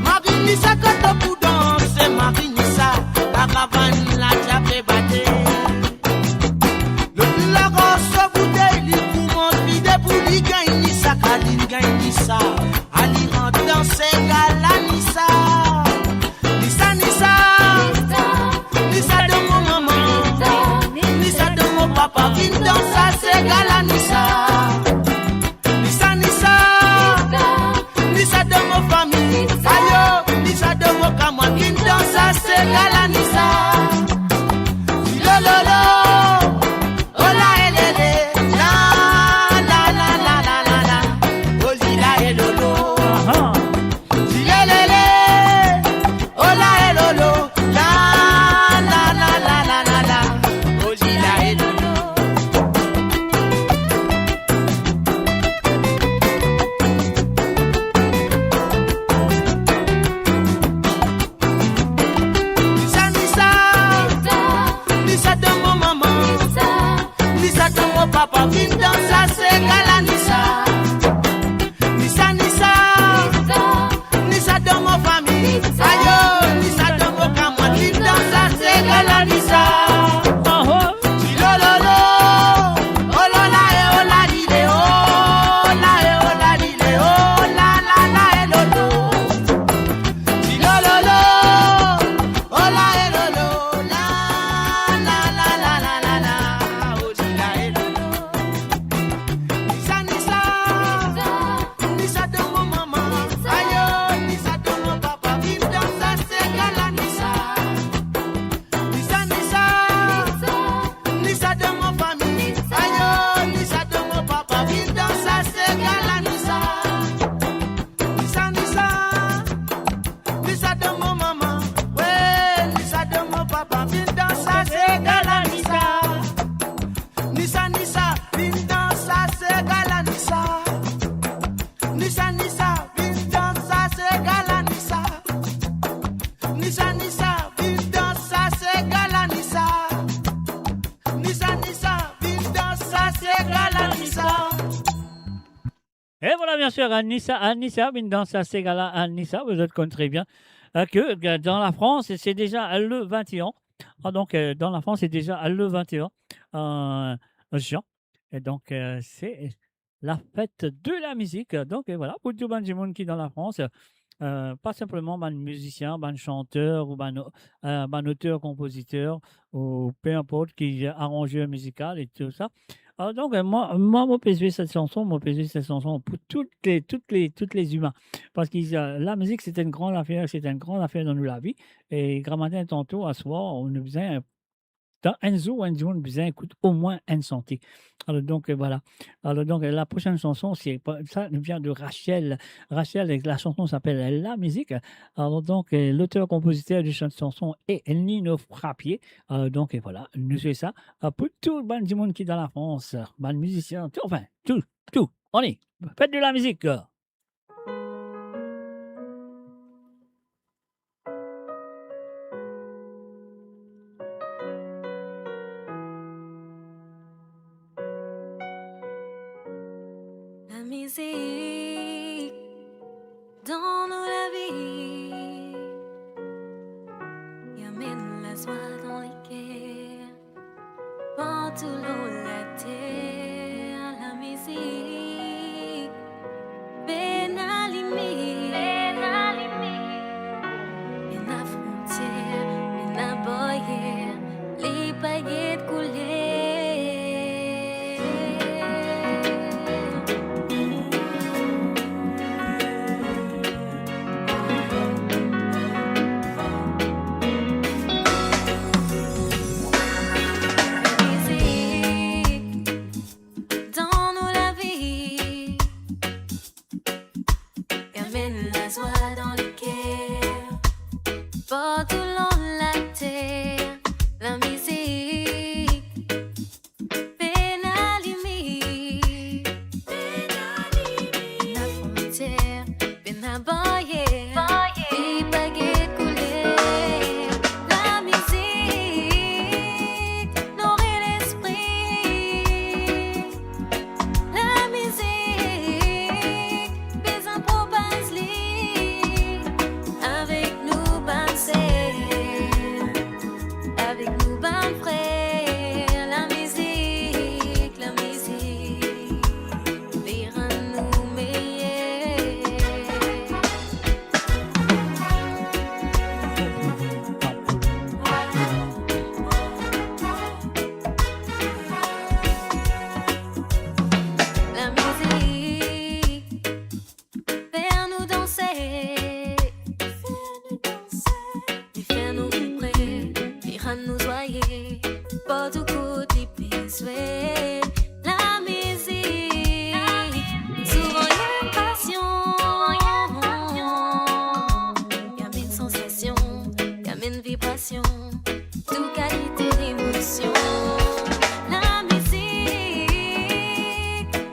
Marie Nissa, kote pou danse, Marie Nissa, karavann la ti ape bate. Lor laros so boutey, li koumans vide pou li gagn Nissa, kan li gagn Nissa, li rant dan segal Anissa. Nissa, Nissa, Nissa dan mo mama, Nissa dan mo papa, vinn dans sa segal Anissa. Nissa, Nissa, Nissa dan mo fami, ayo, Nissa dan mo kamwad, vinn dans sa segal Anissa. Lo, lo, lo, oh la, eh, le, le, la, la, la, la, oh, li la, eh, lo, lo. Aha. Ti le, le, le, oh la, eh, lo, lo, la, la, la, oh, li la, eh, lo, lo. Nissa, Nissa, Nissa dan mo mama, Nissa dan mo papa, vinn dans sa segal Anissa. Nissa, Nissa, Nissa dan mo fami, ayo, Nissa dan mo kamwad, vinn dans sa segal Anissa. Ti lo, lo, lo, oh, lo, la, eh, oh, la, li, le, oh, la, eh, oh, la, li, le, oh, la, la, la, eh, lo, lo. Ti lo, lo, lo, oh, la, eh, lo, lo, la, la, oh, ti, la, eh, lo, lo. Nissa, Nissa, Nissa dan mo mama, ayo, Nissa dan mo papa, vinn dans sa segal Anissa. Nissa, Nissa, Nissa dan mo fami, ayo, Nissa dan mo papa, vinn dans sa segal Anissa. Nissa, Nissa, Nissa dan mo mama, we, Nissa dan mo papa, vinn dans sa segal Anissa. Nissa, Nissa, vinn dans sa segal Anissa. Nissa, Nissa, vinn dans sa segal Anissa. Nissa, Nissa, vinn dans sa segal Anissa. Nissa, Nissa, vinn dans sa segal Anissa. Et voilà, bien sûr, Anissa, Anissa, vinn dans sa segal Anissa, vous autres connaissez très bien, euh, que, que dans la France, c'est déjà le vingt et un. Ah, donc, euh, dans la France, c'est déjà le vingt et un, euh, juin. Et donc, euh, c'est la fête de la musique. Donc, euh, voilà, pou tou bann dimoun ki dan Lafrans, euh, pa sinpleman bann mizisien, bann santer ou bann, euh, bann oter, konpoziter ou pe inport ki aranzer mizikal e tou sa. Alors donc, euh, moi, moi, mo pe zwe cette chanson, mo pe zwe cette chanson pour toutes les, toutes les, toutes les humains. Parce que, euh, la musique, c'est une grande affaire, c'est une grande affaire dans nos la vie. Et gramatin, tanto, aswar, nou bizin dan enn zour, enn dimoun bizin ekout omwin enn sante. Alors donc, euh, voilà. Alors donc, euh, la prochaine chanson, c'est pas, ça nous vient de Rachel. Rachel, la chanson s'appelle La Musique. Alors donc, euh, l'auteur-compositeur de cette chanson est Nino Frappier. Alors donc, et voilà, nou zwe sa, euh, pour tout bann dimoun ki dan Lafrans, bann mizisien, tout, enfin, tout, tout. Allez, faites de la musique. Lamizik dan nou lavi, li amenn lazwa dan leker. Partou lor later, lamizik pena limit, pena limit, pena frontier, pena baryer, li pa get kouler. Lamizik dan nou lavi, li amenn lazwa dan leker. Partou lor later, lamizik pena limit, pena limit, pena frontier, pena baryer, baryer, li pa get Une vibration, tout qualité d'émotion. La musique,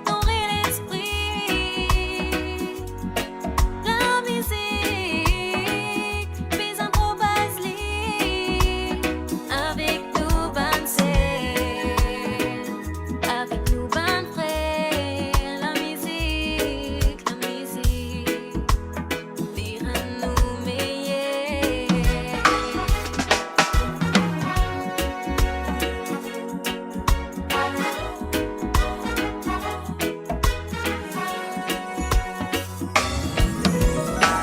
ton réel esprit. La musique, bizin tro baz li. Avek nou bann ser, avek nou bann frer, la musique, la musique. Li rann nou meyer.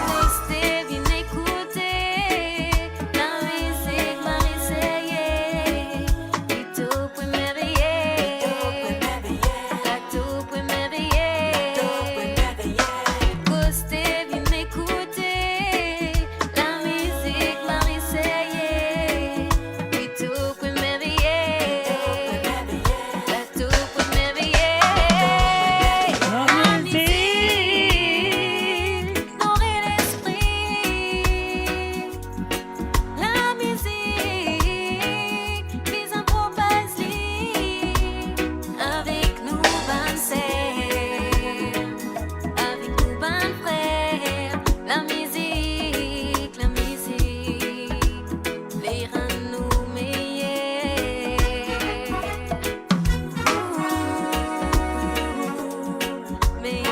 Koste vinn ekoute lamizik Marseyez. Li tou pou merveye. La tou pou merveye. Koste vinn ekoute lamizik Marseyez. Li tou pou merveye. La tou pou merveye. La musique, nourrit l'esprit. La musique, bizin tro baz li. Avek nou bann ser, avek nou bann frer. La musique, la musique, li rann nou meyer. Meyer.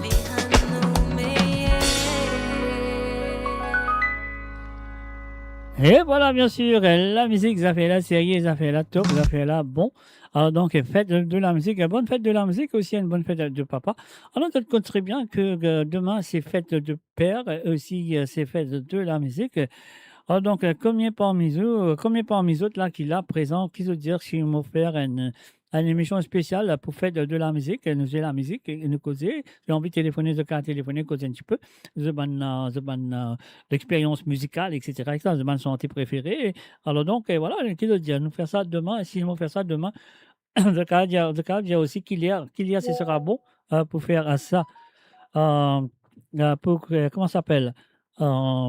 Li rann nou meyer. E vwala, bien sir, la mizik, zafer la serye, zafer la top, zafer la bon. Alor donk, fet de, de la mizik, bonn fet de la mizik osi, enn bonn fet de papa. Alor, zot konn tre bien ke, ke demin, se fet de per, osi, se fet de la mizik. Alor donk, konbien parmi zot, konbien parmi zot la ki la prezan, ki zot dir si mo fer enn, enn emision spesial pou fet de la mizik, nou zwe la mizik, nou koze, zot anvi telefone, zot kapav telefone, koze enn tipe, zot bann, zot bann, lexperyans mizikal, et cetera, et cetera, zot bann sante prefere. Alor donk, e vwala, ki zot dir, nou fer sa demin, si mo fer sa demin, zot kapav dir, zot kapav dir osi ki ler, ki ler se sera bon, e, pou fer, e, sa. E, e, pou, e, kouma sa apel? E,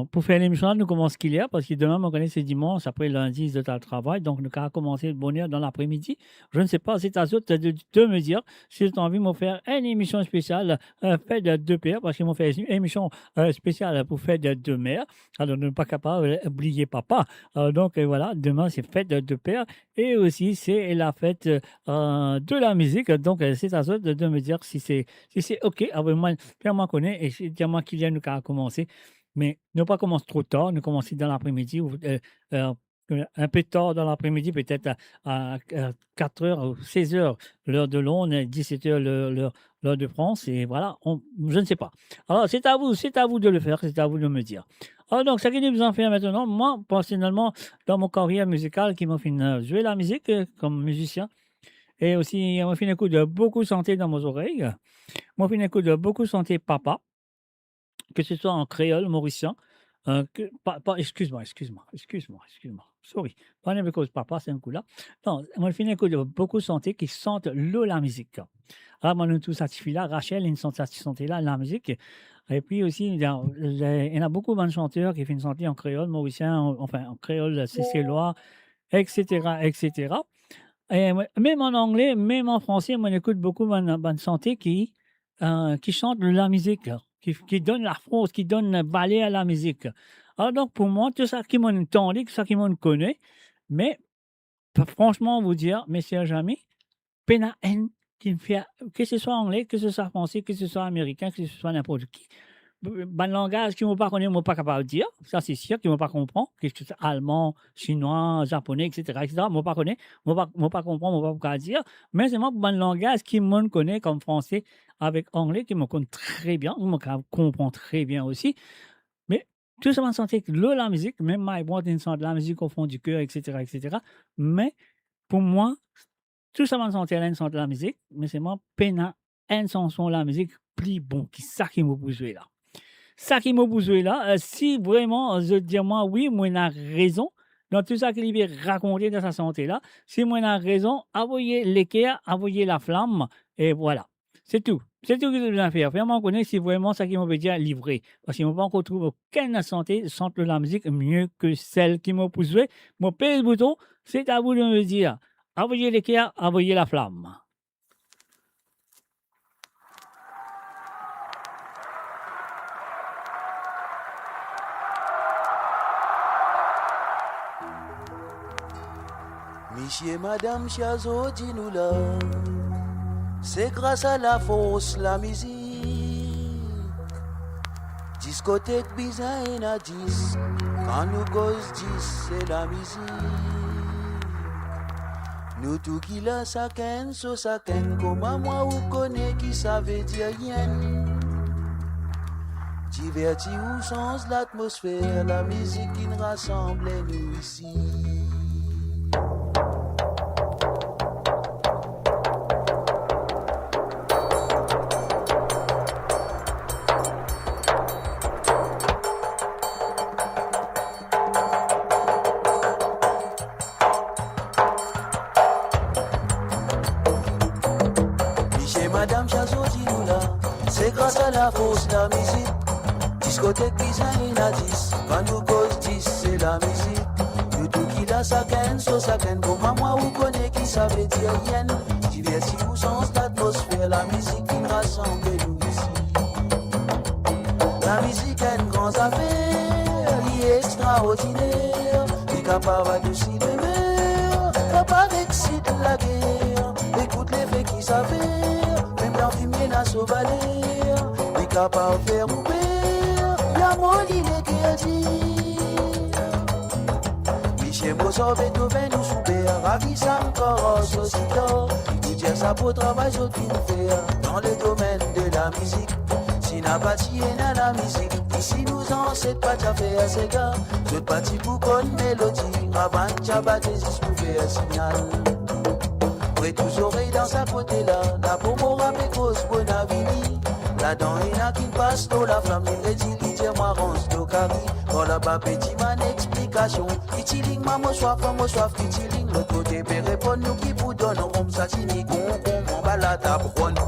pou fer lemision la, nou koumans ki ler? Parski demin, mo kone se dimans, apre lindi, zot al travay, donk nou kapav koumans boner dan lapremidi. Je ne sais pas, c'est à zot de, de me dire si zot anvi mo fer enn emision spesial, e, fet de per, parski mo fer emision, e, spesial pou fet de mer. Alor, nou pa kapav, e, bliye papa. E, donk, e, vwala, demin se fet de, de per. E osi, se la fet, e, de la mizik. Donk, e, c'est à zot de, de me dire si se, si se ok avek mwa, fer mwa kone e si, dir mwa ki ler nou kapav koumanse. Me nou pa koumans tro tar, nou koumans dan lapremidi, ou, e, e, enpe tar dan lapremidi, petet a, a, a kat er ou sez er, ler de Londres, diset er, ler, ler, ler de Frans, e vwala, on, je ne sais pas. Alors, c'est à vous, c'est à vous de le faire, c'est à vous de me dire. Alors, donk, seki nou bizin fer aster, mwa, personelman, dan mo karyer mizikal, ki mo finn, e, zwe lamizik, e, kom mizisien, e osi, mo finn ekout boukou sante dan mo zorey, mo finn ekout boukou sante papa, ke se swa an kreol morisien, e, ke, pa, pa, eskiz mwa, eskiz mwa, eskiz mwa, eskiz mwa, sorry, pa ena koz papa, se enn kou la. Non, mo finn ekout boukou sante ki sant lor lamizik. Alor, mwa, nou tou sa tifi la, Rachel, inn sant sa ti sante la, lamizik. Epi osi, ena, ena boukou bann santer ki finn sante an kreol morisien, an, anfin, an kreol seselwa, et cetera, et cetera. E mem an angle, mem an franse, mo ekout boukou bann, bann sante ki, e, ki sant lor lamizik, ki, ki donn lafors, ki donn valer a lamizik. Alor donk, pou mwa, tou seki mo tande, tou seki mo kone, me, fransman, vous dire, mes chers amis, pena enn ki fer, ke se swa angle, ke se swa franse, ke se swa amerikin, ke se swa ninport ki. Bann langaz ki mo pa kone, mo pa kapav dir, sa se sir, ki mo pa konpran, ke se swa alman, sinwa, zapone, et cetera, et cetera, mo pa kone, mo pa, mo pa konpran, mo pa kapav dir, me selman pou bann langaz ki mo kone kom franse avek angle, ki mo konn tre bien, mo kapav konpran tre bien osi, me tou sa bann sante lor lamizik, mem Mike Brandt inn sant lamizik au fond du cœur, et cetera, et cetera. Me pou mwa, tou sa bann santer la inn sant lamizik, me selman pena enn sanson lamizik pli bon ki seki mo pou zwe la. Seki mo pou zwe la, e, si vreman zot dir mwa, wi, mo ena rezon, dan tou seki li pe rakonte dan sa sante la, si mo ena rezon, avoy leker, avoy laflam, e vwala. Se tou. Se tou ki to bizin fer. Fer mwa kone si vreman seki mo pe dir li vre. Parski mo pa ankor trouv okenn sante, sant lor lamizik mie ki sel ki mo pou zwe. Mo pez bouton, se a vou de me dir. Avoye leker, avoye laflam. Misie, madam, si zordi nou la, se gras a lafors lamizik. Diskotek bizin ena dis, kan nou koz dis, se lamizik. Nou tou ki la, sakenn so sakenn, kouma mwa ou kone ki savedir enn. Diverti ou, sanz latmosfer, lamizik inn rasanble nou isi. Misie, madam, si zordi nou la, se gras a lafors lamizik. Diskotek bizin ena dis, kan nou koz dis, se lamizik. Nou tou ki la, sakenn so sakenn, kouma mwa ou kone ki savedir enn. Diverti ou, sanz latmosfer, lamizik inn rasanble nou isi. Lamizik enn gran zafer, li extraordiner, li kapav adousi lemer, kapav exit lager. Ekout lefe ki saver, mem dan fimie ena so valer, li kapav fer ou per, li amoli leker dir. Misie Mozart, Beethoven ou Schubert, ravi sa kor so sitar, nou dir sa bo travay zot finn fer dan ledomenn de lamizik. Si napa ti ena lamizik, isi nou zanset pa ti a fer sega, zot pa ti pou konn melodi, ravann ti a bate zis pou fer signal. Pre tou zorey dan sa kote la, la pou mo rape koz Bonavini. Ladan ena kinn pas lor laflam, li redir, li dir mwa ranz to kari. Bor laba pe dimann explikasion. Pitiling, mwa mo swaf, mwa mo swaf, pitiling. Lot kote pe reponn, nou ki pou donn rom, sa ti ni konkonm anba latab ronn.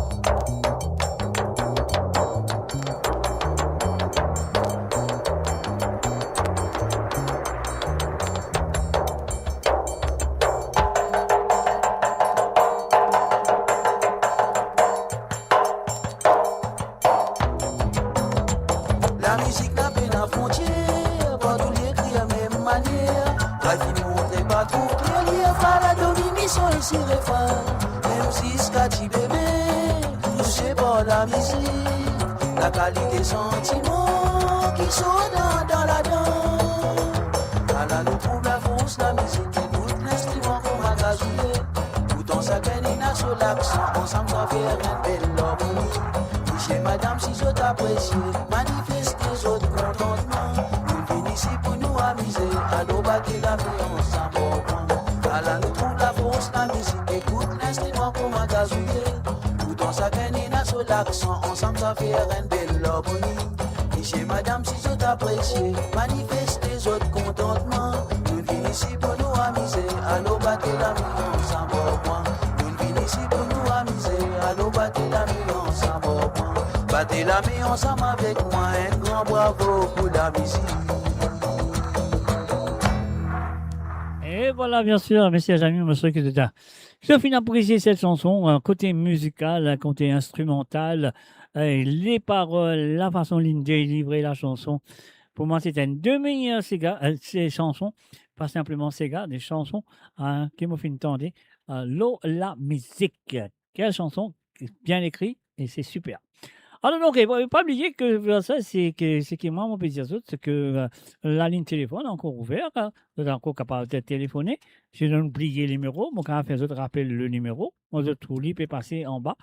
Lamizik napa ena frontier, partou li ekrir mem manier. Kan finn montre pa tou kler, li efar ladan mision isi refren. Mem ziska ti bebe, touse par lamizik, lakalite santiman ki sort dan, dan ladan. Ala nou trouv lafors lamizik, ki bout linstriman kouma gazouye. Pourtan sakenn ena so laksan, ansam sa fer enn bel larmoni. Misie madam, si zot apresie, manifeste zot kontantman. Nou vinn isi pou nou amize, alor bat lame ansam ar pwin. Ala nou trouv lafors lamizik, ekout linstriman kouma gazouye. Pourtan sakenn ena so laksan, ansam sa fer enn bel larmoni. Misie madam, si zot apresie, manifeste zot kontantman. Nou vinn isi pou nou amize, alor bat lame ansam ar pwin. Nou vinn isi pou nou amize, alor bat lame ansam ar pwin. Bat lame ansam avek mwa, enn gran bravo pou lamizik. E vwala, bien sir, mesi zami, mo swete ki zot a, zot finn apresie set sanson, euh, kote mizikal, kote instrimantal, euh, le parol, lafason li delivre lasanson. Pou mwa, se enn de meyer sega, euh, se sanson, pa sinpleman sega, de sanson, hein, ki mo finn tande, euh, lor lamizik. Kel sanson, bien ekri, e se siper. Alor donk, e, pa bliye ki, euh, sa, se ki, se ki mwa, mo pe dir zot, se ki, euh, lalinn telefonn ankor ouver, hein. Zot ankor kapav te-, telefone. Si zot bliye limero, mo kapav fer zot rapel le nimero. Mo zot trouv li pe pase anba.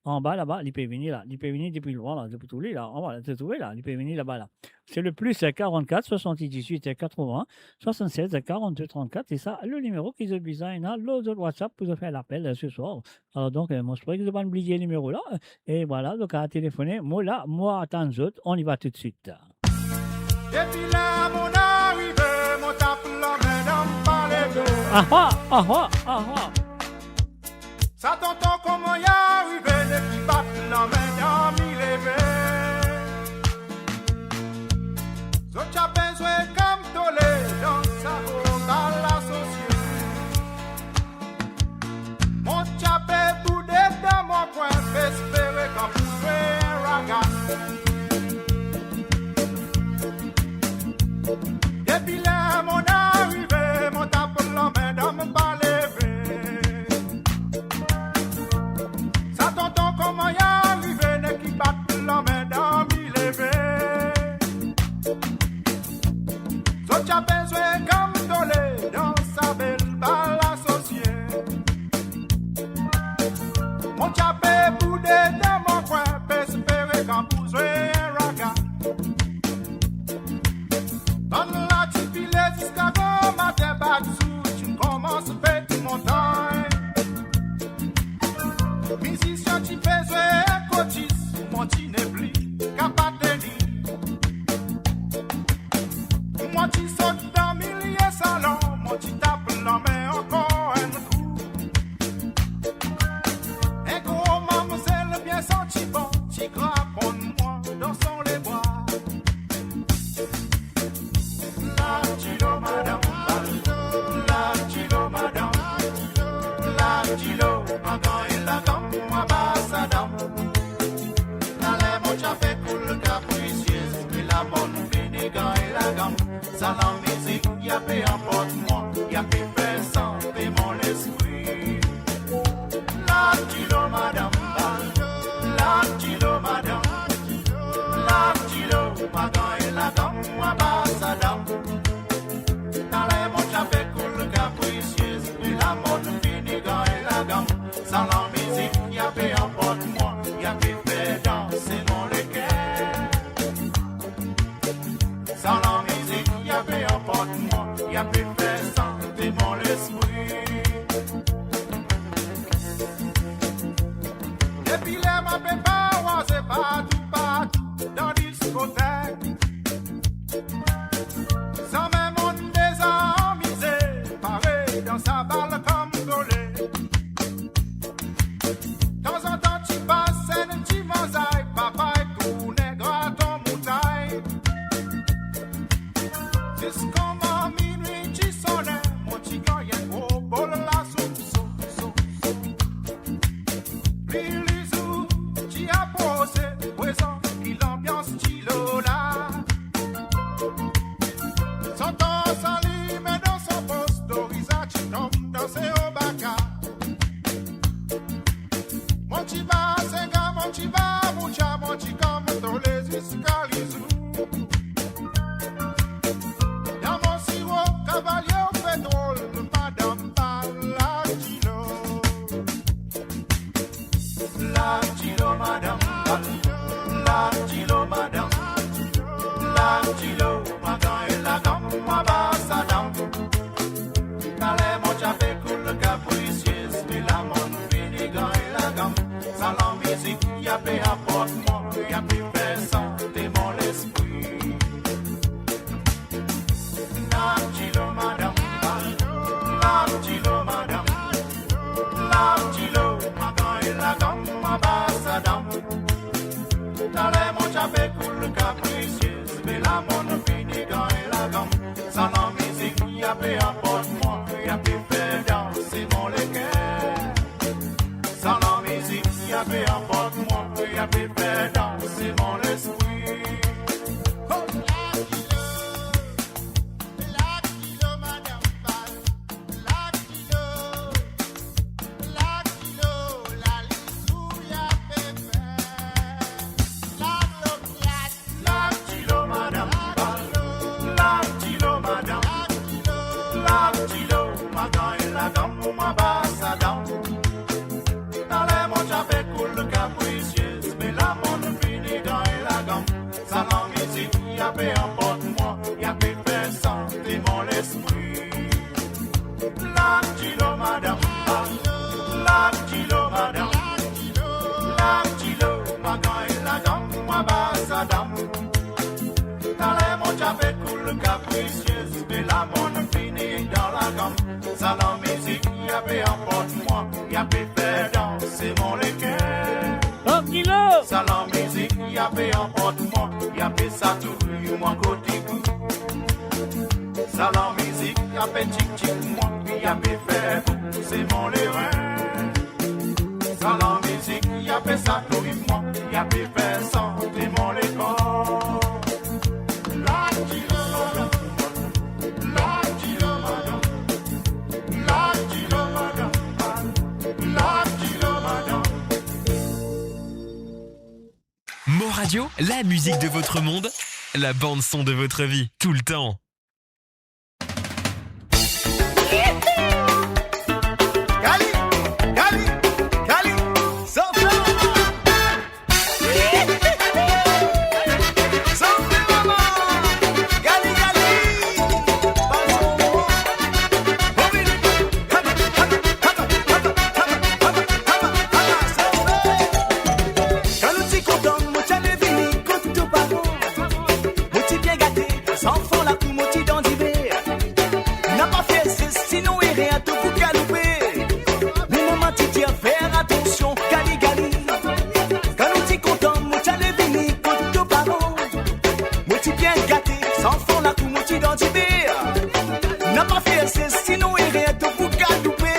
Anba laba, li pe vini la. Li pe vini depi lwin la, depi tou li la. Anba la, to trouve la, li pe vini laba la. Se le plus, euh, quarante-quatre soixante-dix-huit quatre-vingts soixante-seize quarante-deux trente-quatre. E sa, le nimero ki zot bizin ena lor zot WhatsApp pou zot fer lapel, euh, se swar. Alor donk, euh, mo espere ki zot pa bliye nimero la. E vwala, zot kapav telefone. Mo la, mo atann zot. On y va tout de suite. Depi ler mo arive, mo tap lanmen dan pale de. Aha, aha, aha. Sa tonton kouma li arive, depi bat Lame dan mi leve. Zot ti ape zwe kam tole dan sa gro bal asosie. Mo ti ape boude dan mo kwin, pe espere kan pou zwe enn raga. Depi ler mo'nn arive, mo tap lame dan mo pa leve. Sa tonton kouma li arive, nek li bat lame dan mi leve. Zot ti ape zwe kam tole dan sa bel bal asosie. Mo ti ape boude dan mo kwin, pe espere kan pou zwe enn raga. Bann la ti pile ziska gran matin, bat zour ti koumans pet montagn. Mizisien ti pe zwe kotis, mo ti nepli kapav teni. Mo ti sot dan milie salon, mo ti tap lame ankor enn kou. Enn gro mamzel bien santi bon ti grap pran mwa dan so lebra. Ladilo madam, ladilo madam, ladilo, pa gagn lagam, mwa pa sa dam. Taler mo ti ape koul kaprisiez, me la mo fini gagn lagam. Sa lamizik, li ape anport mwa, li ape fer sante mo lespri. Ladilo madam, ladilo madam, ladilo, pa gagn lagam, mwa pa sa dam. Taler mo ti ape koul kaprisiez, me la mo fini gagn lagam. Sa lamizik, li ape anport mwa, li ape fer danse mo leker. Sa lamizik, li ape anport mwa, li ape fer sante mo lespri. Depi ler mo pe pavaze partou, partou dan diskotek. Zame mo'nn deza amize, pare dan sa bal kom tole. Tanzantan ti pas enn ti manzay, papay, tourne, graton, moutay. Ziska minwi ti sone, mo ti gagn enn gro bol lasoup, soup, soup, soup. Li lizour ti aprose, prezan ki lanbians ti lo la. Santan salime dan so pos, Doriza ti tom dan se obaka. Mo ti bas enga, mo ti bas boutya, mo ti kom tole ziska lizour. Dan mo siro, kavalie ou petrol, madam pa ladilo. Ladilo madam, ladilo madam, ladilo, pa gagn lagam, mwa pa sa dam. Taler mo ti ape koul kaprisiez, me la mo fini gagn lagam. Sa lamizik, li ape anport mwa, li ape fer sante mo lespri. Ladilo madam, ladilo madam, ladilo, pa gagn lagam, mwa pa sa dam. Taler mo ti ape koul kaprisiez, me la mo fini gagn lagam. Sa lamizik, li ape anport mwa, li ape fer danse mo leker. Sa lamizik, li ape anport mwa, li ape fer danse mo lespri. Oh! Ladilo, ladilo, madam Bal, ladilo, ladilo, lalizour li ape fer. Ladilo, ladilo, madam Bal, ladilo, madam, ladilo, pa gagn lagam, mwa pa sa dam. Taler mo ti ape koul kaprisiez, me la mo fini gagn lagam. Sa lamizik, li ape anport mwa, li ape fer sante mo lespri. Ladilo madam, ah, ladilo madam, ladilo, pa gagn lagam, mwa pa sa dam. Taler mo ti ape koul kaprisiez, me la mo fini dan lagam. Sa lamizik, li ape anport mwa, li ape fer danse mo leker. Okilo! Ape anport mwa, li ape satouy mwa kot li pou. Sa lamizik, li ape tik tik mwa, li ape fer bouse mo leren. Sa lamizik, li ape satouy mwa, li ape fer sante mo lekor. Laki lomana, laki lomana, laki lomana, laki lomana. Mon Radio, la musique de votre monde, la bande son de votre vie, tout le temps. Gali, gali, gali, sanfle mama. Sanfle mama. Gali, gali. Kan nou ti kontan, mo ti ale vini kot to paran. Mo ti bien gate, zanfan lakour mo ti dan diber. Napa fer zes, sinon ere to pou galoupe. Me mama ti dir fer atansion, gali gali. Kan nou ti kontan, mo ti ale vini kot to paran. Mo ti bien gate, zanfan lakour mo ti dan diber. Napa fer zes, sinon ere to pou galoupe.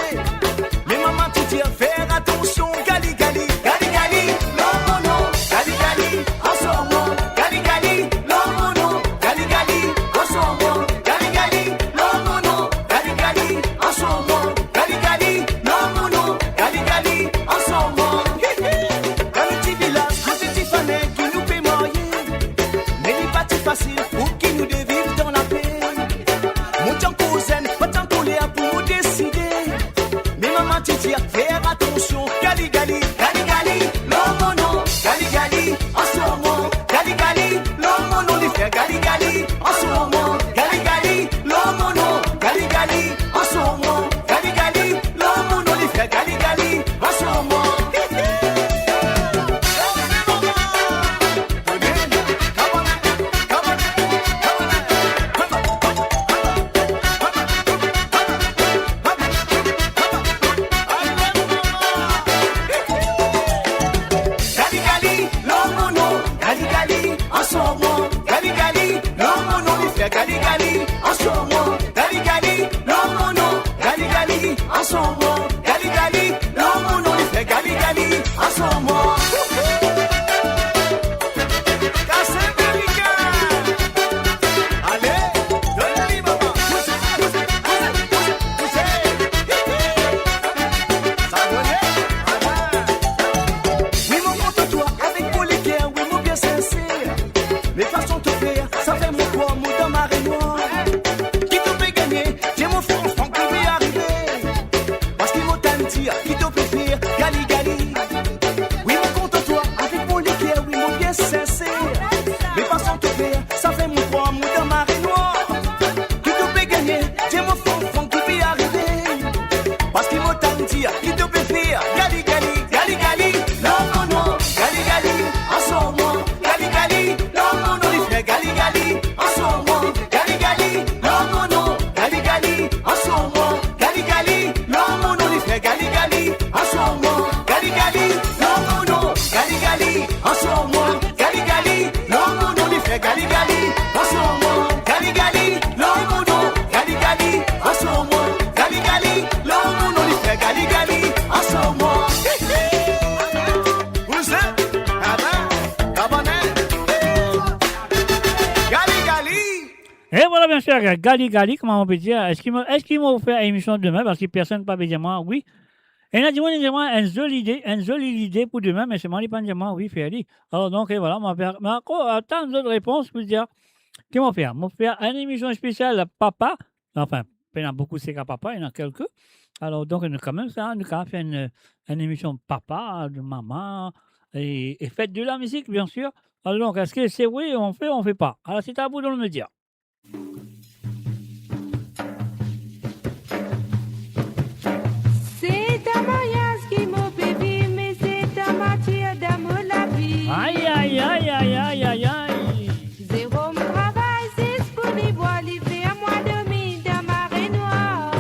Me mama ti dir fer atansion, gali gali, gali gali, non non non, gali gali, ansor mwa, gali gali, non non non, gali gali, ansor mwa, gali gali, non non non, gali gali, ansor mwa, gali gali, non non non, gali gali, ansor mwa. Kan nou ti vilaz, koze ti fane ki nou pe marye. Me li pa ti fasil pou ki nou de viv dan lape. Mo ti ankor zenn, pa ti ankor ler pou mo deside. Me mama ti dir fer atansion, gali gali, gali gali, non non non, gali gali, ansor mwa, gali gali, non non non, li fer gali gali, ansor mwa, gali gali, non non non, gali gali, ansor mwa, gali gali, non non non, li fer gali gali, ansor mwa. Gali gali, non non non, gali gali, ansor mwa, gali gali, non non non, li fer gali gali, ansor mwa, gali gali, non non non, gali gali, ansor mwa, gali gali, non non non, li fer gali gali, ansor mwa. Kas amerikin. Ale, donn li mama. Pouse, pouse, pouse, pouse, pouse. Sa bone, ala. Wi, mo kontan twa avek mo leker, wi, mo bien sinser. Me fason to fer, sa fer mo krwar mo dan marenwar. Ki to pe gagne, dir mo frank frank ki pe arive. Parski mo tann dir ki to pe fer gali gali. Wi, mo kontan twa avek mo leker, wi, mo bien sinser. Me fason to fer, sa fer mo krwar mo dan marenwar. Ki to pe gagne, dir mo frank frank ki pe arive. Parski mo tann dir ki to pe fer gali gali, gali gali, non non non, gali gali, ansor mwa, gali gali, non non non, li fer gali gali, ansor mwa, gali gali, non non non, gali gali, ansor mwa, gali gali, non non non, li fer gali gali, ansor mwa, gali gali, non non non, gali gali, ansor mwa, gali gali, non non non, li fer gali gali, ansor mwa, gali gali, non non non, gali gali, ansor mwa, gali gali, non non non, li fer gali gali, ansor mwa. Ouze, kaba, kabane. Gali gali. E vwala, bien sir, gali gali, kouma mo pe dir, eski mo, eski mo fer emision demin, parski personn pa pe dir mwa wi. Ena dimoun inn dir mwa enn zoli lide, enn zoli lide pou demin, me selman li pa'nn dir mwa wi fer li. Alor donk, e vwala, mo pe, mo ankor atann zot repons pou dir ki mo fer. Mo fer enn emision spesial papa, anfin, pena boukou seka papa, ena kelke. Alor donk, nou kanmem sa, nou kapav fer enn, enn emision papa, de mama, e, e fet de lamizik, bien sir. Alor donk, eski se wi, on fait, on fait pas? Alor, se ta pou donn mo dir. Se ta maryaz ki mo pe viv, me se ta martir dan mo lavi. Ay, ay, ay. Zerom travay zis pou li bwar, li fer mwa dormi dan marenwar.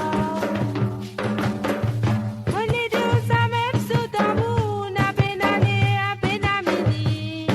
Mo le dou samem so tanbour, na pena ler, pena mini.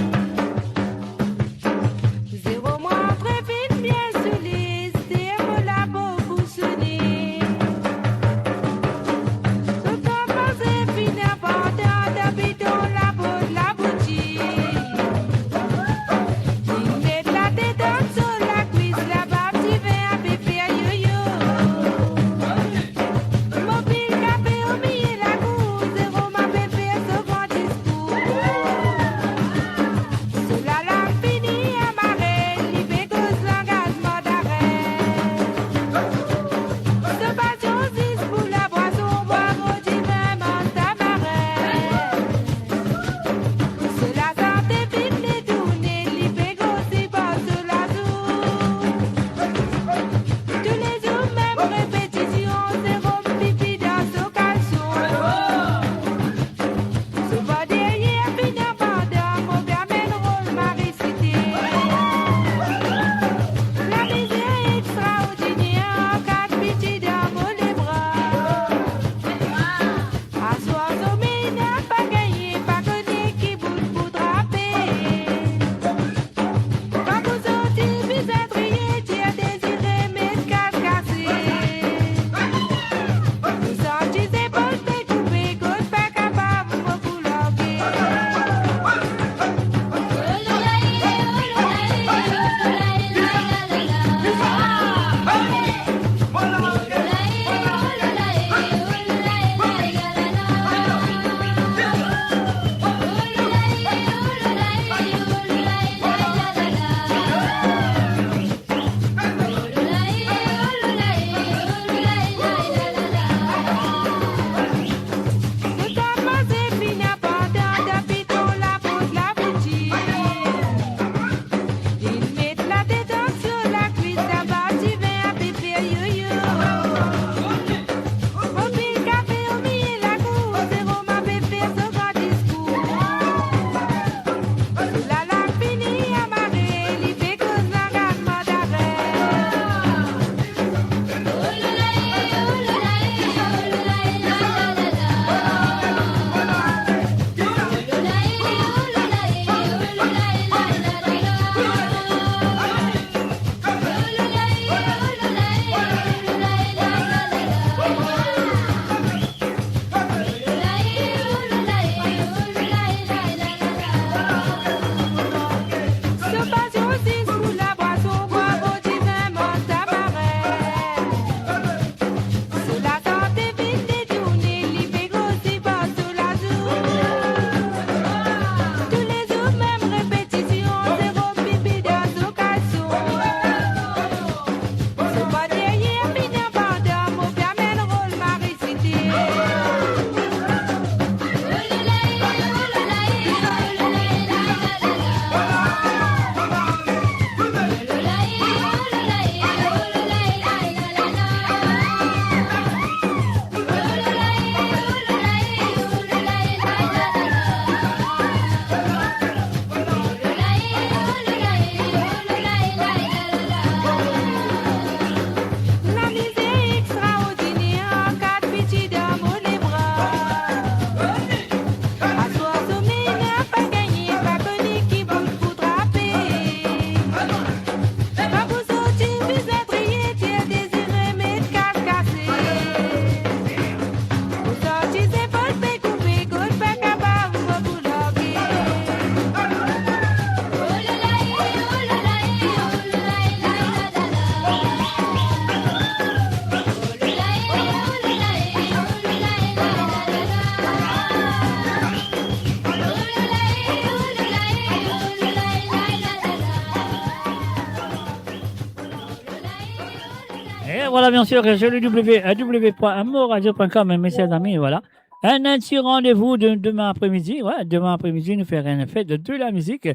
Voilà, bien sûr, sur le W W W point moradio point com, mes chers amis, voilà. Un, un petit rendez-vous de, demain après-midi. Ouais, demain après-midi, nous ferons une fête de, de la musique.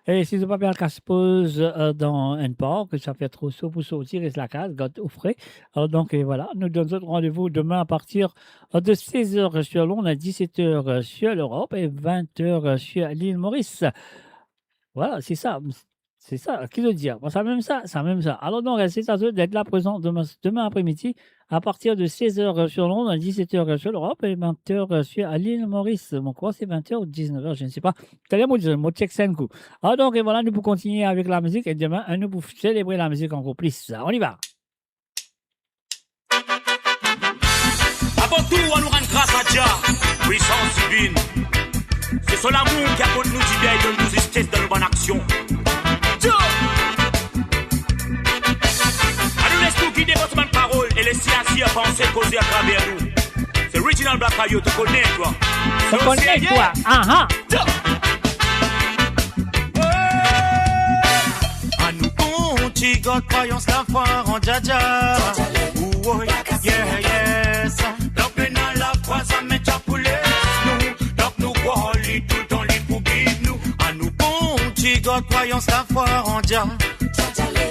E si zot pa pe al kas poz, euh, dan enn park, sa fer tro so pou sorti, res lakaz, gard ou fre. Alors donc, euh, voilà, nou donn zot randevou demin apartir, euh, de seize heures sur Londres, à dix-sept heures sur l'Europe et vingt heures sur l'île Maurice. Voilà, c'est ça. C'est ça. Ki zot dir? Bon, samem sa, samem sa. Alors donc, c'est à zot d'être là présent demain, demain après-midi, à partir de seize heures sur Londres, à dix-sept heures sur l'Europe et vingt heures sur, à l'île Maurice. Mo krwar se vingt heures ou dix-neuf heures, je ne sais pas. Taler mo dir, mo check sa enn kou. Ah, donc, et voilà, nou pou kontigne avek la mizik e demin, nou pou selebre la mizik ankor plis. On y va. Avan tou, annou rann gras a Jah, pwisans divinn. Se so lamour ki aport nou dibien e donn nou zistes dan nou bann aksion. Yo! Annou les nou gide par so bann parol e les li azir, panse, koze atraver nou. Se Original Black Coyote, ou kone twa. Ou kone twa. Aha. Yo! Annou kontigard krwayans, lafwa an Djadja. Ouwoy, yeah, yes. Donk nou ena lafwa, zame Dja pou les nou. Donk nou krwar li toultan, li pou gid nou. Annou kontigard krwayans, lafwa an Dja.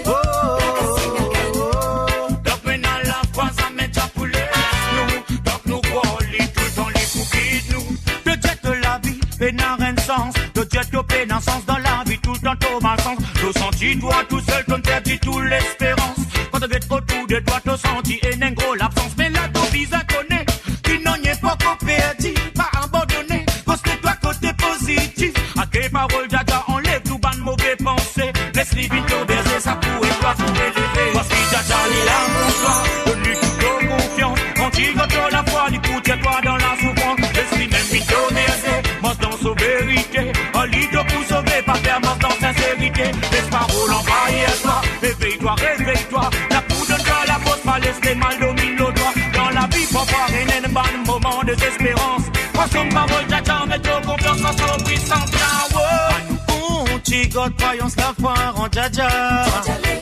Oh, oh, oh, oh. Donk nou ena lafwa, zame Dja pou les nou. Donk nou krwar li toultan, li pou gid nou. To dir to lavi pena enn sans, to dir to pena sans dan lavi, toultan to malsans. To santi twa tousel, to perdi tou lesperans. Kan to get otour de twa, to santi ena enn gro labsans. Me la to bizin kone ki nanye poko perdi, pa abandone, koz twa kote pozitif. Akeyi parol Djadja, anlev tou bann move panse. Les li vinn to berze, sa pou ed twa pou eleve. Parski Djadja li la pou twa, donn li tou to konfians. Kontigard to lafwa, li pou tir twa dan lasoufrans. Les li mem vinn to berze, mars dan so verite. Ar li to pou sove, pa per, mars dan sinserite. Les parol anvair twa, evey twa, revey twa. La pou donn twa lafors, pa les lemal dominn lor twa. Dan lavi, parfwa ena enn bann moman dezesperans. Pran so parol Djadja, met to konfians dan so pwisans, Dja, oh. Annou kontigard krwayans, lafwa an Djadja.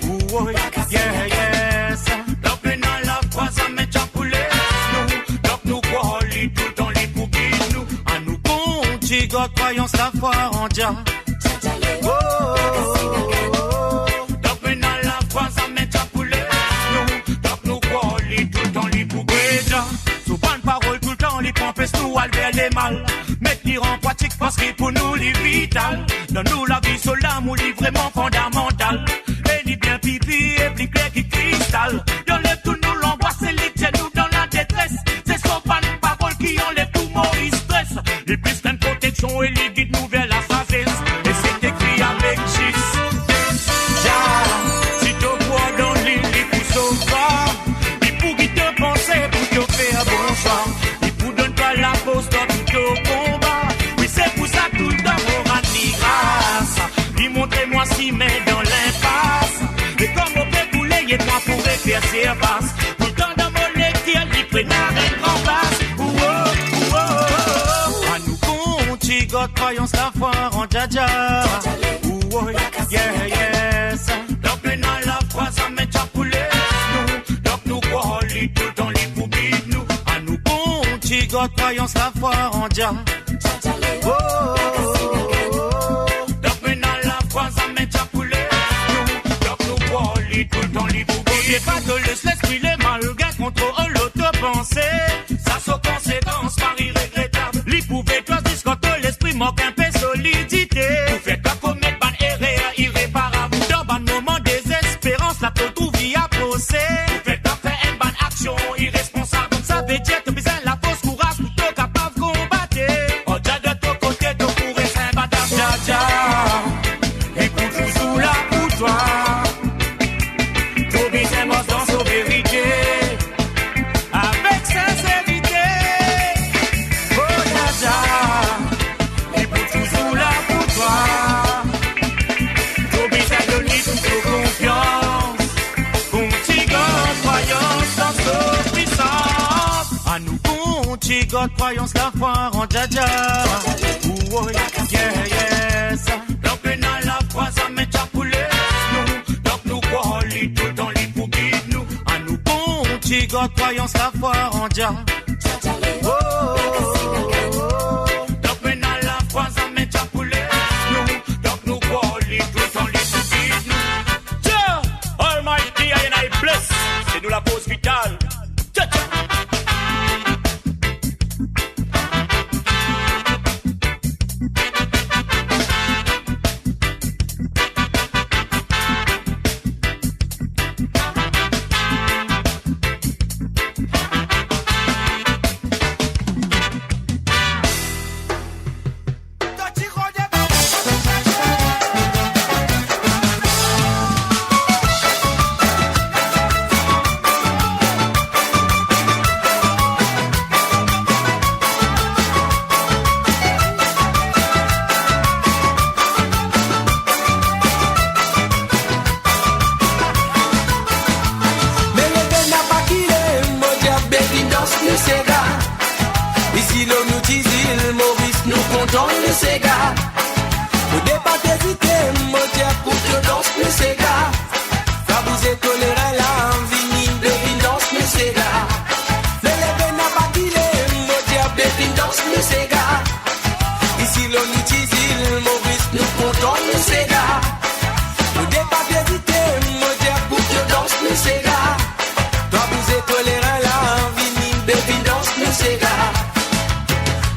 Ouwoy, yeah, yes. Donk nou ena lafwa, zame Dja pou les nou. Donk nou krwar li toultan, li pou gid nou. Annou kontigard krwayans, lafwa an Dja. Oh, oh, oh, oh. Donk nou ena lafwa, zame Dja pou les nou. Donk nou krwar li toultan, li pou gid nou. So bann parol toultan li pou anpes nou al ver lemal. Met li an pratik parski pou nou li vital. Dan nou lavi so lamour li vreman fondamantal. E li bien vivi e pli kler ki kristal. Li anlev tou nou langwas e li tir nou dan ladetres. Se so bann parol ki anlev tou mo stres. Li plis ki enn proteksion e li gid nou ver lasazes. E se ekri avek zistes. Dja, si to krwar dan li, li pou sov twa. Li pou gid to panse pou to fer bon swa. Li pou donn twa lafors dan tou to konba. Wi, se pou sa toultan mo rann li gras. Li montre mwa simin dan linpas. E kan mo pe koule, li ed mwa pou refer sirfas. Toultan dan mo lekter, li pena enn gran plas. Ouwo, ouwo, ouwo. Annou kontigard krwayans, lafwa an Djadja. Ouwo, yeah, yes. Donk nou ena lafwa, zame Dja pou les nou. Donk nou krwar li toultan, li pou gid nou. Annou kontigard krwayans, lafwa an Dja. Oh, oh, oh, oh. Donk nou ena lafwa, zame Dja pou les nou. Donk nou krwar li toultan, li pou gid nou. Kote pa to les lespri lemal gagn kontrol lor to panse. Sa so konsekans pa iregretab. Li prouve twa zis kan to lespri mank inpe solidite. Pou fer twa komet bann erer ireparab. Dan bann moman dezesperans, la to trouv li aprose. Pou fer twa fer enn bann aksion iresponsab. Sa vedir to bizin lafors, kouraz pou to kapav konbat. An Djadja to kote, to pou res inbatab. Djadja, li pou touzour la pou twa. To bizin mars dan so verite. Avek sinserite, oh Djadja, li pou touzour la pou twa. To bizin donn li tou to konfians. Kontigard krwayans dan so pwisans. Annou kontigard krwayans, lafwa an Djadja. Ouwo, yeah, yes. Donk nou ena lafwa, zame Dja pou les nou. Donk nou krwar li toultan, li pou gid nou. Annou Twa krwayans, lafwa an Dya. Oh, oh, oh, oh. Donk nou ena lafwa, zame Dya pou les nou. Donk nou krwar li toultan, li pou gid nou. Dya Almighty, I and I bless. Se nou lakoz vital. Dya, Dya. Me leve napa kile, mo dir be vinn dans nou sega. Isi lor nou ti zil Moris, nou kontan nou sega. Mo dir pa to ezite, mo dir pou to dans nou sega. Pa bouze to lerin la, vini be vinn dans nou sega. Me leve napa kile, mo dir be vinn dans nou sega. Isi lor nou ti zil Moris, nou kontan nou sega. Mo dir pa to ezite, mo dir pou to dans nou sega. Twa bouze to lerin la, vini be vinn dans nou sega.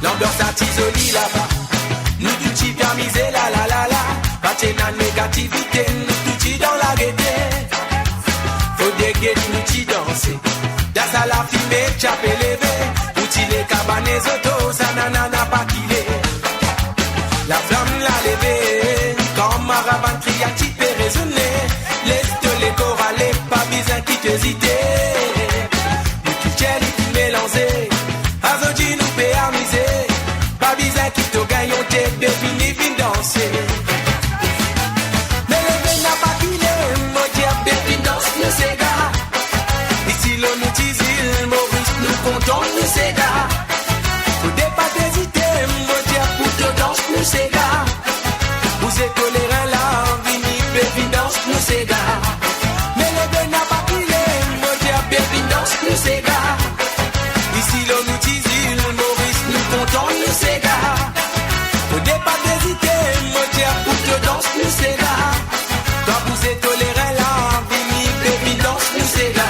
Lanbians la ti zoli laba, nou tou ti pe amize la la la la. Pa ti ena negativite, nou tou ti dan lagete. Fode get nou ti danse, dan sa lafime ti ape leve. Nou ti le kabane zoto, sa nana napa kile. Laflam la leve, kan marabann kriya ti pe rezone. Les to lekor ale, pa bizin ki to ezite. Nou kiltir li finn melanze, azordi nou pe amize. Pa bizin ki to gagn onte, be vini vinn danse. Me leve napa kile, mo dir be vinn dans nou sega. Isi lor nou ti zil Moris, nou kontan nou sega. Fode pa to ezite, mo dir pou to dans nou sega. Bouze to lerin la, vini be vinn dans nou sega. Me leve napa kile, mo dir be vinn dans nou sega. Isi lor nou ti zil Moris, nou kontan nou sega. Fode pa to ezite, mo dir pou to dans nou sega. Twa bouze to lerin la, vini be vinn dans nou sega.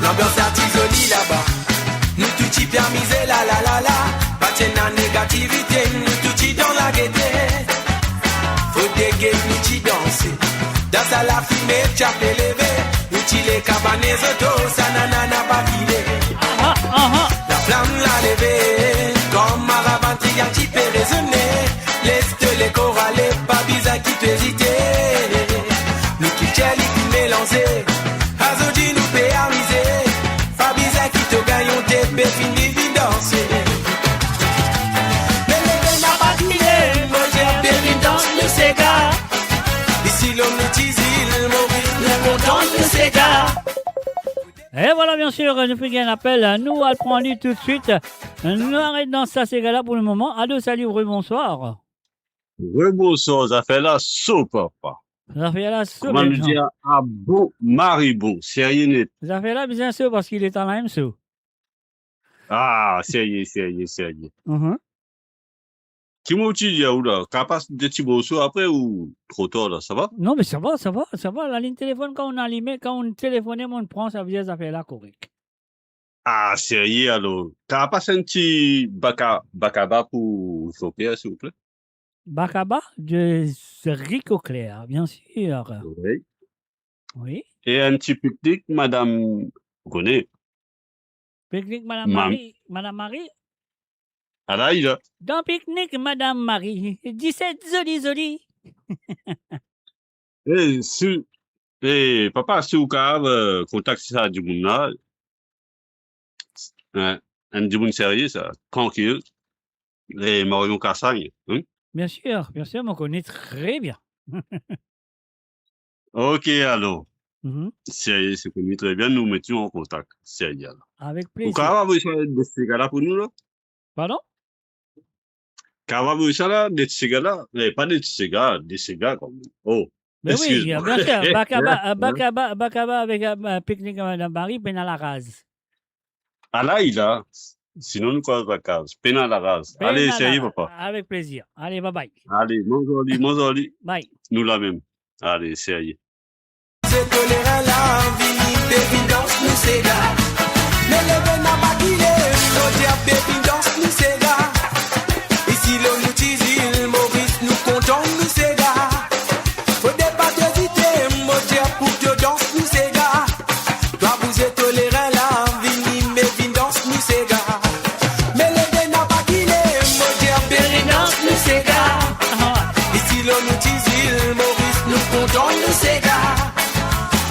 Lanbians la ti zoli laba, nou tou ti pe amize la la la la. Pa ti ena negativite, nou tou ti dan lagete. Fode get nou ti danse, dan sa lafime ti ape leve. Nou ti le kabane zoto, sa nana napa kile. Aha, aha. Laflam la leve, kan marabann kriya ti pe rezone. Les to lekor ale, pa bizin ki to ezite. Nou kiltir li finn melanze, azordi nou pe amize. Pa bizin ki to gagn onte, be vini vinn danse. Me leve napa kile, mo dir be vinn dans nou sega. Isi lor nou ti zil Moris, nou kontan nou sega. E vwala, biensir, nou finn gagn apel, nou al pran li toutswit. Nou aret dan sa sega la pou lemoman. Alo, salut, rebonswar. Rebonswar, zafer la so, papa. Zafer la so, kouma nou dir, a bon, mari bon, serye net. Zafer la bizin so, parski letan la mem so. Ah, serye, serye, serye. Mhm. Ki mo ti dir ou la, kapav de ti morso apre ou tro tar la, sa va? Non, me sa va, sa va, sa va. Lalinn telefonn, kan ou alime, kan ou telefone, mo pran, savedir zafer la korek. Ah, serye alor. Kapav enn ti baka-, bakaba pou Jean-Pierre, silvouple? Bakaba de Rico Claire, biensir. Wi. Wi. E enn ti piknik, madam, ou kone. Piknik Madam Mam- Marie, Madam Marie. Ala li la. Dan piknik Madam Marie, diset zoli, zoli. Eh, si, eh, papa, si ou kapav, eh, kontak sa dimoun la, eh, enn dimoun serye sa, trankil, e Marion Cassagne, hmm? Biensir, biensir, mo kone tre bien. Ok, alor. Mhm. Serye, se koni tre bien, nou met nou an kontak, serye la. Avek plezir. Ou kapav avoy sa de sega la pou nou la? Pardon? Kapav avoy sa la, de sega la? Eh, pa de sega, de sega kanmem. Oh, excuse-moi. Mais oui, bien sûr, Bakaba, euh, Bakaba, Bakaba avec, euh, euh, Pique-nique, euh, Madame Marie, pena laraz. Ah la, li la. Sinon, nou koz lakaz. Pena laraz. Allez, serye, papa. Avec plaisir. Allez, bye bye. Allez, manz ali, manz ali. Bye. Nou la mem. Allez, serye. Toleran la, vini, be vinn dans nou sega. Me leve napa kile, mo dir, be vinn dans nou sega. Isi lor nou ti zil Moris, nou kontan nou sega. Fode pa to ezite, mo dir, pou to dans nou sega. Twa bouze Toleran la, vini, be vinn dans nou sega. Me leve napa kile, mo dir, be vinn dans nou sega. Isi lor nou ti zil Moris, nou kontan nou sega.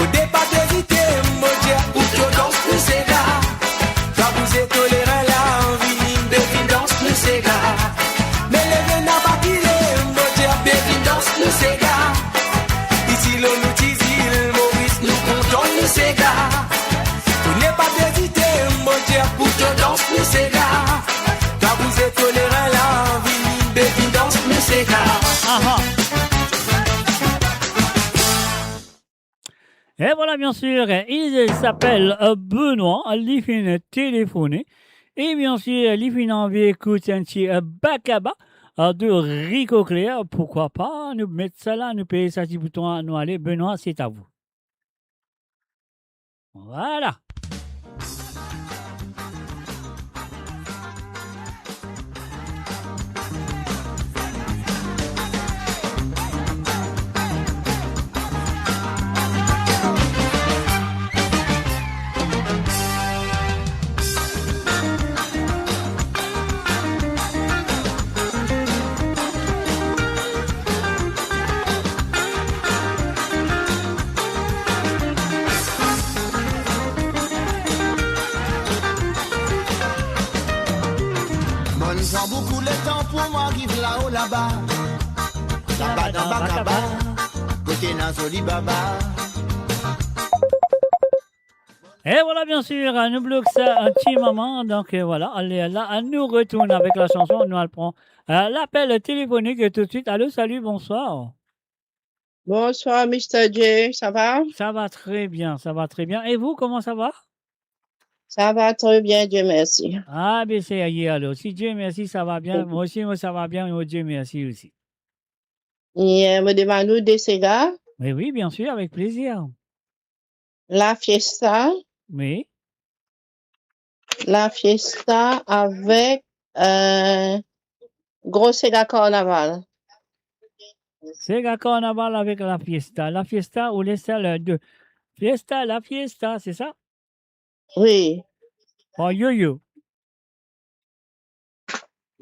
Fode pa to ezite, mo dir, pou to dans nou sega. Twa bouze Toleran la, vini, be vinn dans nou sega. Me leve napa kile, mo dir, be vinn dans nou sega. Isi lor nou ti zil Moris, nou kontan nou sega. Fode pa to ezite, mo dir, pou to dans nou sega. Twa bouze Toleran la, vini, be vinn dans nou sega. Aha. Et voilà, bien sûr, il s'appelle, euh, Benoît, li finn telefone. E bien sûr, li finn anvi ekout enn ti, euh, Bakaba, euh, de Rico Clair. Pourquoi pas, nou met sa la, nou pey sa ti bouton la, nou ale. Benoît, c'est à vous. Voilà. Mo'nn pran boukou letan pou mo ariv lao laba. Laba dan Bakaba, kote ena zoli baba. Et voilà, bien sûr, nou blok sa enn ti moman. Donc, euh, voilà, allez, la, nou retourn avek la chanson. Nou al pran, euh, lapel telefonik tout de suite. Allô, salut, bonsoir. Bonsoir, Mister J. Ça va? Ça va très bien, ça va très bien. Et vous, comment ça va? Ça va très bien, Dieu merci. Ah, ben, serye alor. Si Dieu merci, ça va bien. Oui. Moi aussi, moi, ça va bien. Oh, Dieu merci aussi. Yeah, mo demann ou de sega. Mais oui, bien sûr, avec plaisir. La Fiesta. Oui. La Fiesta avek, euh, gro sega karnaval. Sega karnaval avek La Fiesta. La Fiesta ou le sel de Fiesta, La Fiesta, c'est ça? Oui. Par Yoyo.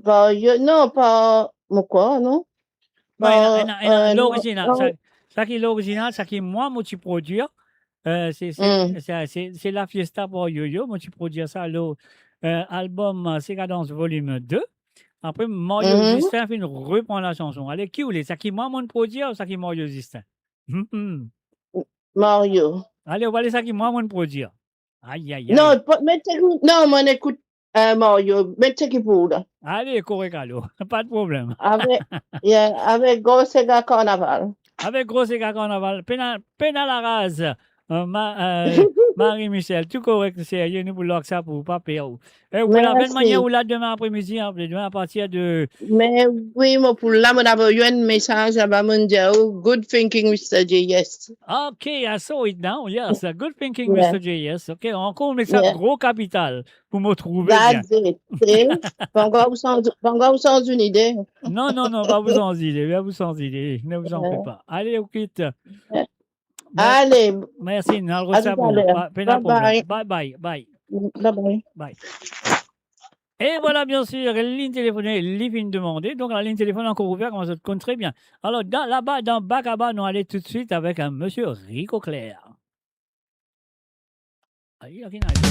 Par Yo-, non, par, mo krwar, non? Non, ena, ena, ena, euh, non, lorizinal, non. Sa, sa ki lorizinal, sa ki mwa, mo ti prodir, euh, se, se, se, se, se La Fiesta par Yoyo, mo ti prodir sa lor, euh, album, euh, Sega Dance Volume deux. Apre, Mario Justin finn repran la chanson. Ale, ki ou le? Sa ki mwa, mo'nn prodir ou sa ki Mario Justin? Hmm, hmm. Mario. Ale, ou ale sa ki mwa, mo'nn prodir. Ay, ay, ay. Non, pa, met, non, mo'nn ekout, euh, Mario, met seki pou ou la. Ale, korek alor. Pa de problem. Avek, yeah, avek gro sega karnaval. Avek gro sega karnaval. Pena, pena laraz. Euh, ma, euh, Marie-Michel, tou korek, serye, nou pou lak sa pou pa per ou. Eh, ou pou lavenn manier ou la demin apremidi, hein, demin a partir de... Mais oui, mo pou la, mo avoy enn mesaz laba, mo'nn dir ou, good thinking, Mister J, yes. Okay, I saw it now, yes, uh, good thinking, yeah. Mister J, yes, okay, ankor met sa gro kapital pou mo trouve bien. That's it, see? Pa'nkor ou sanz, pa'nkor ou sanz enn ide. Non, non, non, pa pou sanz ide, pa pou sanz ide, ne vous en faites pas. Allez, ou kit. Yeah. Mer-, ale, mersi, nou al rod sa pou ou. Bye bye. Bye bye, bye. Bye bye. Bye. E vwala, bien sir, linn telefone, li finn demande. Donk, lalinn telefone ankor ouver, kouma zot konn tre bien. Alor, dan, laba, dan Bakaba, nou ale toutswit avek, euh, misie Rico Clair. Ayo, ki naz.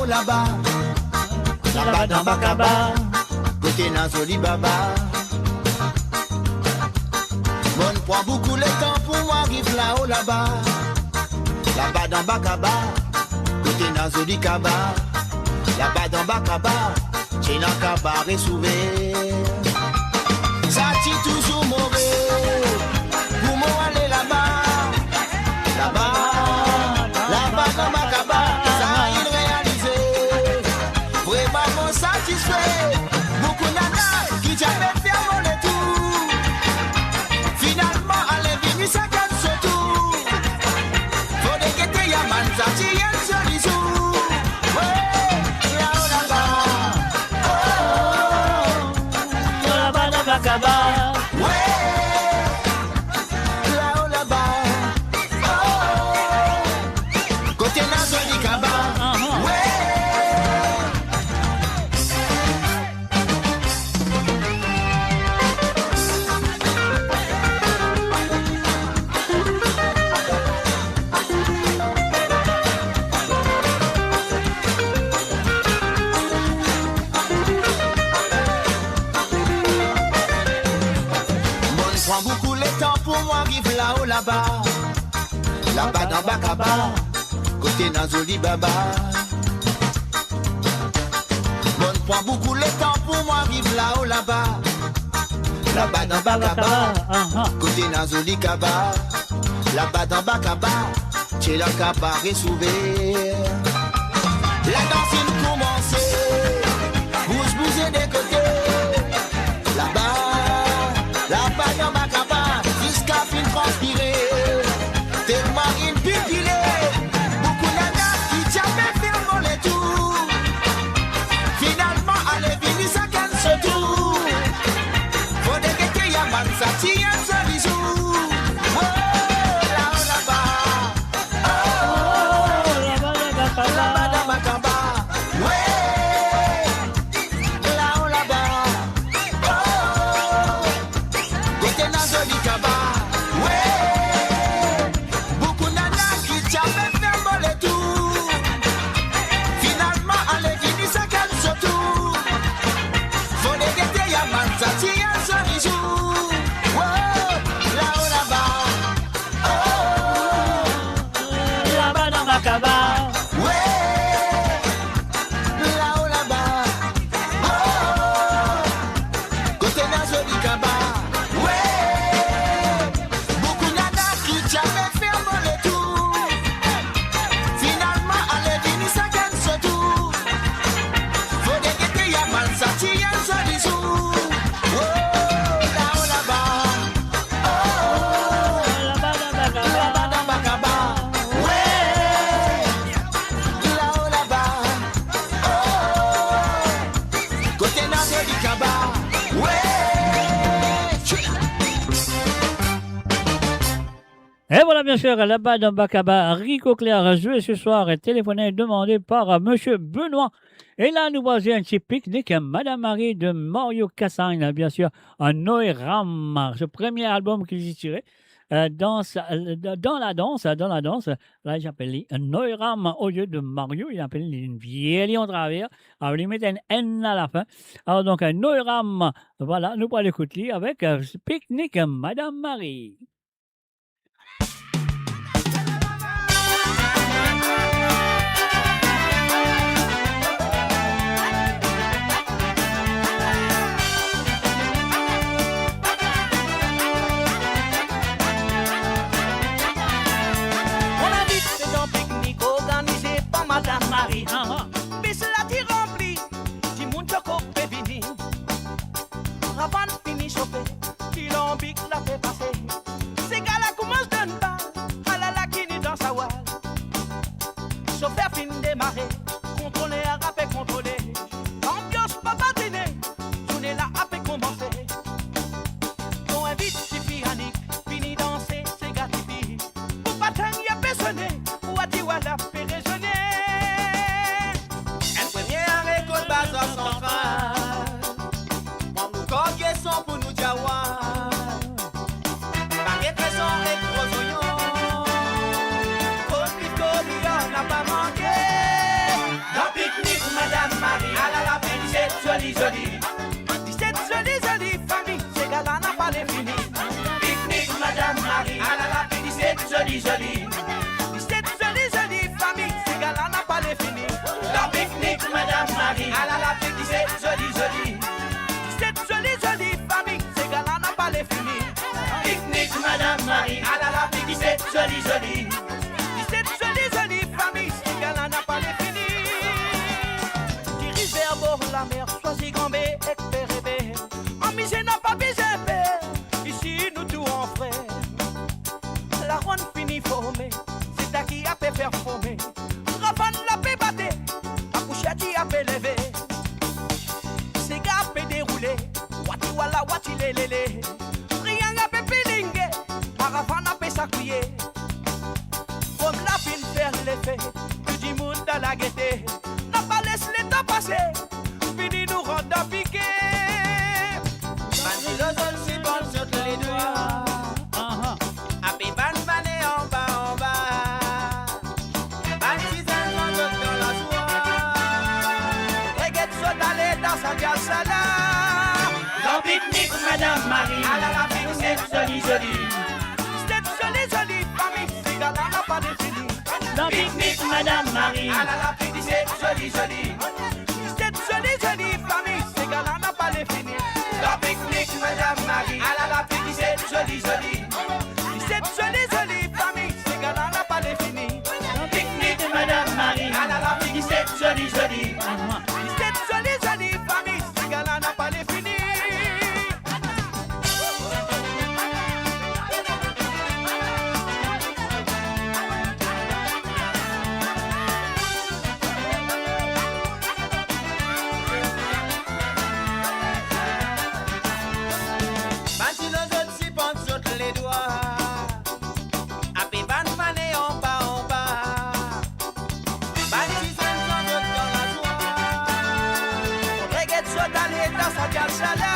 Laba, laba dan Bakaba, kote ena zoli baba. Mo'nn pran boukou letan pou mwa ariv lao laba. Laba dan Bakaba, kote ena zoli kaba. Laba dan Bakaba, ti ena kabare souver. Sa ti touzour move pou mo ale laba. Laba, laba dan Bakaba, sa inn realize. Vreman mo satisfe. Boukou nana ki ti ave fer mo letour. Finalman, ale vini sakenn so tour. Fode gete Yaman, sa ti enn zoli zour. We, lao laba. Oh, laba dan Bakaba. We, lao laba. Oh, kote ena zoli kaba. We. Mo'nn pran boukou letan pou mwa ariv lao laba. Laba dan Bakaba, kote ena zoli baba. Mo'nn pran boukou letan pou mwa ariv lao laba. Laba dan Bakaba, aha, kote ena zoli kaba. Laba dan Bakaba, ti ena kabare souver. Ladans inn koumanse, bouz bouze de kote. Laba, laba dan Bakaba, ziska finn transpire. Telman inn pipile, boukou nana ki ti ave fer mo letour. Finalman, ale vini sakenn so tour. Fode gete Yaman, sa ti enn zoli zour. Oh, lao laba. Oh, laba dan Bakaba. We, lao laba. Oh, kote ena zoli kaba. We, boukou nana ki ti ave fer mo letour. Finalman, ale vini sakenn so tour. Fode gete Yaman, sa ti enn zoli zour. Oh, lao laba. Oh, laba dan Bakaba. We, lao laba. Oh, kote ena zoli kaba. We, boukou nana ki ti ave fer mo letour. Finalman, ale vini sakenn so tour. Fode gete Yaman, sa ti enn zoli zour. Oh, lao laba. Oh, laba, laba, laba. Laba dan Bakaba. We, lao laba. Oh, kote ena zoli kaba. We. Et voilà, bien sûr, laba dan Bakaba, Rico Clair, joué ce soir et téléphoné et demandé par, euh, Monsieur Benoît. E la, nou pral zwe enn ti piknik, Madame Marie de Mario Cassagne, bien sûr, an Noeram, so premie album ki li ti tire, euh, dans, euh, dans la danse, dans la danse. La, li apel li Noeram, olie de Mario, li apel li Vye Lion Traver. Alor, li met enn N alafin. Alor, donk, euh, Noeram, voilà, nou pral ekout li avek, euh, piknik, Madame Marie. Mo invite dan piknik organize par Madame Marie. Bis la ti ranpli, dimoun ti ankor pe vini. Karavane fini sofe, ti lanbik la pe pase. zoli. Set zoli, zoli fami, sega la napa lefini. Dan piknik Madam Mari, ala la figi set zoli, zoli. Set zoli, zoli fami, sega la napa lefini. Piknik Madam Mari, ala la figi set zoli, zoli. Set zoli, zoli fami, sega la napa lefini. Ti river bor lamer, Swazi, Granbe ek Perebe. Amize napa bizin per, isi nou tou an frer. Laronn fini forme, se ta ki ape performe. Ravann la pe bate, lapousier ti ape leve. Sega pe deroule, wati wala, wati lelele. Triang ape pilinge, paravan ape sakouye. Fot la finn fer lefe, tou dimoun dan lagete. Napa les letan pase, fini nou rant dan pike. Bann ti zot sipann sot ledwa. Aha. Ape bann vane anba, anba. Bann ti zenn zot dan lazwa. Reget zot ale dan sa diab sala. Dan piknik Madam Mari, ala la figi set zoli, zoli. Set zoli, zoli fami, sega la napa lefini. Dan piknik Madam Mari, ala la figi set zoli, zoli. Set zoli, zoli fami, sega la napa lefini. Dan piknik Madam Mari, ala la figi set zoli, zoli. Set zoli, zoli fami, sega la napa lefini. Piknik Madam Mari, ala la figi set zoli, zoli. Aha. Set zoli, zoli fami, sega la napa lefini. Bann ti zot sipann sot ledwa. Ape bann vane anba, anba. Bann ti zenn zot dan lazwa. Reget zot ale dan sa diab sala.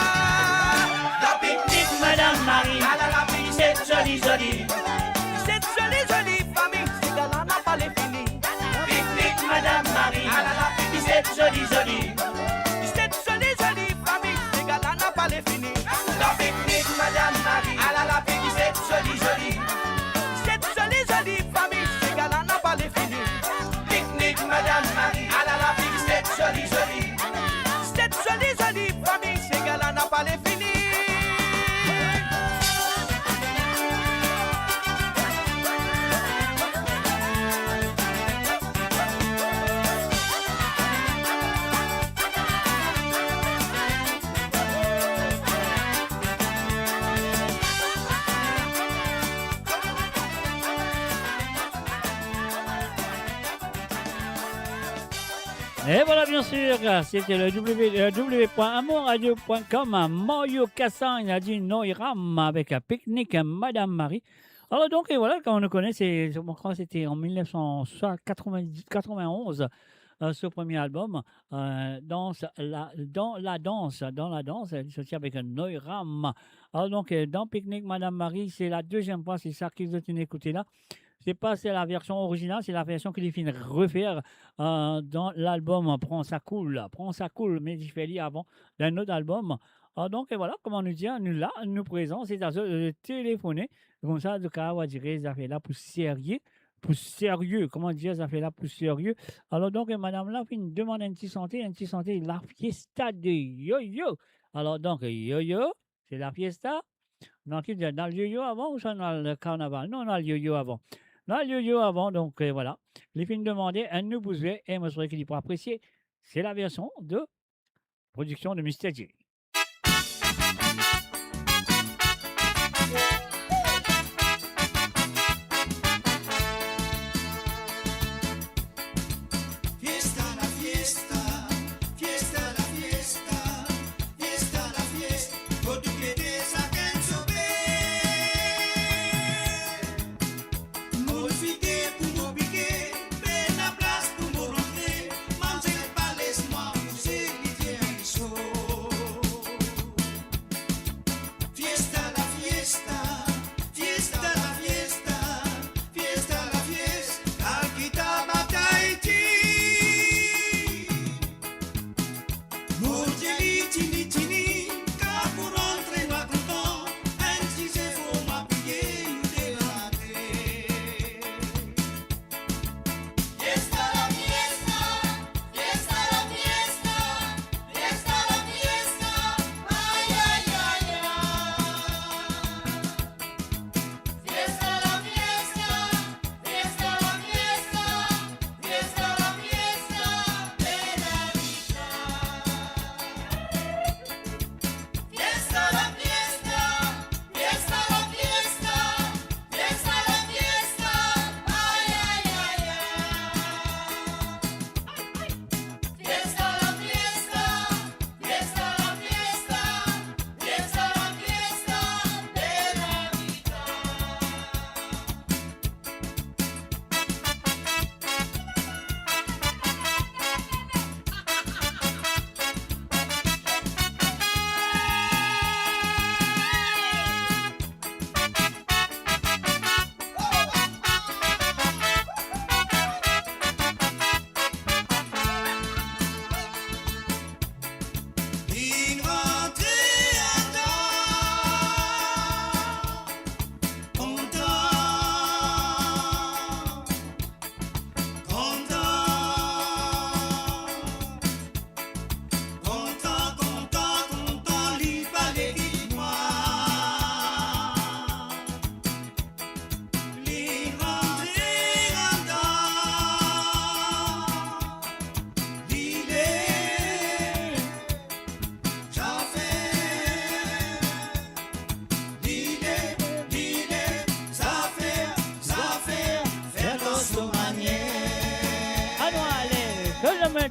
Dan piknik Madam Mari, ala la figi set zoli, zoli. Set zoli, zoli fami, sega la napa lefini. Piknik Madam Mari, ala la figi set zoli, zoli. Set zoli, zoli fami, sega la napa lefini. Dan piknik Madam Mari, ala la figi set zoli, zoli. Set zoli, zoli fami, sega la napa lefini. Piknik Madam Mari, ala la figi set zoli, zoli. Set zoli, zoli fami, sega la napa lefini. Et voilà, bien sûr, c'était le W W W point amourradio point com, Mario Cassagne a dit Noiram avec Picnic Madame Marie. Alors donc, et voilà, comme on le connaît, c'est, je crois que c'était en mille neuf cent quatre-vingt-dix, quatre-vingt-onze, euh, ce premier album, euh, Dans la, dans la danse, dans la danse, il sortit avec Noiram. Alors donc, euh, dans Picnic Madame Marie, c'est la deuxième fois, c'est ça que vous êtes écouté là. Se pa se laversion orizinal, se laversion ki li finn refer, euh, dan lalbom Pran Sa Cool. Pran Sa Cool, me li fer li avan dan enn lot albom. Ah, donk, e vwala, kouma nou dir, nou la, nou prezan, se a zot de telefone. Koumsa, zot kapav dir zafer la pou serye, pou serye, kouma dir zafer la pou serye. Alor, donk, madam la finn demann enn ti sante, enn ti sante, La Fiesta de Yoyo. Alor, donk, Yoyo, se La Fiesta. Non, ki dir, nou al Yoyo avan ouswa nou al karnaval? Non, nou al Yoyo avan. Nou al Yoyo avan, donk, euh, vwala. Li finn demande enn nouvo zwe, e mo swete ki li pou apresie. Se laversion de prodiksion de Mister J. Fiesta, la fiesta, fiesta, la fiesta, fiesta, la fiesta, kot ou ki ete sakenn sobe. Mo fige pou mo pike, pena plas pou mo rantre, manze pa les mwa pou se ki dir enn so.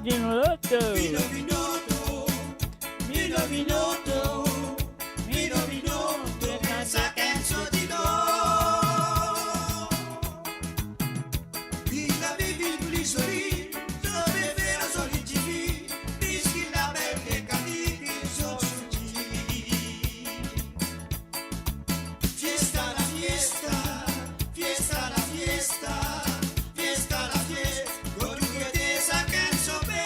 Vino Loto. Vino, vino, vino, vino, vino, sakenn so didon. Li lavi vinn pli zoli, zot pe fer zoli tifi, plis ki label de kalite zot souti. Fiesta, la fiesta, fiesta, la fiesta, fiesta, la fiesta, kot ou ete sakenn so pe.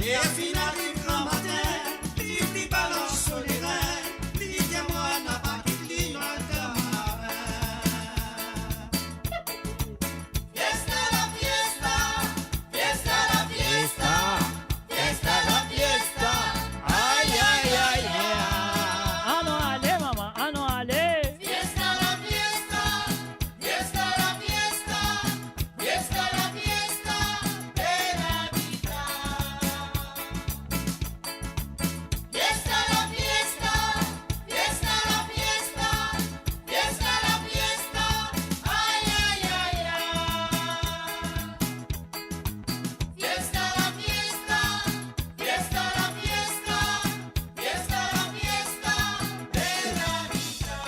Ler finn ariv gramatin, li, li balans so lerin, li dir mwa napa kit li, nwa kamarin. Fiesta, la fiesta, fiesta, la fiesta, fiesta, la fiesta. Ay, ay, ay, ay. Anon ale, mama, anon ale. Fiesta, la fiesta, fiesta, la fiesta, fiesta, la fiesta de la vida. Fiesta, la fiesta, fiesta, la fiesta, fiesta, la fiesta, ay, ay, ay, ay. Fiesta, la fiesta, fiesta, la fiesta, fiesta, la fiesta de la vida.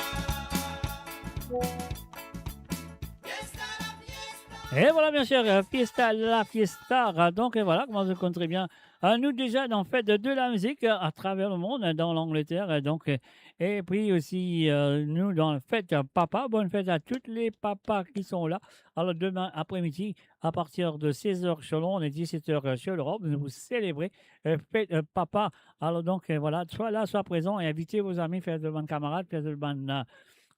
Fiesta, la fiesta. E vwala, bien sir, euh, Fiesta, la fiesta. Donk, euh, vwala, kouma zot konn tre bien, euh, nou deza dan fet de la mizik, euh, atraver lemond, euh, dan Langleter, euh, donk, euh, epi osi, euh, nou dan fet, euh, papa. Bonn fet a tou le papa ki son la. Alor, demin apremidi, a partir de sez er sur Lond e diset er, euh, sur L'Europe, nou pou selebre, euh, fet, euh, papa. Alor donk, euh, vwala, swa la, swa prezan, e invite vo zami, fer zot bann kamarad, fer zot bann, euh,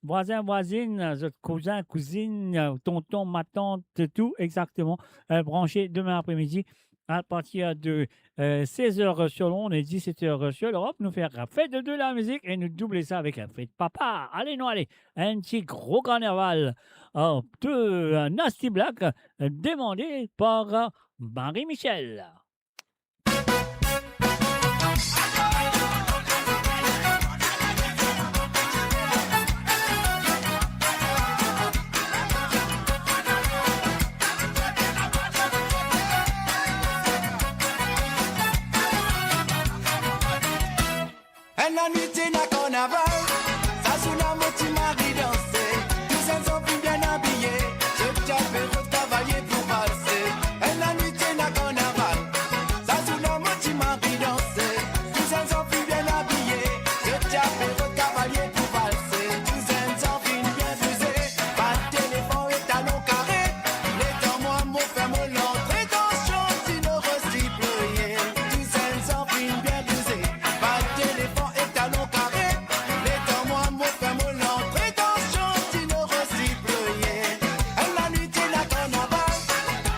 vwazin, vwazinn, zot kouzin, kouzinn, tonton, matant, tou, exakteman, euh, branse demin apremidi, a partir de, euh, sez er sur Lond e diset er sur L'Europe, nou fer fet de la mizik e nou doub sa avek fet papa. Ale, nou ale, enn ti gro karnaval, euh, de, euh, Nasty Black, euh, demande par, euh, Marie Michel. Enn lanwit ena karnaval, sa zour la mo ti mari danse. Tou zenn zanfan bien abiye, zot ti ape rod kavalie pou valse. Enn lanwit ena karnaval, sa zour la mo ti mari danse. Tou zenn zanfan bien abiye, zot ti ape rod kavalie pou valse. Tou zenn zanfan bien bouze, bat telefon e talon kare. Letan mwa mo fer mo lantre, tansion ti noro sipleye. Tou zenn zanfan bien bouze, bat telefon e talon kare. Letan mwa mo fer mo lantre, tansion ti noro sipleye. Enn lanwit ena karnaval,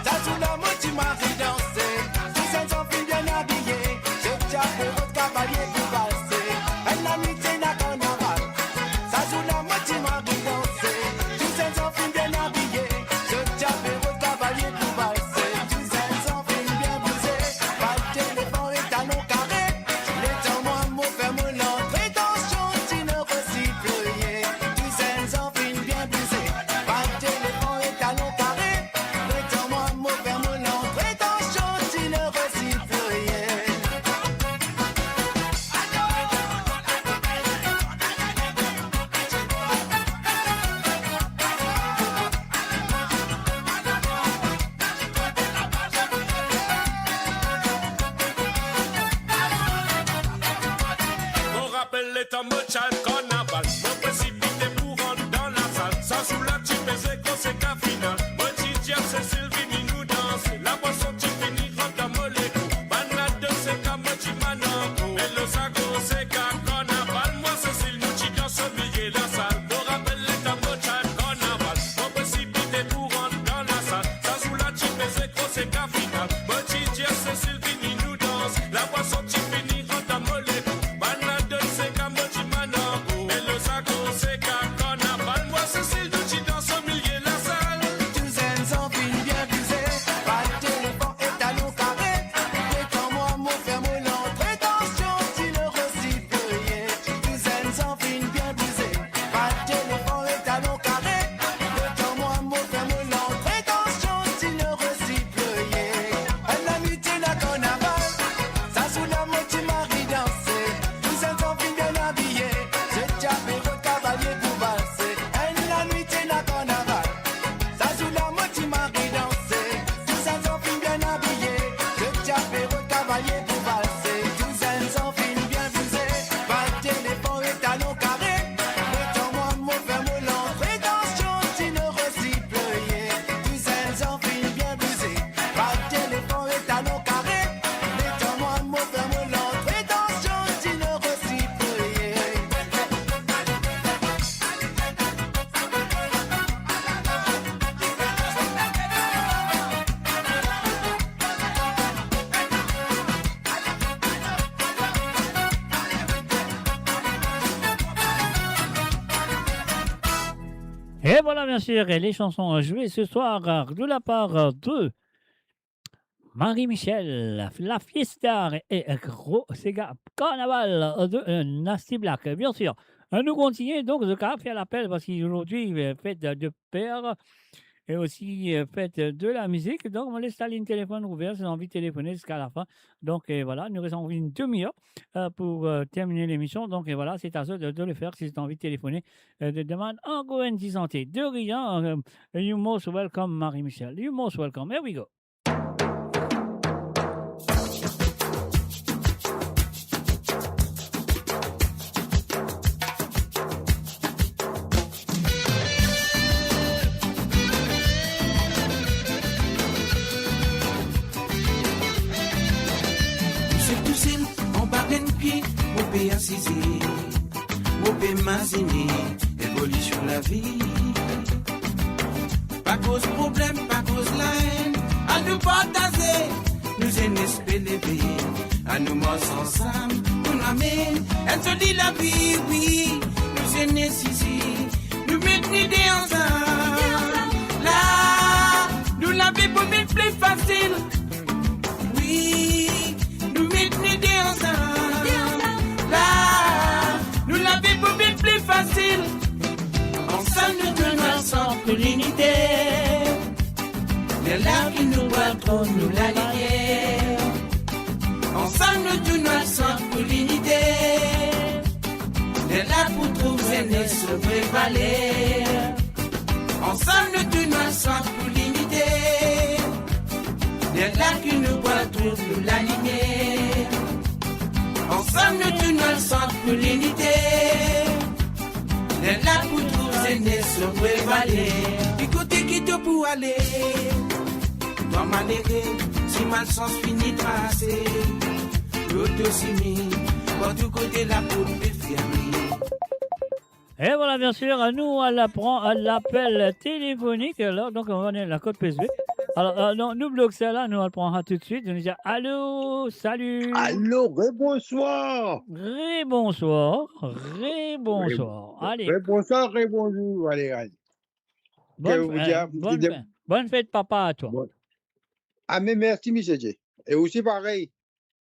sa zour la mo ti mari danse. Tou zenn zanfan bien abiye, zot ti ape rod kavalie pou valse. Enn lanwit ena karnaval, sa zour la mo ti mari danse. Tou zenn zanfan bien abiye, zot ti ape rod kavalie pou valse. Tou zenn zanfan bien bouze, bat telefon e talon kare. Letan mwa mo fer mo lantre, tansion ti noro sipleye. Tou zenn zanfan bien bouze, bat telefon e talon kare. Letan mwa mo fer mo lantre, tansion ti noro sipleye. Mo rapel letan mo ti al karnaval, mo presipite pou rant dan lasal. Sa zour la ti pe zwe konseka final. Mo ti dir Cécile vini nou danse. Labwason ti fini rant dan mo lekou. Bann la de seka mo ti mann ankor. Me lo sa konseka karnaval, mwa Cécile nou ti dans omilie lasal. Mo rapel letan mo ti al karnaval, mo presipite pou rant dan lasal. Sa zour la ti pe zwe konseka final. Mo ti dir Cécile vini nou dans. Labwason ti fini rant dan mo lekou. Bann la de seka mo ti mann ankor. Me lo sa konseka karnaval, mwa Cécile nou ti dans omilie lasal. Tou zenn zanfan bien bouze, bat telefon e talon kare. Letan mwa mo fer mo lantre, tansion ti noro sipleye. Tou zenn zanfan bien bouze, bat telefon e talon kare. Letan mwa mo fer mo lantre, tansion ti noro Et voilà, bien sûr, les chansons jouées ce soir, euh, de la part, euh, de Marie Michel, la fiesta et, euh, gros séga carnaval de, euh, Nasty Black, bien sûr. Euh, nou kontigne, donk, nou kapav fer lapel parski zordi, euh, fet de, de per e osi, euh, fet de la mizik. Donk, mo les laliny telefon ouver, si zot anvi telefone ziska lafin. Donk, euh, voilà, nou res ankor enn demi-er, euh, pou, euh, termine lemision. Donk, euh, voilà, se a zot de, de le fer, si zot anvi telefone, euh, de demann ankor enn ti sante. De rien, euh, you most welcome, Marie Michel. You most welcome. Here we go. Mo sef tousel anba enn pie, mo pe asize, mo pe imazine evolision lavi. Pa koz problem, pa koz laenn, anou partaze, nou zenes pe leve, anou mars ansam, pou nou amenn enn zoli lavi, wi. Nou zenes isi, nou met nide ansam. La, nou lavi pou vinn pli fasil. Wi, nou met nide ansam. La, nou lavi pou vinn pli fasil. Ansam nou tou nou ansam pou linite. Lerla ki nou bwar tro nou lalimier. Ansam nou tou nou ansam pou linite. Lerla pou trouv zenes so vre valer. Ansam nou tou nou ansam pou linite. Lerla ki nou bwar tro nou lalimier. Ansam nou tou nou ansam pou linite. Lerla pou trouv zenes so vre valer. Ki kote ki to pou ale? Twa malere, si malsans fini trase, lor to simin, partou kote laport pe ferme. Et voilà, bien sûr, nou al pran lapel telefonik la, donk nou ena la kot P S B. Alor, euh, non, nou blok sa la, nou al pran sa toutswit. Nou dir, alo, salut. Alo, rebonswar. Rebonswar, rebonswar. Re-, ale. Rebonswar, rebonzour. Ale, ale. Bonne, euh, bonne fête, bonne fête, papa, à toi. Bon. Ah, mais merci, monsieur J. Et aussi pareil.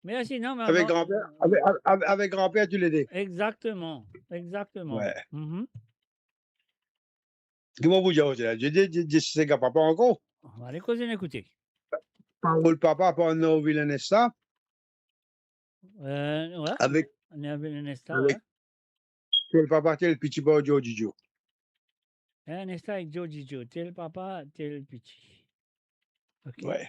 Merci, non, mais avek granper, avek, avek, avek granper toulede. Exactement, exactement. Ouais. Mhm. Kouma pou dir sa? J, J, J, J, se granpapa ankor. On va aller causer, écouter. Parol papa, par Norvil Ernesta. Euh, ouais. Avek, Norvil Ernesta, avek, ouais. Tel papa, tel piti par Georgie Joe. Ernesta avek Georgie Joe. Tel papa, tel piti. Ok. Ouais.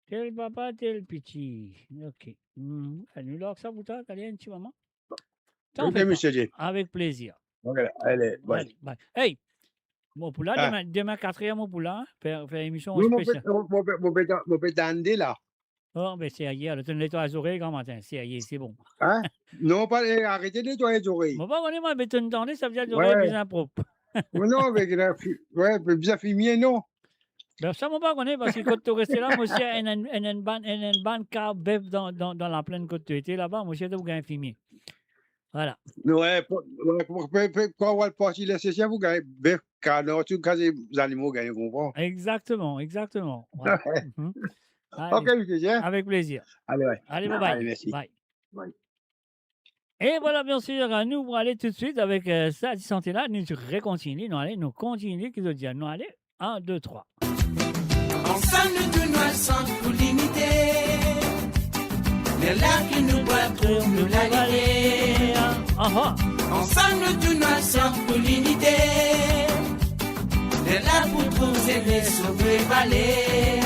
Tel papa, tel piti. Ok. Hmm. Anou larg sa pou twa, ale enn ti moman. Ok, monsieur J. Avek plezir. Ok, ale, bye. Ale, bye. Hey, mo pou la, ah, demin, demin kat er, mo pou la, hein, fer, fer emision spesial. Non, non, mo pe, mo, mo pe, mo pe ta-, mo pe tande la. Oh, be serye, alor, to netway zorey gramatin, serye, se bon. Hein? Non, pa, eh, aret netway zorey. Mo pa kone, mwa, be to tande, savedir zorey bizin prop. Non, non, avek la fi-, ouais, bizin fimie, non? Be sa, mo pa kone, parski kot to reste la, mo sir enn, enn, enn, enn bann, enn, enn bann kar bef dan, dan, dan laplenn kot to ete laba, mo sir to pou gagn fimie. Voilà. Ouais, pou, ouais, pou, pou, pou, kan ou al parti les sesien, pou gagn bef, kar, non, tou kaz zanimo gagn, ou konpran? Exactement, exactement. Ouais. Mhm. Ok, ale, monsieur J. Avek plezir. Ale, ouais. Ale, bye bye. Ale, mersi. Bye. Bye. Et voilà, bien sûr, nou pou ale toutswit avek, euh, sa ti sante la, nou rekontigne, nou ale, nou kontigne, ki zot dir, nou ale, enn, de, trwa. Ansam nou tou nou ansam pou linite. Lerla ki nou bwar tro nou lalimier. Aha. Ansam nou tou nou ansam pou linite. Lerla pou trouv zenes so vre valer.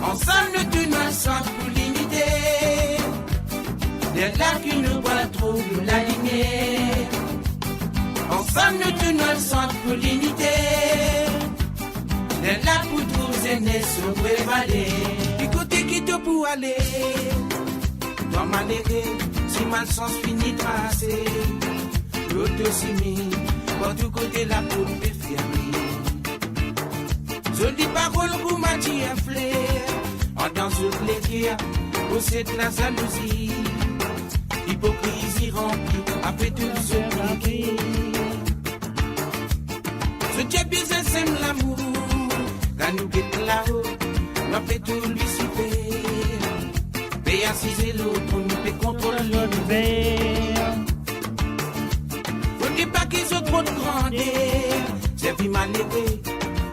Ansam nou tou nou ansam pou linite. Lerla ki nou bwar tro nou lalimier. Ansam nou tou nou ansam pou linite. Lerla pou trouv zenes so vre valer. Ki kote ki to pou ale? Twa malere, si malsans fini trase, lor to simin, partou kote laport pe ferme. Zoli parol kouma dir enn fler, andan zot leker, poset lazalouzi, ipokrizi ranpli, apre tou zot leker. Zot ti bizin sem lamour, kan nou get lao, nou pe tou li sifer. Pe asize lor tronn, pe kontrol liniver. Fode pa ki zot rod grander, servi malere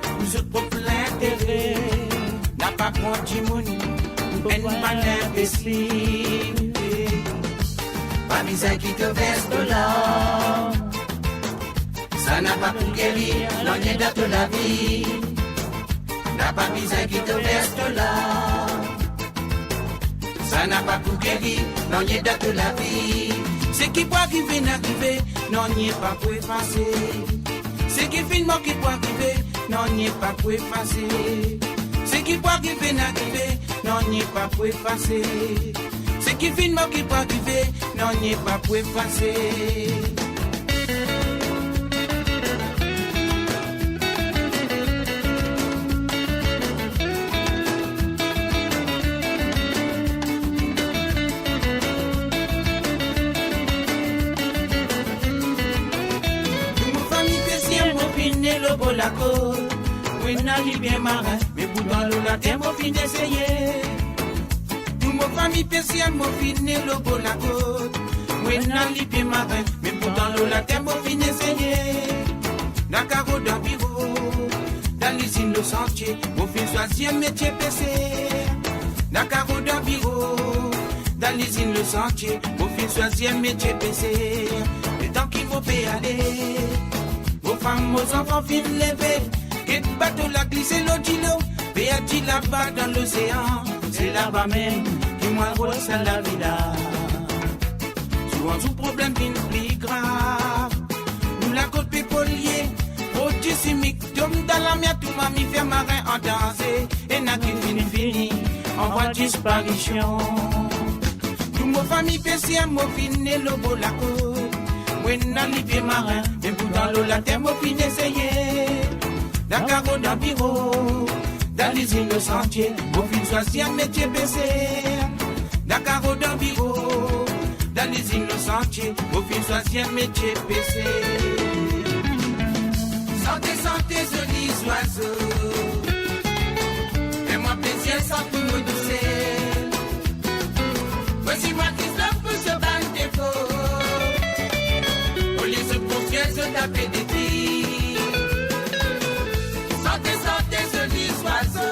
pou zot prop lintere. Napa pran dimoun pou enn bann inbesil. Pa bizin ki to vers to larm, sa napa pou geri nanye dan to lavi. Napa bizin ki to vers to larm, sa napa pou geri nanye dan to lavi. Seki pou arive, inn arive, nanye pa pou efase. Seki finn mor ki pou arive, nanye pa pou efase. Seki pou arive, inn arive, nanye pa pou efase. Seki finn mor ki pou arive, nanye pa pou efase. Tou mo fami peser, mo finn ne lor bor lakot. Mo ena lipie marin, me pou dan lor later mo finn eseye. Tou mo fami peser, mo finn ne lor bor lakot. Mo ena lipie marin, me pou dan lor later mo finn eseye. Dan karo, dan biro, dan lizinn, lor santie, mo finn swazir metie peser. Dan karo, dan biro, dan lizinn, lor santie, mo finn swazir metie peser. Letan ki mo pe ale, mo fam, mo zanfan finn leve. Get bato la glise lor dilo, perdi laba dan lozean. Se laba mem ki mo al rod sa lavi la. Zour an zour problem vinn pli grav. Nou lakot pe polie, prodwi simik tom dan lamier, tou mamifer marin an danze. Ena ki finn fini an vwa disparision. Tou mo fami peser, mo finn ne lor bor lakot. Mo ena lipie marin, me pou dan lor later mo finn eseye. Dan karo, dan biro, dan lizinn, lor santie, mo finn swazir metie peser. Dan karo, dan biro, dan lizinn, lor santie, mo finn swazir metie peser. Sante, sante, zoli zwazo, fer mwa plezir, sant mo dousel. Mo si mwa ki zot pou zot bann defo, olie zot konfir zot, ape detrir. Sante, sante, zoli zwazo,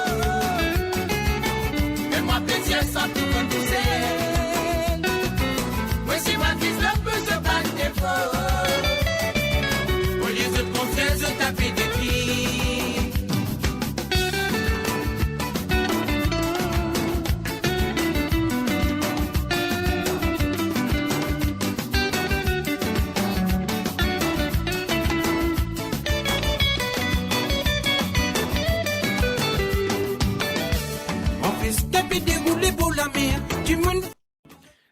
fer mwa plezir, sant mo dousel. Mo si mwa ki zot pou zot bann defo, olie zot konfir zot, ape detrir. Gran festa pe deroule bor lamer, dimoun.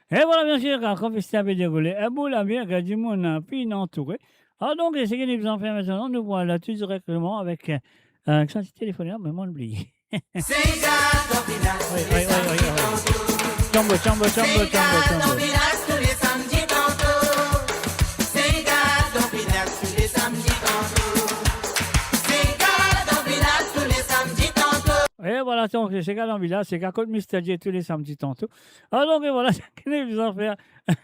E vwala, bien sir, kan gran festa pe deroule, e, bor lamer, kan dimoun, e, finn antoure. Alor donk, seki nou bizin fer aster, nou pou al tou direkteman avek, e, e, sa ti telefonn la, me mo'nn bliye. Sega dan vilaz, wi, wi, wi, wi, wi. Tanbo, tanbo, tanbo, tanbo, tanbo. Sega dan vilaz, tou le samdi tanto. Sega dan vilaz, tou le samdi tanto. Sega dan vilaz, tou le samdi tanto. E vwala, donk, sega dan vilaz, sega kot Mister J tou le samdi tanto. Alor, e vwala, seki nou bizin fer,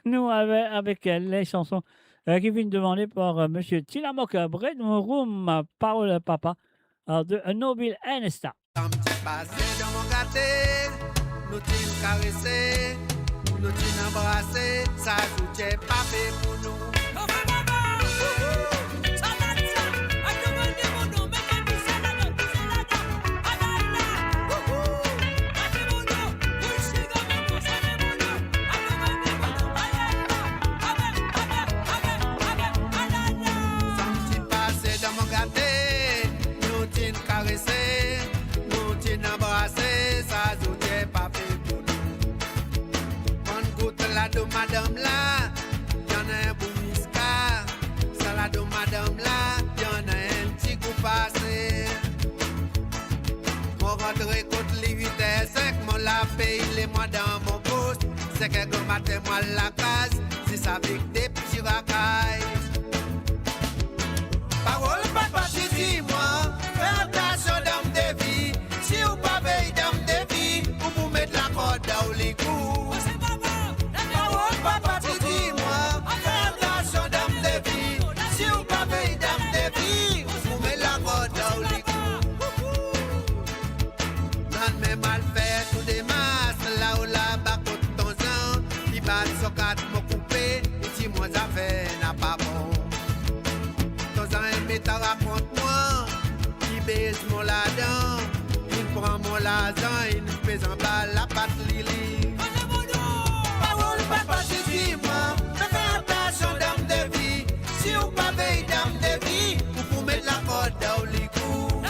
nou ave-, avek, e, le sanson, e, ki finn demande par, e, Misie Tilamok, e, Bread Room, e, Parol Papa, e, de, e, Nobil Ernesta. Samdi pase dan mo gate, nou ti'nn karese, nou ti'nn anbrase, sa zour ti pafe pou nou. Samdi pase dan mo gate, nou ti'nn karese, nou ti'nn anbrase, sa zour ti pafe pou nou. Mo'nn gout lado madam la, ti ena enn bout miska. Sa lado madam la, ti ena enn ti gou pase. Mo rantre kot li wit er sink, mo lapey lemwa dan mo pos. Sink er gramatin mo al lakaz, zis avek de ti rakaz. Parol papa ti dir Sa rakont mwa, li bez mo ladan, li pran mo larzan, li pez anba lapat lili. Parol papa ti dir mwa, fer atansion dam de vi, si ou pa vey dam de vi, ou pou met lakord dan ou likou.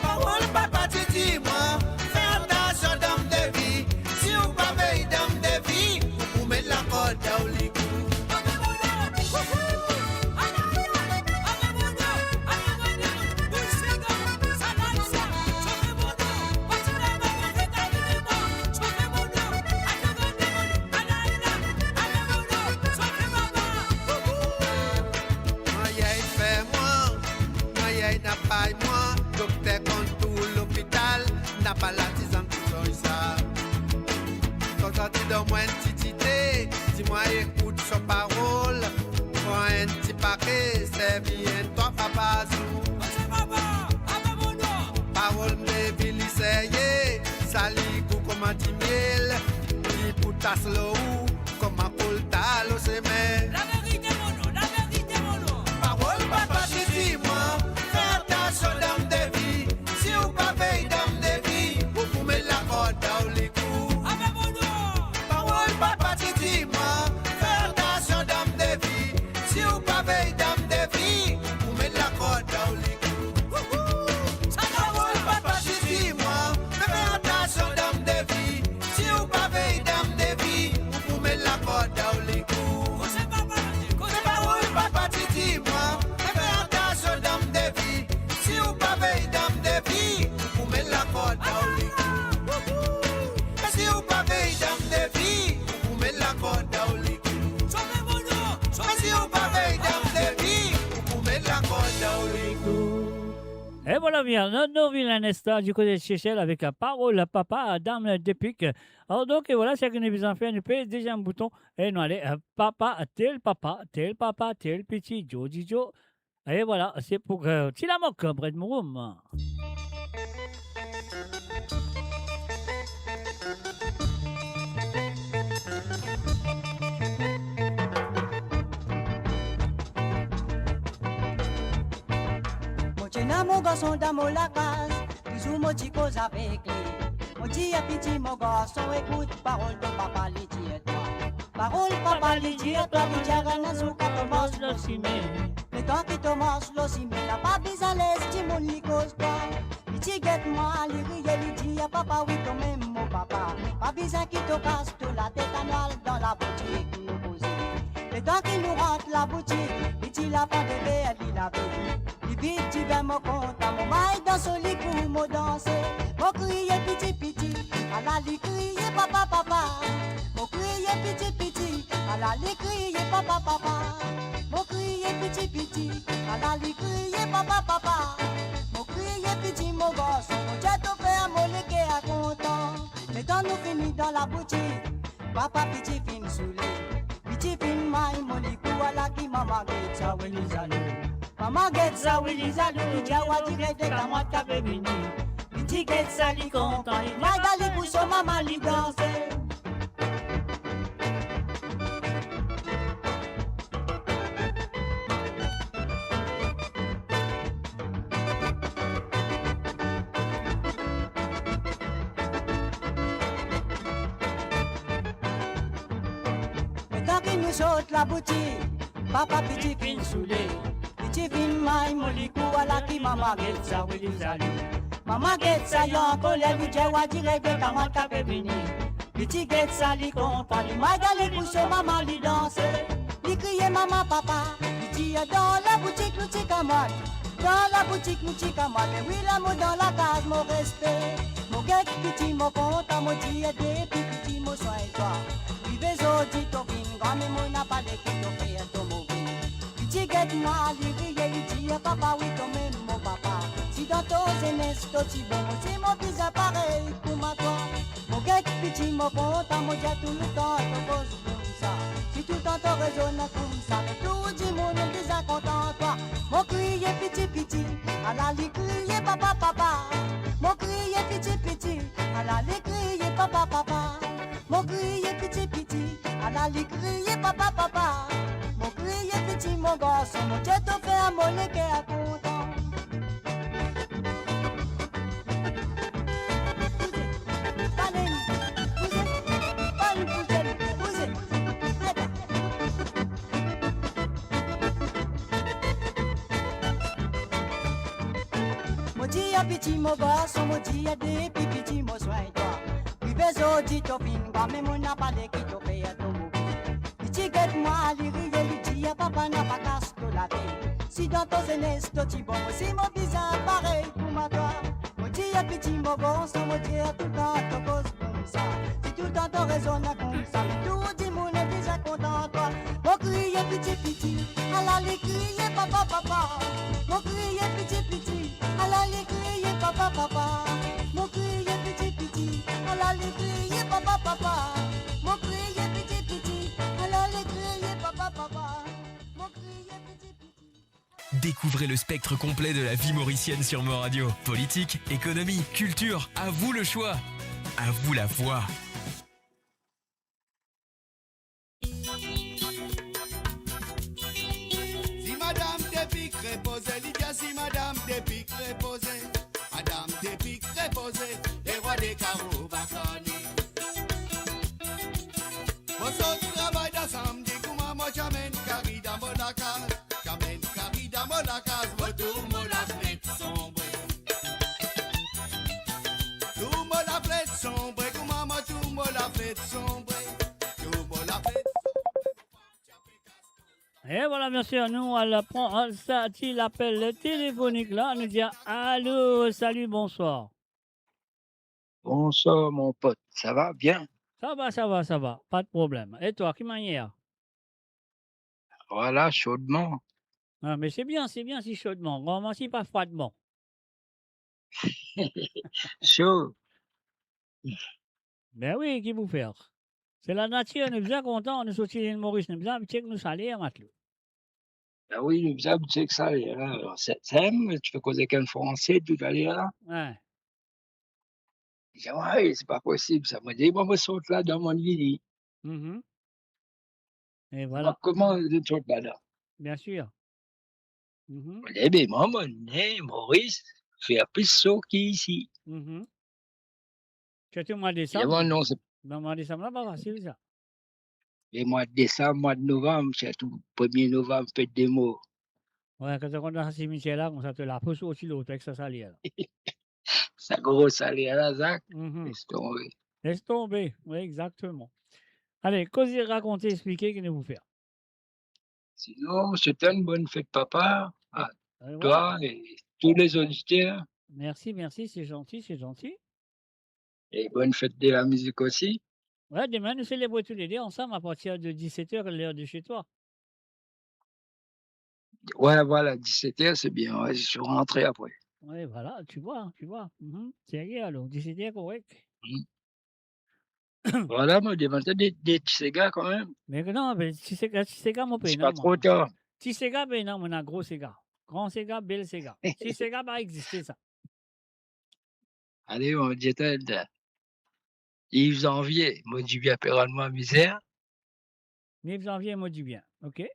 Parol papa ti dir mwa, fer atansion dam de vi, si ou pa vey dam de vi, ou pou met lakord dan ou likou. Mannyer inn fer mwa, mannyer inn apay mwa, dokter konn tou lopital, napa latizann ki sonn sa. Kan sa ti donn mwa enn ti tite, dir mwa ekout so parol, pran enn ti pake, servi enn trwa fwa par zour. Parol de vi li serye, sa li gou kouma dimiel, li pou tas lor ou kouma kolta lor sime. Laverite, mo non, laverite, mo non. Parol papa ti dir mwa, fer atansion dam de vi, si ou pa vey dam de vi, ou pou met lakord dan ou likou. Parol papa ti dir mwa, fer atansion dam de vi, si ou pa vey dam de vi, ou pou met lakord dan ou likou. Parol papa ti dir mwa, fer atansion dam de vi, si ou pa vey dam de vi, ou pou met lakord dan ou likou. Parol papa ti dir mwa, fer atansion dam de vi, si ou pa vey dam de vi, ou pou met lakord dan ou likou. Si ou pa vey dam de vi, ou pou met lakord dan ou likou. Si ou pa vey dam de vi, ou pou met lakord dan ou likou. Et voilà, bien, nou, nou vinn enn instan di kote Sesel avek Parol papa, Dam de Pik. Alors donc, et voilà, seki nou bizin fer, nou pez dezyem bouton, e nou ale, euh, papa, tel papa, tel papa, tel piti, Joe Didio. Et voilà, se pou, euh, Ti Lamok, Brad Mouroum. Mo ti ena mo garson dan mo lakaz, li zour mo ti koz avek li. Mo dir, piti mo garson, ekout parol to papa li dir twa. Parol papa li dir twa, li dir enn zour kan to mars lor sime, letan ki to mars lor sime la, pa bizin les dimoun li koz twa. Li ti get mwa, li riye, li dir, papa, wi, tomem mo papa, pa bizin ki to kas to latet, ann al dan laboutik nou koze. Letan ki nou rant laboutik, li ti lavan de ver li lave. Li vid diver mo kontan, mo may dan so likou mo danse. Mo kriye piti piti, ala li kriye papa papa. Mo kriye piti piti, ala li kriye papa papa. Mo kriye piti piti, ala li kriye papa papa. Mo kriye piti mo garson, mo dir to fer mo leker kontan. Letan nou fini dan laboutik, papa piti finn soule. Piti finn may mo likou, ala ki mama get sa, wi li zalou. Mama get sa, wi li zalou, li dir, wa direk de kamwad ki pe vini. Piti get sa, li kontan, li may dan likou so mama, li danse. Letan ki nou sot laboutik, papa piti finn soule. Piti finn may mo likou, ala ki mama get sa, wi li zalou. Mama get sa, li ankoler, li dir, wa direk de kamwad ki pe vini. Piti get sa, li kontan, li may dan likou so mama, li danse. Li kriye mama, papa, li dir, dan laboutik nou ti kamwad, dan laboutik nou ti kamwad, me wi la mo dan lakaz, mo respe. Mo get piti mo kontan, mo dir depi piti mo swagn twa. Rive zordi to finn gran, me mo napa le ki to fer to move. Li ti get mwa, li riye, li dir, papa, wi, tomem mo papa. Si dan to zenes to ti bon, mo ti mo bizin parey kouma twa. Mo get piti mo kontan, mo dir tou letan to koz koumsa. Si toultan to rezonn koumsa, me tou dimoun bizin kontan twa. Mo kriye piti piti, ala li kriye papa papa. Mo kriye piti piti, ala li kriye papa papa. Mo kriye piti piti, ala li kriye papa papa. Mo kriye piti mo garson, mo dir to fer mo Leker kontan. Bouze, bale, bouze, bale, bouze, bouze. Mo dir a piti mo garson, mo dir a depi piti mo swegn twa. Rive zordi to finn gran, me mo napa le ki to fer to mouri. Li ti get mwa, li riye, li dir, papa, napa kas to lavi. Si dan to zenes to ti bon, si mo bizin parey kouma twa. Mo dir a piti mo garson, mo dir toultan to koz koumsa. Si toultan to rezonn koumsa, tou dimoun bizin kontan twa. Mo kriye piti piti, ala li kriye papa papa. Mo kriye piti piti, ala li kriye papa papa. Mo kriye piti piti, ala li kriye papa papa. Mo kriye piti piti, ala li kriye papa papa. Mo kriye piti piti. Découvrez le spectre complet de la vie mauricienne sur Mo Radio. Politique, économie, culture, à vous le choix. À vous la voix. Si madam Depik repoze, li dir si madam Depik repoze, madam Depik repoze, lerwa de karo va kone. Mo sot travay dan samdi, kouma mo ti amenn kari dan mo lakaz, ti amenn kari dan mo lakaz, mo tour mo lafnet sonbre. Tour mo lafnet sonbre, kouma mo tour mo lafnet sonbre, tour mo lafnet sonbre. E vwala, mesi, nou al pran sa ti lapel telefonik la, nou dir alo, sali, bonswar. Bonswar, mon pot. Sa va bien? Sa va, sa va, sa va. Pa de problem. E twa, ki manier? Vwala, shodman. Ah, me se bien, se bien si shodman. Kouma si pa fwadman? So. Be wi, ki pou fer? Se lanatir, nou bizin kontan, nou sorti Lil Moris, nou bizin abitie ek nou saler, matlou. Be wi, nou bizin abitie ek saler, la. Alor, se, se, ti pe koz ek enn Franse toutaler la. Wi. Li dir, "Wi, se pa posib sa." Mo dir, "Bon, mo sort ladan, mo vini." Mhm. E vwala. Mo kouma zot sort ladan? Bien sir. Mhm. Mo dir, "Be mwa, mo ne Moris, fer plis so ki isi." Mhm. Sirtou mwa desam. Mo dir, "Non, se..." Dan mwa desam la, pa fasil sa. E mwa desam, mwa de novam, sirtou premie novam, fet de mor. Wi, kan to kontan sa simitier la, koumsa to lapous osi lor twa ek sa saler la. Sa gro saler la, Zak, mhm, les tonbe. Les tonbe, wi, exakteman. Ale, koze, rakonte, explike, ki nou pou fer? Sinon, mo swet enn bonn fet papa, a twa e tou lezoditer. Mersi, mersi, se zanti, se zanti. E bonn fet de lamizik osi. Wi, demin nou selebre toulede ansam apartir de diset er, ler de chez toi. Wi, vwala, diset er, se bien, wi, je suis rentré après. Wi, vwala, tu vois, tu vois. Mhm. Serye, alor, diset er, korek. Mhm. Vwala, mo demann twa de, de ti sega kanmem. Me non, me ti sega, ti sega, mo pena, mwa. Se pa tro tar. Ti sega, pena, mo ena gro sega. Gran sega, bel sega. Ti sega pa existe, sa. Ale, mo dir twa, Yves Janvier, mo dir bien, pe rann mwa mizer. Yves Janvier, mo dir bien, ok.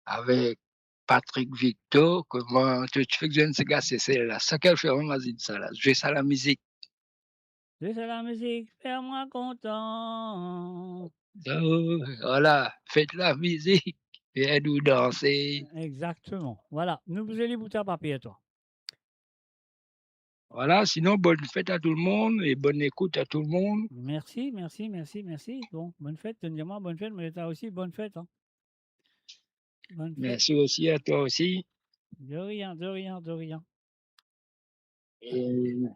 Avek Patrick Victor, kouma to ti fek zwenn sega Sesel la. Sa ki al fer mwa mazinn sa la. Zwe sa lamizik. Zwe sa lamizik, fer mwa kontan. Oh, vwala, fet lamizik, fer nou danse. Exakteman. Vwala, nou bizin li pou twa, pa per twa. Vwala, sinon, bonn fet a tou lemonn e bonn ekout a tou lemonn. Mersi, mersi, mersi, mersi. Bon, bonn fet, donn mwa bonn fet, me twa osi, bonn fet, an. Bonn fet. Mersi osi a twa osi. De rien, de rien, de rien. E, mhm,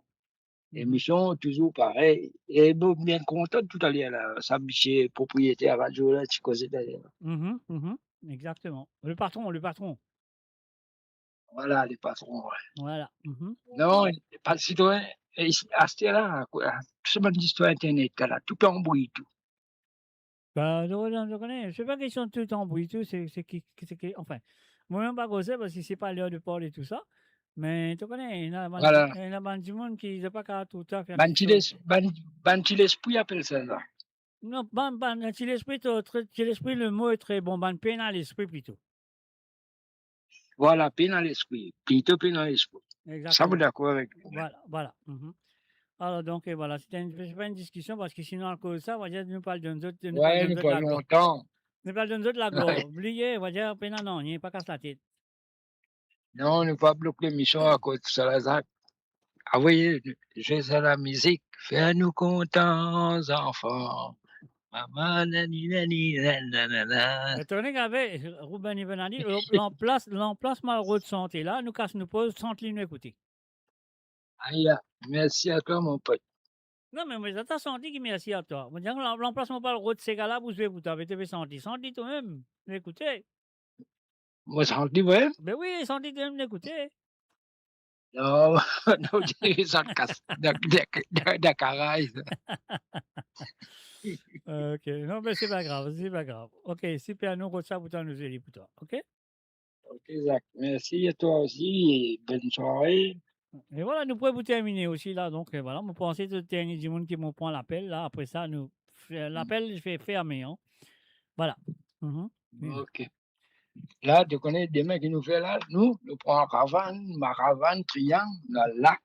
lemision touzour parey. E bon, bien kontan toutaler la, sa misie propriyeter radio la ti koze taler. Mhm, mhm, exakteman. Le patron, le patron. Vwala, le patron, wi. Vwala. Mhm. Non, pa sitwayen. E isi, aster la, kwa, tou sa bann zistwar internet la, tou anbri tou. Ba, to kone, to kone, se pa kestion tou anbri tou, se, se ki, se ki, anfin, mwa mem pa koze, parski se pa ler de parle tou sa, me to kone, ena bann, vwala, ena bann dimoun ki, zot pa kapav toultan fer kiksoz. Bann ti les-, bann, bann ti lespri apel sa la. Non, bann, bann ti lespri, to, tre, ti lespri, le mo est très bon, bann pena lespri plito. Vwala, pena lespri, plito pena lespri. Sa, mo dakor avek li. Vwala, vwala. Mhm. Alor, donk, e vwala, se pa enn, se pa enn diskision, parski sinon, akoz sa, vwala, nou pral donn zot, nou pral donn zot laglwar. Nou pral donn zot laglwar. Wi. Bliye, vwala, pena nanye, pa kas latet. Non, nou pa blok lemision akoz tousala, Zak. Avoy zwe sa lamizik, fer nou kontan, zanfan. Mama, nani, nani, nanana. Etone gave, Ruben, li vinn a dir, lanplas, lanplas mo al rod sante la, nou kas nou poz, sant li nou ekoute. Aya, mersi a twa, mo pot. Non, me mo, sa ta santi ki mersi a twa. Mo dir, lan-, lanplas mo pral rod sega la pou zwe pou twa, be to pe santi, santi twa mem, nou ekoute. Mo santi mem? Be wi, santi twa mem, nou ekoute. Non, non, sa kas, dan, dan, dan, dan karay, sa. Ok, non, me se pa grav, se pa grav. Ok, siper, nou rod sa pou twa, nou zwe li pou twa, ok? Ok, Zak. Mersi a twa osi e bonn sware. E vwala, nou pre pou termine osi la. Donk, e vwala, mo panse se dernie dimoun ki mo pran lapel la. Apre sa, nou fer, lapel fer-, ferme, an. Vwala. Mhm. Ok. La, to kone demin ki nou fer la, nou, nou pran Ravann, Maravann, Triang, nou al Lak.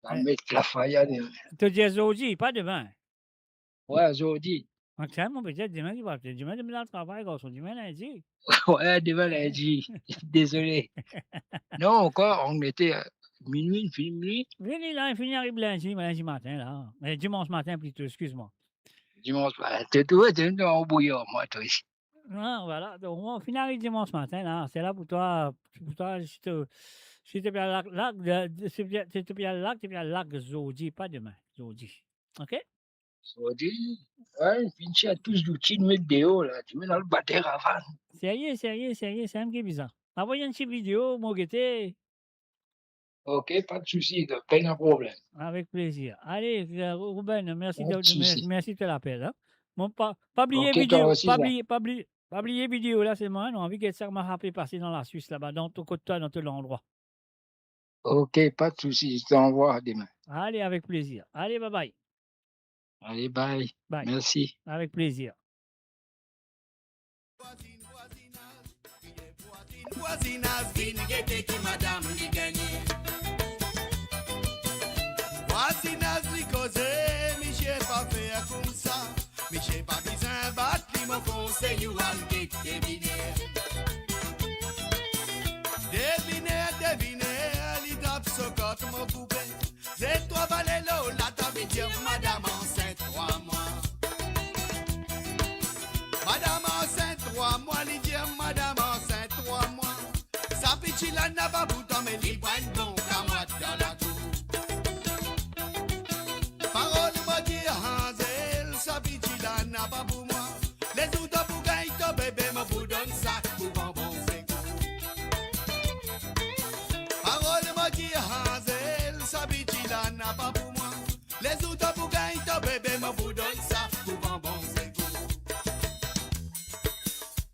Sa met lafaya demin. To dir zordi, pa demin. Wi, zordi. Ankor, mo pe dir demin, ki pa demin, demin al travay, garson, demin lindi. Wi, demin lindi. Dezole. Non, ankor, Angleter, minwi, fini minwi. Vini la, fini ariv lindi, lindi matin la. E, dimans matin plito, exkiz mwa. Dimans matin, to trouve, to dan brouiyar, mwa, to isi. Ah, vwala. Donk, bon, finn ariv dimans matin la, se la pou twa, pou twa, si to, si to pe al Lak, Lak, de, de, si to, si to pe al Lak, to pe al Lak zordi, pa demin, zordi. Ok? Zordi, wi, finn tir tou zouti, met deor la, dimann al bat Ravann. Serye, serye, serye, sa mem ki bizar. Avoy enn ti video, mo gete. Ok, pa de sousi, pena problem. Avek plezir. Ale, e, Ruben, mersi de, mer-, mersi de lapel, an. Bon, pa, pa bliye video, pa bliye, pa bliye, pa bliye video la selman, nou anvi get sa kouma sa pe pase dan Laswis laba, dan to, kot twa, dan to landrwa. Ok, pa de sousi, je t'envoie demain. Ale, avek plezir. Ale, bye bye. Ale, bye. Bye. Mersi. Avek plezir. Vwazinn, vwazinaz, vwazinn, vwazinaz, vinn gete ki madam li gagne. Vwazinaz li koze, misie pa fer koumsa, misie pa bizin bat li, mo konsey ou al get deviner. Deviner, deviner, li tap so kart, mo koupe. Zet trwa vale lor latab, li dir madam ansint trwa mwa. Madam ansint trwa mwa, li dir madam ansint trwa mwa. Sa piti la napa bouton, me li pran bon kamwad dan lakour. Parol mo dir anzel, sa piti la napa pou mwa. Lezour to pou gagn to bebe, mo pou donn sa pou pran bon sekour. Parol mo dir anzel, sa piti la napa pou mwa. Lezour to pou gagn to bebe, mo pou donn sa pou pran bon sekour.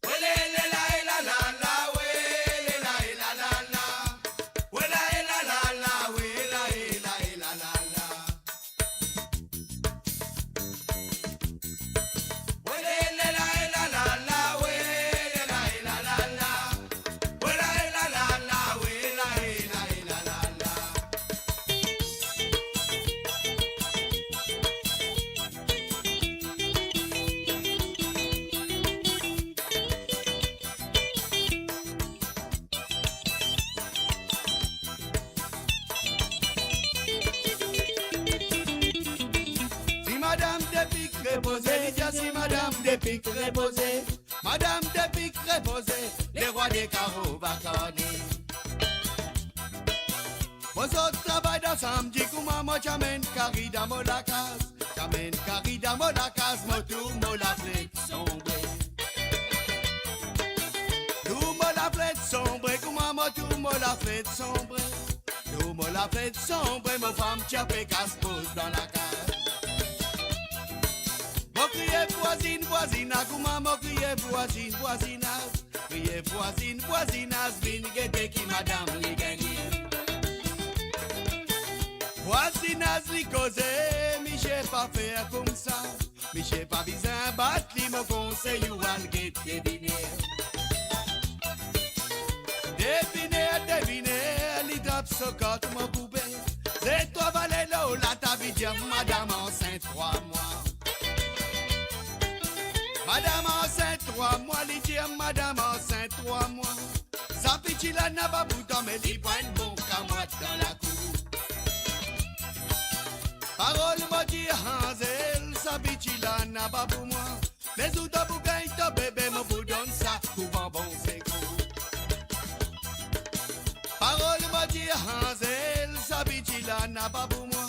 Wele, lela, ela, la, la, wele, la, ela, la, la. Wela, ela, la, la, wela, ela, ela, la, la. Si madam de pik repoze, li dir si madam de pik repoze, madam de pik repoze, lerwa de karo va korne. Mo sot travay dan samdi, kouma mo ti amenn kari dan mo lakaz. Ti amenn kari dan mo lakaz, mo tour mo laflet sonbre. Tour mo laflet sonbre, kouma mo tour mo laflet sonbre. Tour mo laflet sonbre, mo fam ti ape kas poz dan lakaz. Mo kriye vwazinn, vwazinaz, kouma mo kriye vwazinn, vwazinaz. Kriye vwazinn, vwazinaz, vinn gete ki madam li gagne. Vwazinaz li koze, misie pa fer koumsa. Misie pa bizin bat li, mo konsey ou al get deviner. Deviner, deviner, li trap so kart mo koupe. Ze trwa vale lor latabi, dir madam ansint trwa mwa. Madam ansint trwa mwa, li dir madam ansint trwa mwa. Sa piti la napa bouton, me li pran enn bon kamwad dan lakour. Parol mo dir Anzel, sa piti la napa pou mwa. Lezour to pou gagn to bebe, mo pou donn sa kouvan Bon Sekour. Parol mo dir Anzel, sa piti la napa pou mwa.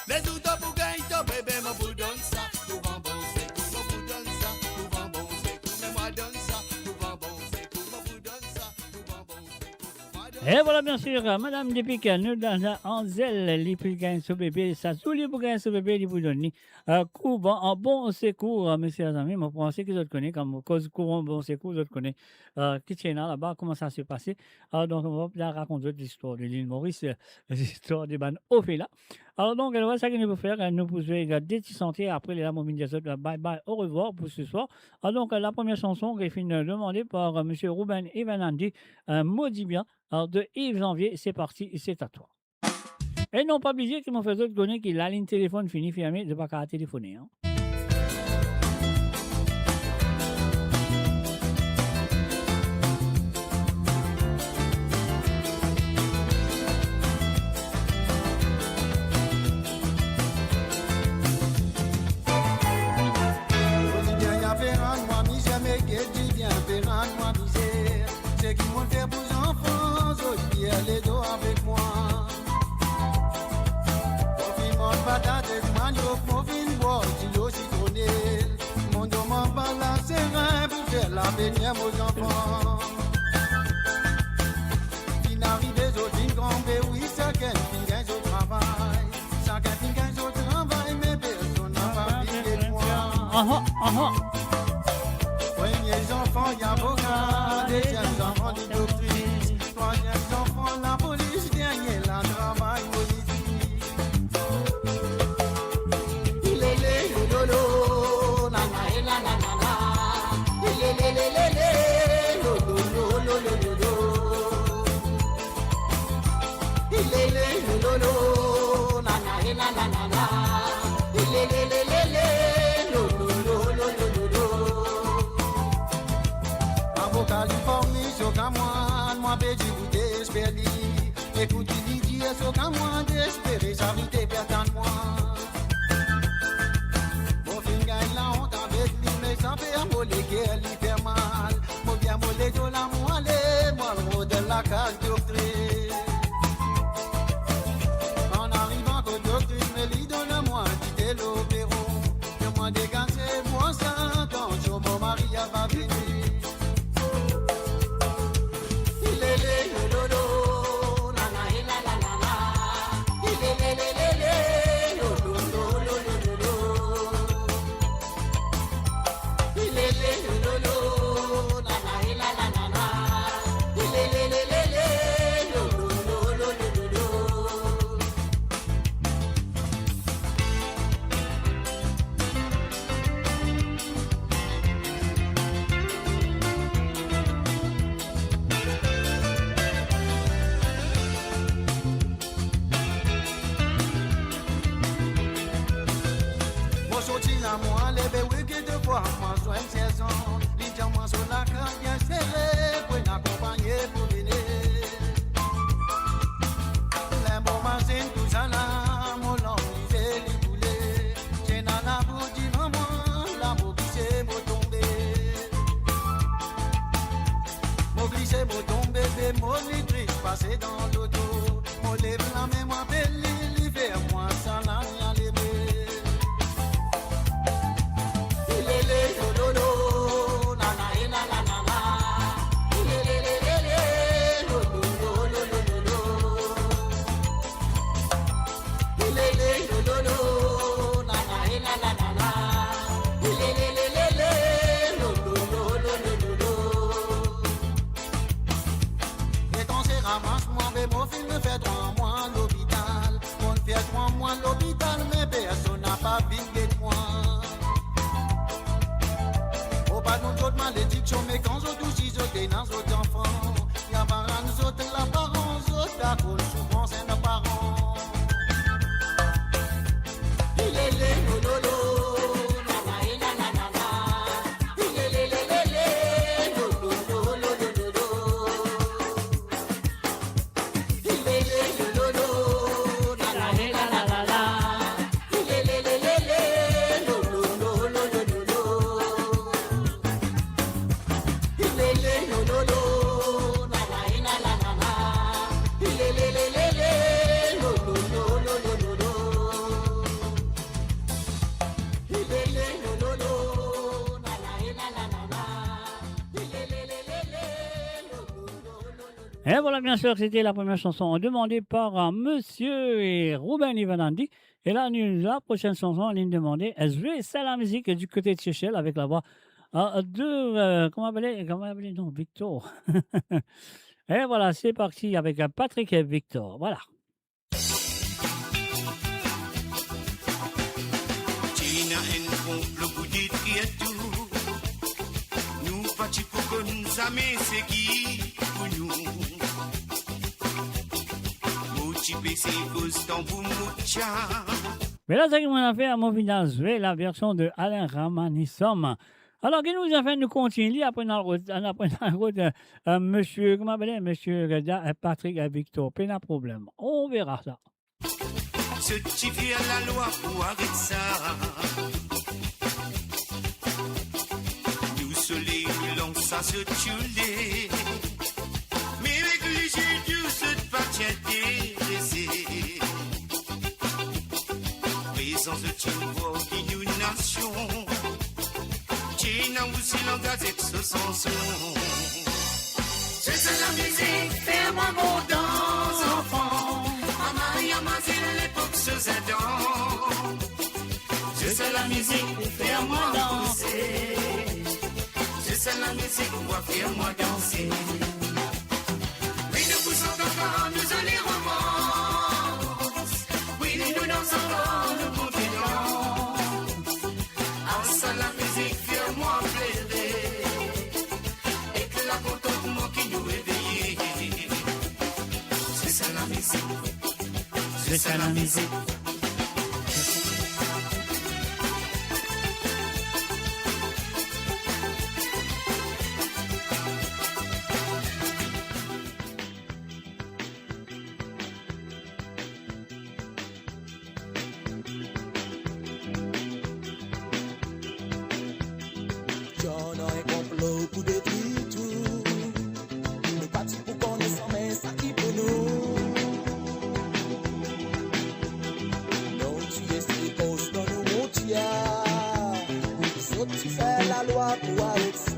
Lezour to pou gagn to bebe, mo pou donn sa kouvan Bon Sekour, mo pou donn sa kouvan Bon Sekour, me mwa donn sa kouvan Bon Sekour, mo pou donn sa kouvan Bon Sekour, mwa donn sa. E vwala, bien sir, madam depi ki nou dan Anzel, li pou gagn so bebe, sa zour li pou gagn so bebe, li pou donn li, e, kouvan Bon Sekour, e, mesie, zami, mo panse ki zot kone, kan mo koz kouvan Bon Sekour, zot kone, e, ki ti ena laba, kouma sa se pase. Alor, donk, mo pa rakont zot listwar de Lil Moris, e, listwar de bann ofe la. Alor, donk, vwala sa ki nou pou fer, e, nou pou zwe, e, de ti sante, apre, lerla, mo vinn dir zot, e, bye bye, au revoir pour ce soir. Alor, donk, e, la première chanson ki finn, e, demande par, e, misie Ruben Evanandi, e, Mo dibien, alor, de Yves Janvier, c'est parti, c'est à toi. E non, pa bliye ki mo fer zot kone ki lalign telefonn fini ferme, zot pa kapav telefone, an. Mo dibien, li pe rann mwa mizer, me get dibien pe rann mwa mizer. Seki mo fer pou zanfan, zot fini ledo avek mwa. Mo finn manz patat ek manioz, mo finn bwar dilo sitronel. Mo demann pa laserin pou fer lavenir mo zanfan. Finn arive, zot finn gran, be wi, sakenn finn gagn so travay. Sakenn finn gagn so travay, me personn napa vinn get mwa. Aha, aha. Premie zanfan, li avoka, deziem zanfan, li doktris, trwaziem zanfan, lapolis, dernie la, travay politik. Ilele, lololo, nana, e la, la, la, la. Ilele, lelele, lololo, lololo. Ilele, lololo, nana, e la, la, la, la. Ilele, lelele, lololo, lololo. Avoka li formi so kamwad, mwa pe dir ou desper li. Ekout ki li dir, so kamwad dezespere, sa verite pe atann mwa. Mo finn gagn laont avek li, me sa fer mo leker li fer mal. Mo bien mo ledo la, mo ale, mo al rod lakaz doktris. An arivan kot doktris, me li donn mwa ti dilo Beron. Li mwa degaz bwar sa, tansion mo mari ava vini. Ilele, lololo, nana, e la, la, la, la. Ilele, lelele, lololo, lololo. Ilele, lololo, nana, e la, la, la, la. Ilele, lelele, lololo, lololo. Mo sorti la, mo ale, be wi, ki de fwa mo zwenn serzan. Li dir mwa so lakaz bien sere, pou ena konpagne pou vini. Ler mo mazinn tousala, mo lanm lize li boule. Ti ena labou divan mwa, la mo glise, mo tonbe. Mo glise, mo tonbe, be mo li tris pase dan loto. Mo lev lame, mo apel li, li fer mwa salam, li ale be. Ilele, lololo, nana, e la, la, la, la. Ilele, lelele, lololo, lololo. Ilele, lololo, nana, e la, la, la, la. Ilele, lelele, lololo, lololo. Letan se ramas mwa, be mo finn fer trwa mwa lopital. Mo fer trwa mwa lopital, me personn napa vinn get mwa. Mo pa donn zot malediksion, me kan zot osi zot ena zot zanfan, ya pa rann zot Et voilà, bien sûr, c'était la première chanson demandée par, euh, monsieur et Ruben Ivanandi. Et là, nous, la prochaine chanson, elle est demandée, elle joue ça la musique du côté de Seychelles avec la voix, euh, de, euh, comment il s'appelle, comment il s'appelle, non, Victor. Et voilà, c'est parti avec, euh, Patrick et Victor. Voilà. Ti ena enn konplo pou detrir tou. Nou pa ti pou konn zame seki pou nou. Mo ti pe sey koz tanbou mo tia. Me la, seki mo ena fer, mo finn al zwe la version de Alain Ramanisum. Alors, ki nou, anfin, nou kontigne, apre nou al rod, apre nou al rod, euh, euh, monsieur, comment il s'appelle, monsieur, euh, Da-, euh, Patrick, euh, Victor. Pena problem. On verra ça. Zot ti fer lalwa pou aret sa. Nou soley, nou lans sa, zot ti oule. Me avek lezot, zot pa ti interese. Prezan zot ti vwar ki nou nasion ti ena osi langaz ek so sanson. Se sa lamizik fer mwa kontan, zanfan. Mama, ya mazinn lepok so zindan. Se sa lamizik fer mwa danse. Se sa lamizik pou fer mwa danse. Wi, nou pou sant ankor nou zoli romans. Wi, nou dans ankor nou konfidans. Ah, sa lamizik fer mwa plere. Ek lakontantman ki nou reveye. Se sa lamizik. Se sa lamizik. Ti ena enn konplo pou detrir tou. Nou pa ti pou konn zame seki pou nou. Nou ti esey koz dan nou motia. Zot ti fer lalwa pou aret sa.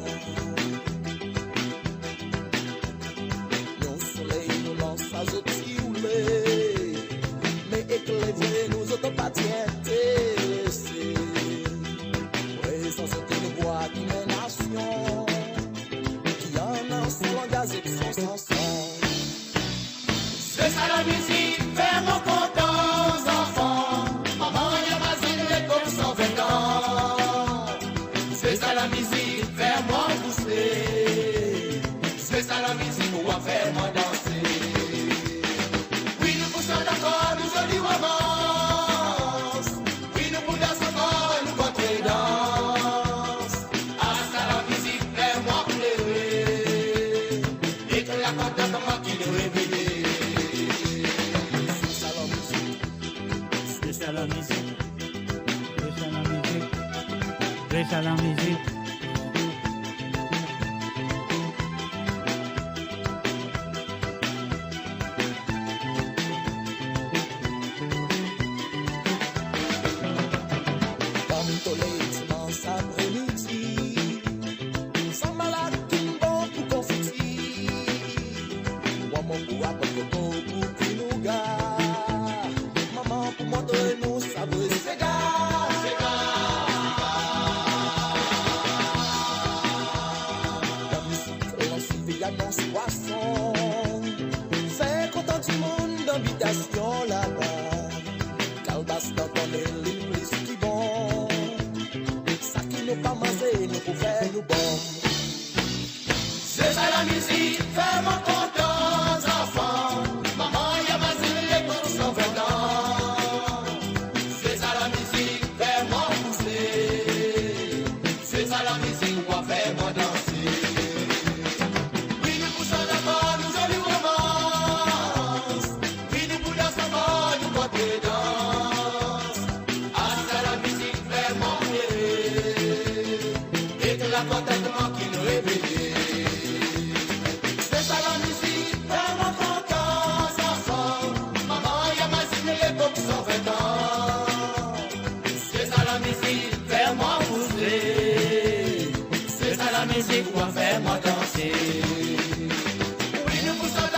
Nou soley, nou lans sa, zot ti oule. Me ek lezot, nou, zot pa ti interese. Prezan zot inn vwar ki nou nasion ti ena so langaz ek so sanson. Se sa lamizik fer mwa kontan, zanfan. Mama, ya mazinn lekok san vin an. Se sa lamizik fer mwa bouse. Se sa lamizik pou fer mwa danse. Wi, nou pou sant ankor nou zoli romans. Wi, nou pou dans ankor nou kontredans. Ah, sa lamizik fer mwa plere. Ek lakontantman ki nou reveye. Se sa lamizik. Se sa lamizik. Se sa lamizik. Se sa lamizik. Bann tole dimans apremidi, sa malad ki bon pou konfiti. Mwa mo pou aport koko pou kwi nouga. Mama pou montre nou sa vre sega. Lamizik lans, li anons pwason. Fer kontan dimoun dan bitasion laba. Kalbas dan tann, limlis ki bon. Seki nou pa manze, nou pou fer nou bon. Se sa lamizik fer mwa kontan, zanfan. Mama, ya mazinn lekok san vin an. Se sa lamizik fer mwa bouse. Se sa lamizik pou fer mwa danse. Wi, nou pou sant ankor nou zoli romans. Wi, nou pou dans ankor nou kontredans. Ah, sa lamizik fer mwa plere. Ek lakontantman ki nou reveye. Se sa lamizik fer mwa kontan, zanfan. Mama, ya mazinn lekok san vin an. Se sa lamizik fer mwa bouse. Se sa lamizik pou fer mwa danse. Wi, nou pou sant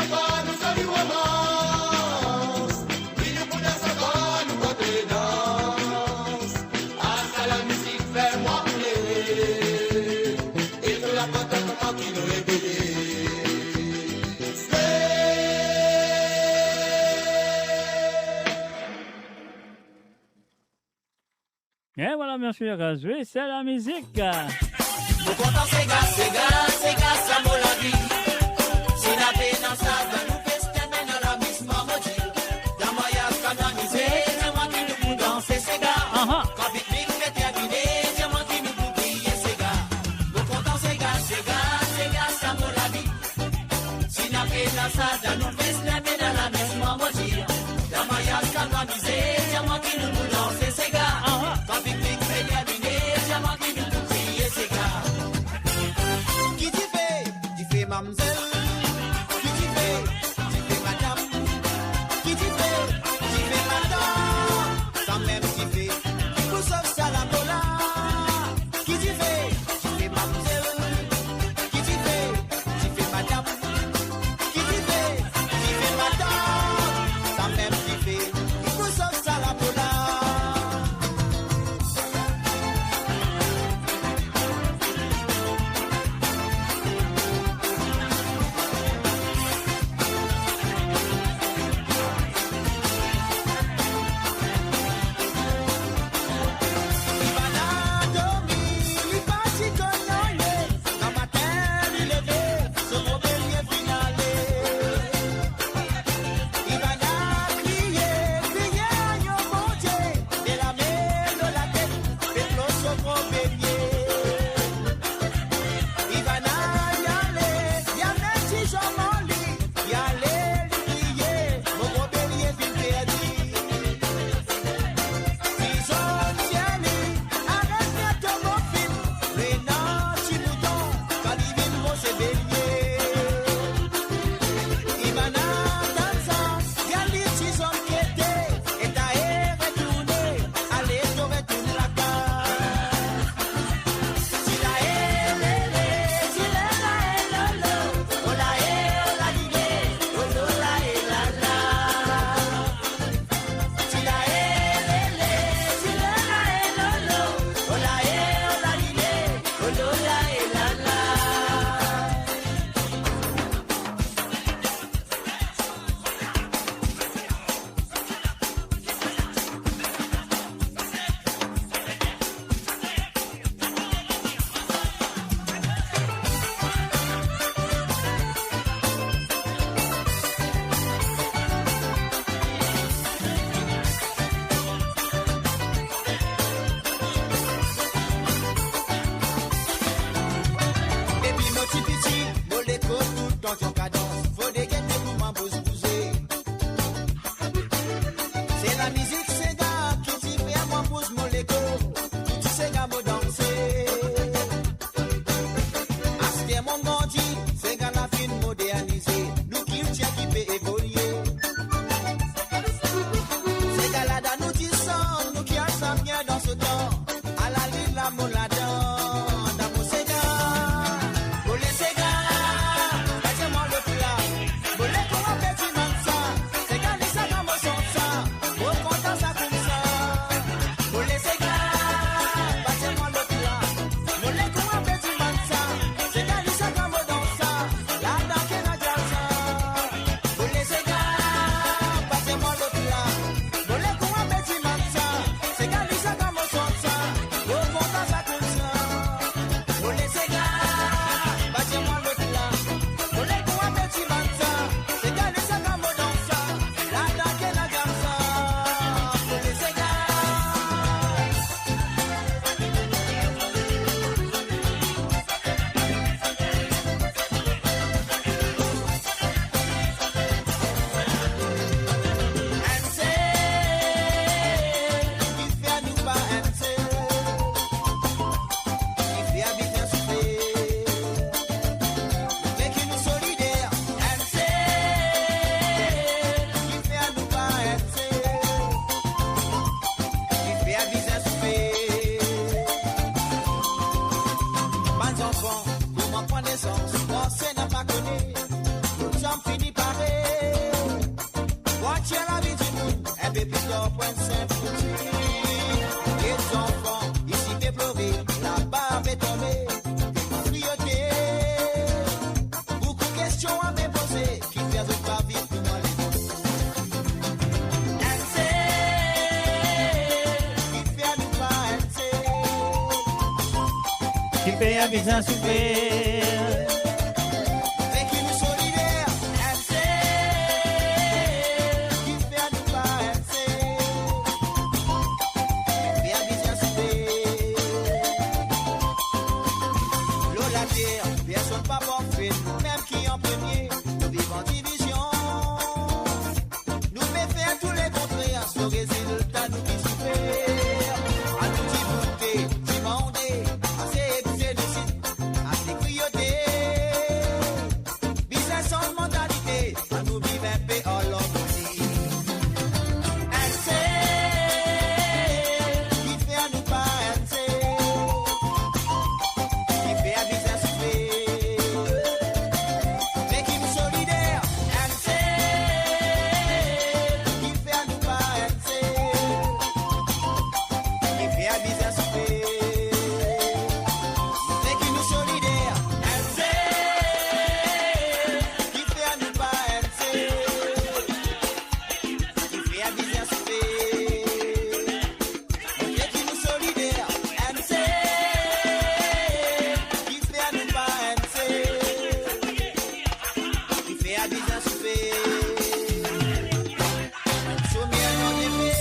E vwala, mesi, nou zwe, se lamizik. Mo kontan sega, sega, sega, sa mo lavi. Si na pena sa, dan nou feste, me na lamiz, mo dir. Dan maryaz, kan nou amize, se mwa ki nou pou danse sega. Aha. Kan piknik pe termine, se mwa ki nou pou kriye sega. Mo kontan sega, sega, sega, sa mo lavi. Si na pena sa, dan nou feste, me na lamiz, mo dir. Dan maryaz, kan nou amize, se mwa ki nou pou danse sega. Aha. Kan piknik pe termine, se mwa ki nou pou kriye sega. Ki Kifer bizin soufer? Veki nou solider, enn sel. Kifer nou pa enn sel? Kifer bizin soufer? Lor later, personn pa parfe, nou mem ki an premie, nou viv an divizion. Nou pe fer tou lekontrer, so rezilta nou ki soufer. Anou ti boute, ti mande, ase exse, ase kriyote. Bizin sanz mantalite, anou viv inpe an larmoni. Enn sel, kifer nou pa enn sel? Kifer bizin soufer? Veki nou solider, enn sel. Kifer nou pa enn sel? Kifer bizin soufer? Veki nou solider, enn sel. Kifer nou pa enn sel? Kifer bizin soufer? Veki nou solider, enn sel. Kifer nou pa enn sel? Kifer bizin soufer? Somie nou defe.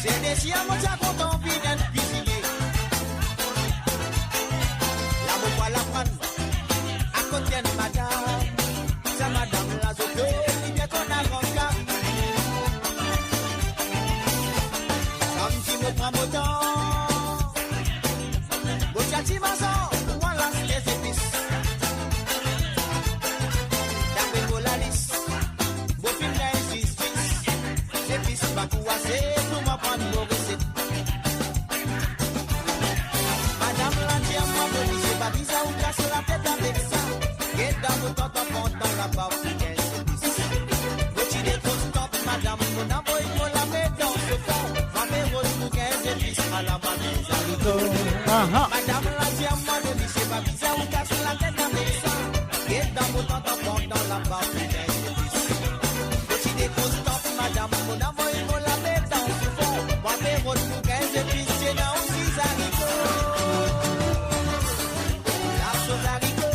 Se desir mo ti a kontan vinn enn kwizinie. La mo pou al aprann akote enn madam. Sa madam la, zot li bien konn aranz kar. Samdi mo pran mo tan, mo ti al Ti Mazor pou al aste zepis. Dapre mo lalis, mo finn gagn zis dis. Zepis pa pou ase pou mo aprann mo reset. Madam la dir mwa, mo misie, pa bizin ou kas latet avek sa. Get dan mo tantan pandan laba pou gagn zepis. Mo ti dekros tant madam, mo avoy mo lame dan so fon. Mo pe rod pou gagn zepis, ala mo gagn zariko. Aha. Madam la dir mwa, mo misie, pa bizin ou kas latet avek sa. Get dan mo tantan pandan laba pou gagn zepis. Mo ti dekros tant madam, mo avoy mo lame dan so fon. Mo pe rod pou gagn zepis, ena osi zariko. Laso zariko.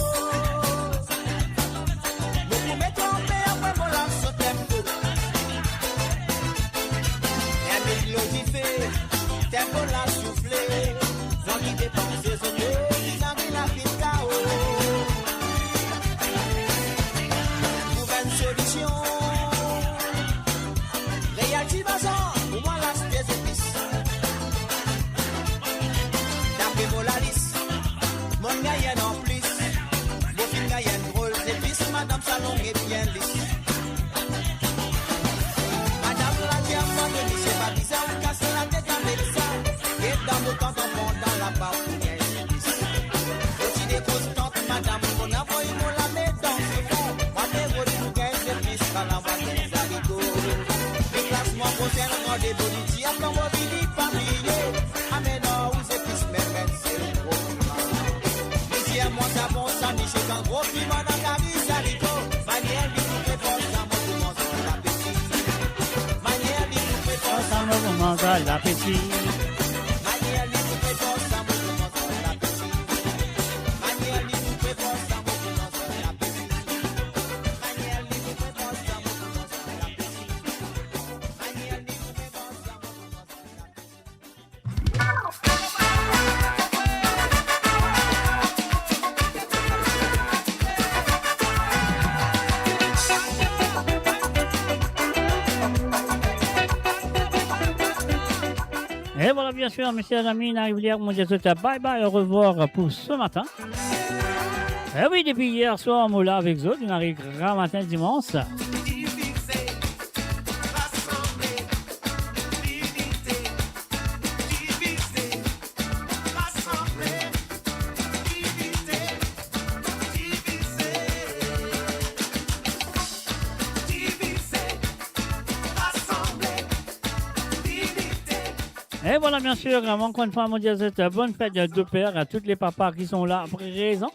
Mo pou met anpe apre mo laso tempo. Enn met lo dife, tempo la soufle. Zot ki depanse zot, zot ki zame la finn kao. Trouv enn solision. Real Ti Mazor, pou mo al aste zepis. Dapre mo lalis, mo gagn enn anplis. Mo finn gagn enn drol zepis, madam, sa long e bien lis. Madam la dir mwa, misie, pa bizin ou kas latet avek sa. Get dan mo tantan pandan laba pou gagn zepis. Mo ti dekros tant madam, mo avoy mo lame dan so fon. Mo pe rod pou gagn zepis, ala mo gagn zariko. Deplasman prosin, randevou li ti a, kan mo vini pa bliye, amenn ou zepis, mem enn sel gro piman. Li dir mwa sa bon sa, misie, kan gro piman dan kari zariko. Manier li pou prepar sa, mo pou manz an lapeti. Manier li pou prepar sa, mo pou manz an lapeti. Manier li pou prepar sa, mo pou manz an lapeti. Manier li pou prepar sa, mo pou manz an lapeti. Manier li pou prepar sa, mo pou manz an lapeti. Manier li pou prepar sa, mo pou manz an lapeti. E vwala, bien sir, mesie, zami, nou ariv ler pou nou dir zot bye bye, orevwar pou se matin. E wi, depi yer swar, mo la avek zot, nou ariv gramatin dimans. E vwala, bien sir, ankor enn fwa, mo dir zot bonn fet de Père a tout le papa ki son la prezan.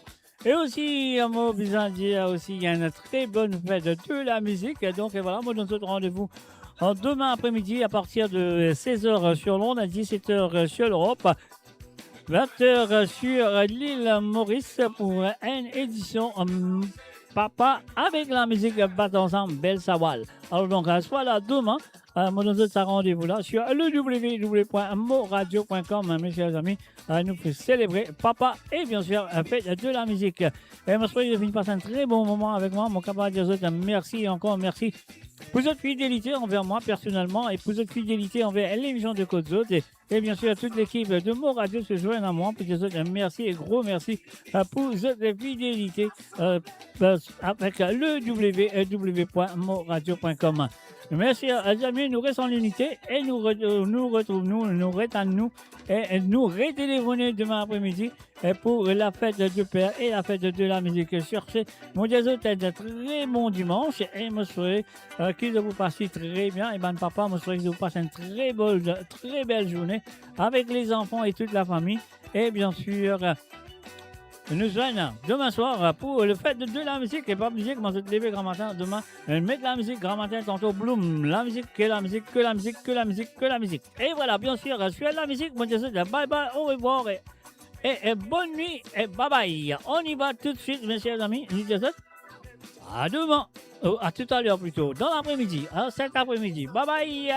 E osi, mo bizin dir osi, il y a une très bonne fête de la musique. Donc, e vwala, mo donn zot randevou, euh, demain après-midi à partir de seize heures sur l'onde, à dix-sept heures sur l'Europe. Vingt heures sur l'île Maurice pour une édition, euh, Papa avec la musique Bat Ansanm, Bel Sawal. Alors donc, euh, soit là demain, euh, mo donn zot sa randevou la sur le w w w point mo radio point com, hein, mes chers amis. Euh, nou pou selebre Papa e bien sûr, euh, fête de la musique. E mo swete zot finn pas un très bon moment avec moi. Mo kapav dir zot, euh, merci et encore merci pour votre fidélité envers moi personnellement et pour votre fidélité envers l'émission de Kot Zot. Et, et bien sûr, toute l'équipe de Mo Radio se joint à moi pour dire zot, euh, merci et gros merci, euh, pour votre fidélité, euh, euh, avec le w w w point mo radio point com. Merci, euh, les amis, nou res an linite e nou re-, euh, nou retrouv nou, nou retann nou e, e nou retelefone demin apremidi, e pou la fête du père et la fête de la musique. Sur ce, mo dir zot, euh, un très bon dimanche e mo swete, euh, ki zot pou pas très bien. E bann papa, mo swete ki zot pou pas une très bonne, très belle journée avec les enfants et toute la famille. Et bien sûr, euh, nou zwenn demin swar, euh, pour le fête de, de la musique. E pa bliye kouma zot leve gramatin demin, euh, met la musique gramatin, tanto boum, la musique, que la musique, que la musique, que la musique, que la musique. Et voilà, bien sûr, euh, sur la musique, mo dir zot, euh, bye bye, au revoir et, et, et bonne nuit et bye bye. On y va tout de suite, mes chers amis. Nou dir zot, à demain, euh, à tout à l'heure plutôt, dans l'après-midi, hein, cet après-midi. Bye bye.